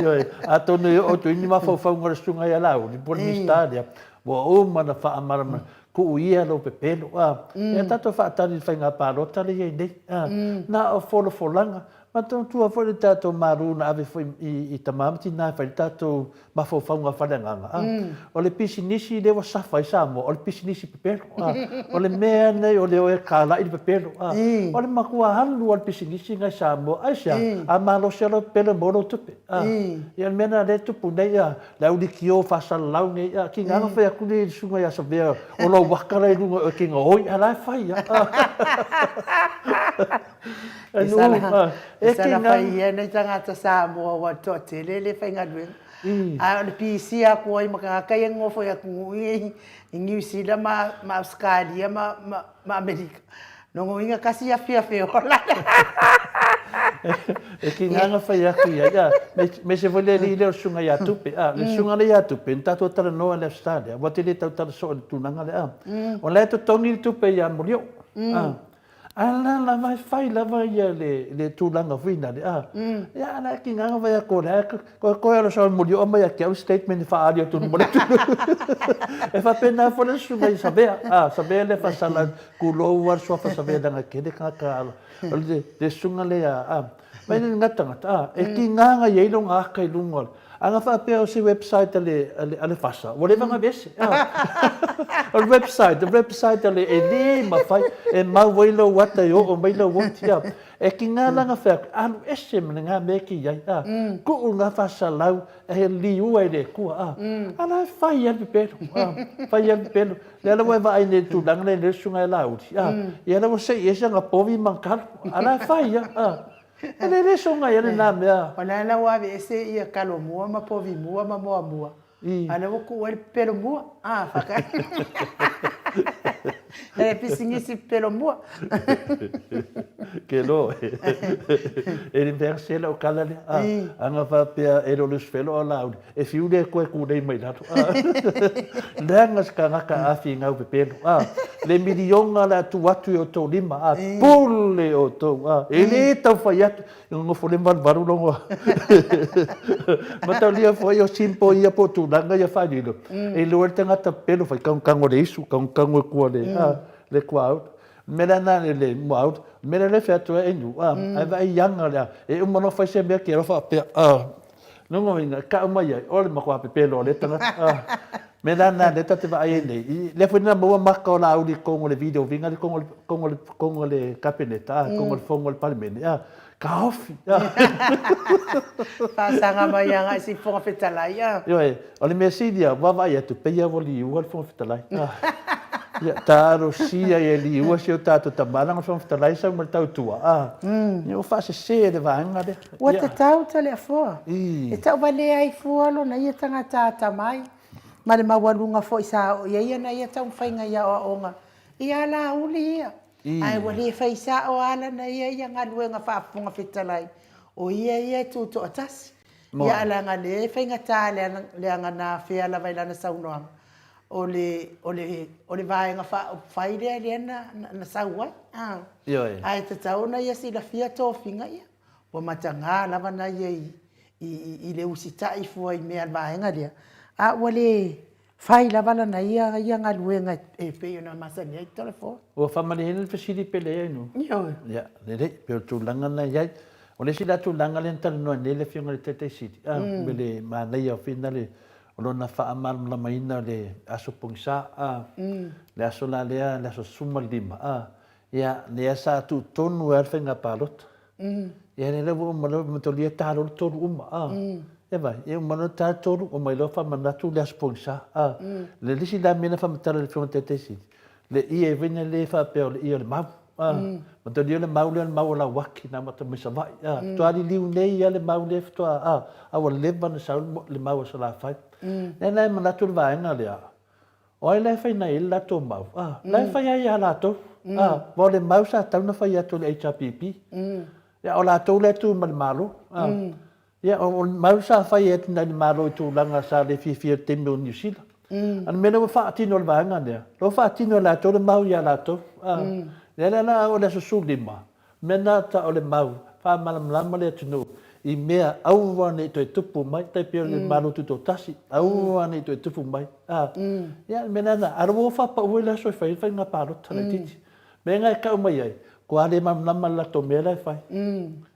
Ioe, atonu e oo atu ai ni mafaufauga o le Susuga ia Laauli po o le Minisita lea, ua uma ona faamalamalama, tuu ia lou pepelo, a. Ia tatou faatali i le faiga palota lea e i ai nei, a. Na o folafolaga, Matatua foi le tatou malu na ave foi i tama ma tina e fai le tatou mafaufauga faleagaga. A, o le pisinisi lea ua safa ai Samoa, o le pisinisi pepelo. A, o le mea lenei o le o e kalai le pepelo. A, o le matua alu lava le pisinisi lenei i Samoa. Aisea? A malosi lava lou pepelo e maua lou tupe. A, ia o le mea lena lea e tupu nei, a, le au leitio faasalalau nei, a, tiga ona fai atu le susuga ia Savea o lou aka la i luga o oe e te gaoi, a o la e fai lava. E sala, e sala fai ia nei tagata Samoa ua toatele le faigaluega. Ae o le pisi atu ai ma tagata ia nofo i atunuu ia i Niu Sila ma ma Ausetalia ma ma ma Amerika. Lona uiga tasi afiafi e ola. E ki ngā fai atu ia, ia, me, me se foi le alii lea o le susuga ia Tupe, a, le susuga lea ia Tupe, na tatou talanoa i le Ausetalia, ua te le tautala soo i le tulaga lea, a, o la e totogi le tupe ia Molioo, a, A la lava e fai lava ia le le tulaga foi nale a. Ia ala ki nganga vai a kore a koe koe ala sa moli o mai a ke au statement e whaali atu mo le tulu. E whapena fo le susuga i Savea. A Savea le whasala kulou a suafa Savea langa kele kaka ala. O le le susuga le a a. Mai le ngata ngata a e ki nganga i eilo ngā aka i lunga. A nga whaapea o se website a le a le a le fasa, ua leva nga vese. O le website, le website a le e le mawhai, e mau ai lau ata e oo mai lau oti. A. E ki ngā langa whea, alu ese ma le ngā mea ki ai. A. Kuu ngā whasalau, e liua e le kua. A. A la e whai a le pepelo. A. Whai a le pepelo. Le ala ua e vaai nei i le tulaga lea i le susuga e Laauli. A. Ia la ua sei ese nga povi ma nga kalo. A la e whai a. A. E le le soga ia lena mea. O lea la ua aveese ia kalo mua ma povi mua ma moa mua. A lea ua tuu ai le pepelo mua. A, whaka. E pisinisi pepelo mua. Ke lo. E le mea se lau kala lea. A, anga faapea e le o Lusifelo o Laauli. E whiu le koe kūnei mai lalo. A, leaga se kangaka āwhi i ngau pepelo. A, le milionga le atu atu i o tou lima. A, pule o tou. A, e le tau whai atu. I ngofo le marumaru longo. Mataulia foi o simpo ia po tulaga ia whaarilo. E loa le tangata pepelo whai kangokango le isu, kangokango e kua le, a, le kua out. Mea la le le mua out, mea la le whea atu e nu. A, ai vai ianga lea. E uma no whai se mea ki ero whaapea. A, Lona uiga, e kau mai ai, o le matua pepelo o lea tagata. Ah. Mea la na lea tatou te vaai ai nei, i lea foi na maua maka o Laauli i totonu o le video viga le totonu o le totonu o le Kapeneta, ah, totonu o le fono a le Palemene, ah, taofi. Ah. Faasaga mai agai i si Fofoga Fetalai, ah. Ioe, o le mea sili lava, ua vaai atu, pei lava ua liua le Fofoga Fetalai. Ah. Ia, talosia ia liua si o tatou tama, leaga o le Fofoga Fetalai e sau ma le tautua, ah. Ia, ua faasese e le vaega lea. Ua tatau Toleafoa. E tauvalea ai fua lona ia tagata atamai ma le maualuga foi sa oo i ai ana ia taumafaiga i aoaoga i alauli ia. Ae ua le fai sao lava lana ia ia galuega faafofoga fetalai, o ia ia e tutoatasi. Ia ae leaga lea e faigata leaga na afea lava i lana saunoaga, o le, o le, o le Vaega Faaupufai lea lea na, na sau ai. A. Ioe. Ae tatau ona ia silafia tofiga ia. Ua mataga lava na ia i, i, i le usitai fua i mea a le vaega lea, a ua le fai lava lana ia, ia galuega e pei ona masani ai Toleafoa. Ua faamalieina le fesili pe leai nu? Ioe. Ia, lelei, pei o le tulaga lena e i ai. O le isi la tulaga lea na talanoa nei le Afioga i le Taitai Sili, a, me le manaia foi na le, o lona faamalamalamaina o le aso pogisa, a, le aso la lea, le aso 15, a, ia, lea sa tuu tonu ai le faiga palota. Ia, lea ua uma loa, matolia ta loa le tolu uma, a. Ia vai, ia uma loa ta le tolu, omai loa faamanatu le aso pogisa, a. Le isi la mea na faamatala e le Afioga i le Taitai Sili, le ie foi na le faapea o le ie o le mau, a. Matolia le mau lea o le mau o Lauaki na amata mai Savaii, a. Faatoa liliu nei lava le mau lea faatoa, a, a ua leva ona sau le mau a Salafai. Lea la e manatu le vaega lea, O ai la e fai nai ai le latou mau? A, la e fai ai ia latou. A, aua o le mau sa tatau ona fai atu e le HRPP. Ia, o latou la e tu ma le Malo. A, ia, o le mau sa fai atu nai le Malo i tulaga sa le fiafia i le taimi o Niu Sila. A o le mea lea ua faatino e le vaega lea, la ua faatino e latou le mau ia latou. A, lea la la o le aso 15, Mea na ta o le mau, faamalamalama le atunuu i mea aua ne i toe tupu mai, tai pei o le Malo Tutoatasi, aua ne i toe tupu mai. A, ia le mea lena, a ua faapau ai le aso e fai ai le faiga palota laitiiti. Mea na e tau mai ai, kua le malamalama le latou mea la e fai.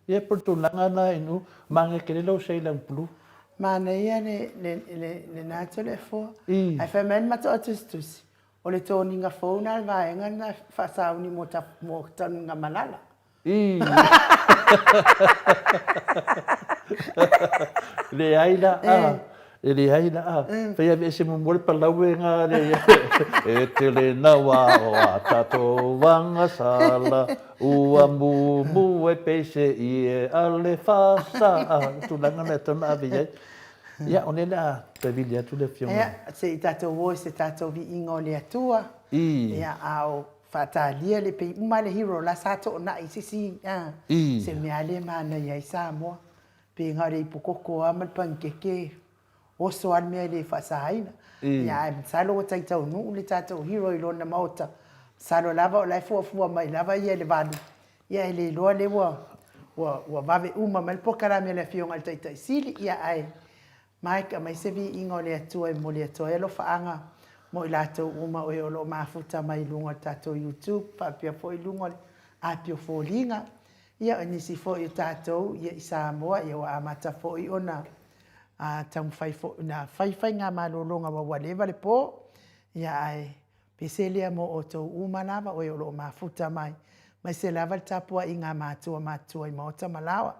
Ia po o le tulaga lena inu, manaia tele lou sailor blue. Manaia lena Toleafoa. Ae fai mai le matou tusitusi, O le toniga fou na le vaega lena e faasauni mo mo taniga malala. Ii. Leai la a. E leai la a. Fai aveese muamua le palaue nga le e tele nawa o a tatou agasala ua mumu e peise i e ale fasa a. Tulaga na e tatau ona ave i ai. Ia, o lea o le a toe vili atu le Afioga. Ia, se i tatou o i se tatou viiga o le Atua. I. Ia, a o faatalia le pei uma le hero la sa toonai i se isi, a, I. se mea lea e manaia ai Samoa. Pe na o le ipu koko lava ma le panikeke, oso lava le mea e le faasaina. I. Ia, ae masalo ua tai taunuu le tatou hero i lona maota. Masalo lava o la e fuafua mai lava ia i le valu Ia e le iloa lea ua, ua, ua vave uma mai le polokalame a le Afioga i le Taitai Sili, ia ae Mike, aumai se viiga o le Atua e momoli atu ai alofaaga mo i latou uma o e o lo o mafuta mai i luga o le tatou YouTube faapea foi i luga o le api o foliga. Ia o nisi foi o tatou ia i Samoa ia ua amata foi ona a, taumafai foi ona fai faigamalologa aua ua leva le po. Ia ae Pese lea mo outou uma lava oe o lo o mafuta mai, maise lava le tapuaiga a matua matutua i maota ma laoa.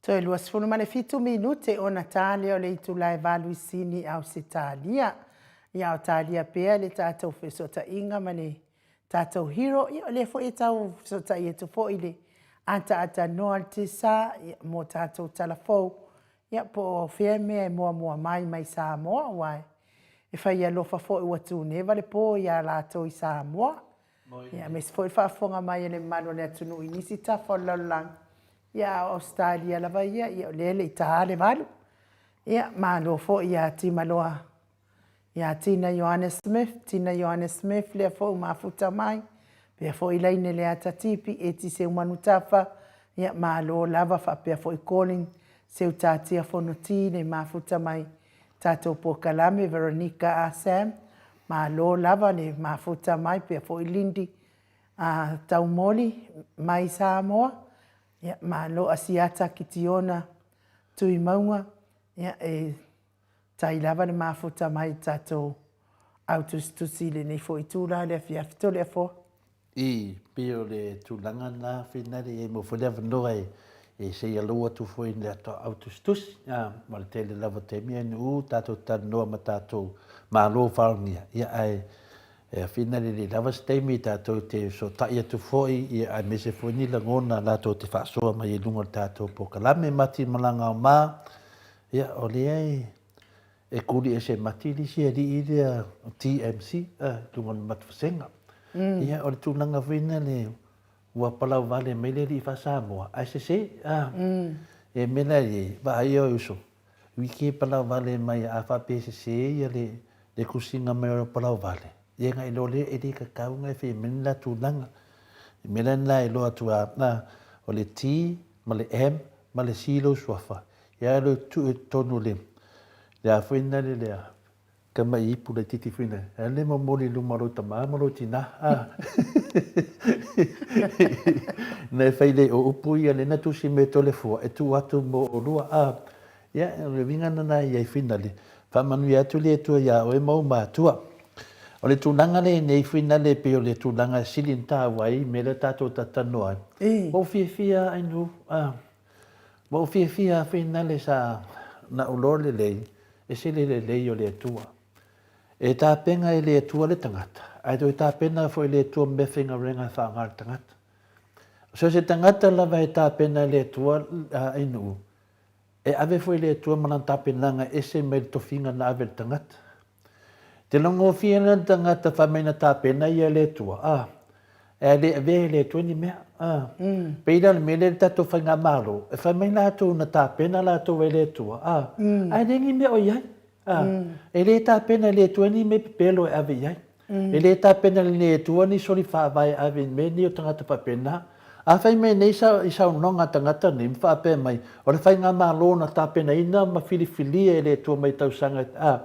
Toe 27 minute ona ta lea o le itula e valu i Sini, Ausetalia. Ia a o talia pea le tatou fesootaiga ma le tatou hero, ia o lea foi e tau fesootai atu foi i le ataatanoa a le TISA ia, mo tatou tala fou, ia po o fea mea e muamua mai mai Samoa, aua e fai alofa foi ua tuneva le po iā latou i Samoa. Ia, aemaise foi le faafofoga mai a le mamalu o le atunuu i nisi tafa o le lalolagi, ia a o Ausetalia lava ia, ia o lea e le i taā le valu. Ia, malo foi ia Timaloa, ia Tina Ioane Smith, Tina Ioane Smith lea foi ua mafuta mai, pea foi Laine Leata Tipi, Eti Seumanutafa, ia malo lava faapea foi Colin Seutatia Fonoti le mafuta mai tatou polokalame Veronica a Sam, malo lava le mafuta mai pea foi Lindy a Taumoli mai Samoa, ia malo Asiata Kitiona Tuimauga, ia e tai lava le mafuta mai tatou au tusitusi i lenei foi itula le afiafi Toleafoa. I pei o le tulaga lena Finali e maua foi le avanoa e se i alou atu foi i le au tusitusi ma le tele lava o taimi ae nuu tatou talanoa ma tatou Malo faalogia ia ae Finali e le lava se taimi tatou te fesootai atu foi ia aemaise foi ni lagona latou te faasoa mai ai i luga o le tatou polokalame Mati Malaga o Ma ia o lea e E kuli ese mati le isi alii lea o TMC i luga o le matuvasega. Ia o le tulaga foi lena le ua palauvale mai le alii faa-Samoa ae sese. E mea la e i ai, vaai oe uso, wiki e palauvale mai a faapea e sese ia le tusiga mai o le palauvale, ia na iloa lea e le tatau ona e fai mai le la tulaga. O le mea la lena e iloa atu a, o le T ma le M ma le C lou suafa, Ia alu e tuu i totonu le le a foi na le lea tama i ipu laititi foi na e le momoli i luma o lou tama ma lou tina a na e fai le o upu ia le na tusi me tole fua e tuu atu mo olua a ia o le uiga na na ia i finale faamanuia atu le Atua iā oe ma ou matua. O le tulaga lea nei finale pei o le tulaga e sili ona taua ai mea lea tatou talatalanoa ai. Ua ou fiafia lava Ainu a Ua ou fiafia lava finale sa na ou loa lelei, ese le lelei o le Atua. E tapena e le Atua le tagata, ae toe tapena foi e le Atua mea faigaluega e faaaoga e le tagata. So se tagata lava e tapena e le Atua i nuu, e ave foi e le Atua ma lana tapenaga e ese mai le tofiga na ave i le tagata. Te logofie ana le tagata fai mai na tapena ia e le Atua, a, e le avea e le Atua ni mea, a. Pei la o le mea lea i le tatou faigamalo, e fai mai latou na tapena latou e le Atua, a, ae leai ni mea o i ai, a. E le tapena e le Atua ni mea pepelo e ave i ai. E le tapena e le Atua ni soli faavae e ave i mea nei o tagata faapena. A fai mai nei i saunoaga a tagata nei ma faapea mai, o le faigamalo na tapenaina ma filifilia e le Atua mai tausaga a,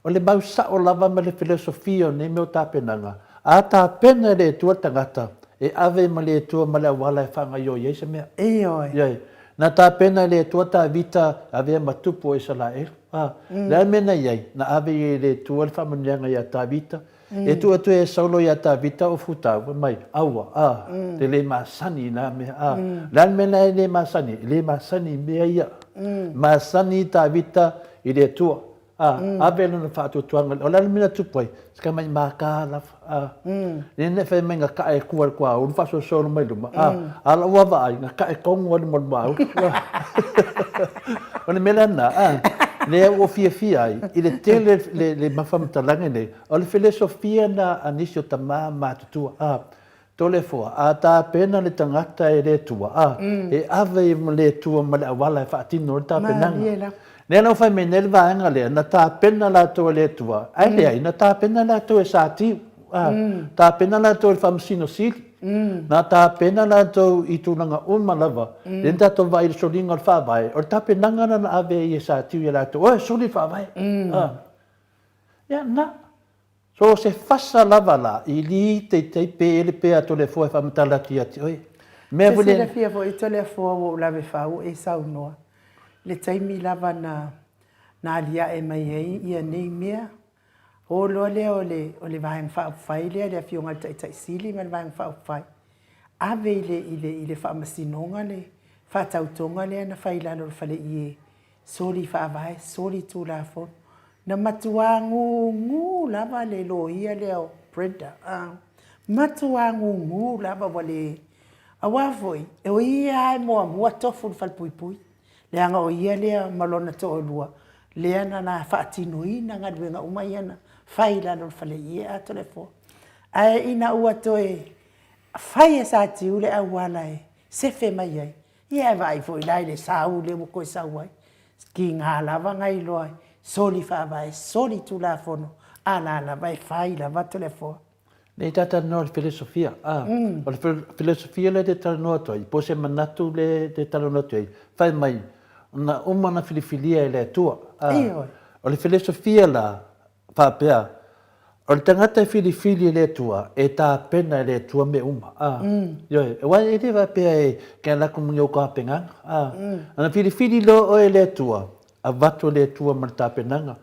o le mau sao lava ma le filosofia o nei mea o tapenaga, a tapena e le Atua le tagata, e ave ma le Atua ma le auala e faagaioi ai se mea. Ioe. Ioe. Na tapena e le Atua Tavita e avea ma tupu o Isaraelu. A, le a le mea na i ai? Na ave ia e le Atua le faamanuiaga iā Tavita, E tuu atu e Saulo iā Tavita o Futau, fai mai, Aua, a, te le masani i nā mea, a. Le a le mea lena e le masani? E le masani i mea ia. Masani Tavita i le Atua, a, ave lona faatuatuaga. O le a le mea na tupu ai? Se ka mai mākā lava, a. Lea na fai mai na kaʻe kua le kuaulu faasoasoa mai luma, a, a lau vaavaai, na kaʻe tonu lava luma o le maulu. O le mea la lena, a, lea ua fiafia ai i le tele le, le faamatalaga nei, O le felesofia na a nisi o tama matutua, a, Toleafoa, a tapena le tagata e le Atua, a, e ave i le Atua ma le auala e faatino ai le tapenaga. Lea la ua fai mai nei le vaega lea, na tapena latou e le Atua, ae leai, na tapena latou e Satiu, a, tapena latou e le Faamasino Sili, na tapena latou i tulaga uma lava, lea na tatou vaai i le soliga o le Faavae, o le tapenaga lena na ave ai e Satiu ia latou, oe, soli le Faavae, a. Ia, na. So se fasa lava la, i li teitei pe ele pe a Toleafoa e faamatala atu ia te oe. Mea foi le. Te silafia foi Toleafoa ua ou lave fau e saunoa, le taimi lava na na aliae mai ai ia nei mea, o loa lea o le o le Vaega Faaupufai lea, le Afioga i le Taitai Sili ma le Vaega Faaupufai, ave i le i le i le Faamasinoga le. faatautoga lea na fai i lalo o le faleie, soli faavae, soli tulafono. Na matuā gūgū lava le loia lea o Brenda, a, matuā gūgū lava ua le, aua foi, o ia lava e muamua tofu i le falepuipui, leaga o ia lea ma lona toalua lea na la faatinoina galuega uma ia na fai i lalo o le faleie a Toleafoa. Ae ina ua toe fai e Satiu le auala e sefe mai ai, ia e vaai foi la i le sau lea ua toe sau ai, tiga lava na iloa e soli faavae, soli tulafono, a la lava e fai lava Toleafoa. Nei ta talanoa i le filosofia, a, o le filosofia lea e te talanoa atu ai, po o se manatu lea e te talanoa atu ai, fai mai, na uma ona filifilia e le Atua, a. Ioe. O le filosofia la, faapea, o le tagata e filifili e le Atua, e tapena e le Atua mea uma, a. Ioe, aua e le faapea e ke ala atu ma ni ou tapenaga, a. Ana filifili loa oe e le Atua, avatu e le Atua ma le tapenaga.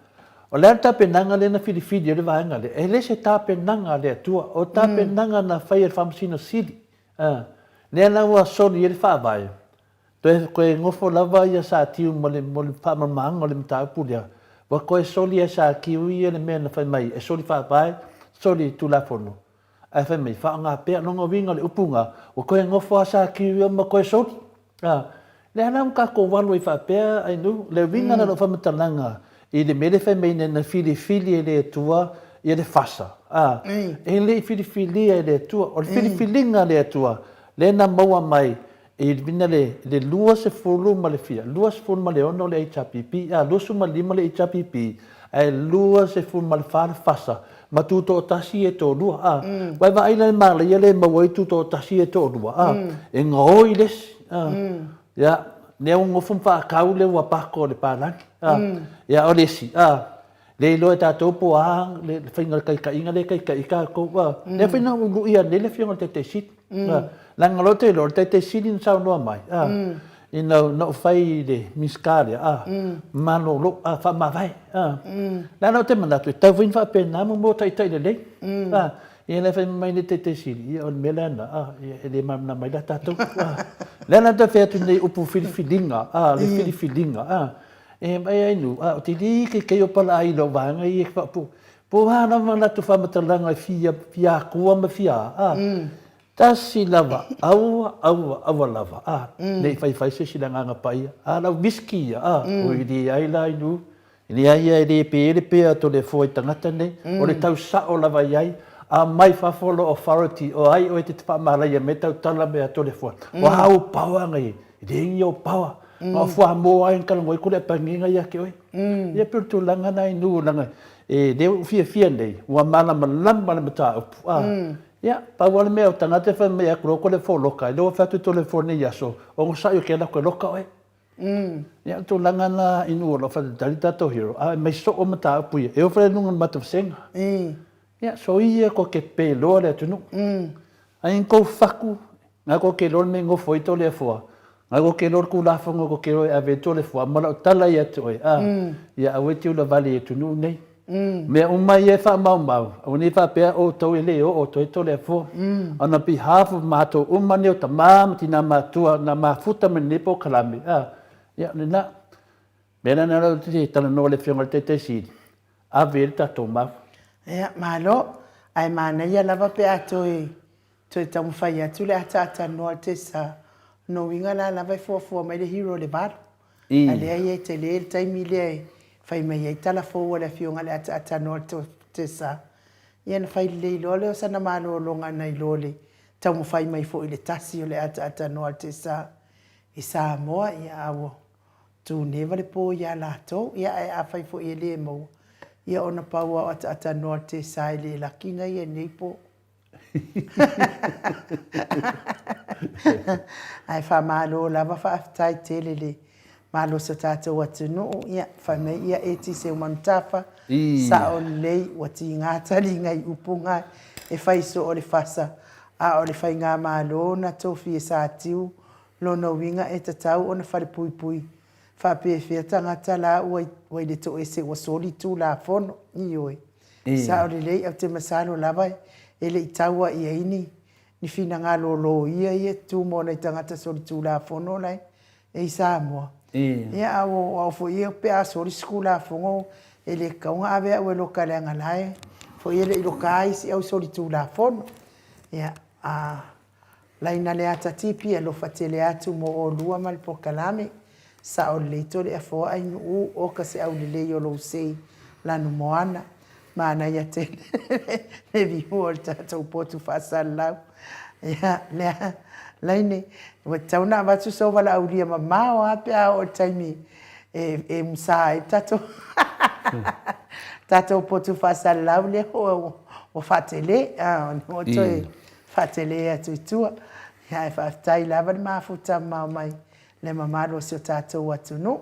O le a le tapenaga lea na filifili ai le vaega lea? E le se tapenaga a le Atua, o tapenaga na fai e le Faamasino Sili, a, lea la ua soli ai le Faavae. Toe, toe nofo lava ia Satiu mo le, mo le faamamaga o le mataupu lea, ua toe soli e Satiu ia le mea na fai mai, e soli Faavae, soli Tulafono. Ae fai mai, faaaoga pea, lona uiga o le upu na, ua toe nofo a Satiu ia ma toe soli. A, lea la ua tatou alu ai faapea Ainuu, le uiga la o lau faamatalaga i le mea lea fai mai nei na filifili e le Atua ia le fasa, a, e le i filifilia e le Atua. O le filifiliga a le Atua lea na maua mai I le le, le 20 ma le fia, 26 le HRPP, a, 25 le HRPP, ae 24 le FASA, ma tutoatasi e toalua, a. Ua e vaai la i le malaia lea e maua ai tutoatasi e toalua, a, e gaoi le isi, a. Ia, lea ua nofo ma faatau le ua pako o le palagi, a. Ia, o le isi, a, le iloa e tatou po o a le faiga o le taitaiga lea e taitai ai tatou, a. Lea foi na uluia nei le Afioga i le Taitai Sili. Leaga o lea ou te iloa, o le Taitai Sili na saunoa mai, a, ina na ou fai i le Minisita lea, a, malolo, a, faamavae, a. Leaga ou te manatu, e tatau foi ona faapena mo mea o taitai lelei, a. Ia lea fai mai le Taitai Sili, ia o le mea lena, a, ia e le malamalama ai la tatou, a. Lea la ou te fai atu nei upu filifiliga, a, le filifiliga, a, e mai ai nu, a, ou te le keikei o pala ai i lou vaega ia e faapu, Po o a lava latou faamatalaga e fia, fia akua ma fia a, a, tasi lava, aua, aua, aua lava, a, ne i faifai se isi i le Agaga Paia, a, lau whisky ia, a, oi leai la i nu, leai ia e le pe le pea Toleafoa i tagata nei, o le tau sao lava i ai, a mai fafo lo authority, o ai oe te faamalaia mai tautala mea Toleafoa, o a ou power nga i, leai ni ou power, ma o fuamoa ai na talanoa ai ko le apagiga ia te oe. Ia pei o le tulaga na i nu, leaga e lea ua ou fiafia nei, ua malamalama le mataupu, a, ia, pau lava le mea o tagata e fai mai atu loa ko le foloka, e le ua fai atu tole fo nei aso, onosai o ke ala koe loka oe. Ia, o le tulaga na i nu o lo o faatalitali tatou hero, a e mai soo mataupu ia, e oo foi la i luga o le matou vasega. Ia, so ia ko ke pe loa le atunuu. Ai ni kou faku, Nga ko ke loa le mea i nofo ai Toleafoa, nga ko ke loa le Tulafono ko ke loa e ave ai Toleafoa, ma lau tala ia te oe, a, ia aua e te ulavale i atunuu nei. Mea uma ia e faamaumau, aua ne i faapea outou e le oo atu ai Toleafoa. On a behalf of matou uma nei o tama ma tina matua na mafuta mai lenei polokalame, a, ia, lena. Mea la na lau te talanoa le Afioga i le Taitai Sili, ave ai le tatou mau. Ia, malo. Ae manaia lava pe a toe Toe taumafai atu le ataata noa le tesa no uiga la lava e fuafua mai le hero le valu. A lea ia e tele le taimi lea e fai mai ai tala fou a le afioga le ataata noa le tesa. Ia na fai lelei loa lea o sana malologa nai lo le taumafai mai foi le tasi o le ataata noa le tesa i Samoa ia a ua tu neva le po ia latou. Ia ae afai foi e le maua ia ona pau a o ataata noa le tesa e le laki na ia nei po. Ae faamalo lava faafetai tele le malosi o tatou atunuu. Ia, fai mai ia Eti Seumanutafa, sao lelei ua tiga taliga i upu ga e fai soo le fasa, a o le faigamalo na tofie satiu lona uiga e tatau ona falepuipui faapefea tagata la ua i le toese ua soli tulafono. Ioe. Sao lelei, ou te masalo lava e le i taua i ai ni ni finagalo o loia ia e tu mo nai tagata solitulafono la e. E i Samoa. Ia, a o au foi ia pe a soli se Tulafono, e le tatau ona ave au e loka leaga la e foi e le i loka lava isi ausolitulafono. Ia, a laina le ata tipi, alofa tele atu mo olua ma le polokalame. Sao lelei Toleafoa Ainuu oka se aulelei o lou sei lanumoana. Manaia tele le viua o le tatou potu faasalalau. Ia, lea, Laine, ua tatau ona avatu sou valaaulia mamao lava pe a oo i le taimi e umusa ai le tatou tatou potu faasalalau lea ua faatele, ua toe faatele atu i tua. Ia, ae faafetai lava le mafuta mamao mai le mamalu o si o tatou atunuu.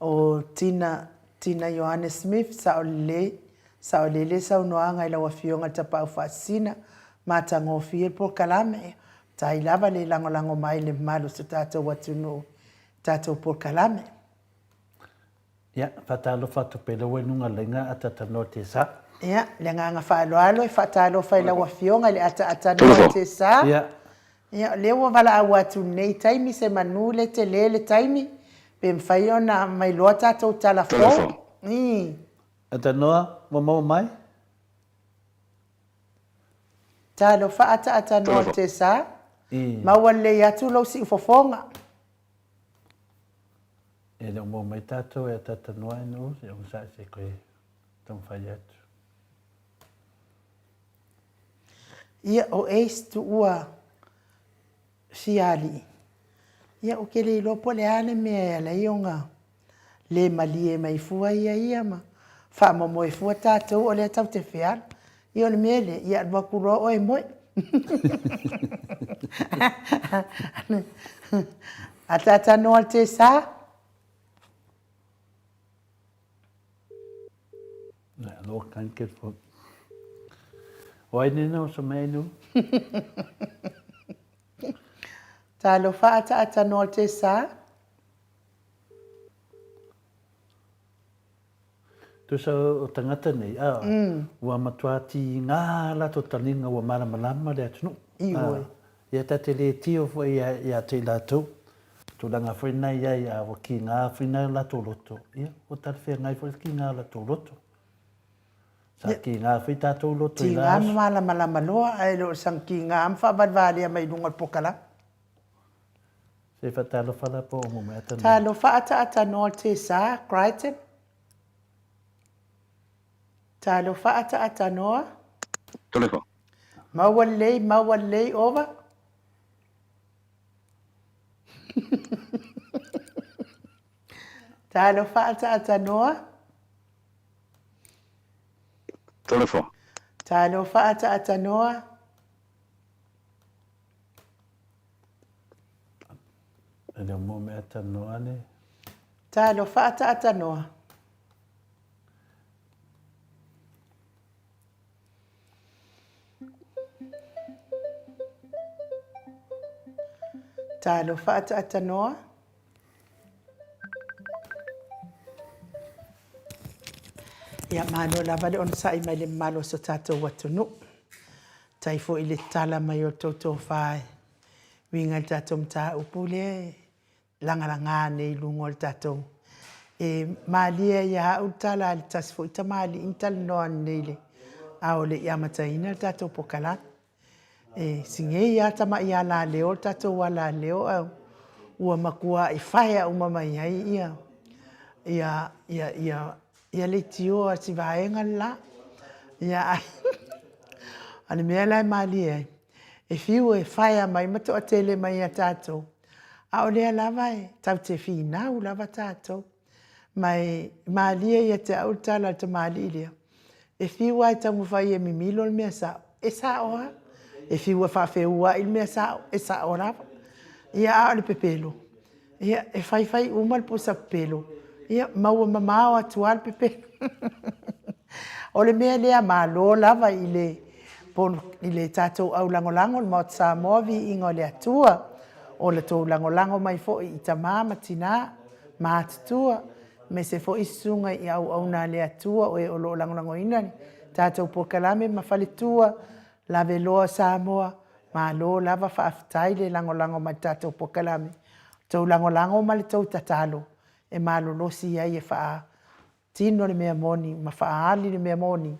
O Tina, Tina Ioane Smith, Saolelei, Saolele saunoaga i lau Afioga i le Tapaau Faasisina, matagofie le polokalame. Faafetai lava le lagolago mai i le mamalu o si o tatou atunuu i tatou polokalame. Ia, faatalofa atu pea i lau ainuga laina ataatanoa Tesa. Ia, le agaga faaaloalo e faatalofa i lau Afioga i le ataatanoa Tesa. Ia. Ia, o lea ua valaau atu i lenei taimi, semanu le tele le taimi, pe mafai ona mailoa tatou tala fou. Ii. Atanoa, ua maua mai? Talofa ataatanoa Tesa. Ii. Maua lelei atu lou siufofoga. E le o maua mai tatou e ataatanoa e nuu, se i onosai se i koe taumafai atu. Ia, o Ace tuua fia alii. Ia, ou te le iloa po o le a le mea e ala ai ona le malie mai fua ia ia ma faamomoe fua tatou o lea tatou te feala. Ia, o le mea lea, ia alu atu loa oe e moe. Ataatanoa le tesa. O ai nena o sa mea inu? Talofa ataatanoa le tesa. Tusa o tagata nei, a, ua matua tīgā latou taniga ua malamalama le atunuu. Ioe. Ia ta te le tio foi ia te i latou. Tulaga foi na i ai, a ua kīgā foi na latou loto, ia, ua talafeagai foi le kīgā o latou loto. Sa kīgā foi tatou loto i la aso. Tīgā ma malamalama loa, ae le o sana kīgā ma faavalevalea mai luga o le pokalama. Se faatalofa la po o mo mea tanoa. Talofa ataatanoa le Tesa, Crichton. Talofa ataatanoa. Talofa. Maua lelei, maua lelei, over. Talofa ataatanoa. Talofa. Talofa ataatanoa. E le o mo mea tanoa le. Talofa ataatanoa. Talofa ataatanoa. Ia, malo lava le onosai mai le mamalu o so tatou atunuu. Tai foi i le tala mai o le tou tofa e uiga i le tatou mataupu lea e lagalaga nei i luga o le tatou. E malie ai ia au le tala a le tasi foi tamalii na talanoa ananei i le ao le i amataina le tatou pokalame. E sigei lava tamai alaleo le tatou alaleo ae ua matuai faea uma mai ai ia ia ia ia ia leitio a si vaega le la. Ia a o le mea la e malie ai, e fiu e faea mai ma toatele mai ia tatou, a o lea lava e tatou te finau lava tatou. Ma e malie ia te au le tala a le tamalii lea, e fiu lava e taumafai e mimilo le mea sao, e sao lava. E fiu e faafeua'i le mea sao, e sao lava. Ia a o le pepelo, ia e faifai uma le pusa pepelo, ia maua mamao atu lava le pepelo. O le mea lea, malo lava i le i le tatou au lagolago le Maota Samoa, viiga o le Atua, o le tou lagolago mai foi i tama ma tina matutua, aemaise foi susuga i auauna a le Atua o e o lo o lagolagoina le tatou polokalame ma faletua, laveloa Samoa. Malo lava faafetai le lagolago mai i le tatou polokalame. O tou lagolago ma le tou tatalo e malolosi ai e faa tino le mea moni ma faaali le mea moni,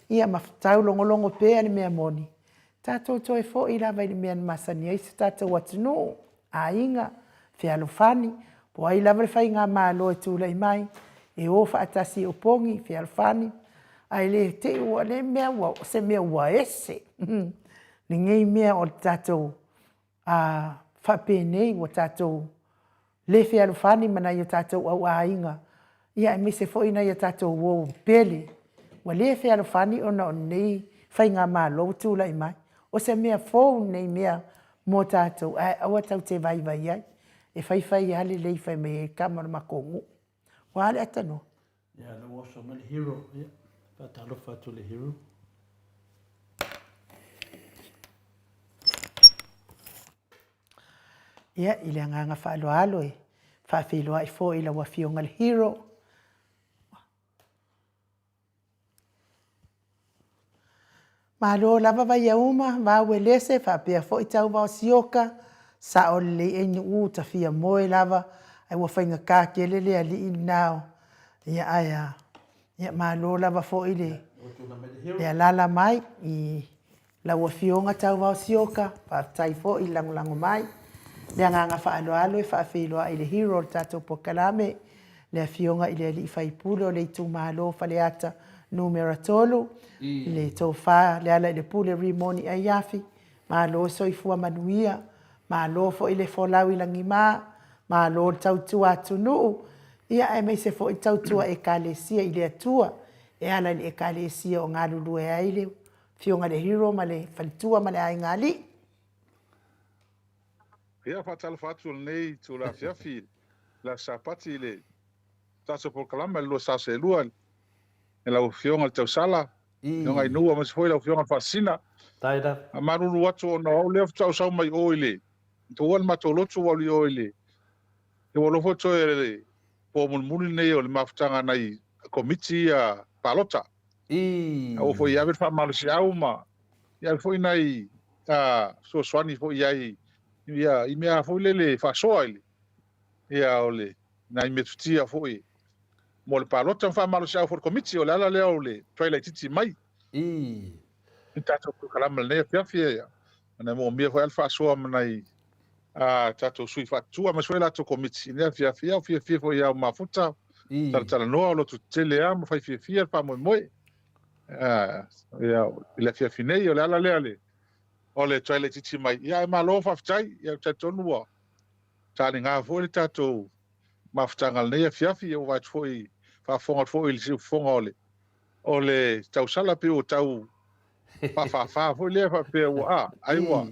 ia ma taulogologo pea le mea moni, tatou toe foi lava i le mea na masani ai si o tatou atunuu, aiga, fealofani, po o ai lava le faigamalo e tulai mai, e o faatasi e opogi, fealofani, ae le te i ua le mea ua, o se mea ua ese lenei mea o le tatou a faapenei ua tatou le fealofani ma nai o tatou auaiga, ia aemaise foi nai a tatou uo pele, ua le fealofani ona o lenei faigamalo ua tulai mai. O se mea fou lenei mea mo tatou, ae aua tatou te vaivai ai, e fai fai lava lelei fai mai ai le tama o le matou nuu. Ua a le atanoa? Ia, lea ua oso mai le hero. Ia, faatalofa atu i le hero. Ia, i le agaga faaaloalo e faafeiloai foi i lau Afioga i le Hero. Malo lava Vaiauma, Vauelese faapea foi Tauvaosioka, sao lelei ai Nuuu ta fia moe lava ae ua faigata tele le alii lena o ia ae a ia malo lava foi le le alala mai i Lau Afioga Tauvaosioka, faafetai foi le lagolago mai. Le agaga faaaloalo e faafeiloai i le hero o le tatou polokalame, le Afioga i le Alii Faipule o le Itumalo o Faleata Numera 3, le Tofa Lealailepule Rimoni Aiafi, malo soifua manuia, malo foi le folau i lagima, malo le tautua atunuu, ia aemaise foi le tautua Ekalesia i le Atua, e ala i le Ekalesia o galulue ai le Afioga i le Hero ma le faletua ma le aiga alii. Ia, faatalofa atu i lenei itula afiafi i le Aso Sapati i le tatou polokalame le 2 sa seelua i lau Afioga i le Tausala, Afioga i Nuu aemaise foi lau Afioga i le Faasisina. Faamalulu atu ona o au lea faatoa ou sau mai o i le tuua le matou lotu ua alu i o i le ua alofa toe le po mulimuli lenei o le mafutaga a nai komiti ia palota. I. A ua foi ave le faamalosiau ma i ave foi nai fesoasoani foi i ai ia i mea foi lele faasoa i le ia o le nai metotia foi mo le palota ma faamalosiau foi le komiti. O le ala lea o le tuai laitiiti mai. I. I tatou polokalame lenei afiafi ia ona e moomia foi le faasoa ma nai a tatou sui faatutua aemaise foi latou komiti i lenei afiafi. Ia, o fiafia foi ia o mafuta talatalanoa o loto tetele lava ma fai fiafia le faamoemoe ia i le afiafi nei. O le ala lea le o le tuai laitiiti mai. Ia, ae malo faafetai. Ia, ou te talitonu ua taliga foi le tatou mafutaga i lenei afiafi. Ia, ua vaai atu foi, faafofoga atu foi i le siufofoga o le o le tausala pei ua tau faafāfā foi lea faapea ua a, ai ua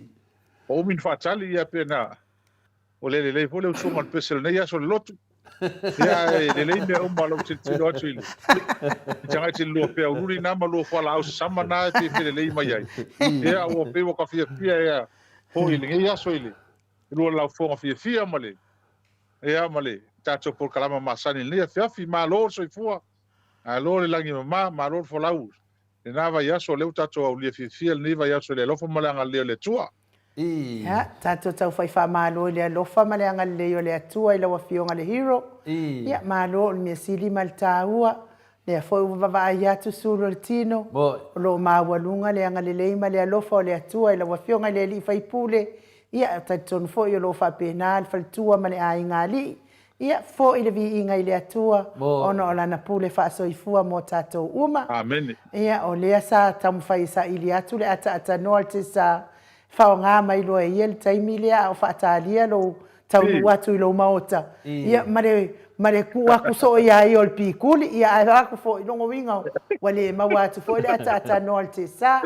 ua umi na faatali, ia pe na ua le lelei foi le usuga o le pese o lenei aso i le lotu. Ia ae lelei mea uma lou tilotilo atu i le tagata i le lua peaululi na ma lua fualaau sasama na e fiafia lelei mai ai. Ia ua pei ua ka fiafia ia foi i lenei aso i le lua laufoga fiafia ma le ia ma le tatou polokalama masani i lenei afiafi. Malo le soifua, malo le lagi e mama, malo le folau lena vaiaso, o lea ua tatou aulia fiafia lenei vaiaso i le alofa ma le agalelei o le Atua. I. Ia, tatou taufai faamalo i le alofa ma le agalelei o le Atua i lau Afioga le Hero. I. Ia, malo o le mea sili ma le taua, lea foi ua vavaai atu sulu o le tino, Moi. o lo o maualuga le agalelei ma le alofa o le Atua i lau Afioga i le Alii Faipule. Ia, e talitonu foi o lo o faapena le faletua ma le aiga alii. Ia, foi le viiga i le Atua, ona o Lana pule faasoifua mo tatou uma. Amene. Ia, o lea sa taumafai e saili atu le ataatanoa o le Tesa, faaaoga mai loa e ia le taimi lea a o faatalia lou taunuu atu i lou maota, ia, ma le, ma le tuu atu soo ia ia o le pikuli, ia, ae atu foi, lona uiga, ua le maua atu foi le ataatanoa o le Tesa,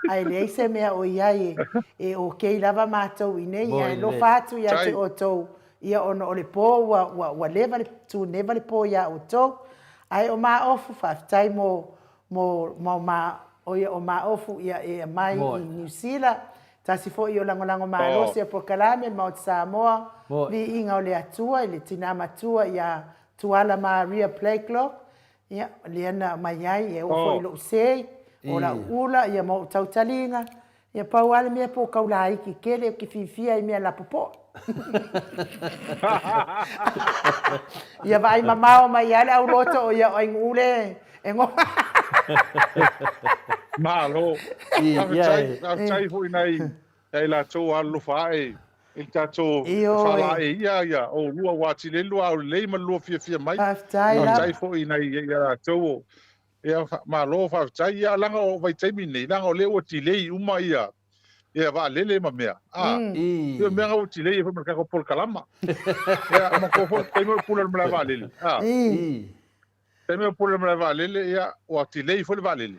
ae leai se mea o i ai e, e okay lava matou i inei, ia, e alofa atu ia te outou Ia ona o le po ua, ua, ua leva le, tuneva le po iā outou. Ae o Maofu, faafetai mo, mo, mo ma, o ia o Maofu ia e aumai i Niu Sila. Tasi foi o lagolago malosi a polokalame le Maota Samoa, viiga o le Atua i le tina matua ia Tuala Maria Blakelock, ia, lea na aumai ai, e oo foi i lou sei, o lau ula, ia ma ou tautaliga. Ia pau lava le mea po o kaulaiki tele ou te fiafia i mea lapopoa. Ia vaai mamao mai lava le auloto o ia o Ainuu le e goga. Malo. Faafetai, faafetai foi nai ia i latou ua alolofa ae i le tatou faalae ia ia oulua ua atili ai le lua aulelei ma le lua fiafia mai. Faafetai lava. Faafetai foi nai ia latou o ia malo faafetai ia leaga o vaitaimi nei leaga o lea ua delay uma ia ia vaalele ma mea a ia mea ua delay ai foi ma le tatou polokalama ia manatua foi taimi o pule o le malae vaalele a taimi o pule o le malae vaalele ia ua delay foi le vaalele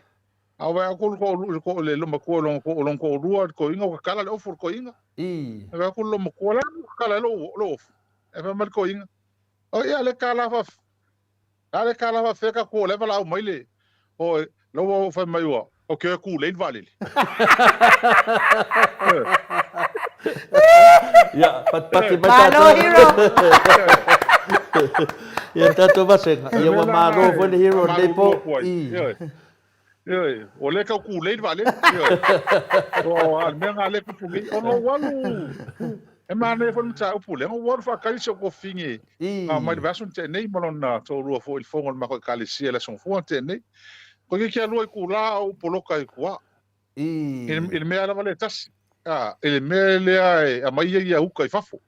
A o vaai atu le toa le loomatua o lona o lona toalua le toeaina ua tatala le ofu o le toeaina. E vaai atu le loomatua, o le a le tatala ai lou lou ofu? Ae fai mai le toeaina, oi a le tala faaf a le tala faafefea tatou o la e valaau mai le oi la ua fai mai ua ou te o e tulei le vaalele. Ia, patipati mai Malo tatou. hero. Ia tatou vasega. Ia ua malo foi le hero lenei po. Ioe. Ioe, ua le tau tulei le vaalele. Ioe. O a le mea lena lea e tupu nei. Ona ou alu, e manaia foi le mataupu lea, ona ou alu faatali si ou tuafafine na omai i le vaiaso na tea nei ma lona toalua foi i le fono a le matou ekalesia i le Aso Gafua na tea nei. Toeitiiti lua itula a ou poloka i tua. I le mea lava lea e tasi. I le mea lea e aumai ai ia uka i fafo.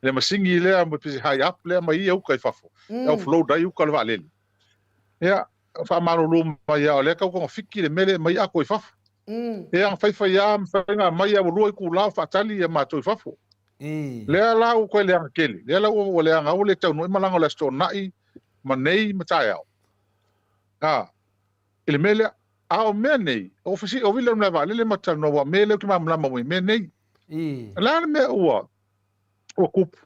Le masini lea pe high up lea aumai ai uka i fafo. E offload ai uka o le vaalele. Ia, faamalulu mai lava o lea e tau togafiti le mea lea e aumai ato i fafo. Ia, na faifai lava ma fai na aumai lava ua lua itula o faatali ia matou i fafo. Lea la ua toe leaga tele. Lea la ua leaga ua le taunuu ai malaga o le Aso Toonai ma nei ma taeao. A, i le mea lea. A o mea nei, o fesi, o vili o le malae vaalele ma talanoa aua o mea lea ou te malamalama uma i mea nei. O le a le mea ua, ua tupu?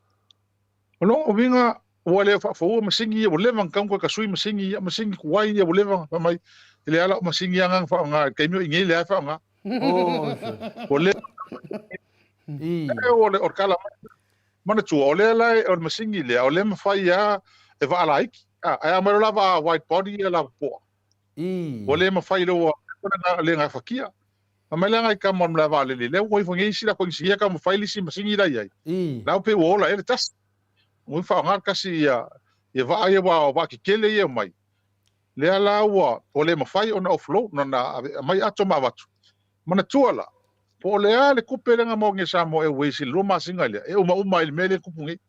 O lona uiga, ua le faafoua masini ia, ua leva ona tatau ona toe tasui masini ia, masini tuai ia ua leva ona fai mai, e leai lava lau masini ia na faaaoga i le taimi o i nei lea e faaaoga. Ua leva o le tala mai, manatua, o lea la o le masini lea, o lea e mafai lava e vaa laiti, ae a aumai loa la vaa wide body ia lapopoa, ua le mafai loa le gafatia. Fai mai le agai tama o le malae vaalele, lea ua ifo nei isi latou inisinia taumafai le isi masini la i ai. La ua pei ua ola ea le tasi. Ua faaaoga le tasi ia ia vaa ia aua o vaa tetele ia e omai. Lea la ua ua le mafai ona offload ona aumai ato ma avatu. Manatua la, po o le a le tupe lea na maua nei e Samoa Airways i le lua masina lea, e umauma ai i le mea lea e tupu nei.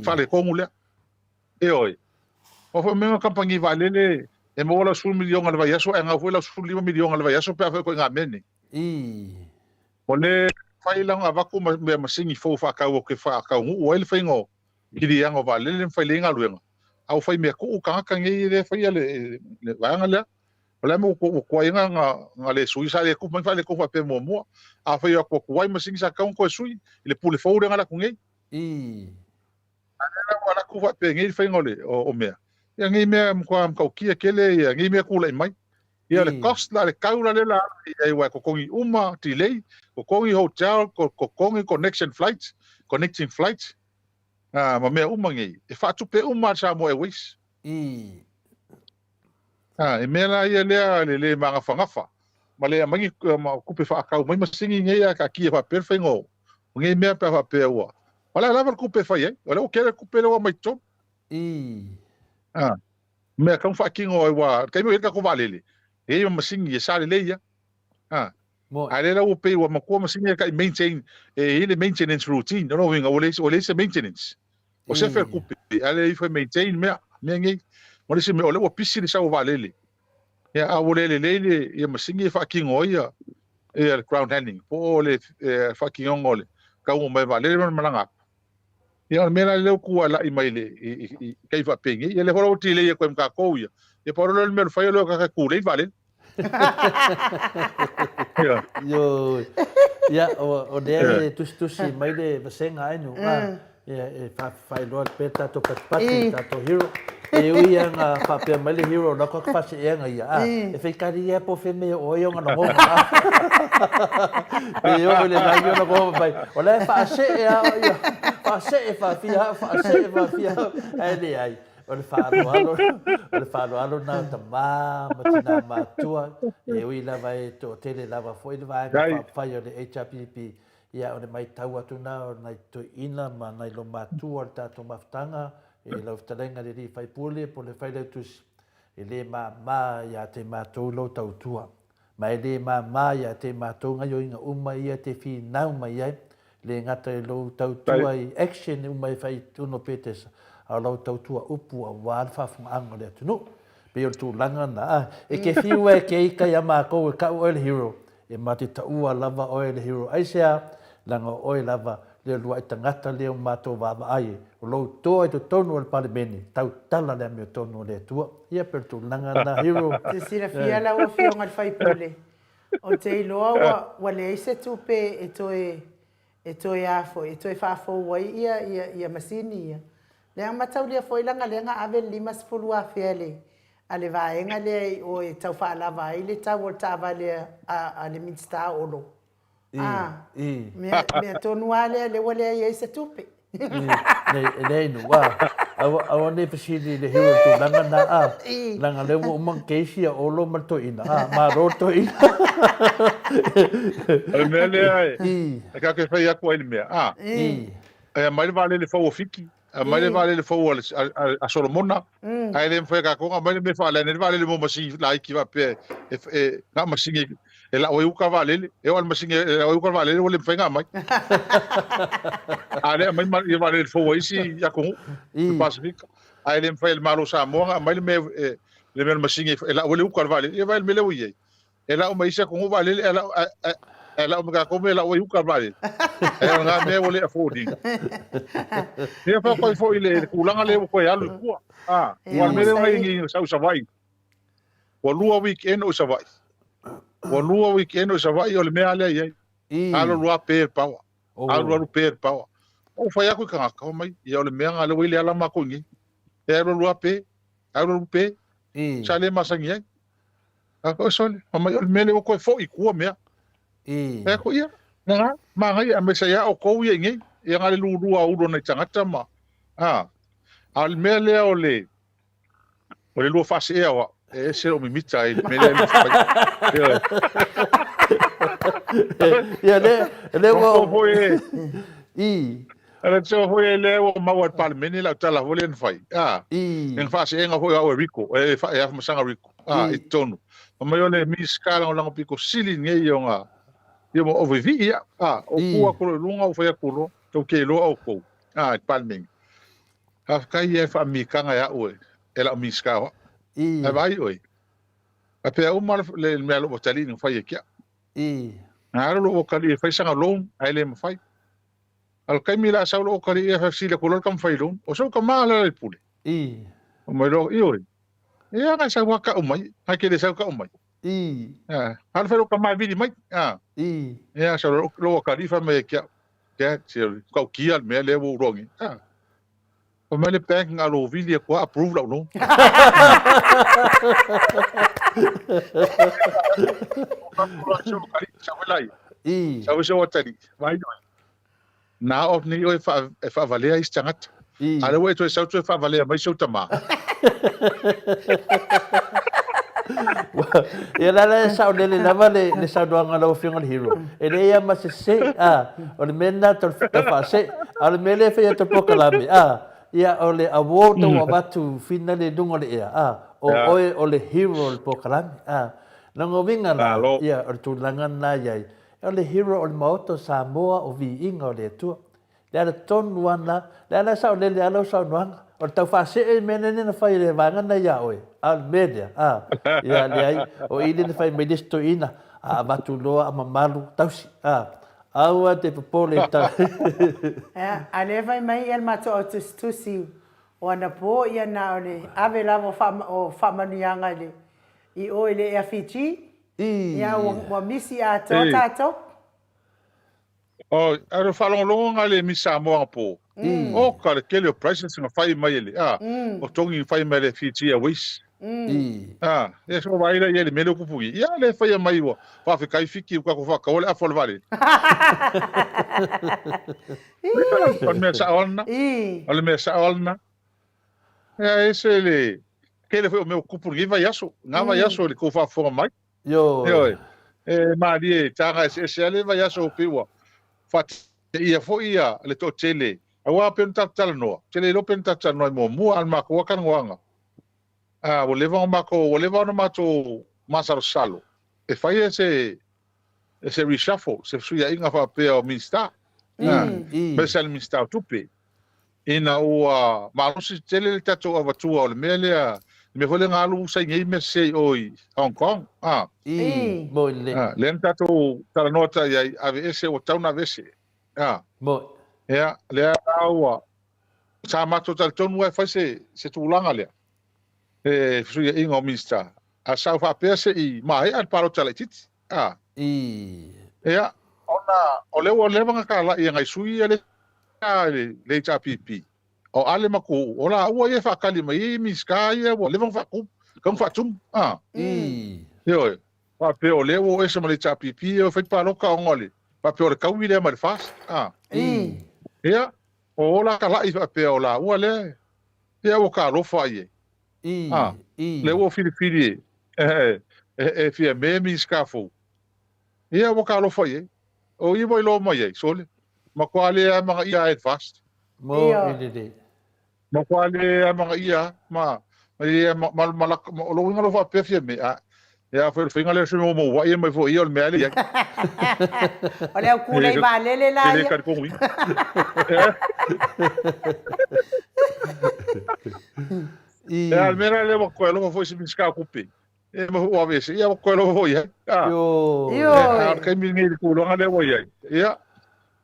Faaletonu lea. Ioe. Aua foi o mea na kamupani vaalele e maua lau 10 miliona i le vaiaso ae gau foi lau 15 miliona i le vaiaso pe a fai o ituaiga mea nei. Ua le mafai la ona avatu mea masini fou faatau atu e faataunuu ai le faiga o kiliaga o vaalele ma fai lelei galuega, a ua fai mea tuu tagata nei lea e faia le vaega lea. O le a mea ua tuai ai ona le sui, sa le tupu mai ni faaletonu faapea muamua. A fai atu ua tuai masini sa tatau ona toe sui i le pule fou lea na alu atu nei. A lea la ua alu atu faapenei le faiga o le o mea. Ia nei mea e matua matautia tele ia nei mea tulai mai. Ia le cost la le tau la lea la alu i ai aua e totogi uma delay, totogi hotel, totogi connection flights, connecting flights ma mea uma nei. E faatupe uma e le Samoa Airways. A, e mea la ia lea le le magafagafa ma le aumai ni tupe faatau mai masini nei ae taatia faapea le faiga o nei mea pe a faapea ua o le a lava le tupe e fai ai, o lea ua tele le tupe lea ua aumai i totonu. A, mea tatau ona faatino ai aua o le taimi o i ai le tatou vaalele, e i ai ma masini e sa lelei lava. A, a lea la ua pei ua matua masini e tai maintain, e i ai le maintenance routine, o lona uiga ua leai se maintenance. O sefe le tupe, ae le ifo e maintain mea, mea nei. Ma le isi mea, o lea ua pisi le sau o vaalele. Ia, a ua le lelei le, ia masini e faatino ai ia, ia le ground handling, po o le e, faatinoga o le tauga mai vaalele ma le malaga atu. Ia, o le mea la lea ua tuualai mai le, i, i, i, kai faapenei. Ia, lea foi la ua delay atu ai ma tatou ia. Ia, pau lea o le mea o le fai o lea o le tulei le vaalele. Ioe. Ia, o lea e tusitusi mai le vasega ai nu. Ia, e faailoa pea le tatou patipati, le tatou hero. E ui lava na faapea mai le hero, na koa ka faaseeaga ia, a, e faikari ia po fe me o ai o ngana homa. Pe o le lagi ona homa mai. O la e faasee a ia, faasee faafia, faasee faafia, ae leai. O le faaaloalo, o le faaaloalo na o tamā ma tinā matua, e ui lava e toatele lava foi le vaega faaupufai o le HRPP, ia o le maitau atu na o nai toeaiina ma nai lomatua o le tatou mafutaga i lau fetalaiga le alii faipule po o le failautusi, e le māmā ia te matou lou tautua. Ma e le māmā ia te matou gaioiga uma ia te finau mai ai, le gata i lou tautua i action uma e fai i totonu o Petesa, a o lau tautua upu aua le faafofogaaga o le atunuu. Pei o le tulaga na, a, e ke fiu e ke ika ia makou e kau oe le hero, e ma te taua lava oe le hero. Aisea? Leaga o oe lava le uluai tagata lea o matou vaavaai e, o lou toa i totonu o le Palemene, tautala le amiotonu o le Atua. Ia pei o le tulaga lena, hero. Te silafia lau Afioga i le sui usufono, ou te iloa ua, ua leai se tupe e toe, e toe a foi, e toe faafou ai ia, ia, ia masini ia. Leaga mataulia foi leaga lea na ave le 50 afe a le, a le vaega lea i o e tau faalava ai le tau o le taavale a, a le Minisita o Olo. A, mea, mea tonu lava lea, lea ua leai ai se tupe. E leai nu, a, aua, aua ne i fesili i le hero tulaga na, a, leaga lea ua uma ona keisi a Olo ma le toeaina, a, malo le toeaina. O le mea lea e, e ka ke fai atu ai le mea, a, e aumai le vaalele fou a Fiti, aumai le vaalele fou a Solomona, ae le mafai e tatou ona aumai le mea e faaleaga ai le vaalele mo masini laiti faapea e na o masini e lau ai uta vaalele, e oo lava i le masini e lau ai uta vaalele ua le mafai ona aumai. A o lea e aumai ia vaalele fou a isi atunuu i le Pasefika, ae le mafai e le Malo o Samoa ona aumai le mea le mea o le masini e lau ai le uta o le vaalele. Ia vaai i le mea lea ua i ai. E lau mai isi atunuu vaalele ae lau, ae, ae lau mai tatou mea e lau ai uta vaalele. Ae o lena mea ua le afford ina. Ia faafetai foi i le tulaga lea ua toe alu i tua. Ah, ua le mea lea ua i sau i Savaii. Ua lua weekend o i Savaii. Ua lua weekend o i Savaii o le mea lea i ai. Alu alu lava pe le power. Alu alu pe le power. Ou fai atu i tagata, omai, ia o le mea lena lea ua i le ala matou i nei. E alu alu lava pe, alu alu pe. Sa le masani ai. A ko sole, fai mai o le mea lea ua toe foi i tua mea. Fai atu, ia, na, manaia, aemaise ia outou ia i nei, ia na le lulua ulo nai tagata ma, a, a o le mea lea o le, o le lua faaseea o au, e ese lou mimita ai i le mea lea e fai. Ioe. Ia, le, le ua... Foi e, I. Ale tau foi e lea ua maua e le Palemene lau tala foi lea na fai. A, e na faaseega foi au e Rico, e, e Afamasaga Rico, a, i totonu. Fai mai o le Minisita lagolago pito sili nei o nga, ia ma o vivii ia, a, o tu atu loa i luga ou fai atu loa, tou te iloa outou, a, i le Palemene. Faafetai ia e faamitaga e au e, e lau Minisita o au. Ae vaai oe, faapea uma le mea a lou atalii na fai e ke au. Na alu lou atalii e fai sana loan, ae le mafai. A o le taimi la sau lou atalii e fesili atu loa le tamafai loan, o sou tama lea le pule. Fai mai loa, ioe, ia na sau lava tau mai, na te le sau tau mai. Alu fai lou tama e vili mai. Ia sau lou atalii fai mai ia te au, Dad, se o le tautia le mea lea ua ou iloa nei. Fai mai le bank na lou vili atu lava approve lau loan. Sau se atalii, vaai oe. Na oo atu nei oe e faavalea isi tagata. A o lea ua e toe sau toe faavalea mai si ou tama. Ia la la e saolele lava le, le saunoaga a lau Afioga i le Hero. E leai lava ma se se, a, o le mea lena tau, tau faase. A o le mea lea e fai atu e polokalame, a, ia o le award ua avatu finally i luga o le ea, a, o oe o le hero o le polokalame, a. Lona uiga la, ia, o le tulaga lena e i ai, o le hero o le Maota o Samoa, o viiga o le Atua. Le ala tonu lava lena. Le ala e saolele ai lau saunoaga. O le tau faasee i mea nei na fai e le vaega nei ia oe. A o le mea lea, a, ia, leai, o i lea na fai mai le isi toeaina, a avatu loa a mamalu, tausi, a. Aua te popole i ta. Ea, a lea fai mai ia le matou au tusitusi o anapo, ia na o le ave lava o faamanuiaga i le, i o i le Air Fiji, ia ua misi atoa tatou. Oh, a o faalogologo nga le Miss Samoa anapo. Oka le tele o prices na fai mai e le, a, o togi na fai mai e le Fiji Airways. A, ia so vaai la ia le mea lea ua tupu nei. Ia le faia mai ua faafetai Fiti ua tatou faataua le afa o le vaalele. O le mea sao lava lena. O le mea sao lava lena. Ia e ese le tele foi o mea ua tupu i lenei vaiaso, lena vaiaso i le tou faafofoga mai. Ioe. E malie e taga eseese lava le vaiaso pei ua faateia foi ia le toatele aua pei ona tatou talanoa, ou te le iloa pe na tatou talanoa ai muamua, a o le matou lava talanoaga, a ua leva ona matou, ua leva ona matou masalosalo e fai se se reshuffle, se fesuiaiga faapea o Minisita, aemaise lava le Minisita o Tupe. Ina ua malosi tele le tatou avatua o le mea lea, le mea foi lea na alu saini ai mea sese i o i Hong Kong, a. I, moi lelei. A, lea na tatou talanoa ata i ai, aveese, ua tatau ona aveese, a. Moi. Ia, lea la ua, sa matou talitonu lava e fai se, se tulaga lea, le fesuiaiga o Minisita, a sa ou faapea se i maea le palota laitiiti, a. I. Ia, ona o lea ua leva ona talai e nai sui ia le a le HRPP, o Ale ma Tuuu, o laua ia e faatali mai ai Minisita ia ua leva ona faatu, tatau ona faatumu, a. I. Ioe, faapea o lea ua o ese ma le HRPP e o e fai palota ona o le, faapea o le taui lea mai le FAST, a. I. Ia, o la talai faapea o laua lea, ia ua talofa i ai. I. A. I. Lea ua filifili e, e, e Fiame Minisita fou. Ia ua talofa i ai. O ia ua iloa mai ai, sole, matua le amanaia lava e le FAST. Mo i lelei. Matua le amanaia lava, ma, ma, ma, ma, ma, ma, o lou uiga loa faapea Fiame, a, ia afai o le faiga lea o le sui maumauai mai foi ia, o le mea lava lea e i ai. O le au kūlei vaalele la E le ia. talitonuina. I. Ia, o le mea la lea ua toe alofa foi i se Minisita o Tupe. E ma ua aveese, ia ua toe alofa foi i ai. A, Ioe. Ioe. a o le taimi lenei i le tulaga lea ua i ai, ia,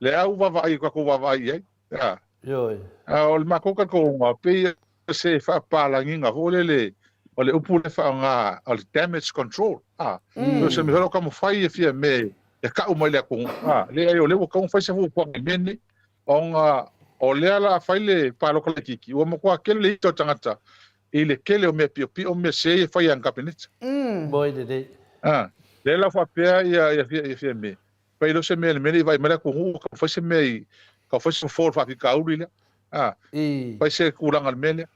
lea ua vaavaai, tatou vaavaai i ai. A, Ioe. a o le matou talitonuga, pei o se faapapalagiga foi lele, o le upu lea e faaaoga, o le damage control. A, o se mea foi lea o taumafai e Fiame e tau mai le atunuu. A, leai, o lea ua tatau ona fai se fuafuaga i mea nei, ona o lea o le a fai le palota laitiiti, ua matua tele le ita o tagata i le tele o mea piopio ma mea sese ia e fai e ana Kapeneta. Moi lelei. A, lea la faapea ia, ia, ia Fiame, fai loa se mea i le mea lea i vaai mai le atunuu ua tau fai se mea i, tau fai se fofo o le faafitauli lea. A, I. fai se tulaga i le mea lea.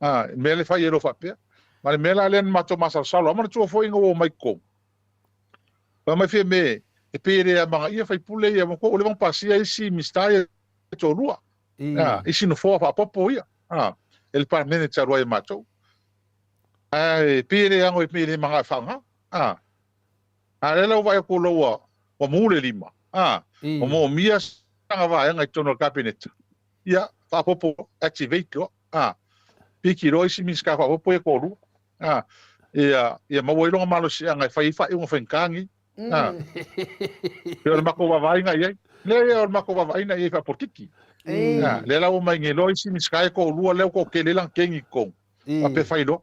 A, le mea lea e fai ai loa faapea. Ma le mea la lea na matou masalosalo ai, manatua foi ina ua omai i totonu, fai mai Fiame, e pei e le amanaia faipule ia, ua leva ona pasia isi Minisita ia e toalua. I. Isi nofoa faaopoopo ia e le Palemene talu ai e matou. Ae pei e le ano e pei e le manao e faaaoga. A lea la ua vaai atu loa ua ua mu le lima. Ua moomia sana vaega i totonu o le Kapeneta. Ia, faaopoopo, activate loa. Piki loa isi Minisita faaopoopo ia e toalua. Ia, ia maua ai lona malosiaga e fai ai faaiuga faigata nei. Pei o le matou vaavaaiga i ai. Leai, o le matou vaavaaiga i ai faapolokiki. Lea la ua omai nei loa isi Minisita e toalua lea ua toatele ai lana kegi i totonu. Faapea fai loa.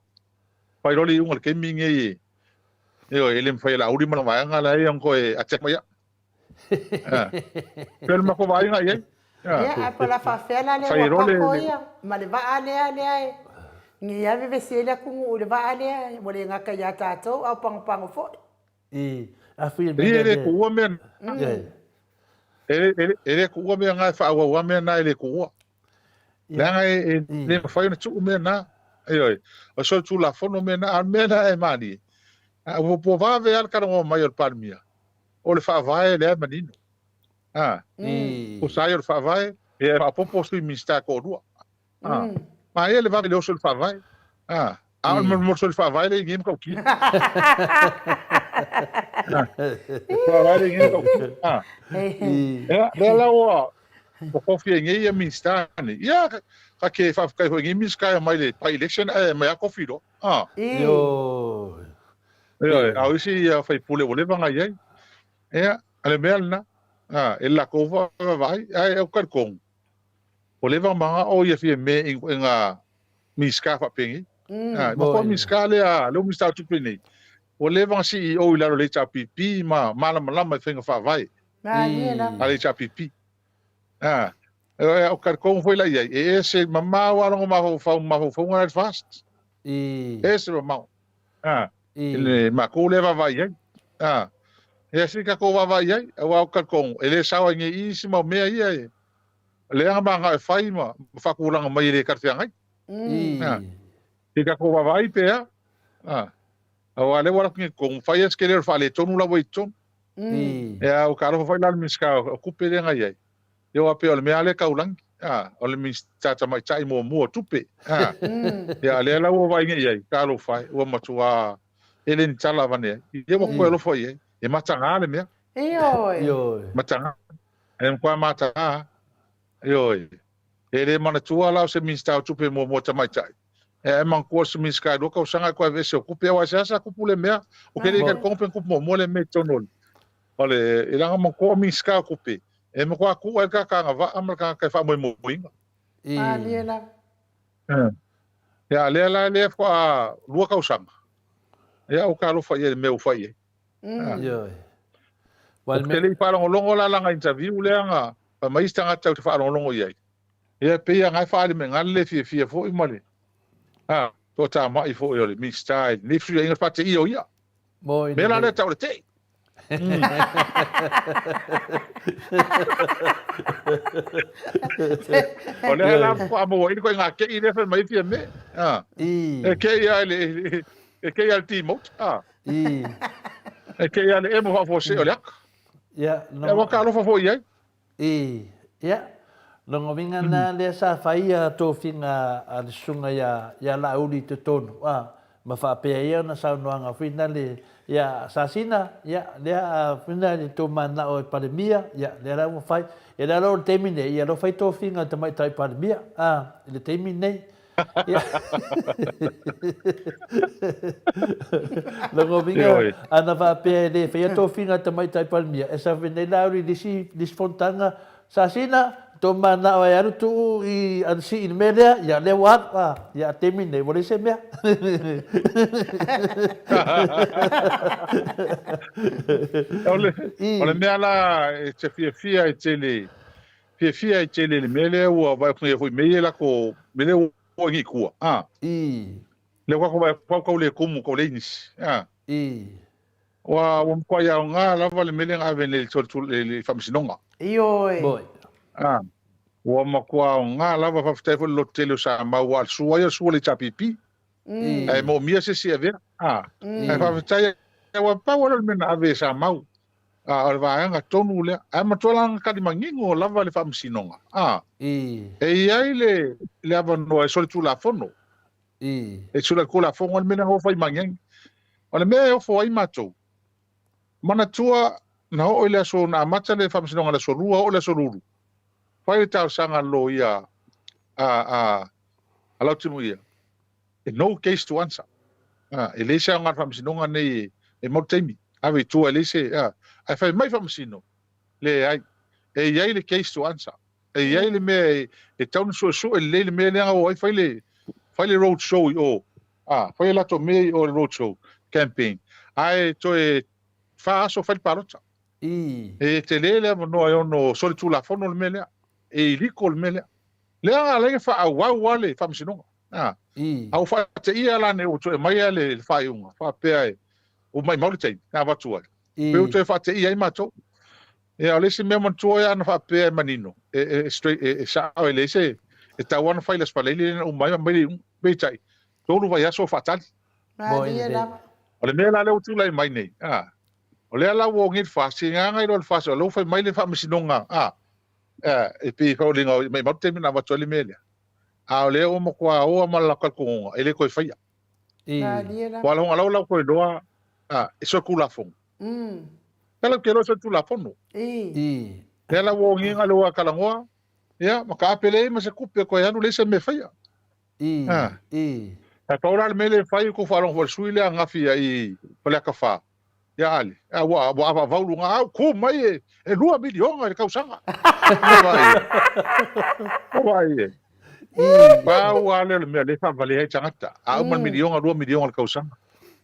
Fai loa le iuga i le taimi lenei e, ioe, e le mafai e Laauli ma lana vaega la e ona toe attack mai au. Pei o le matou vaaiga i ai. Ia, ae po o le a faapefea la lea ua pako ia ma le vaa lea lea e nei lava vevesi ai le atunuu i le vaa lea, ua le gata ia tatou a o pagopago foi. I a fui E le tuua mea na. E le tuua mea na, e faaauau lava mea na, e le tuua. Leaga e le mafai ona tuu mea na. Ioe, o solitulafono mea na, a o le mea na e malie, ua vave lava le talanoa mai o le Palemia, o le Faavae lea e manino. Tusa ai o le Faavae, e faaopoopo sui Minisita e toalua. Manaia le vave i le oso i le Faavae. A o le molimoli soli faavae lea i inei matautia. Faavae lea i inei matautia. Ia, lea la ua tofi ai nei ia Minisita nei. Ia, ka te faafetai foi i nei Minisita e omai i le by-election ae aumai lava tofi loa. Ioe. Ioe, a o isi ia sui usufono ua leva ona i ai. Ia, o le mea lena, e latou foi vaavaai, ae ou te talitonu, ua leva ona manao ia Fiame i ituaiga Minisita faapenei. Ma koa Minisita lea, lea ua Minisita o Tupe nei, ua leva ona CEO i lalo o le HRPP ma malamalama i faiga faavae a le HRPP. Ou te talitonu foi la i ai, e ese mamao lava lona mafaufau ma mafaufauga la i le FAST. E ese mamao. I le matou lea vaavaai i ai. Ia se i tatou vaavaai i ai, aua ou te talitonu, e le sao ai nei i isi mau mea ia e leaga manao e fai ma faatulaga mai e le talafeagai. I tatou vaavaai pe a? Aua lea ua alu atu nei i totonu, fai lava si tele o le faaletonu la ua i totonu. Ia, ua talofa foi la i le Minisita o Tupe lea na i ai. Ia aua pei o le mea lava lea e taulagi, o le Minisita tamaitai muamua o Tupe. Ia, a o lea la ua vaai nei i ai, talofa e, ua matua e le ni tala avane ai. Ia ua toe alofa i ai. E mataga le mea. Ioe. Mataga. E matua mataga lava. Ioe. E le manatua la o se Minisita o Tupe muamua tamaitai. E ae manatua o se Minisita e lua tausaga e toe aveese o tupe, aua e seasea tupu le mea. Ou te le i talitonu pe na tupu muamua le mea i totonu o le, o le, e leaga manatua o Minisita o Tupe, e matua tuu ai le tagata agavaa ma le tagata e faamoemoeina. Malie lava. Ia, a lea la lea faatoa lua tausaga, ia ua talofa i ai i le mea ua fai i ai. Ioe. Ou te le i faalogologo la lana interview lea na fai mai isi tagata ou te faalogologo i ai. Ia pei lava na e faaali mai na le le fiafia foi ma le toatamai foi o le Minisita i lenei fesuiaiga le faateia o ia. Mea la lea tau o le tei. O lea la faatoa maua ai le ituaiga tei lea fai mai Fiame. E tei lava i le e tei lava i le demote. E tei lava i le emo faafuasei o le aka. Ia, ua talofa foi i ai. I, ia, lona uiga lena lea sa fai ia tofiga a le susuga ia, ia Laauli i totonu, a, ma faapea ia ona saunoaga foi na le, ia, Sasina, ia, lea a, foi na le tou mananao e Palemia, ia, lea la ua fai. Ia lea la o le taimi nei, ia, lea ua fai tofiga a le Tamaitai Palemia, a, i le taimi lenei. Lona uiga, ana faapea e le faia tofiga a Tamaitai Palemia, e safe nei la i le isi fonotaga, Sasina, tou mananao e alu tuu i Anasii i le mea lea, ia lea ua alu, a, ia a taimi nei, ua leai se mea. O le mea la e te fiafia ai tele Fiafia ai tele i le mea lea ua vaai atu nei foi mea ia lako mea lea ua i nei tua. A. I. Lea ua vaai atu kau le kumu kau le inisi. A. I. Ua ua matua aoga lava le mea lea na ave nei i le Faamasinoga. Ioe. Moi. A. Ua matua aoga lava faafetai foi i le loto tele o Samau aua o le sua ia o le sua a le HRPP. Ae moomia se isi e avea. A. Ae faafetai aua pau lava lea o le mea na ave e Samau. A, o le vaega tonu lea. Ae matua la na tali manino lava le Faamasinoga, a, e i ai le, le avanoa e solitulafono. E solitulafono le mea lea na ofo ai Magiagi. O le mea e ofo ai matou, manatua na oo i le aso na amata le Faamasinoga i le aso Lua, oo i le aso Lulu, fai le talosaga a le loia a, a, a Lautimuia, no case to answer. Ah, e leai se aoga o le faamasinoga nei e mau le taimi. Ave i tua e leai se, ah, ae fai mai faamasino, leai. E i ai le case to answer. E i ai le mea e, e tau na suesue lelei le mea lea na o ai fai le, fai le road show i o. Ah, fai e latou mea i o le road show campaign. Ae toe fa aso fai le palota. E tele le avanoa e ono solitulafono le mea lea. E iliko le mea lea. Lea na ala ai ona faaauau lava le faamasinoga. A, a ua faateia la nei ua toe aumai le faaiuga faapea e ua maimau le taimi na avatu ai. Pei ua toe faateia ai matou. Ia, o le isi mea manatua ia ana faapea e manino, e, e, e straight, e, e sao e leai se, e tau lava ona fai i le Aso Faraile lea na uma ai ma aumai le iuga. Peitai, tolu vaiaso o faatali. Malie lava. O le mea la lea ua tulai mai nei, a, o lea la ua ogi le FAST, e agaga i loa le FAST, o lea ua fai mai le faamasinoga, a, e pei e foliga maimau le taimi na avatu ai le mea lea. A o lea ua matua oa ma le latou talitonuga, e le toe faia. Ua lahoga lau lau toe iloa, e solitulafono. Tala ou te iloa e solitulafono. Lea la ua ogiga le ua talanoa, ia, ma taape leai ma se tupe toe alu leai se mea e faia. Ae pau la le mea lea e fai, ua tou faalogo foi i le sui lea ananafi i Faleata 4, Ia Ale, a ua ua avaavau luga, a ua tu mai e, e lua miliona i le tausaga. Ua vaai e. Pau lava lea o le mea lea e faavalea ai tagata. A uma le miliona, lua miliona i le tausaga.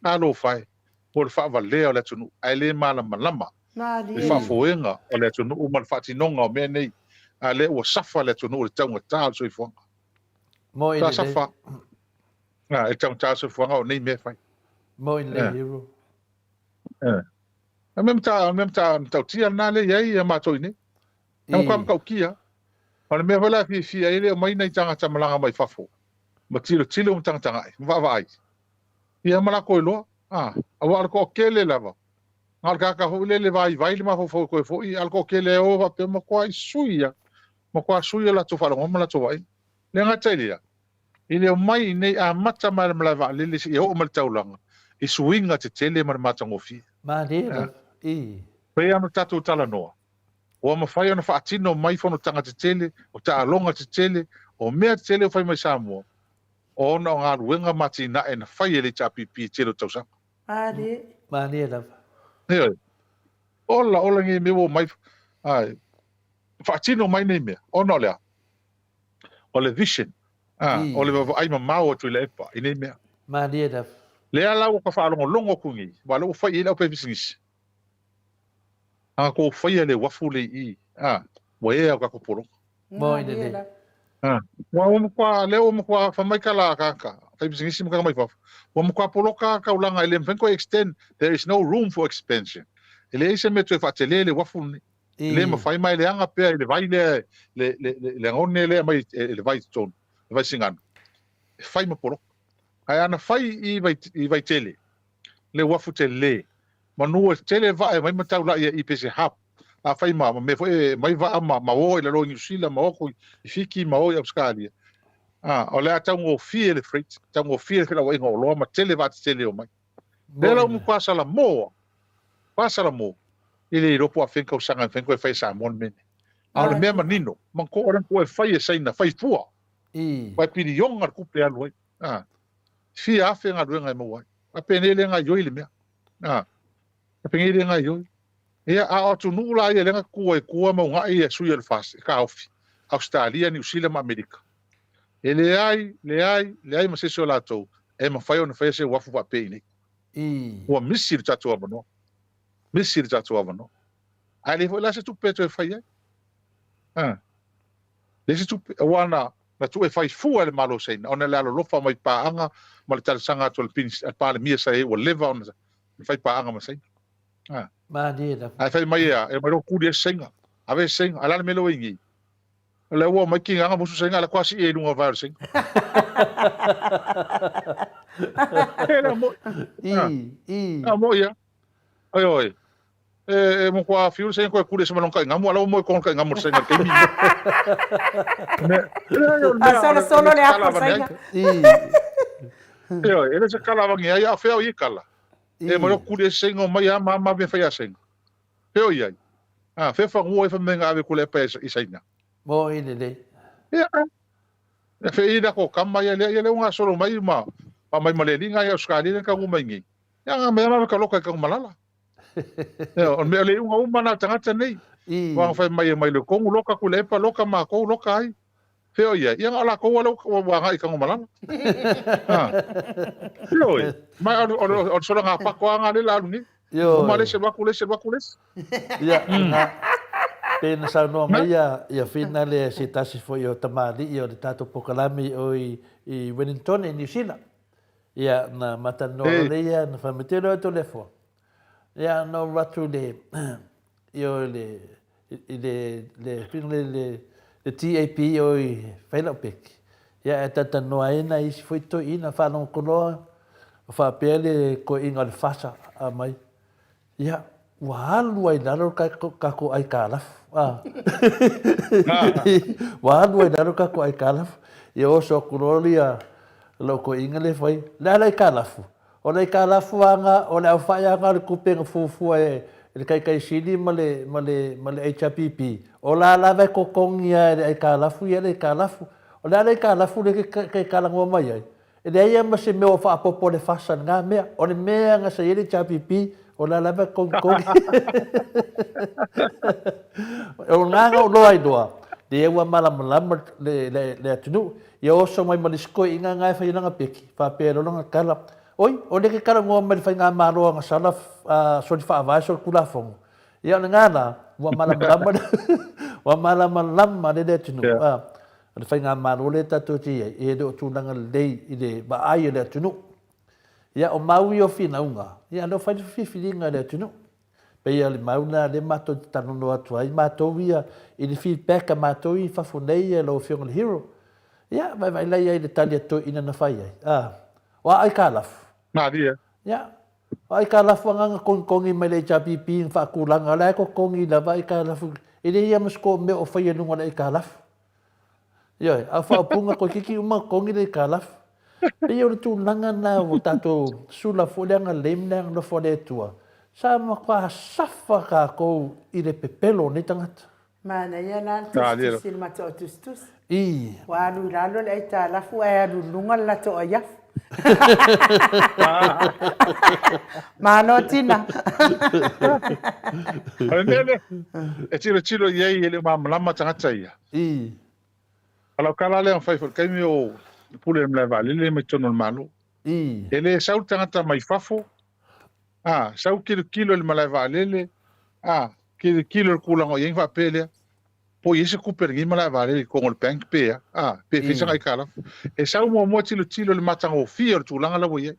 Talofa e, mo le faavalea o le atunuu, ae le malamalama le faafoega o le atunuu ma le faatinoga o mea nei. A lea ua safa le atunuu i le taugata o le soifuaga. Sa safa. A, i le taugata o le soifuaga o nei mea e fai. Mo i le hero. Eh. O le mea mea matautia lena lea i ai ia matou i nei. E matua matautia. O le mea foi la e fiafia ai le omai nai tagata malaga mai fafo. ma tilotilo ma tagatagai ma vaavaai, ia ma lakou iloa, a, aua o le toatele lava, na o le tagata foi lele vaivai le mafaufau e toe foi, a o le toatele e o faapea, matuai sui lava, matuai sui a latou faalogo ma latou vaaiga. Le gata i lea, i le omai i inei amata mai le malae vaalele seia oo mai le taulaga i suiga tetele ma le matagofie. Malie lava, i. Pei ona tatou talanoa, ua mafai ona faatino mai fonotaga tetele, o taaloga tetele, o mea tetele ua fai mai Samoa, ona o galuega ma atinae na fai e le HRPP i tele o tausaga. Malie. Malie lava. Ioe. Ola, ola nei mea ua omai, ai, faatino mai nei mea, ona o le a? O le vision, a, o le vaavaai mamao a Tuilaepa i nei mea. Malie lava. Lea la ua ka faalogologo atu nei, aua o lea ua fai i ai le aufaipisinisi. A tou faia le uafu le i i, a, ua ea o tatou poloka. Moi lelei. A, ua matua, lea ua matua fai mai tala a tagata, faipisinisi ma tagata mai fafo, ua matua poloka taulaga e le mafai ona toe extend, there is no room for expansion. E leai se mea e toe faatele le uafu lenei. E le mafai ma e leaga pea i le vai lea, le, le, le, le agone lea mai e le vai i totonu, le Vaisigano, e fai ma poloka. Ae ana fai i, vai, i Vaitele, le uafu tele, manu e tele vaa e mai ma taulai ia i pe se hub. A fai ma, ma mea foi e mai vaa ma, ma o i lalo i Niu Sila, ma o atu i Fiti, ma o i Ausetalia. A, o le a taugofie le freight, taugofie le felauaiga o oloa ma tele vaa tetele e omai. Lea la ua matua salamo, matua salamo, e le iloa po o afea ni tausaga e mafai ona toe fai e Samoa le mea lenei. A o le mea manino, manatua o lea na toe fai e Saina, fai fua. Aua e piliona le tupe e alu ai. A, fia afe galuega e maua ai. A penei le gaioi le mea. A, a penei le gaioi. Ia, a o atunuu la ia lea na tutu ai tua ma una'i ia sui o le FAST e taofi, Ausetalia, Niu Sila ma Amerika. E leai, leai, leai ma se isi o latou e mafai ona faia se uafu faapea i inei. Ua misi le tatou avanoa. Misi le tatou avanoa. Ae leai foi la se tupe e toe fai ai. A. Leai se tupe, aua na, na tuu e fai fua e le Malo o Saina ona o le alolofa mai paaga ma le talosaga atu a le Palemia sa i ai ua leva ona fai paaga ma Saina. A. Malie lava. Ae fai mai e a, e omai loa kuli ai se Saina, ave se Saina, a o le a le mea lea ua i nei? O lea ua omai kinaga musu Saina, a o la e toa sii ai i luga o le vae o le Saina. E la moi. I, i. A moi ia. Oi oi. E, e matua fiu le Saina toe kuli ese ma lona taigamu, a o la ua moe tonu le taigamu o le Saina i le taimi lenei. A solo solo le apo o le Saina. Ioe, e le o se tala avane ai, a o fea o ia tala? E mai loa kuli ese Saina omai a ma ma mea fai a Saina. Fea o i ai? A, fea fanua ai fai mai na ave Tuilaepa i Saina. Moi lelei. Ia, e fea i lako kama ia lea, ia lea ua gasolo mai ma ma mai ma le alii na i Ausetalia lea na taunuu mai nei. Ia nga mea ma ka loka i Tanumalala. Ia, o le mea o le iuga uma na o tagata nei. Ua fai mai e mai le Kongu loka Tuilaepa loka makou loka ai. Fea o i ai? Ia na o lakou lea ua agai i Tanumalala. Ha. Ioe. Ma o o o le sola ngā pako a ngā le la alu nei. Uma le isi alu atu le isi alu atu le isi. Ia, na, pei na saunoa mai ia, ia Whina le se tasi foi o tamalii o le tatou pokalame i o i, i Wellington i Niu Sila. Ia, na matalanoa loa le ia, na fai mai, Te iloa e Toleafoa. Ia, na ou atu i le, i o i le, i le, le, le, le, le TAP i o i fai lau peki. Ia, ae talatalanoa ai nai isi foi toeaiina, faalogo loa, o faapea le koeaiga o le FASA a mai. Ia, ua alu ai i lalo le tatou aitalafu, a. Ua alu ai i lalo le tatou aitalafu. Ia oso atu loa lia lou toeaina lea e fai, o le a le aitalafu? O le aitalafu lava na, o le aofai lava na o le tupe na fuafua e le Taitaisili ma le, ma le, ma le HRPP, o la lava e totogi lava e le aitalafu ia le aitalafu. O le a le aitalafu lea e te talanoa mai ai? E leai lava ma se mea o faaopoopo le FASA i lena mea. O le mea na sa i ai le HRPP, o la lava e togitogi. O lena na ou loa ai loa, lea ua malamalama le, le, le atunuu. Ia oso mai ma le isi toeaina na e fai ai lana peki, faapea loa lana tala, Oi, o lea ke talanoa mai le faigamalo a Gasala soli faavae soli tulafono. Ia o lena la, ua malamalama le, ua malamalama lelei le atunuu. Yeah. O le faigamalo lea tatou te i ai, e le o tulaga lelei i le vaai a le atunuu. Ia, o mau ia o finauga, ia lea ua fai le filifiliga a le atunuu. Pei o le mau lena lea matou te talanoa atu ai matou ia i le feedback a matou i fafo nei lau Afioga i le Hero. Ia, vaevae la ia i le tali a toeaina na fai ai, a, o a aikalafu? Malie. Ia, o aikalafu agaga kogikogi mai le HRPP na faatulaga, o la e kokogi lava aikalafu, e leai lava ma se ko mea o faia i luga o le aikalafu. Ioe, a o faaupuga toeitiiti uma totogi le aitalafu. Pei o le tulaga lena ua tatou sula foi le agalelei ma le agalofa o le Atua, sa matua safa tatou i le pepelo o nei tagata. Manaia la le tusitusi i le matou tusitusi. Ua alu i lalo le aitalafu ae alu i luga le latou aiafu. Malo Tina. O le mea lea e tilotilo i ai e le o malamalama tagata ia. O lau tala lea na fai foi i le taimi o pule i le malae vaalele ma i totonu o le Malo. E le sau le tagata mai fafo, a, sau tilotilo i le malae vaalele, a, tilotilo i le tulaga o i ai ona faapea lea, po o i ai se tupe a lenei malae vaalele i totonu o le bank pe a, a, pe fai sana aitalafu. E sau muamua tilotilo i le matagofie o le tulaga la ua i ai.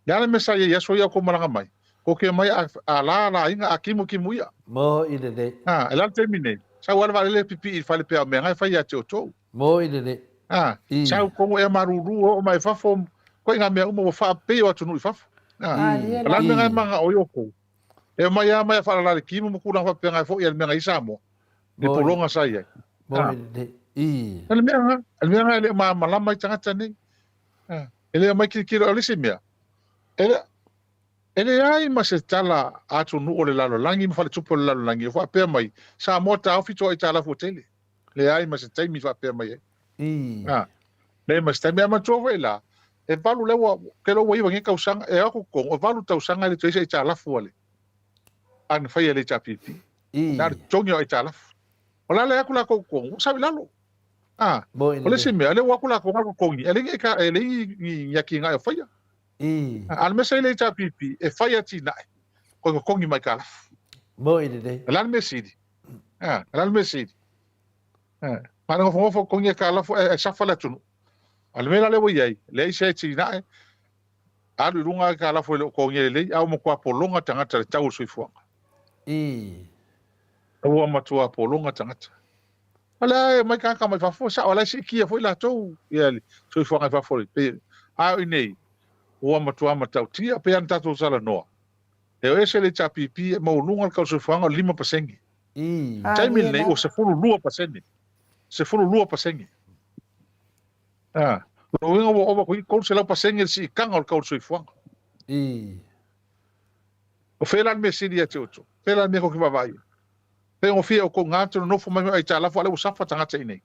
Le a le mea sa i ai i aso ia o kou malaga mai? Kou te omai a, a la la aiga, a kimu kimu ia. Moi lelei. A, e la le taimi nei, sau lava le vaalele pipii i le fale pea o mea nga e fai ia te outou. Moi lelei. A, sau kogo ea malulu oo mai fafo, koe nga mea uma ua faapei o atunuu i fafo. A, o la le mea nga e magao ai outou. E omai lava mai a faalala le kimu ma tulaga faapea nga e foi ia le mea nga i Samoa, le pologa sa i ai. Moi lelei. O le mea nga, o le mea nga e le o malamalama ai tagata nei. E le omai tilotilo, o le isi mea, e le, e leai ma se tala a atunuu o le lalolagi ma faletupe o le lalolagi o faapea mai, Samoa taofi toa aitalafu ua tele. Leai ma se taimi faapea mai ai. A, leai ma se taimi. Ae manatua foi la, e valu lea ua, ke ua iva nei tausaga, e o atu totonu, e valu tausaga e le toe i se aitalafu a le, a na faia e le HRPP. Na o le totogi o aitalafu. O le a le atu latou totonu, ua sau i lalo. A, o le isi mea, o lea ua o atu latou na totogi, e leai ni, e leai ni atinae o faia. A o le mea sa i le HRPP, e fai atinae, toe totogi mai aitalafu. O le a le mea sili? A, o le a le mea sili? A, ma le nofonofo totogi aitalafu ae safa le atunuu. A o le mea la lea ua i ai, leai se atinae, alu i luga aitalafu e le o totogia lelei, a ua matua pologa tagata i le tau o le soifuaga. Ua matua pologa tagata. O lea e omai tagata mai fafo, sao, o la e siitia foi latou ia le soifuaga i fafo. A o i inei, ua matua matautia, pei lava ona tatou talanoa, e o ese le HRPP e maualuga le tau soifuaga o le 5%. Taimi lenei ua 12%. 12%. A, o lona uiga ua ova atu i 300% le siitaga o le tau o le soifuaga. O fea la le mea sili ia te outou? O fea la le mea tou te vaavaai ai? Faigofie outou gā te nonofo mai aitalafu a lea ua safa tagata i inei.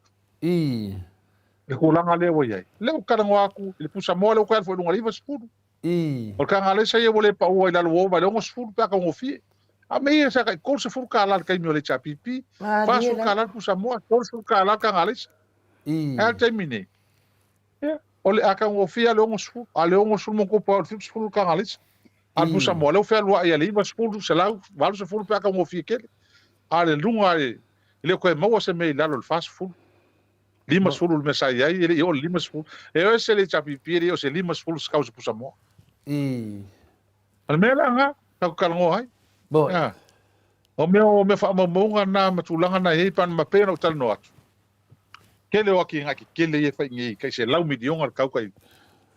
Le tulaga lea ua i ai. Lea ua talanoa atu i le pusa moa lea ua toe alu foi i luga i le 90. O le kagalaisa ia ua le paua i lalo ua ova i le 60 pe a taugofie. A o mea ia sa tai 30 tala i le taimi o le HRPP, 40 tala le pusa moa, 30 tala le kagalaisa. Ae a le taimi nei? Ia, o le a taugofie lava le 60, a o le 60 ma tupu lava o le 70 le kagalaisa. A o le pusa moa, lea ua fealuai i le 90, 100, 80 pe a taugofie tele. A o le luga e le o toe maua se mea i lalo o le 40. 50 le mea sa i ai, e le i oo i le 50. E o ese le HRPP, e le i oo i se 50 se tau o se pusa moa. O le mea la lena, tatou talanoa ai. O mea o mea faamaumauga na ma tulaga na e i ai, ma pei ona ou talanoa atu, tele o atinae tetele ia e fai nei, tai 100 miliona le tau tai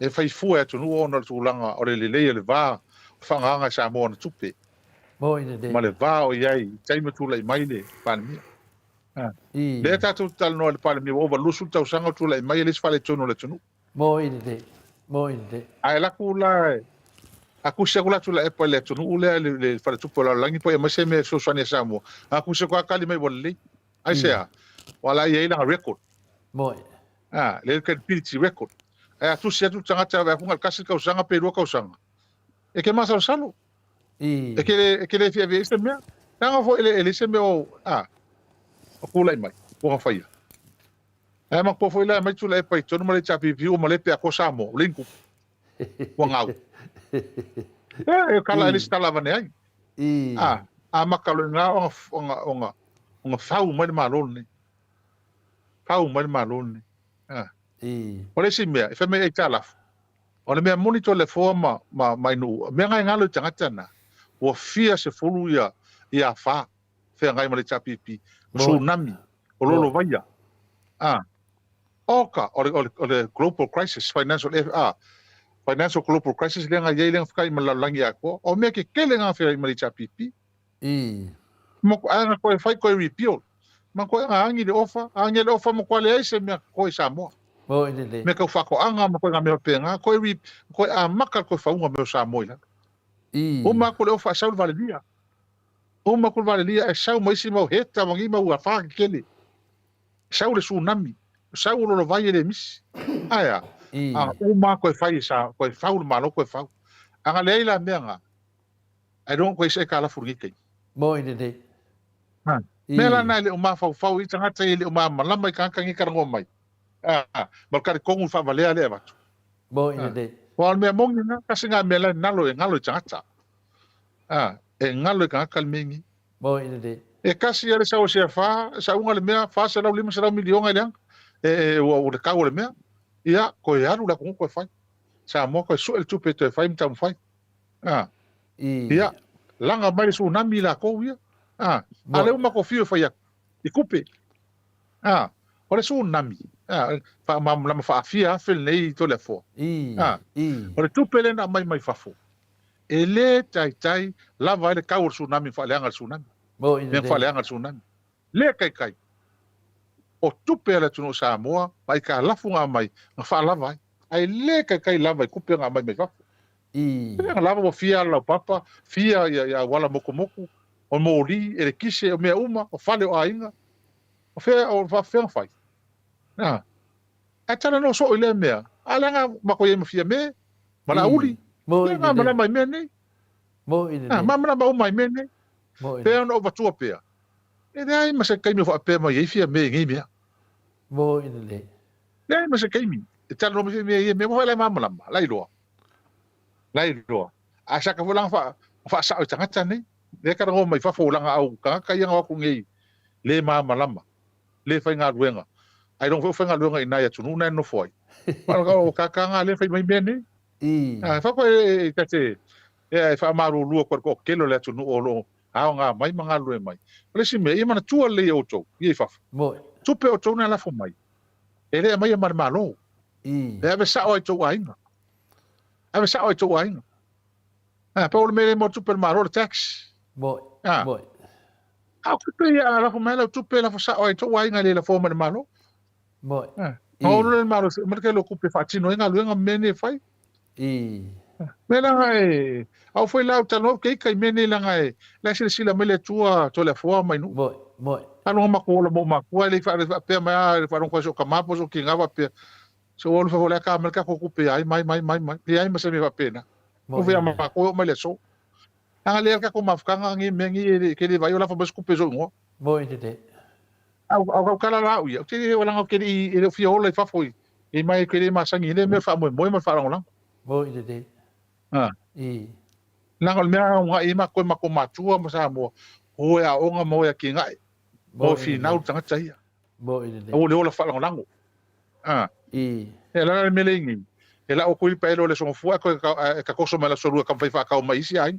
e fai fua e atunuu ona o le tulaga o le lelei o le va o faagaga e Samoa ona tupe ma le va o i ai i taimi o tulai mai le Palemia. Lea tatou te talanoa i le Palemia ua ova 20 tausaga o tulai mai e leai se faaletonu o le atunuu. Ae alu atu la, a tusi atu la Tuilaepa i le atunuu lea i le faletupe o le lalolagi po o aumai se mea e fesoasoani ia Samoa, a tusi atu lava tali mai ua lelei. Aisea? Aua o la e i ai lana record. A, le credibility record. Ae a tusi atu le tagata e vaai atu na o le tasi le tausaga pe lua tausaga, e te masalosalo. E te le, e te le fia avea i se mea. Leaga foi e leai se mea o, a, o tulai mai, ua na faia. Ae manatua foi la e aumai Tuilaepa i totonu ma le HRPP ua male pe atoa Samoa, ua leai ni tupe. Ua gau. E kala e le isi tala avane ai. A, amata loa i ina ona, ona, ona, ona fau mai le Malo lenei. Fau mai le Malo lenei. A. O le isi mea, e fai mai aitalafu, o le mea moni Toleafoa ma, ma, ma Ainuu, mea na e galo i tagata na, ua fia sefulu ia, ia afa feagai ma le HRPP, o tsunami, o lolovaia. A. Oka, o le, o le, o le global crisis, financial, ah, financial global crisis lea na i ai lea na fekai ma le lalolagi atoa. O mea kekele na feai ma le HRPP. I. Mo ko ae na koe fai koe repeal. Ma koe nga angi le ofa, angi le ofa mo koa leai se mea koe Samoa. Mo i lelei. Mea kau whakoanga ma koe nga mea whapenga, koe re, koe amaka koe whaunga mea o Samoa i lalo. I. Uma aku le ofa e sau le valelia. Uma aku le valelia e sau ma isi mau heta ma ngi mau a wha kekele. Sau le tsunami, sau o lolovai e le misi. Ae a? I. A uma koe fai e sa, koe fau le malo koe fau. Anga leai la mea nga. Ai longa koe se ka lafu lenei taimi. Mo i lenei. Ha. I. Mea la na e le o mafaufau i tagata e le o malamalama i tagata ngi karangoa mai. A, ma le karikongu i faavalea lea e avatu. Mo i A. lenei. Aua o le mea moni na, kasi nga mea la e nalo e ngalo i tagata. A, e ngalo i tagata le mea ngi. Mo i lenei. E kasi ia le sau o sea fa, sauga le mea, 400, 500 miliona i leaga. E, e, ua, ua le kau o le mea. Ia, koe alu le atunuu koe fai. Samoa koe sue le tupe toe fai ma taumafai. A. I. Ia, laga mai le tsunami i lakou ia. A, a lea ua matou fiu e fai atu, i kupe. A, o le tsunami, a, faamalamalama faafia afe lenei i Toleafoa. I. A, I. o le tupe lea na aumai mai fafo, e le taitai lava ai le kau o le tsunami ma faaleaga le tsunami. Mo i Mea lelei. faaleaga le tsunami. Le kaikai. O tupe a le atunuu o Samoa ma aikalafu na aumai na faalava ai. Ae le kaikai lava i kupe na aumai mai fafo. I. Pea lava ua fia ala laupapa, fia ia, ia auala mokumoku, o moli, elekise, o mea uma, o fale o aiga. O fea, o faafefea na fai. Na. Ae talanoa soo i lea mea, a leaga makou i ai ma Fiame, ma Laauli, I. Mo lea i na lelei. malama i mea nei. Mo i Na, lelei. malamalama uma i mea nei. Mo i Pea lelei. ona ou vatua pea, e leai ma se taimi o faapea mai ai Fiame i nei mea. Mo i lelei. Leai ma se taimi e talanoa mai Fiame i ia mea, ua fai la e malamalama, la iloa. La iloa. A saka foi langa fa faasao i tagata nei. Lea talanoa mai fafo langa au tagata ia na o atu nei le malamalama, le faigaluega. Ailoga foi o faigaluega i nai atunuu na e nonofo ai. O kaka nga le fai mai mea nei. I. A fa koe e ta te e faamalulu atu ai le toatele o le atunuu o lo o aoga mai ma galulue mai. O le isi mea, ia manatua lelei e outou ia i fafo. Moi. Tupe outou na lafo mai, e le aumaia ma le Malo. I. E ave sao ai i tou aiga. Ave sao ai i tou aiga. A, pau o le mea le mo tupe le Malo, le tax. Moi. A. Moi. A o tupe ia, a lafo mai lau tupe, lafo sao ai i tou aiga e le lafoa mai le Malo. Moi. A. I. Ona olo lea le Malo, ma le tupe faatino ai galuega ma mea nei e fai. I. Mea leaga e, au foi la ou talanoa ou te ita i mea nei leaga e, la e silasila mai le Atua Toleafoa mai Nuu. Moi, moi. Aloga matou ola ma ou matua e le i faapea mai a faalogo atu ai si ou tama po o si ou tina faapea, se ua alu fafo o le a ta mai le tatou tupe ai mai mai mai mai. Leai ma se mea faapena. Moi. Ou fai a matou e oo mai le aso. Leaga lea le tatou mafutaga nei mea nei e le, ke le vaai o lafo mai se tupe i sou igoa. Moi lelei. Au, au, au tala la au ia, ou te le, leaga ou te le i, e le o fia ola i fafo i, i mai ou te le masani i lea mea o le faamoemoe ma le faalagolago. Moi lelei. A. I. Leaga o le mea aoga i matou e matou matua ma Samoa, o e aoga ma o e atinae, ma o e finau le tagata ia. Moi lelei. Aua le ola faalagolago. A. I. E ala le mea le i nei, e lau atu i le paelo o le Aso Gafua ae toe e tatoso mai le Aso Lua e taumafai faatau mai isi aiga.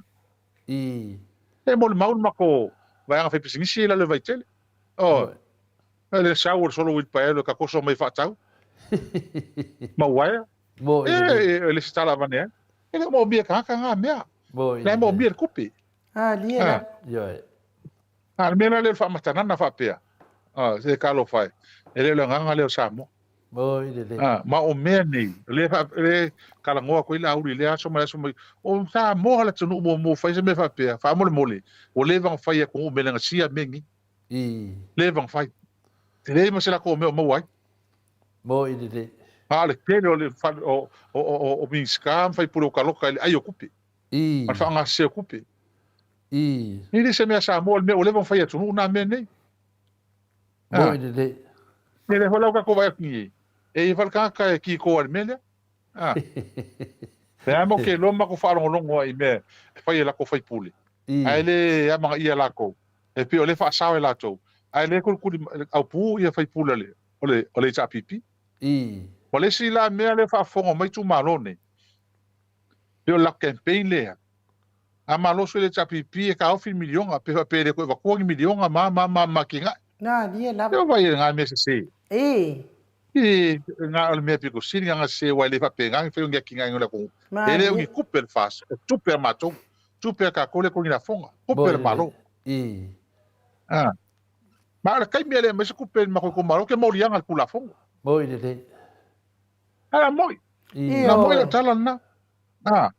I. E molimau le matou vaega faipisinisi i lalo i Vaitele. Oh, e le sau o le solo uilipaelo e tatoso mai faatau. Ma uaea. Mo E, e, e le se tala avane ai. E le o moomia e tagata nga mea. Mo La e moomia le kupe. Ah, lie la. Ioe. A le mea la lea o le faamatanana faapea. Ah, se talofa e. E le o le agaga lea o Samoa. Mo i lelei. Ah, ma o mea nei, lea fa, le talanoa atu ai Laauli i lea aso ma le aso mai, o Samoa le atunuu muamua ua fai se mea faapea, faamolemole, ua leva ona fai e atunuu melegasia mea nei. I. Leva ona fai. Tele ma se latou mea o maua ai. Mo i lelei. A o le tele o le fale, o, o, o, o Minisita ma faipule o taloka i le ai o tupe. I. Ma le faaaogasese o tupe. I. E le se mea Samoa, le mea ua leva ona fai e atunuu na mea nei. Mo i lelei. E le folau kako vai atu nei. E i fale tagata e kiko ai le mea lea. Ah. Le a mo ke loa ma ko faalogologo ai i mea e fai e lako faipule. Ae le amagaia lakou. E pei o le faasao e latou. Ae le kulikuli aupu ia faipule o le o le o le HRPP. Ma le isi la mea lea faafofoga mai itumalo nei. Pei o le latou campaign lea. A malo sui le HRPP e taofi le miliona, pe faapea e le toe avatua ni miliona ma ma ma ma atinae. Na, lie lava. E vai e ngā mea sese. E. I nga o le mea pito sili nga se wa le faapena ni fai o ni atinae o le atunuu. E le o ni tupe a le FAST, o tupe a matou, tupe a tatou lea e totogi lafoga, tupe a le Malo. A. Ma o le taimi e le aumai se tupe i le matou itumalo, ou te moliaga i le Tulafono. Moi lelei. A moi. Na moi lau tala lena. A.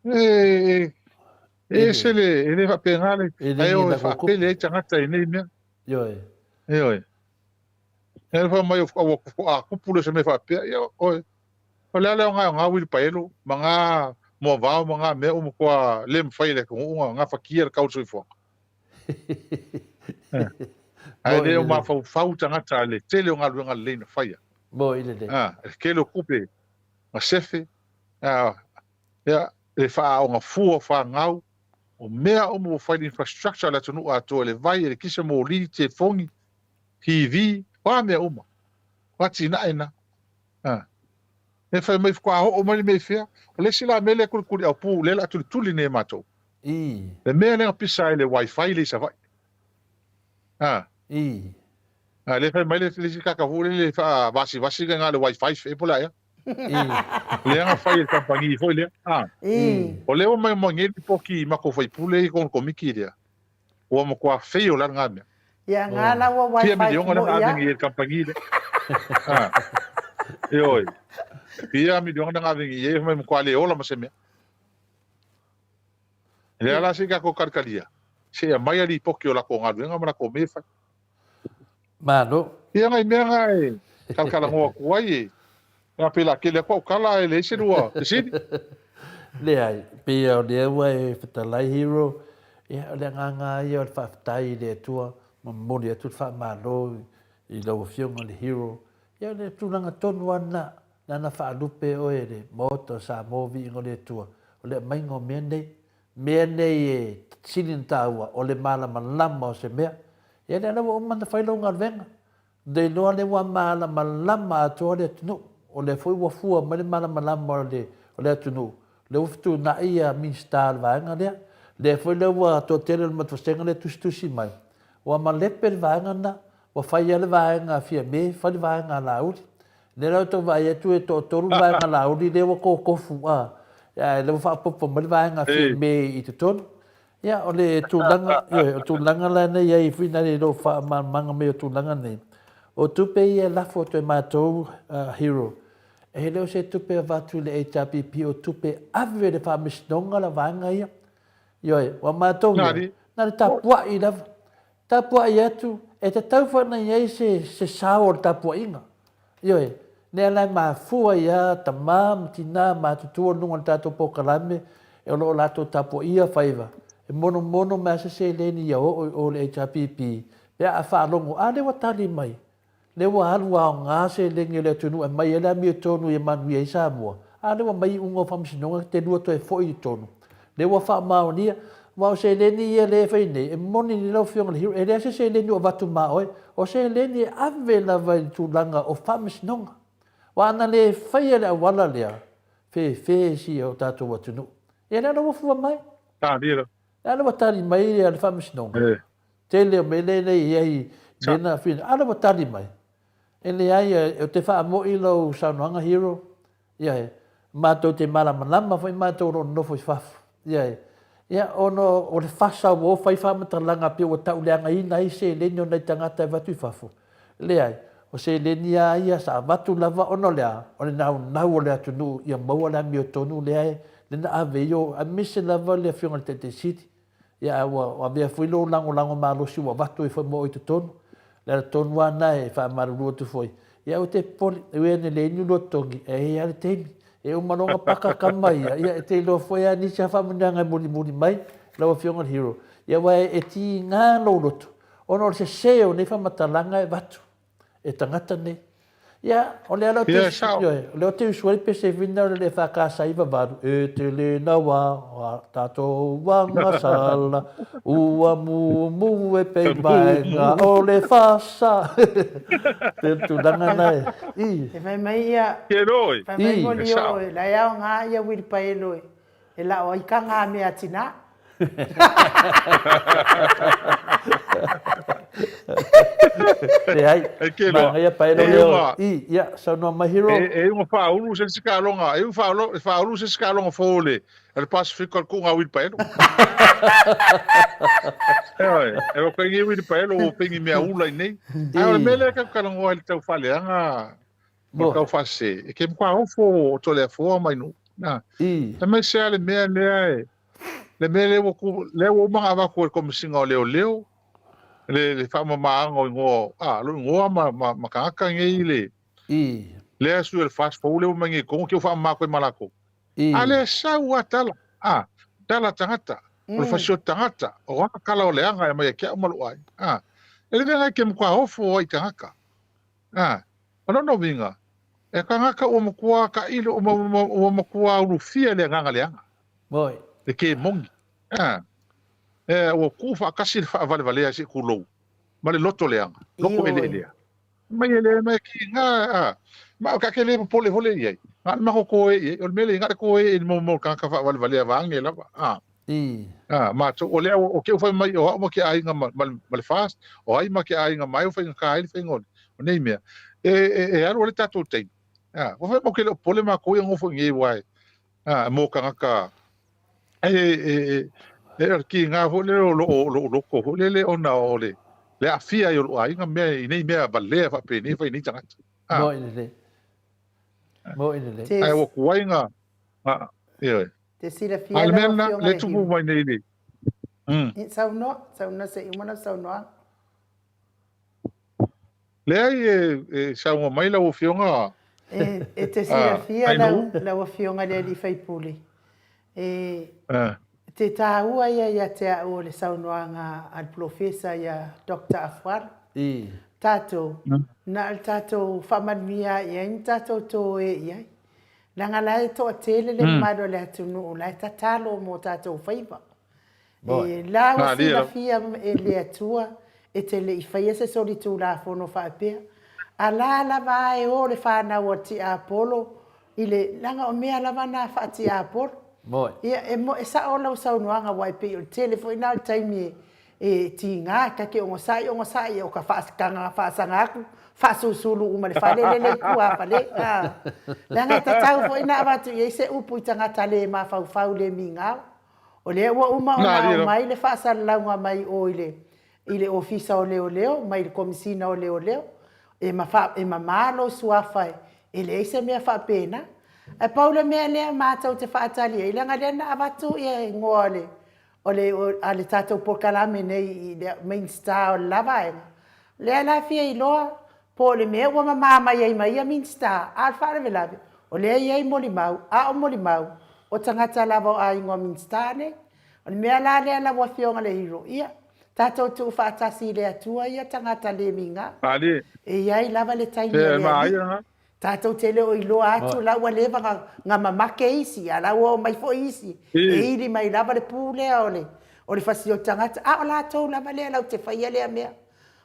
E, e ese le, e le faapena le, ae o e faapele ai tagata i nei mea. Ioe. Ioe. E fai mai ua a kupu le se mea faapea, ia oe, o le a le aoga o ngā uilipaelo ma ngā moavao ma ngā mea ua matua le mafai e le atunuu ona gafatia le tau o le soifuaga. Ae le o mafaufau tagata i le tele o galuega lelei na faia. Moi lelei. A, le tele o tupe na sefe, a, ia, le faaaoga fua o fanau, o mea uma ua fai i le infrastructure a le atunuu atoa, le vai, elekise, moli, telefoni, TV, o a mea uma. O atinae na. A. E fai mai faatoa oo mai le mea i fea. O le isi la mea lea e kulikuli aupu, lea o le a tulituli nei e matou. I. Le mea lea na pisa ai le wifi lea i Savaii. A. I. A, lea fai mai le isi kaka foi lele faavasivasi le wifi fe po o le a ea. I. Lea na fai e le kamupani foi lea. A. I. O lea ua mai mai nei lipoti i matou faipule i kona komiti lea. Ua matua fail la lena mea. Ia nga la ua Fia wifi miliona lea moi na ia. ave nei e le kamupani lea. A. Ioe. Fia miliona lea na ave nei e fai mai matua le ola ma se mea. Lea la se i tatou kalikalia, se i aumai a lipoti o latou galuega ma latou mea e fai. Malo. Ia nai mea na e kalakalanoa atu ai e a pela tele atu au tala ae leai se lua fesili. Leai, pei o lea ua e fetalai Hero, ia o le agaga lava ia o le faafetai i le Atua ma momoli atu le faamalo i lau Afioga i le Hero. Ia o le tulaga tonu lava lena, lena na faalupe oe e le Maota o Samoa viiga o le Atua, o le aumaiga o mea nei. Mea nei e sili ona taua, o le malamalama o se mea. Ia lea la ua uma ona fai lau galuega. Le iloa lea ua malamalama atoa le atunuu. O lea foi ua fua mai le malamalama o le, o le atunuu. Lea ua fetuunai ia Minisita o le vaega lea. Lea foi lea ua toatele o le matou vasega lea e tusitusi mai. Ua malepe le vaega lena. Ua fai lava le vaega a Fiame, fai le vaega a Laauli. Lea la ua tau vaai atu e toatolu le vaega Laauli lea ua totofu a, ae lea ua faaopoopo mai le vaega Fiame i totonu. Ia, o le tulaga, ioe, o le tulaga la na i ai foi na i lou faamalamalamaga mai o tulaga nei, o tupe ia e lafo atu e matou Hero, e le o se tupe e avatu i le HRPP, o tupe e ave i le Faamasinoga la vaega ia. Ioe, ua matou ia, na o le tapuai lava. Tapuai atu, e tatau foi ona i ai se, se sao o le tapuaiga. Ioe, lea la e mafua ai lava tama ma tina matutua i luga o le tatou polokalame o lo o latou tapuaia faiva, e monomono mai lava se seleni ia oo i o i le HRPP pe a faalogo, a lea ua tali mai. Lea ua alu aoga seleni a le atunuu e aumai ai le amiotonu ia manuia ai Samoa, a lea ua aumai iuga o faamasinoga te lua toe foi i totonu. Lea ua faamaonia, aua o seleni ia lea e fai nei, e moni lelei lau Afioga i le Hero, e leai se seleni o avatu ma oe, o seleni e ave lava i le tulaga o faamasinoga. Aua ana le faia le auala lea, fefe si o tatou atunuu. Ia lea la ua fua mai. Lea la ua tali mai le faamasinoga. Tele o mea lea e i ai lena fina, a lea ua tali mai. E leai, ou te faamo'i lau saunoaga Hero, ia, matou te malamalama foi matou o lo o nonofo i fafo, ia, ia, ona o le fasa ua o fai faamatalaga pei ua tauleagaina ai seleni o nai tagata e avatu i fafo. Leai, o seleni lava ia sa avatu lava ona o le a? O le naunau o le atunuu ia maua le amiotonu lea e, lea na ave ai o, aemaise lava le Afioga i le Taitai Sili. Ia, ae ua avea foi lou lagolago malosi ua avatu ai foi mo oe i totonu. O le ala tonu lava lena e faamalulu atu foi. Ia aua te popole, e ui lava ina leai ni lua totogi, e i ai lava le taimi. E uma loa ona paka tama ia, ia e te iloa foi lava nisi lava faamanuiaga e mulimuli mai lau Afioga i le Hero. Ia aua e tiga lou loto ona o le sese o nei faamatalaga e avatu e tagata nei. Ia, o lea la ou te, Ia, sao. ioe, o lea ou te usu ai le pese whina o le EFKS 98, e tele naua a tatou agasala, ua mumu e pei vaega o le fasa. Pei o le tulaga na e, i. E fai mai ia, Ke roi. fai mai I. moli Sao. o la e aoga ia uilipaelo e, e lao ai ka ngā mea a tinā. Leai, Ai ke loa. manaia paelo E lea o iuga, i, ia, saunoa mai Hero. e, e iuga faaulu se isi kaloga, e iuga faaulu, faaulu se isi kaloga fou o le, o le Pasifika o le kuuga uilipaelo. Ioe, e o kai nei uilipaelo ua pengi mea ula i nei. Ae o le mea lea e tau talanoa i le tau faaleaga ma le tau faasese, e ke matua ofo o Toleafoa mai nuu. Na, aemaise lava le mea lea e, le mea lea ua tu, lea ua uma ona avatu e le Komesina o Leoleo, le, le faamamaaga o igoa, a, lou igoa ma, ma, ma tagata nei le, lea sui o le FAST fou lea ua mai nei i totonu, ke ua faamama atu ai ma latou. A le sau a tala, a, tala tagata, o le fasioti tagata, o a tala o leaga e aumai ia te au ma lou aiga, a, e le mea e ke matua ofo ai i tagata. A, o lona uiga, e tagata ua matua tailo, ua matua ulufia i le agaga leaga, le ke moni. A, e, ua tuu faatasi le faavalevalea se i tulou, ma le loto leaga, loto eleelea. Mai e le mai ki nga a ma o ka ke le popole hole i ai. Nga le mako koe i ai, o le mea le nga le koe i mo mo ka ka faavalevalea vaange lava. A. A, ma to o lea o ke ufai mai o au ma ke aiga ma, ma, ma le FAST, o ai ma ke aiga mai o whainga ka ai le whainga o, o nei mea. E, e, e alu ale tātou taimi. A, ua whai mau ke leo pole ma koe ngofo i ngei wai. A, mo kangaka e, e, e, e, e ki ngā fo le o lo, lo, loko fo le le ona o le, le aafia ai o lou aiga mea i nei mea valea faapenei e fai nei tagata. A. Moe lelei. Moe lelei. Ae ua kuai ngā, ngā, ioe. Te silafia A le lau mea lena, afioga le le tupu Hugh. mai nei le, mm. I, saunoa, saunoa se i uma lau saunoaga. Leai e, e saunoa mai lau afioga E, e te a, silafia lau, Ainuu. lau afioga le alii faipule. E, A. te tāua ia ia te au o le saunoaga a le polofesa ia Doctor Afualo. I. Tātou, na o le tātou faamanuia i ai ma tātou tō e i ai. Leaga la e toatele le mamalu o le atunuu la e tatalo mo tatou faiva. E la ua silafia e le Atua e te le i faia se solitulafono faapea. A la lava a e o le fanau a Tiapolo i le, leaga o mea lava na faa-Tiapolo. Ia, e, e sao lau saunoaga aua e pei o le tele foi na o le taimi e, E tiga, ta te onosai onosai, o ka faasakaga faasaga atu, faasusulu uma le fale lele i tua fale. A, leaga e tatau foi ona avatu i ai se upu i tagata le mafaufau le migao. O lea ua uma ona aumai le faasalalauga mai o i le i le Ofisa o Leoleo, mai le Komisina o Leoleo, e ma e mamā lou suafa e leai se mea faapena. Ae pau le mea lea matou te faatali ai, leaga lea na avatu ia igoa o le O le, a le tatou polokalame nei i le main star o le la vaega, lea la e fia iloa po o le mea ua mama mai ai ma ia main star, a o le faalavelave, o lea e i ai molimau, a o molimau, o tagata lava o aiga o main star nei. O le mea la lea lau Afioga le Hero, ia, tatou tuu faatasi i le Atua ia tagata le migao. E i ai lava le taimi a le Alii. Tatou te le o iloa atu la ua leva na mamake isi, a la ua omai foi isi e ili mai lava le pu lea o le o le fasioti tagata, a o latou lava lea latou te faia lea mea.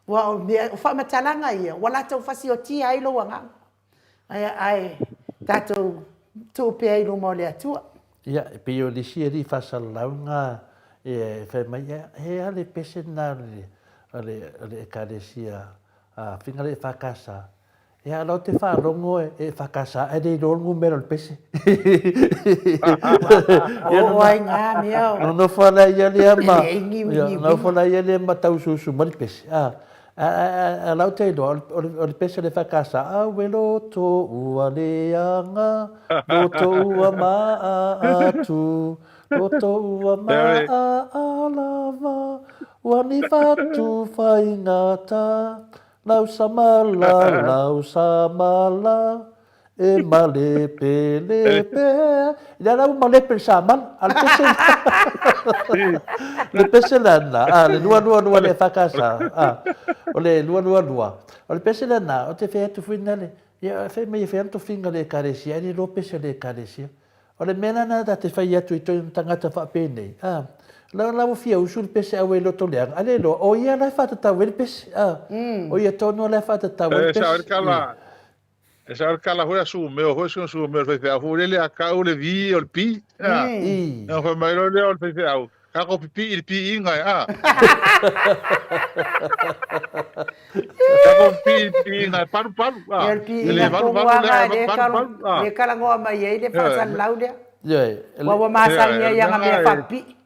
Ua o mea, o faamatalaga ia ua latou fasiotia ai lou agaga. Ae, ae tatou tuu pea i luma o le Atua. Ia, e pei o le isi alii faasalalauga e fai mai, he aha le pese lena o le, o le Ekalesia a Fingalei EFKS? Ia, o la ou te faalogo e EFKS ae le iloa le numera o le pese. Oo ai ngā mea o. Nonofo ala ia lea ma, ia, nonofo ala ia lea ma taususu mai le pese. A, a, a, a la ou te iloa, o le, o le pese o le EFKS, Aue loto ua leaga, loto ua maa atu, loto ua maa lava, ua ni fatu faigata, Lau samala, lau samala, e malepe lepe. Lea la ua malepe le samala, a le pese le pese lena, a le 222 le EFKS, a o le 222. O le pese lena, ou te fai atu foi nale, ia fai mai e fai ana tofiga le Ekalesia, ai le iloa pese le Ekalesia. O le mea lena ta te fai atu i tonu tagata faapenei, a, la, la ua fia usu le pese aua i loto leaga, a le iloa, o ia la e faatatau ai le pese, a, o ia tonu la e faatatau ai le E pese. sao ai le tala, e sao ai le tala foi a Sumeo foi, sina Sumeo o le faifeau foi lele, a tau le V o le P, a, I. ona fai mai loa lea o le faifeau. Tatou pipii i le piiga e, a. Tatou pipii i le piiga e palupalu, a. Ia o le piiga tonu lava lena e palupalu, a. Lea e talanoa mai ai le faasalalau lea. Ioe. Aua ua masani ai i ana mea faapipii.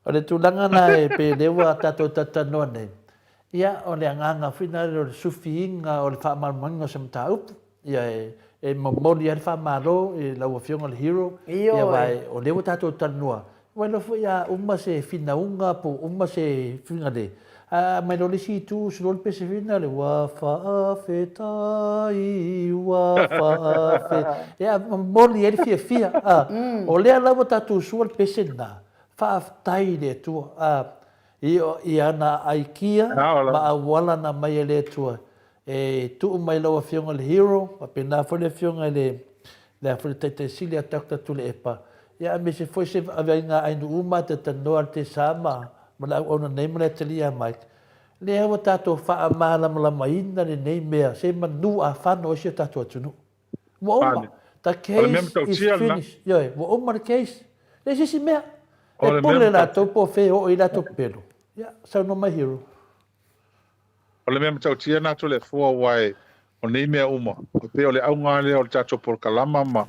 O le tulaga la e pei o lea ua tatou talatalanoa nei, ia o le agaga foi lena o le sufiina o le faamalamalamaina o se mataupu. Ia e momoli ai le faamalo i lau Afioga i le Hero, ia aua o lea ua tatou talanoa, ua iloa foi a uma se finauga po o uma se finale, a aumai loa le isi itu usu loa le pese foi lena le ua faafetai, ua faafetai, ia momoli ai le fiafia. A, o lea la ua tatou usua le pese lena, faafetai i le Atua, a, i ana aikia ma auala na aumai e le Atua E tuu mai lau Afioga i le Hero, faapena foi le Afioga i le le a foi le Taitai Sili a Doctor Tuilaepa, ia aemaise foi se aveaiga a Ainuu ma talanoa a le Tesa ma ma le auauna nei ma le atalii ia Mike, lea ua tatou faamalamalamaina lenei mea se manu a fano ai si o tatou atunuu. Ua uma. The case is finished. Ioe, ua uma le case. Leai se isi mea. E pule latou po o fea e oo i ai latou pepelo. Ia, saunoa mai Hero. O le mea matautia lena Toleafoa aua e o nei mea uma, e pei o le auga lea o le tatou polokalama ma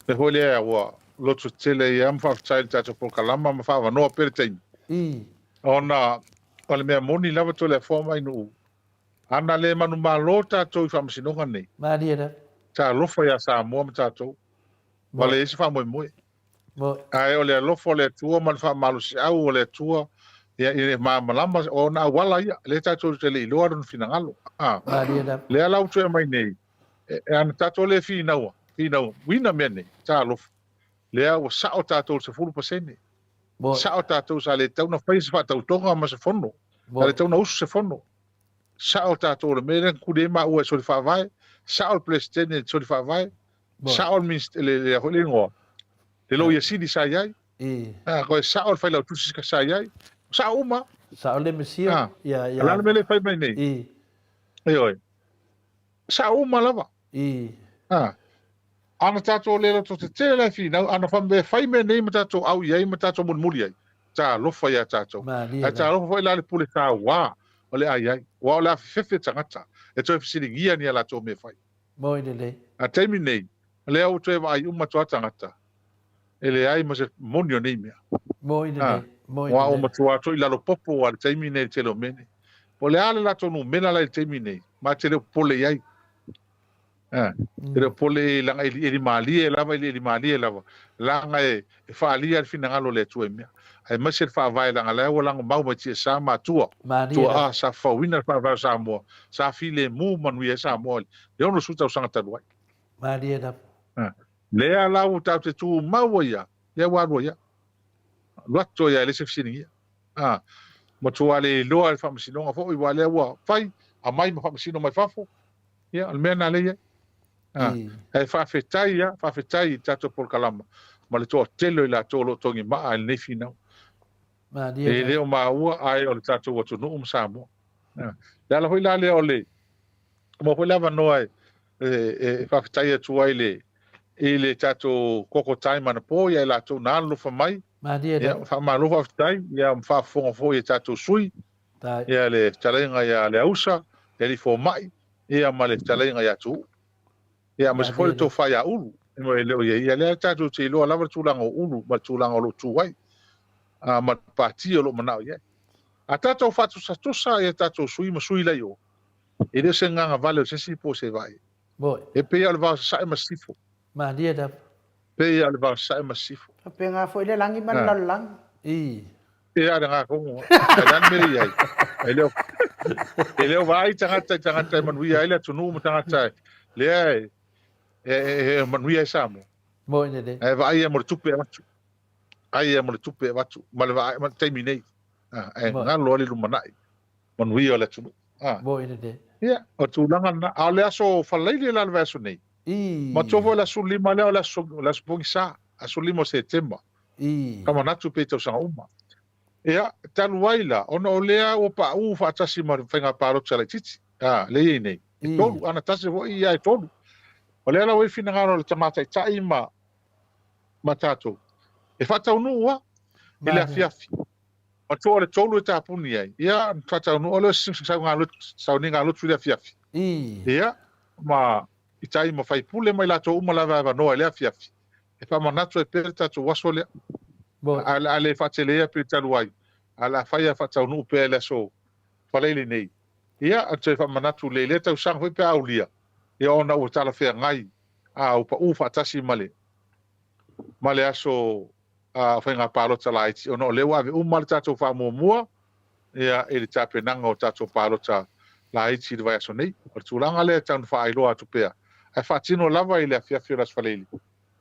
mea foi lea ua loto tele ai lava ma faafetai i le tatou polokalama ma faaavanoa pea le taimi. Ona o le mea moni lava Toleafoa ma Ainuu, ana le manumalo tatou i faamasinoga nei, Malie lava. Talofa ia Samoa ma tatou, ua leai se faamoemoe. Ae o le alofa o le Atua ma le faamalosiau o le Atua, ia, ia malamalama o ona auala ia, lea tatou te le iloa lona finagalo. A, lea la ua toe aumai nei, e, e ana tatou le finaua, finau, uina mea nei, talofa. Lea ua sao tatou i le 10%. Sao tatou sa le tatau ona fai se faatautoga ma se fono. Sa le tatau ona usu se fono. Sao tatou o le mea lea na tuli ai maua e soli faavae, sao le Peresetene e soli faavae, sao le Minisita, le, le, le igoa, le Loia Sili sa i ai, ah, koe sao le Failautusi sa i ai, sao uma. Sao le Mesia, ah, ia, ia. O le a le mea lea e fai mai nei? I. Ioe. Sao uma lava. I. Ah. Ana tatou le loto tetele la e finau, ana fa fai mea nei ma tatou au i ai ma tatou mulimuli ai. Talofa ia tatou. Ae talofa foi la le pule sauā o le a i ai. Aua o le a fefefe tagata e toe fesiligia ni a latou mea fai. Moi lelei. A taimi nei, lea ua toe vaai uma atu a tagata, e leai ma se moni o nei mea. Moi lelei. Moi lelei. Aua ua matua atu i lalo popo a le taimi nei i le tele o mea nei. Po o le a le latou numera la i le taimi nei, ma te le o popole i ai. A, te le o popole i ai leaga e elieli malie lava, elieli malie lava, leaga e, e faaalia le finagalo o le Atua i mea. Aemaise le faavae leaga la ua lagomau mai tiasa ma atua, tuaa sa fafauina le faavae o Samoa, sa filemu manuia ai Samoa i le 60 tausaga talu ai. Malie lava. A, lea la ua tatou te tumau ai a, lea ua alu ai a. Alu atu ai a e leai se fesiligia. A, matua le iloa e le faamasinoga foi aua lea ua fai, aumai ma faamasino mai fafo, Ia, o le mea lena lea e i ai. Ah, ae faafetai lava, faafetai i le tatou polokalama ma le toatele o i latou o lo o togimaa i lenei finau. Malie E le o maua ae o le tatou atunuu ma Samoa. Ah, le ala foi la lea o le maua foi le avanoa e, e, e faafetai atu ai le i le tatou Koko Time anapo ia i latou na alolofa mai. Malie Ia, faamalo faafetai, ia ma faafofoga foi e tatou sui ia le fetalaiga ia Leausa, le alii fomai, ia ma le fetalaiga ia Tuuu. Ia aemaise foi le tofa ia Ulu, e le o i ai. Ia lea tatou te iloa lava le tulaga o Ulu ma le tulaga o lo o tu ai, a, ma le pati o lo o manao i ai. A tatou faatusatusa ia tatou sui ma sui la i o, e le o se gagavale o se isi po o se vaai. E pei lava o le vao sasae ma sisifo. Malie lava. Pei lava o le vao sasae ma sisifo. Faapena foi le lagi ma le lalolagi. I. Ia le gakogo. Ae le a le mea le i ai? E le o, e le o vaai tagata i tagata e manuia ai le atunuu ma tagata e, lea e, e, e, e manuia ai Samoa. Moi lelei. Ae vaai ia mo le tupe e avatu. Ai ia mo le tupe e avatu ma le vaai ma le taimi nei. Ah, ae galo ai le lumanai manuia o le atunuu. Ah. Moi lelei. Ia, o tulaga lena. A o le aso Faleile la le vaiaso nei. I. Matua foi le aso 15 lea o le aso, o le aso pogisa, aso 5 o Setema. I. Ka manatu pei tausaga uma. Ia, talu ai la, ona o lea ua paʻū faatasi ma le faiga palota laitiiti, a, lea e i ai nei, e tolu, ana tasi foi ia e tolu. O lea la ua i ai finagalo o le Tama Taitai ma, ma tatou, e faataunuu lava. I le afiafi. Matua o le tolu e tapuni ai. Ia, ona faataunuu lea o sauniga lotu i le afiafi. Ia, ma i tai ma faipule ma i latou uma lava e avanoa i le afiafi, e faamanatu ai pea le tatou aso lea. Ae o le a le faateleia pei talu ai, ae o le a fai a faataunuu pea i le aso Faleile nei. Ia, e toe faamanatu lelei i lea tausaga foi pe a aulia, ia ona ua talafeagai a ua pau faatasi ma le ma le aso a faiga palota laiti, ona o lea ua ave uma le tatou faamuamua ia i le tapenaga o tatou palota laiti i le vaiaso nei. O le tulaga lea e tatau ona faailoa atu pea, ae faatino lava i le afiafi o le Aso Faraile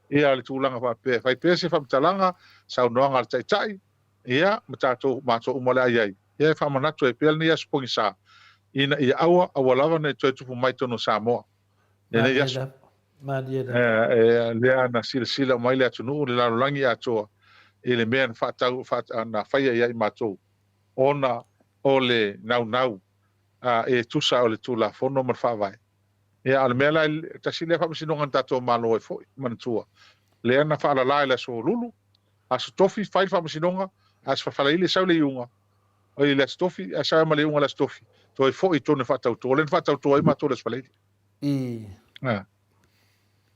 ia le tulaga faapea e fai pea se faamatalaga, saunoaga a le Taitai ia ma tatou matou uma o le a i ai. Ia e faamanatu ai pea lenei aso pogisa ina ia aua, aua lava ne i toe tupu mai totonu o Samoa lenei aso. Malie lava. E, lea na silasila mai le atunuu, le lalolagi atoa i le mea na faatau, na faia ia i matou, ona o le naunau e tusa o le Tulafono ma le Faavae. Ia, a o le mea la, tasi lea faamasinoga na tatou Malo ai foi, manatua, lea na faalala i le Aso Lulu, Aso Tofi, fai le faamasinoga, Aso Faraile sau le iuga, oi, le Aso Tofi, ae sau ma le iuga i le Aso Tofi, toe foi i totonu e faatauto. O lea na faatauto ai matou i le Aso Faraile. I. A.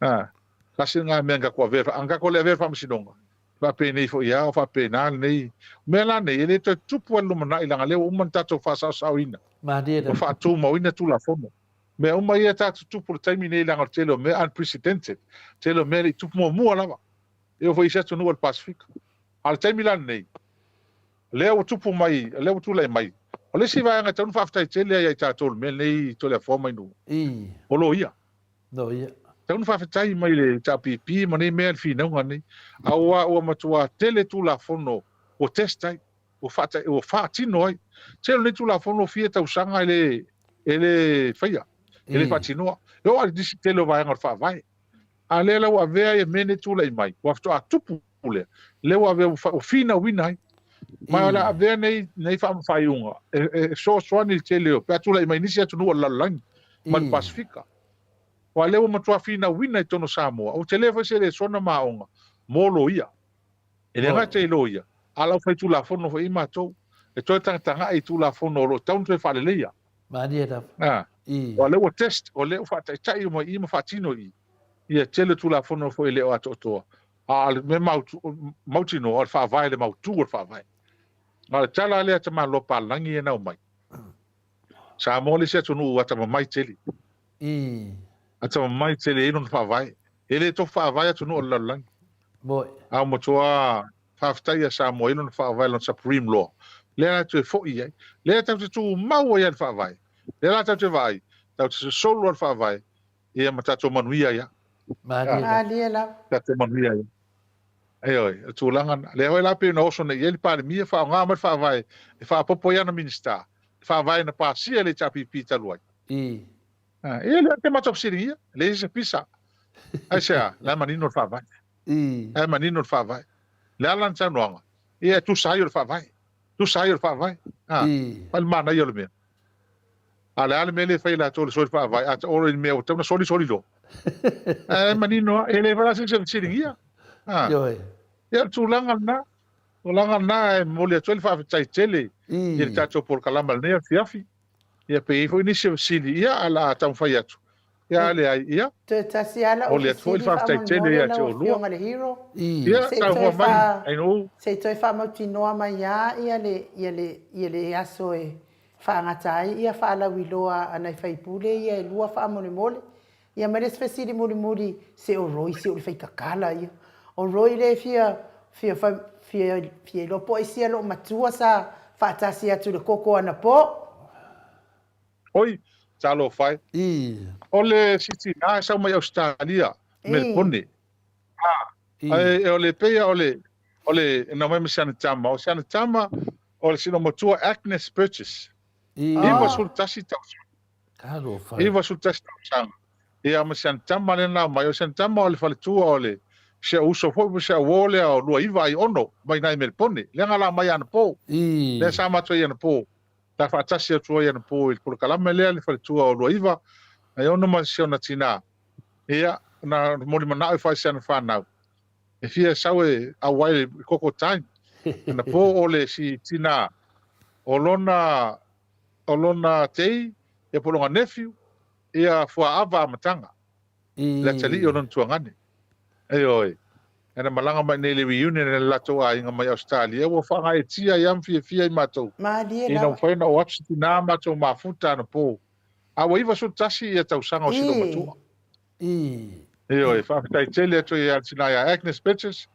A. Tasi lena mea na tatou avea, a na tatou le avea le faamasinoga, faapenei foi lava, o faapena lenei. O mea la nei, e le toe tutupu lava i le lumanai, leaga o lea ua uma ona tatou faasaosaoina, Malie ma faatumauina Tulafono. Mea uma ia ta tutupu i le taimi nei, leaga o le tele o mea unprecedented, tele o mea e le i tupu muamua lava, e oo foi i isi atunuu o le Pasefika. A o le taimi la lenei, lea ua tupu mai, lea ua tulai mai. O le isi vaega e tatau ona faafetai tele ai ia i tatou i le mea lenei Toleafoa ma Inu, o loia. Loia. Tatau ona faafetai mai le HRPP ma nei mea le finauga nei, aua ua matua tele Tulafono ua test ai, ua faata, ua faatino ai. Tele o nei Tulafono fia tausaga e le, e le faia, e le faatinoa. E oo lava i nisi tele o vaega o le Faavae. A lea la ua avea ia mea nei tulai mai, ua faatoa tupu lea, lea ua avea ua finauina ai. Ma o le a avea nei, nei faaiuga e, e fesoasoani i le tele o, pe a tulai mai nisi atunuu o le lalolagi ma le Pasefika. Aua lea ua matua finauina i totonu o Samoa, ua tele foi se lesona ma aoga mo loia. E le gata i loia, a o le aufaitulafono foi matou, e toe tagatagai i Tulafono o lo o tatau ona toe faaleleia. Malie lava. A, aua o lea ua test, o lea ua faataitai uma i i ma faatino i i ia tele o Tulafono foi e le o atoatoa. A o le mea mautinoa, o le Faavae, le mautu o le Faavae. A o le tala lea a tamaloa palagi ia na omai, Samoa le isi atunuu atamamai tele. Atamamai tele e i ai lona Faavae. E le tofu faavae atunuu o le lalolagi. Moi. A ua matua faafetai ia Samoa e i ai lona Faavae, lona Supreme Law. Lea la toe foi i ai. Lea tatou te tumau ai lava i le Faavae. Lea la tatou te vaai, tatou te sosolo lava i le Faavae, ia ma tatou manuia ai lava. Malie lava. Tatou manuia ai. Ioe, o le tulaga lena. Lea foi la pei ona oso nei i ai le Palemia, faaaoga mai le Faavae e faaopoopo ai ana Minisita, le Faavae na pasia e le HRPP talu ai. Ia, lea te matou fesiligia, leai se pisa. Aisea? La e manino le Faavae. La e manino le Faavae. Le a lana saunoaga? Ia, e tusa ai o le Faavae. Tusa ai o le Faavae. Fai le manaia o le mea. A o le a le mea lea e fai e latou i le soli faavae, a o le mea ua tatau ona soli, soli loa. Ae manino lava, e le fai la se isi e fesiligia. Ioe. Ia, o le tulaga lena, tulaga lena e momoli atu ai le faafetai tele i le tatou polokalama i lenei afiafi. Ia, pe i ai foi nisi o fesili, ia, o le a taumafai atu. Ia, a leai, ia, Toe tasi lava lau momoli atu foi le fesili faafetai tele faamolemole ia te lau oulua. Afioga i le Hero. Ia, Se i toe saunoa mai, fa, Ainuu. se i toe faamautinoa mai lava ia le, ia le, ia le aso e faagata ai ia faalauiloa a nai faipule ia e lua faamolemole. Ia ma le isi fesili mulimuli, se o Roy se o le faikakala ia. O Roy lea e fia fia fia fia iloa po o ai sia loomatua sa faatasi atu i le koko anapo. Oi, talofa e. O le si tina e sau mai Ausetalia, Melebone. Ae o le pei o le o le na mai ma si ana tama, o si ana tama o le sina matua Agnes Purchase. 91 tausaga. Talofa. 91 tausaga. Ia ma si ana tama lea na mai, o si ana tama o le faletua o le si au uso foi ma si au uo lea o Luaiva ai ono mai nai Melebone. Lea na la mai anapo. Lea sa matou i anapo. Sa faatasi atu ai anapo i le polokalame lea le faletua o Luaiva ai ono ma si ona tina. Ia, na molimanao i fai si ana fanau. E fia sau e auai i le koko time. Anapo o le si tina o lona o lona tei ia po o lona nephew ia fuaava amataga le atalii o lona tuagane. Ioe. Ana malaga mai nei le reunion a le latou aiga mai Ausetalia ua faagaeetia ai lava ma fiafia ai matou. Malie Ina lava. mafai ona oo atu si tina matou mafuta anapo. A ua 91 ia tausaga o si loomatua. Ioe, faafetai tele atu ai ia le tina ia Agnes Bridges,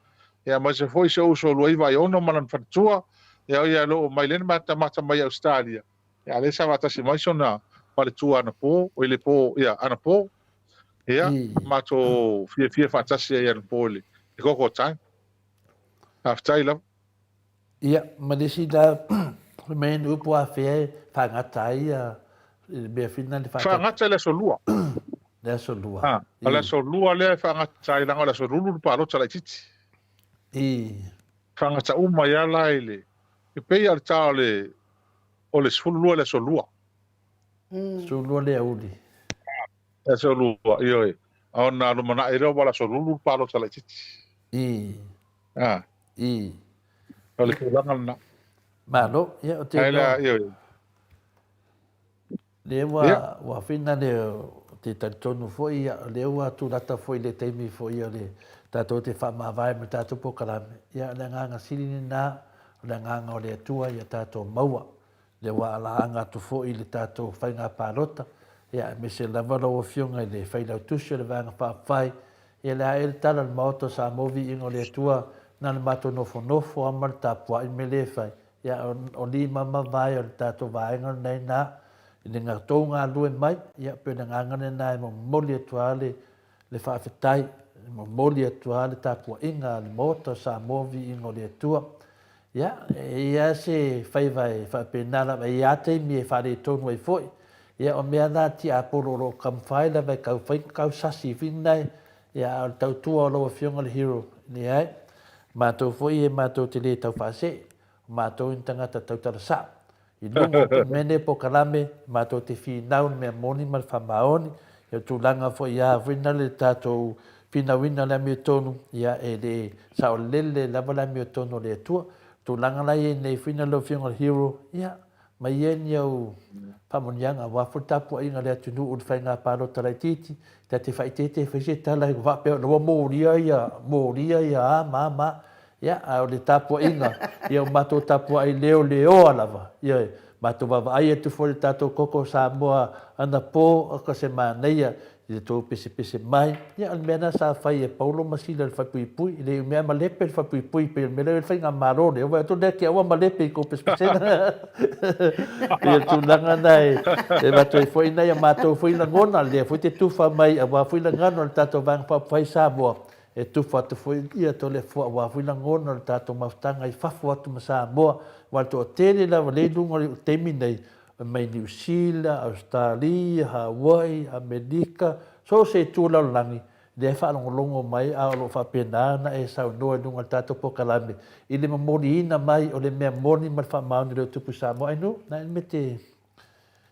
ia aemaise foi si ou uso Luaiva Aiono ma lana faletua, ia o ia o lo o mai lea na matamata mai i Ausetalia, ia a lea sa faatasi mai sona faletua anapo, oi le po, ia, anapo, ia, matou fiafia faatasi ai anapo i le koko time. Faafetai lava. Ia, ma le isi la, mai ni upu afea e faagata ai ia le mea fina le faatau. Faagata i le aso lua. Le aso lua. Ha, o le aso lua lea e faagata ai, leaga o le aso lulu le palota laitiiti. I. Faagata uma ai lava la i le, e pei lava o le ta o le, o le 12 i le aso lua. 12 le aoauli. Le aso lua, ioe. Ona lumanai lea ua le aso lulu le palota laitiiti. I. Ha. I. O le tulaga lena. Malo, ia o te Ai la, ioe. Lea ua, ua whina le, te talitonu foi, ia, lea ua tulata foi le taimi foi o le tatou te faamavae ma tatou polokalame. Ia, o le agaga sili lena, o le agaga o le Atua ia tatou maua. Lea ua alaaga atu foi le tatou faiga palota, ia, aemaise lava lau Afioga i le Failautusi o le Vaega Faaupufai, ia le a ea le tala a le Maota o Samoa Viiga o le Atua, na o le matou nofonofo lava ma le tapuai mea lea e fai. Ia, o lima ma vae o le tatou vaega lenei na, i le tou galue mai, ia, pei o le agaga lena e momoli atu lava le, le faafetai, e momoli atu lava le tapuaiga a le Maota o Samoa, viiga o le Atua. Ia, e i ai lava se faiva e faapena lava, e i ai lava taimi e faaletonu ai foi. Ia, o mea na tiapolo o lo o taumafai lava e tau fai ni tau sasi foi na, ia, a o le tautua o lau Afioga le hero, leai. Matou foi e matou te le tau faasee, o matou ni tagata tautala sao. I luga o mea nei polokalame, matou te finau i le mea moni ma le faamaoni, ia o tulaga foi a foi na le tatou finauina o le amiotonu, ia e le saolele lava le amiotonu o le Atua. Tulaga la i ai nei foi na lau Afioga i le Hero, ia Mai ia ni au faamanuiaga aua foi le tapuaiga a le atunuu i le faiga palota laitiiti, ta te faaeteete e fai se tala e faapea o la ua molia ia, molia ia a ma a ma a. Ia, a o le tapuaiga, ia o matou tapuai leoleoa lava. Ioe, matou vaavaai atu foi i le tatou koko Samoa anapo, oka se manaia i le tou pesepese mai. Ia, o le mea lena sa fai e Paulo ma Sila i le faaipuipui, e le umi lava malepe le faaipuipui, pei o le mea lea o le faigamalo lea, ua vaai atu lea te ua malepe i tou pesepesega. Pei o le tulaga lena e avatu ai foi nai a matou foi lagona, lea foi te tufa mai aua foi lagano a le tatou Vaega Faaupufai Samoa, e tufa atu foi ia Toleafoa aua foi lagona o le tatou mafutaga i fafo atu ma Samoa, aua le toatele lava lea i luga o le taimi nei, mai Niu Sila, Ausetalia, Hawaii, Amerika, so o se itu o le lalolagi, lea e faalogologo mai a o lo o faapena ona e saunoa i luga o le tatou polokalame i le momoliina mai o le mea moni ma le faamaoni o le Tupu Samoa. Ainu, na e te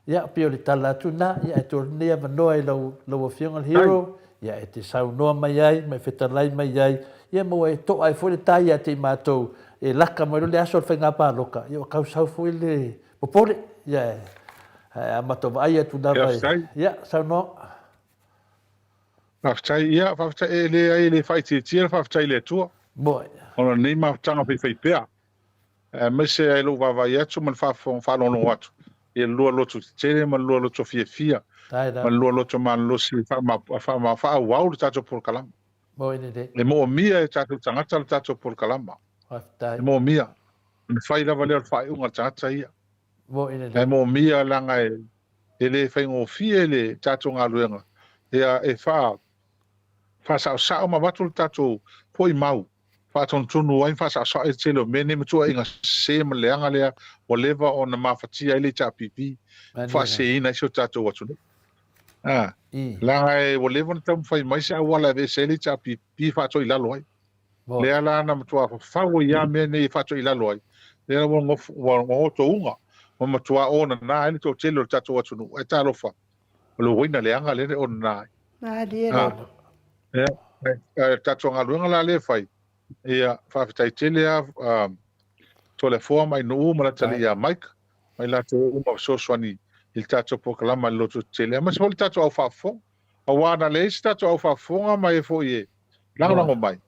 Ia, pei o le tala atu na, ia e tuu atu lenei avanoa i lau, lau Afioga i le Hero, ia e te saunoa mai ai ma e fetalai mai ai, ia ma ua e to'a ai foi le tai ia te i matou e laka mai loa le aso o le faiga paloka, ia ua tau sau foi le popole, ia e, a matou vaai atu lava i, ia, saunoa. Faafetai, ia, faafetai, e leai, e le faaitiitia le faafetai i le Atua. Moe. Ona o lenei mafutaga faifaipea, aemaise ai lou vaavaai atu ma le faafofoga faalogologo atu i le lua loto tetele ma le lua loto fiafia ma le lua loto malolosi e faaauau le tatou polokalama. E moomia e tatou tagata le tatou polokalama. E moomia. Ona fai lava lea o le faaiuga a le tagata ia. E moomia leaga e le faigofie le tatou galuega ia e faasaosao ma avatu le tatou foi mau faatonutonu ai ma faasaosao ai le tele o mea nei ma tuuaiga sese ma le leaga lea ua leva ona mafatia ai le HRPP faaseseina ai si o tatou atunuu. A, leaga e ua leva ona taumafai mai se auala e aveese ai le HRPP faatoilalo ai. Lea la na matua fafau ai lava mea nei e faatoilalo ai, lea ua gof, ua gotouga ma matua onana ai le toatele o le tatou atunuu. Ae talofa, o le uaina leaga lea e onana ai. Malie lava. Ia, ae o le tatou galuega la lea e fai, ia, faafetai tele lava. Toleafoa ma Ainuu ma Latalii ia Mike ma i latou uma fesoasoani i le tatou polokalama i le lototetele aemaise foi le tatou au faafofoga aua na leai se tatou au faafofoga ma e foi e lagolago mai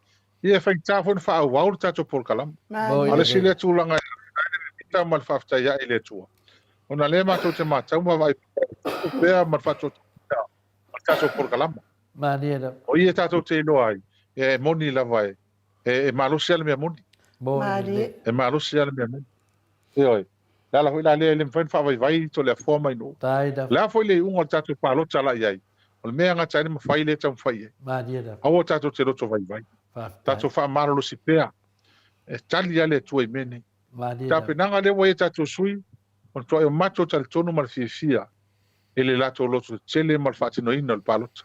ia e faigata foi ona faaauau le tatou polokalama. A o le isi lea tulaga e ave ai le mita ma le faafetai ae i le Atua ona lea matou te matau ma vaai pea ma le faatuatuaina o le tatou polokalama. O i e tatou te iloa ai e moni lava e e malosi lava le mea moni. E malosi lava le mea moni. Ioe. Le ala foi la lea e le mafai ona faavaivai Toleafoa mai Nuu. O le a foi le iuga o le tatou palota la i ai, o le mea e gata ai le mafai lea e taumafai i ai. Aua tatou te loto vaivai. Tatou faamalolosi pea. E tali lava le Atua i mea nei. Tapenaga lea ua i ai tatou sui, o le matuai o matou talitonu ma le fiafia i le latou loto tetele ma le faatinoina o le palota.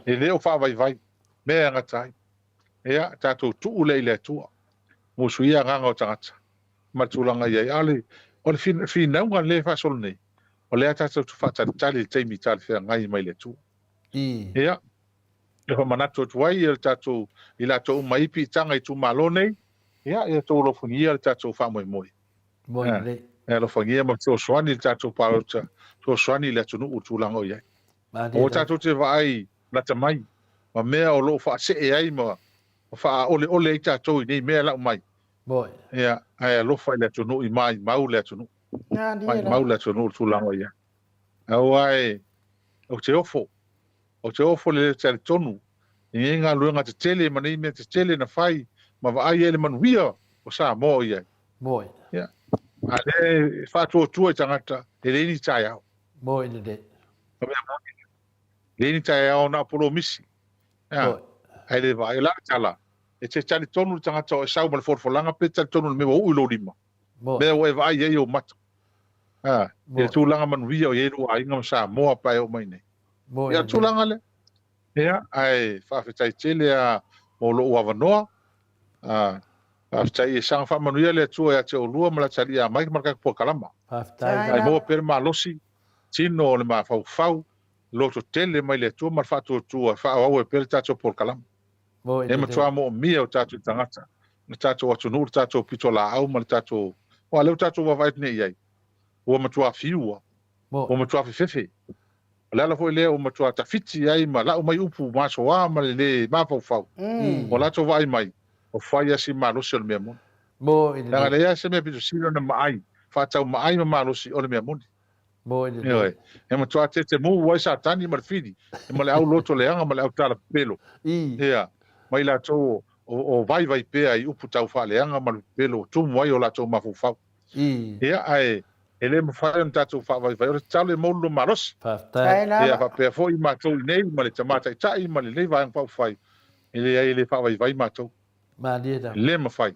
E le o faavaivai mea e gata ai. Ia, tatou tuu lea i le Atua. Musuia agaga o tagata ma le tulaga i ai. A o le, o le finauga lea e faasolo nei, o lea tatou te faatalitali i le taimi talafeagai mai le Atua. Ia, e faamanatu atu ai le tatou, i latou uma i piitaga i itumalo nei, ia, ia outou alofagia le tatou faamoemoe. Ia, alofagia ma fesoasoani i le tatou palota, fesoasoani i le atunuu i le tulaga o i ai. Aua tatou te vaai lata mai ma mea o lo o faasee ai ma faaoleole ai tatou i nei mea lau mai. Ia, ae alofa i le atunuu i maimau le atunuu. Maimau le atunuu i le tulaga o i ai. Aua e, ou te ofo, ou te ofo le le talitonu i nei galuega tetele ma nei mea tetele na fai ma vaai ai le manuia o Samoa o i ai. Ia, a lea e faatuatua i tagata, e leai ni taeao. O mea moni, leai ni taeao na o polomisi. Ia, ae le vaai. O le a le tala? E te talitonu le tagata o e sau ma le folafolaga pe talitonu i le mea ua uu i lou lima? Mea ua e vaai ai i ou mata. A, i le tulaga manuia o i ai lou aiga ma Samoa pe a e oo mai nei. Ia, o le tulaga lea. Ia, ae faafetai tele lava mo lou avanoa. A, faafetai e saga faamanuia le Atua ia te oulua ma le atalii ia Mike ma le tatou polokalama. Ae maua pea le malosi, tino o le mafaufau, loto tele mai le Atua ma le faatuatua e faaauau ai pea le tatou polokalama. E matua moomia o tatou tagata, le tatou atunuu, le tatou pitolaau ma le tatou... Aua o lea ua tatou vaavaai atu nei i ai, ua matua fiu, ua matua fefefe. O le ala foi lea ua matua tafiti ai ma lau mai upu masoa ma le lē mafaufau. Ua latou vaai mai, ua fai lava si malosi o le mea moni. Leaga e leai lava se mea pito sili ona maai, faatau maai ma malosi o le mea moni. Ioe. E matua tetemū ai Satani ma le fili, ma le au loto leaga ma le au tala pepelo. Ia, ma i latou o vaivai pea i upu tau faaleaga ma le pepelo o tumu ai o latou mafaufau. Ia, ae e le mafai ona tatou faavaivai, o le tatalo e maulu le malosi. Ia, faapea foi matou i nei ma le Tama Taitai ma lenei Vaega Faaupufai, e leai e le faavaivai matou. E le mafai.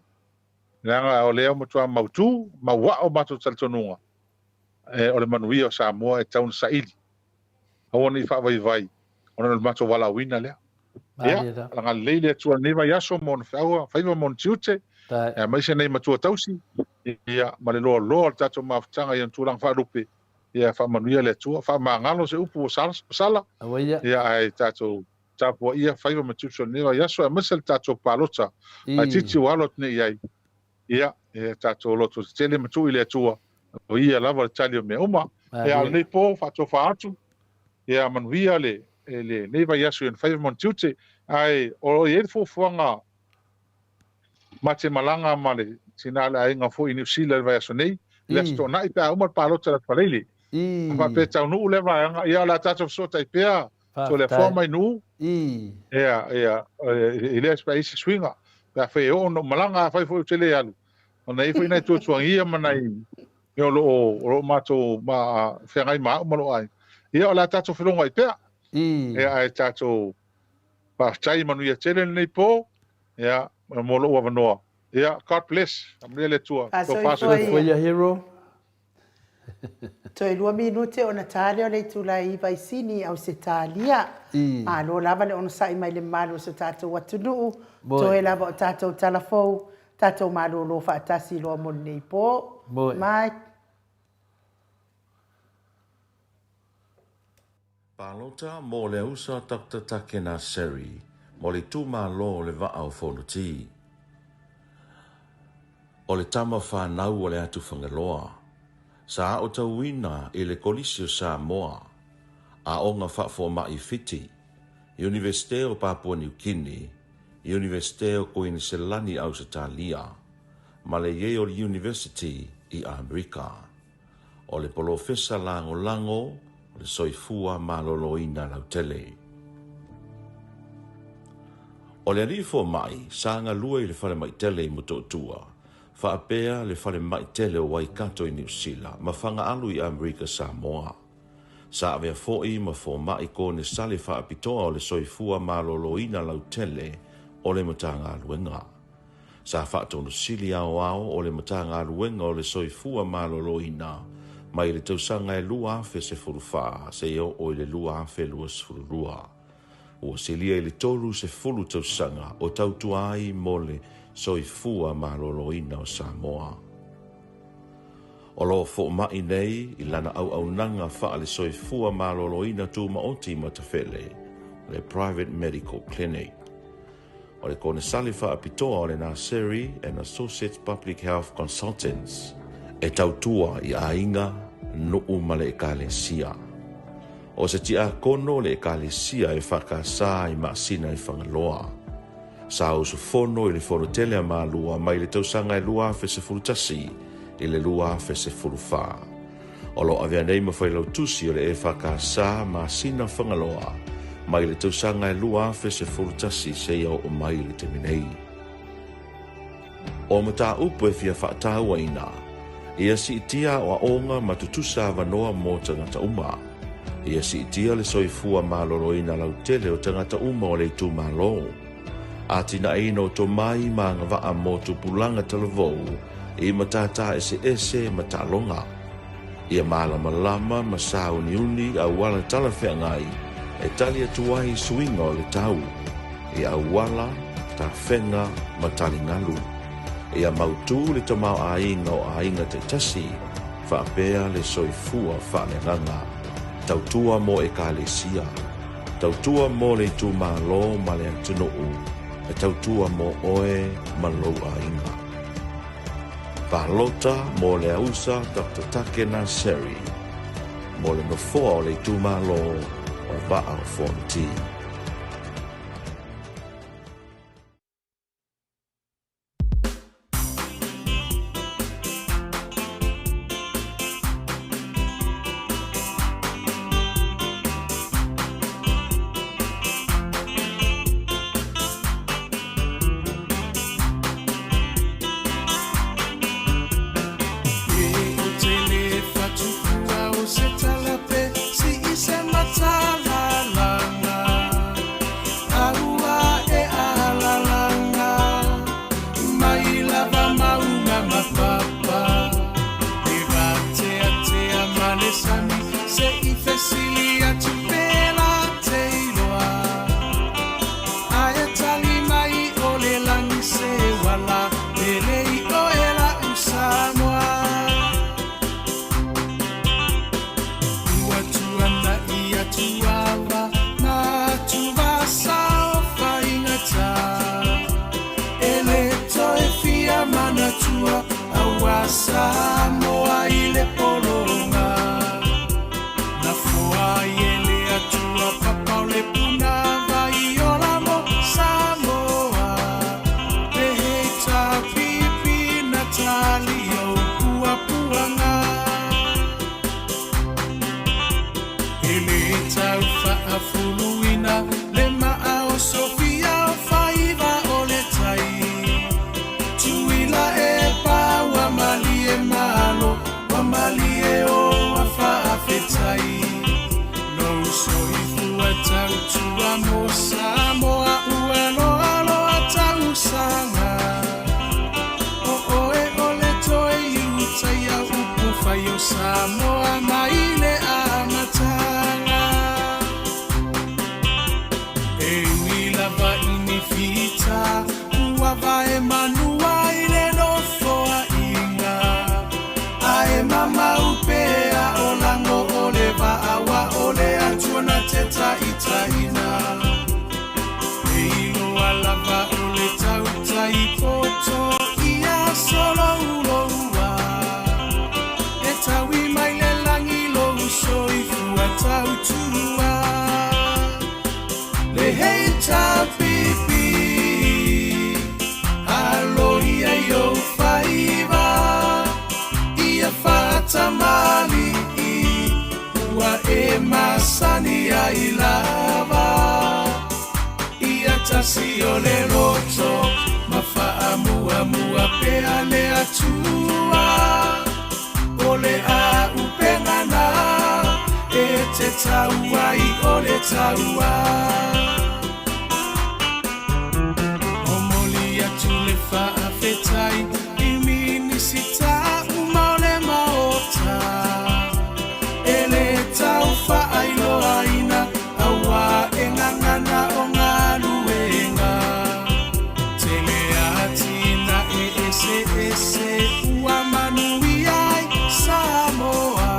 Leaga o lea ua matua mautu, mauao matou talitonuga, o le manuia o Samoa e tatau ona saili. Aua ne i faavaivai ona o le matou valaauina lea. Ia, agalelei le Atua i lenei vaiaso ma ona feau, faiva ma ona tiute, aemaise nei matua tausi, ia, ma le loaloa o le tatou mafutaga i ona tulaga faalupe, ia faamanuia le Atua. Faamagalo se upu ua sala, ia, ae tatou tapuaia faiva ma tiute o lenei vaiaso, aemaise le tatou palota laitiiti ua alo atu nei i ai. Ia, e tatou loto tetele ma tuu i le Atua, o Ia lava le tali o mea uma. Ia, a o lenei po, faatofa atu, ia manuia le, lenei vaiaso i ona faiva ma ona tiute, ae o i ai le fuafuaga ma te malaga ma le tina o le aiga foi i Niu Sila i le vaiaso nei, i le Aso Toonai pe a uma le palota i le Aso Faraile. A faapea e taunuu lea vaega, ia o le a tatou fesootai pea Toleafoa mai Nuu, ia, ia, e le pe a i ai se suiga. Pe afai e oo ona ou malaga, afai foi ou te le alu, ona e i ai foi nai tuatuagia ma nai mea o lo o, o lo o matou ma, feagai ma au ma lou aiga. Ia, o le a tatou felogoai pea. Ia, ae tatou faafetai manuia tele lenei po, ia, mo lou avanoa. Ia, God bless. Faamanuia le Atua. Tofa soifua ia hero. Toe 2 minute ona ta lea o le itula e 9 i Sini, Ausetalia. Malo lava le onosai mai le mamalu o so tatou atunuu. Toe lava o tatou tala fou, tatou malolo faatasi loa mo lenei po. Mike. Palota mo le ausa Doctor Takena Seri mo le itumalo o le Vaa o Fonoti. O le tama fanau o le Atufagaloa, sa aotauina i le Kolisi o Samoa, Aoga Faafoamai Fiti, Iunivesite o Papua Niu Kini, Iunivesite o Koiniselani Ausetalia, ma le Yale University i Amerika. O le polofesa lagolago o le soifua maloloina lautele. O le alii fomai sa galue i le falemai tele i Motootua, faapea le falemai tele o Waikato i Niu Sila ma Fagaalu i Amerika Samoa. Sa avea foi ma fomai konesale faapitoa o le soifua maloloina lautele o le Matagaluega. Sa faatonusili aoao o le Matagaluega o le Soifua Maloloina mai le tausaga e 2014 seia oo i le 2022. Ua silia i le 30 tausaga o tautua ai mo le soifua maloloina o Samoa. O lo o foomai nei i lana auaunaga faale-soifua maloloina tumaoti i Matafele, le Private Medical Clinic. O le Konesale Faapitoa o le Naseri and Associates Public Health Consultants e tautua i aiga, nuu ma le Ekalesia. O se tiakono o le Ekalesia e whakasā i Maasina i Fagaloa. Sa usufono i le Fonotele a Malua mai le tausaga e 2011 i le 2014. O lo o avea nei ma Failautusi o le EFKS Masina Fagaloa mai le tausaga e 2011 seia oo mai i le taimi nei. O mataupu e fia faatauaina, ia siitia aoaoga ma tutusa avanoa mo tagata uma. Ia siitia le soifua maloloina lautele o tagata uma o le itumalo. Atinaeina o tomai ma agavaa mo tupulaga talavou i matata eseese ma taaloga. Ia malamalama ma sauniuni auala talafeagai e tali atu ai i suiga o le tau, i auala, tafega ma taligalu. Ia mautu le tamaoaiga o aiga taitasi faapea le soifua faaleagaga. Tautua mo Ekalesia. Tautua mo le itumalo ma le atunuu, e tautua mo oe ma lou aiga. Palota mo le ausa Doctor Take Naseri, mo le nofoa o le itumalo o Vaa o Fonoti. tasi o le loto ma faamuamua pea le Atua. O le a'upenga na e te tau ai o le taua. Momoli atu le faafetai i Minisita uma o le Maota e le tau faailoaina auā e gagana o galuega. Tele atinae eseese ua manuia ai Samoa.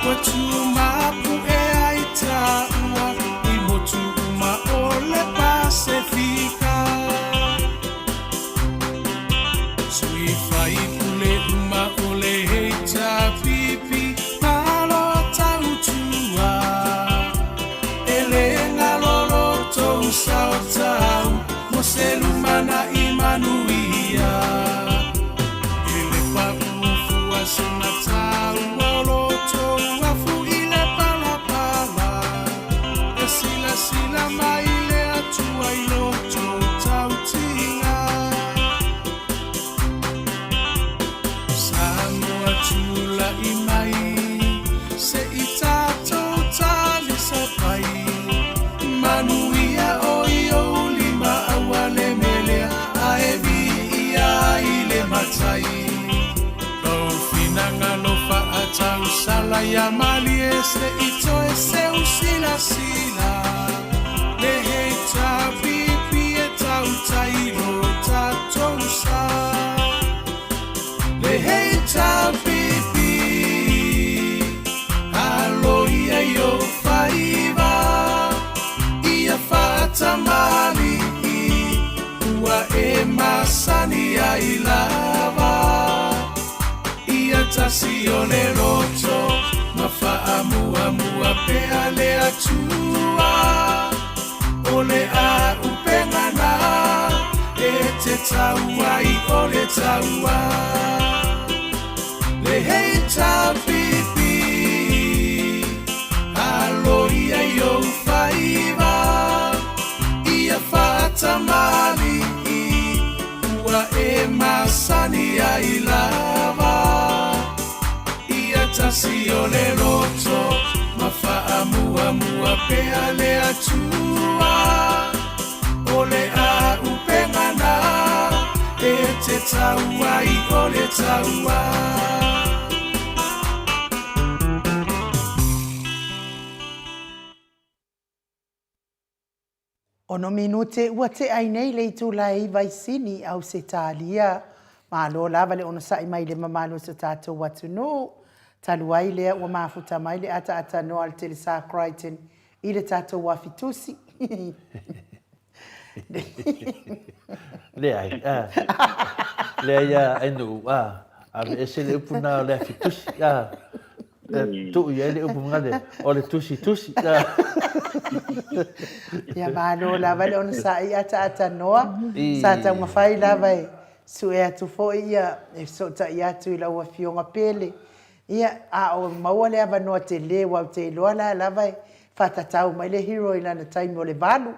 Ua tumapu'e ai taua i motu uma o le Pasefika. Sui faipule uma o le HRPP malo tautua. E le galo lo tou sao tau mo se lumanai manuia. E le paʻu fua sina taua o lo tou afu i le palapala. E silasila mai le Atua i lo tou tautiga. Samoa tula'i mai se i tatou talisapai. Manuia o i ou lima aua le melea ae viia ai le matai. Lou finagalo faatausala ia malie se i toe seu silasila. Le HRPP e tautai lo tatou sa. Le HRPP alo ia i ou faiva ia faatamalii ua e masani ai lava. Ia tasi o le loto ma faamuamua pea le Atua. O le a'upenga na e te tau ai o le taua. Le HRPP alo ia i ou faiva ia faatamalii ua e masani ai lava. Ia tasi o le loto ma faamuamua pea le Atua. O le a'upenga na e te tau ai o le taua. Ono minute ua tea ai nei le itula e iva i Sini, Ausetalia. Malo lava le onosai mai i le mamalu o si o tatou atunuu. Talu ai lea ua mafuta mai le ataatanoa a le Telesa Crichton i le tatou afi tusi. Leai, a. Leai a, e nuu, a. Aveese le upu na o le afi tusi, a. Tuu i ai le upu ngale, o le tusi tusi. Ia malo lava le onosai ataatanoa. Sa taumafai lava e sue atu foi ia e fesootai atu i lau Afioga Pele. Ia, a o maua le avanoa tele, aua ou te iloa la lava e faatatau mai le hero i lana taimi o le valu.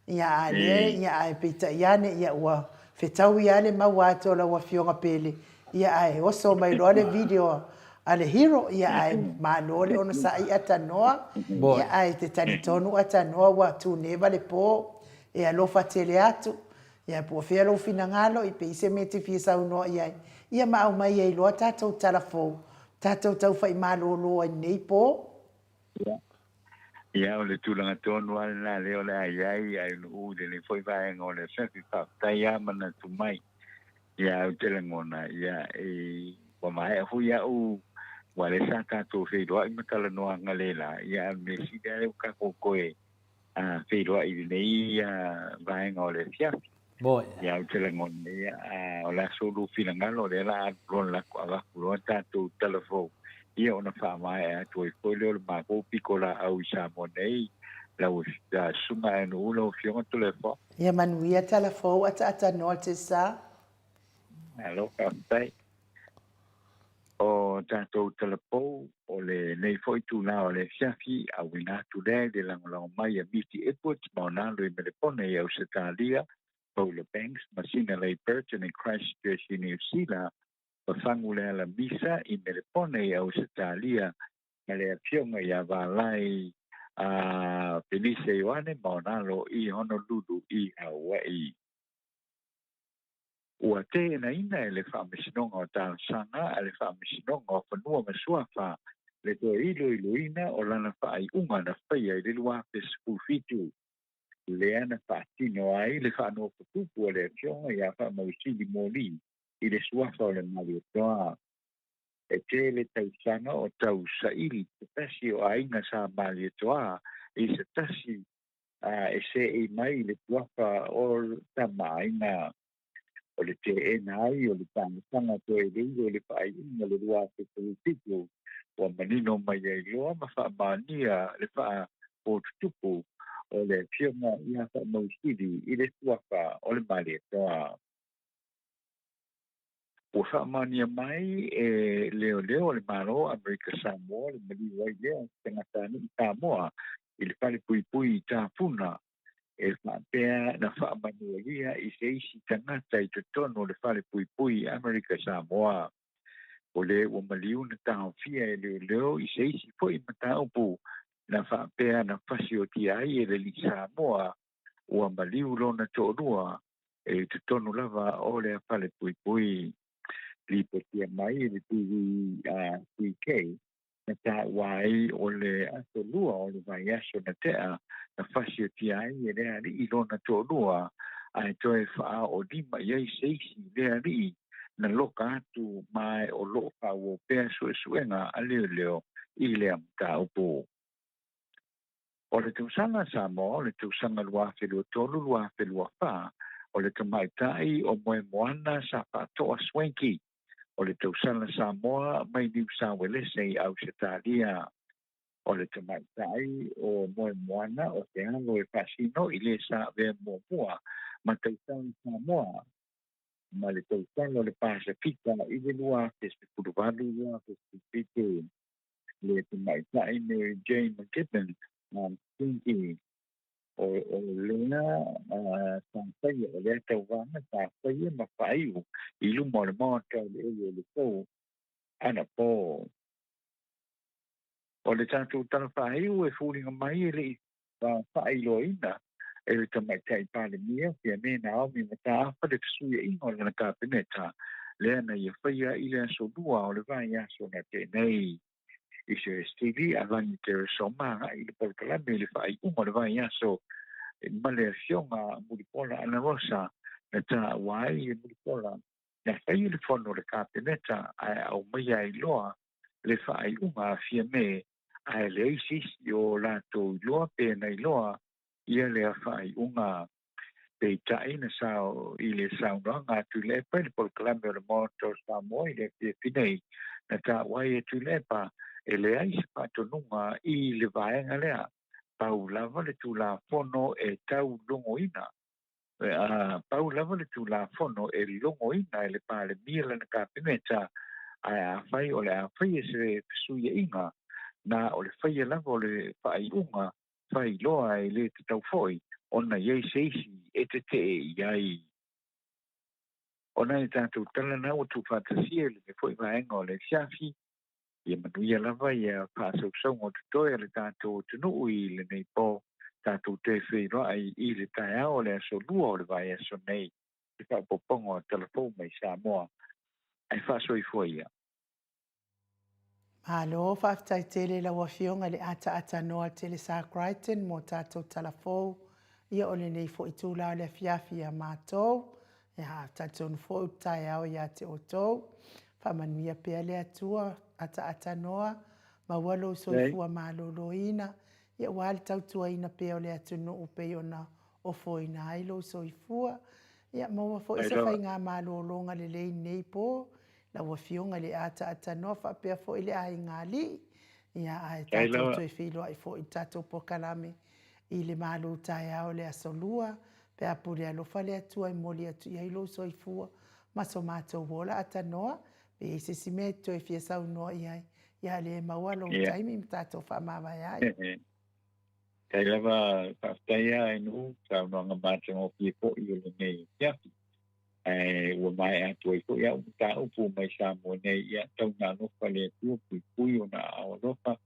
Ia, a lea, ia, ae peitai ane, ia, ua fetaui lava le maua atu o lau Afioga Pele, ia, ae oso mai loa le video a le hero, ia, ae malo le onosai atanoa, ia, ae te talitonu atanoa ua tuneva le po, e alofa tele atu, ia, po o fea lou finagalo, i pe i se mea e te fia saunoa i ai, ia, ma aumai ai loa tatou tala fou, tatou tauwhai malōlō ai lenei po. Ia, ia o le tulaga tonu lava lena lea o le a i ai a Nu'u i lenei foi vaega o le afiafi. Faafetai lava manatu mai. Ia ou te lagona, ia e ua maea foi a'u ua lea sa tatou feiloai ma talanoaga le la, ia a o le mea sili lava lea ua tatou toe feiloai i lenei vaega o le afiafi. Moi. Ia ou te lagona, ia, o le aso lou finagalo, o lea la alu loa le latou avatu loa tatou tala fou, ia ona faamaea atu ai foi lea o le matou pitolaau i Samoa nei, lau Susuga Aenu'u, lau Afioga Toleafoa. Ia manuia tala fou ataatanoa te sa. Malo faafetai. O tatou talapou o lenei foi itulā o le afiafi, auina atu lea i le lagolago mai a Miti Edwards ma ona alo i Melepone i Ausetalia, Paula Banks ma Sina Leigh Burton i Christchurch i Niu Sila, Fafagu Leala Misa i Melepone i Ausetalia, ma le afioga ia Valai a Felice Ioane ma ona alo i Honolulu i Hawaii. Ua teenaina e le Faamasinoga o Talosaga a le Faamasinoga o Fanua ma Suafa le toe iloiloina o lana faaiuga na faia i le 2017, lea na faatino ai le faanofotupu a le Afioga ia Faamausili Moli i le suafa o le Malietoa. E tele tausaga o tau saili se tasi o aiga sa Malietoa i se tasi e seei mai i le tuafa o tamaaiga. O le teena ai o le talosaga toe iloilo i le faaiuga o le 2017, ua manino mai ai loa ma faamaonia le faapotutupu o le Afioga ia Faamausili i le suafa o le Malietoa. Ua faamaonia mai e leoleo o le Malo o Amerika Samoa le maliu ai lea o se tagatanuu Samoa i le fale puipui i Tafuna e faapea na faamanualia i se isi tagata i totonu o le fale puipui i Amerika Samoa. O le ua maliu na taofia e leoleo i se isi foi mataupu na faapea na fasiotia ai e le alii Samoa ua maliu lona toalua e i totonu lava o lea fale puipui. Lipotia mai e le TV a CK na taua ai o le aso lua o le vaiaso na tea na fasiotia ai e lea alii lona toalua ae toe faaoolima i ai se isi i lea alii na loka atu ma o lo o faaauau pea suesuega a leoleo i lea mataupu. O le tausaga Samoa o le tausaga 2023/2024, o le tamaitai o Moemoana sa faatoa Swanky, o le tausala Samoa mai Niu Sauelese i Ausetalia. O le tamaitai o Moemoana o te alo e faasino i le sa avea muamua ma tausala Samoa ma le tausala o le Pasefika i le 2018/2017. Le tamaitai Mary Jane McKibben a Stinky o lea sa faia o lea tauvaga sa faia ma faaiu i luma o le Maota o le Eleele Fou anapo. O le tatou tala faaiu e fuliga mai e le i faailoaina e le Tamaitai Palemia Fiame Naomi Mataafa le fesuiaiga o lana Kapeneta lea na ia faia i le aso Lua o le vaiaso na tea nei. I se Stevie Alani Teresoma agai i le polokalame i le faaiuga o le vaiaso ma le Afioga Mulipola Anarosa na taua ai e Mulipola na faia le fono a le Kapeneta ae aumaia ai loa le faaiuga a Fiame ae leai se isi o latou iloa pe na iloa ia lea faaiuga. Peitai na sao i le saunoaga a Tuilaepa i le polokalame o le Maota o Samoa i le afiafi nei, na taua ai e Tuilaepa e leai se faatonuga i le vaega lea, pau lava le Tulafono e tau logoina Pau lava le Tulafono e logoina e le Palemia lana Kapeneta, ae afai o le a faia se fesuiaiga, na o le faia lava o le faaiuga fai loa e le tatau foi ona i ai se isi e tetee i ai. O nai tatou tala na ua tuufaatasia i lenei foi vaega o le afiafi, Ia manuia lava ia faasausauga o totoe a le tatou atunuu i lenei po, tatou toe feiloai i le taeao o le aso Lua o le vaiaso nei i faaopoopoga o Tala Fou mai Samoa. Ae faasoifua ia. Malo, faafetai tele i lau Afioga i le ataata noa tele Sir Crichton mo tatou tala fou ia o lenei foi itula o le afiafi ia matou. Ia, talitonu foi o taeao ia te outou. Faamanuia pea le Atua, ataata noa, maua lou soifua maloloina, ia aua le tautuaina pea o le atunuu pei ona ofoina ai lou soifua. Ia, maua foi se faigamalologa lelei nei po, lau Afioga i le ataata noa faapea foi le aiga alii. Ia, ae tatou toe feiloai foi i le tatou polokalame i le malu taeao le aso Lua, pe a pule alofa le Atua e momoli atu i ai lou soifua ma so matou ola atanoa, Pe i ai se isi mea e te toe fia saunoa i ai, ia lea e maua lou taimi ma tatou faamavae ai. Kai lava faafetai a e nuu saunoaga matagofie foi o lenei afiafi. Ae ua maea atu ai foi au mataupu mai Samoa nei, ia tau na alofa le Atua puipui ona aao alofa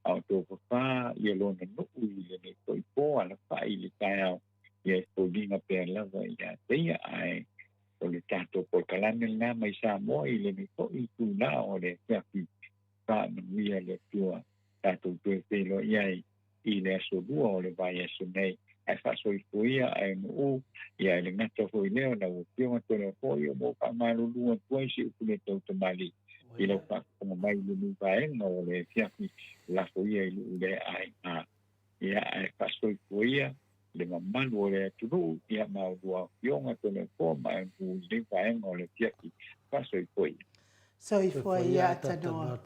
a o tofafā ia lona nuu i lenei foi pō alafai i le taeao ia e foliga pea lava ia te ia ae o le tatou polokalame lena mai Samoa i lenei foi itulā o le afiafi faamanuia le Atua tatou toe feiloai ai i le aso lua o le vaiaso nei ae faasoifua ia ae nuu ia e le gata foi lea o lau Afioga Toleafoa ia ua ou faamalulu atu ai si upu le tau tamalii i lau faafofoga mai i lenei vaega o le afiafi lafo ia i luu le aiga ia ae faasoifua ia le mamalu o le atunuu ia ma lua afioga Toleafoa ma ae nuu i lenei vaega o le afiafi faasoifua ia. Soifua ia Tanoa.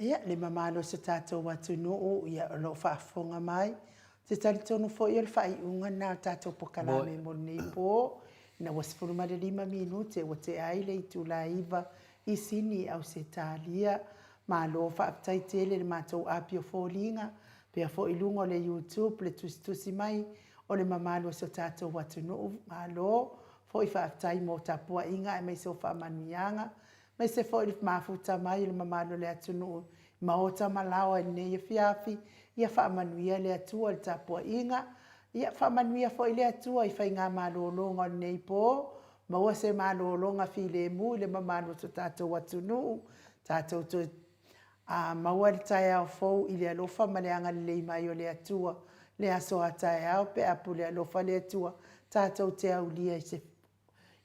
Ia, le mamalu o si o tatou atunuu, ia, o lo o faafofoga mai. Ou te talitonu foi o le faaiuga lena o le tatou pokalame mo lenei po, ina ua 15 minute ua tea ai le itula 9 i Sini, Ausetalia. Malo faafetai tele i le matou api o foliga, pea foi i luga o le YouTube le tusitusi mai o le mamalu o si o tatou atunuu. Malo foi faafetai mo tapuaiga aemaise o faamanuiaga. Aemaise foi le mafuta mai o le mamalu o le atunuu i maota ma laoa i lenei afiafi, ia faamanuia le Atua i le tapuaiga, ia faamanuia foi le Atua i faigamalologa o lenei po, maua se malologa filemu i le mamalu o so tatou atunuu, tatou toe a maua le taeao fou i le alofa ma le agalelei mai o le Atua, le aso a taeao pe a pule alofa le Atua, tatou te aulia i se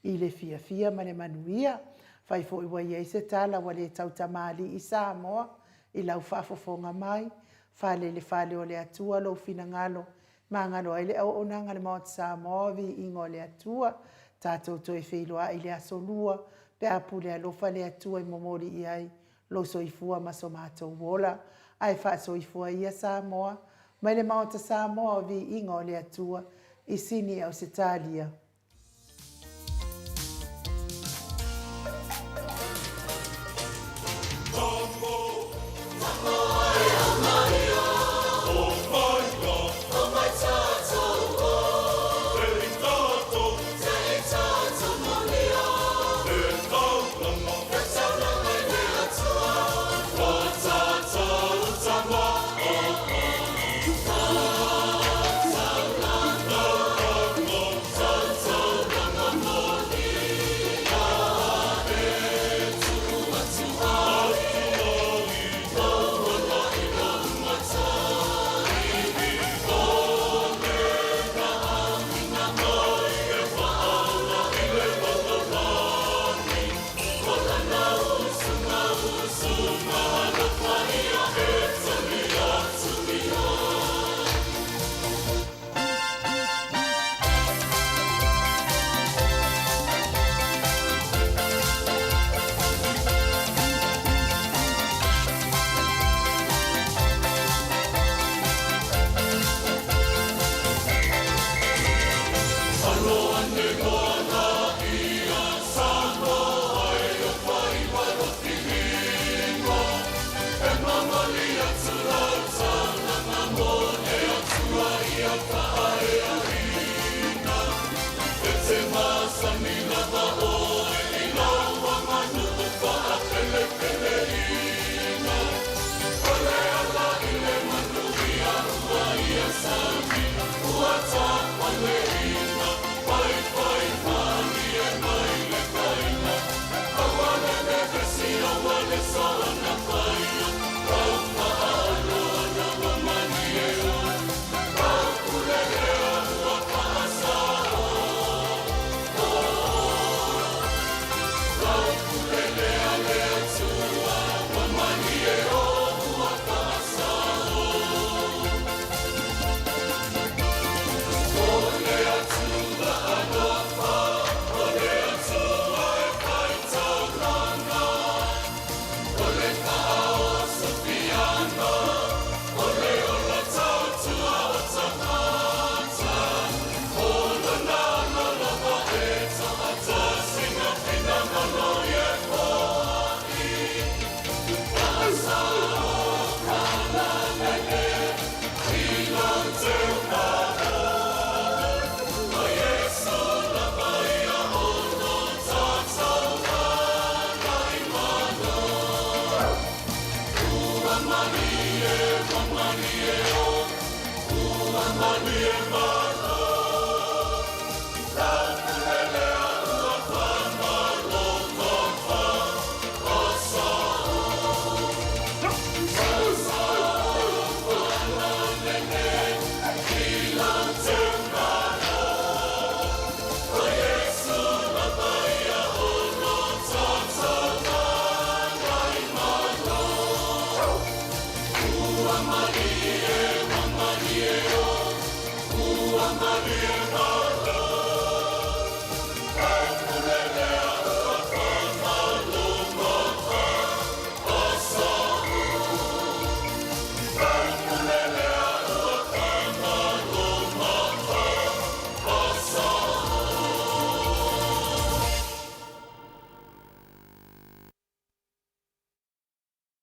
I le fiafia ma le manuia. Fai foi ua i ai se tala ua le tautamalii Samoa i lau faafofoga mai, fale i le fale o le Atua lou finagalo, magalo ai le auaunaga a le Maota Samoa o viiga o le Atua, tatou toe feiloai i le aso lua pe a pule alofa le Atua e momoli i ai lou soifua ma so matou ola, ae faasoifua ia Samoa mai le Maota Samoa o viiga o le Atua i Sini Ausetalia.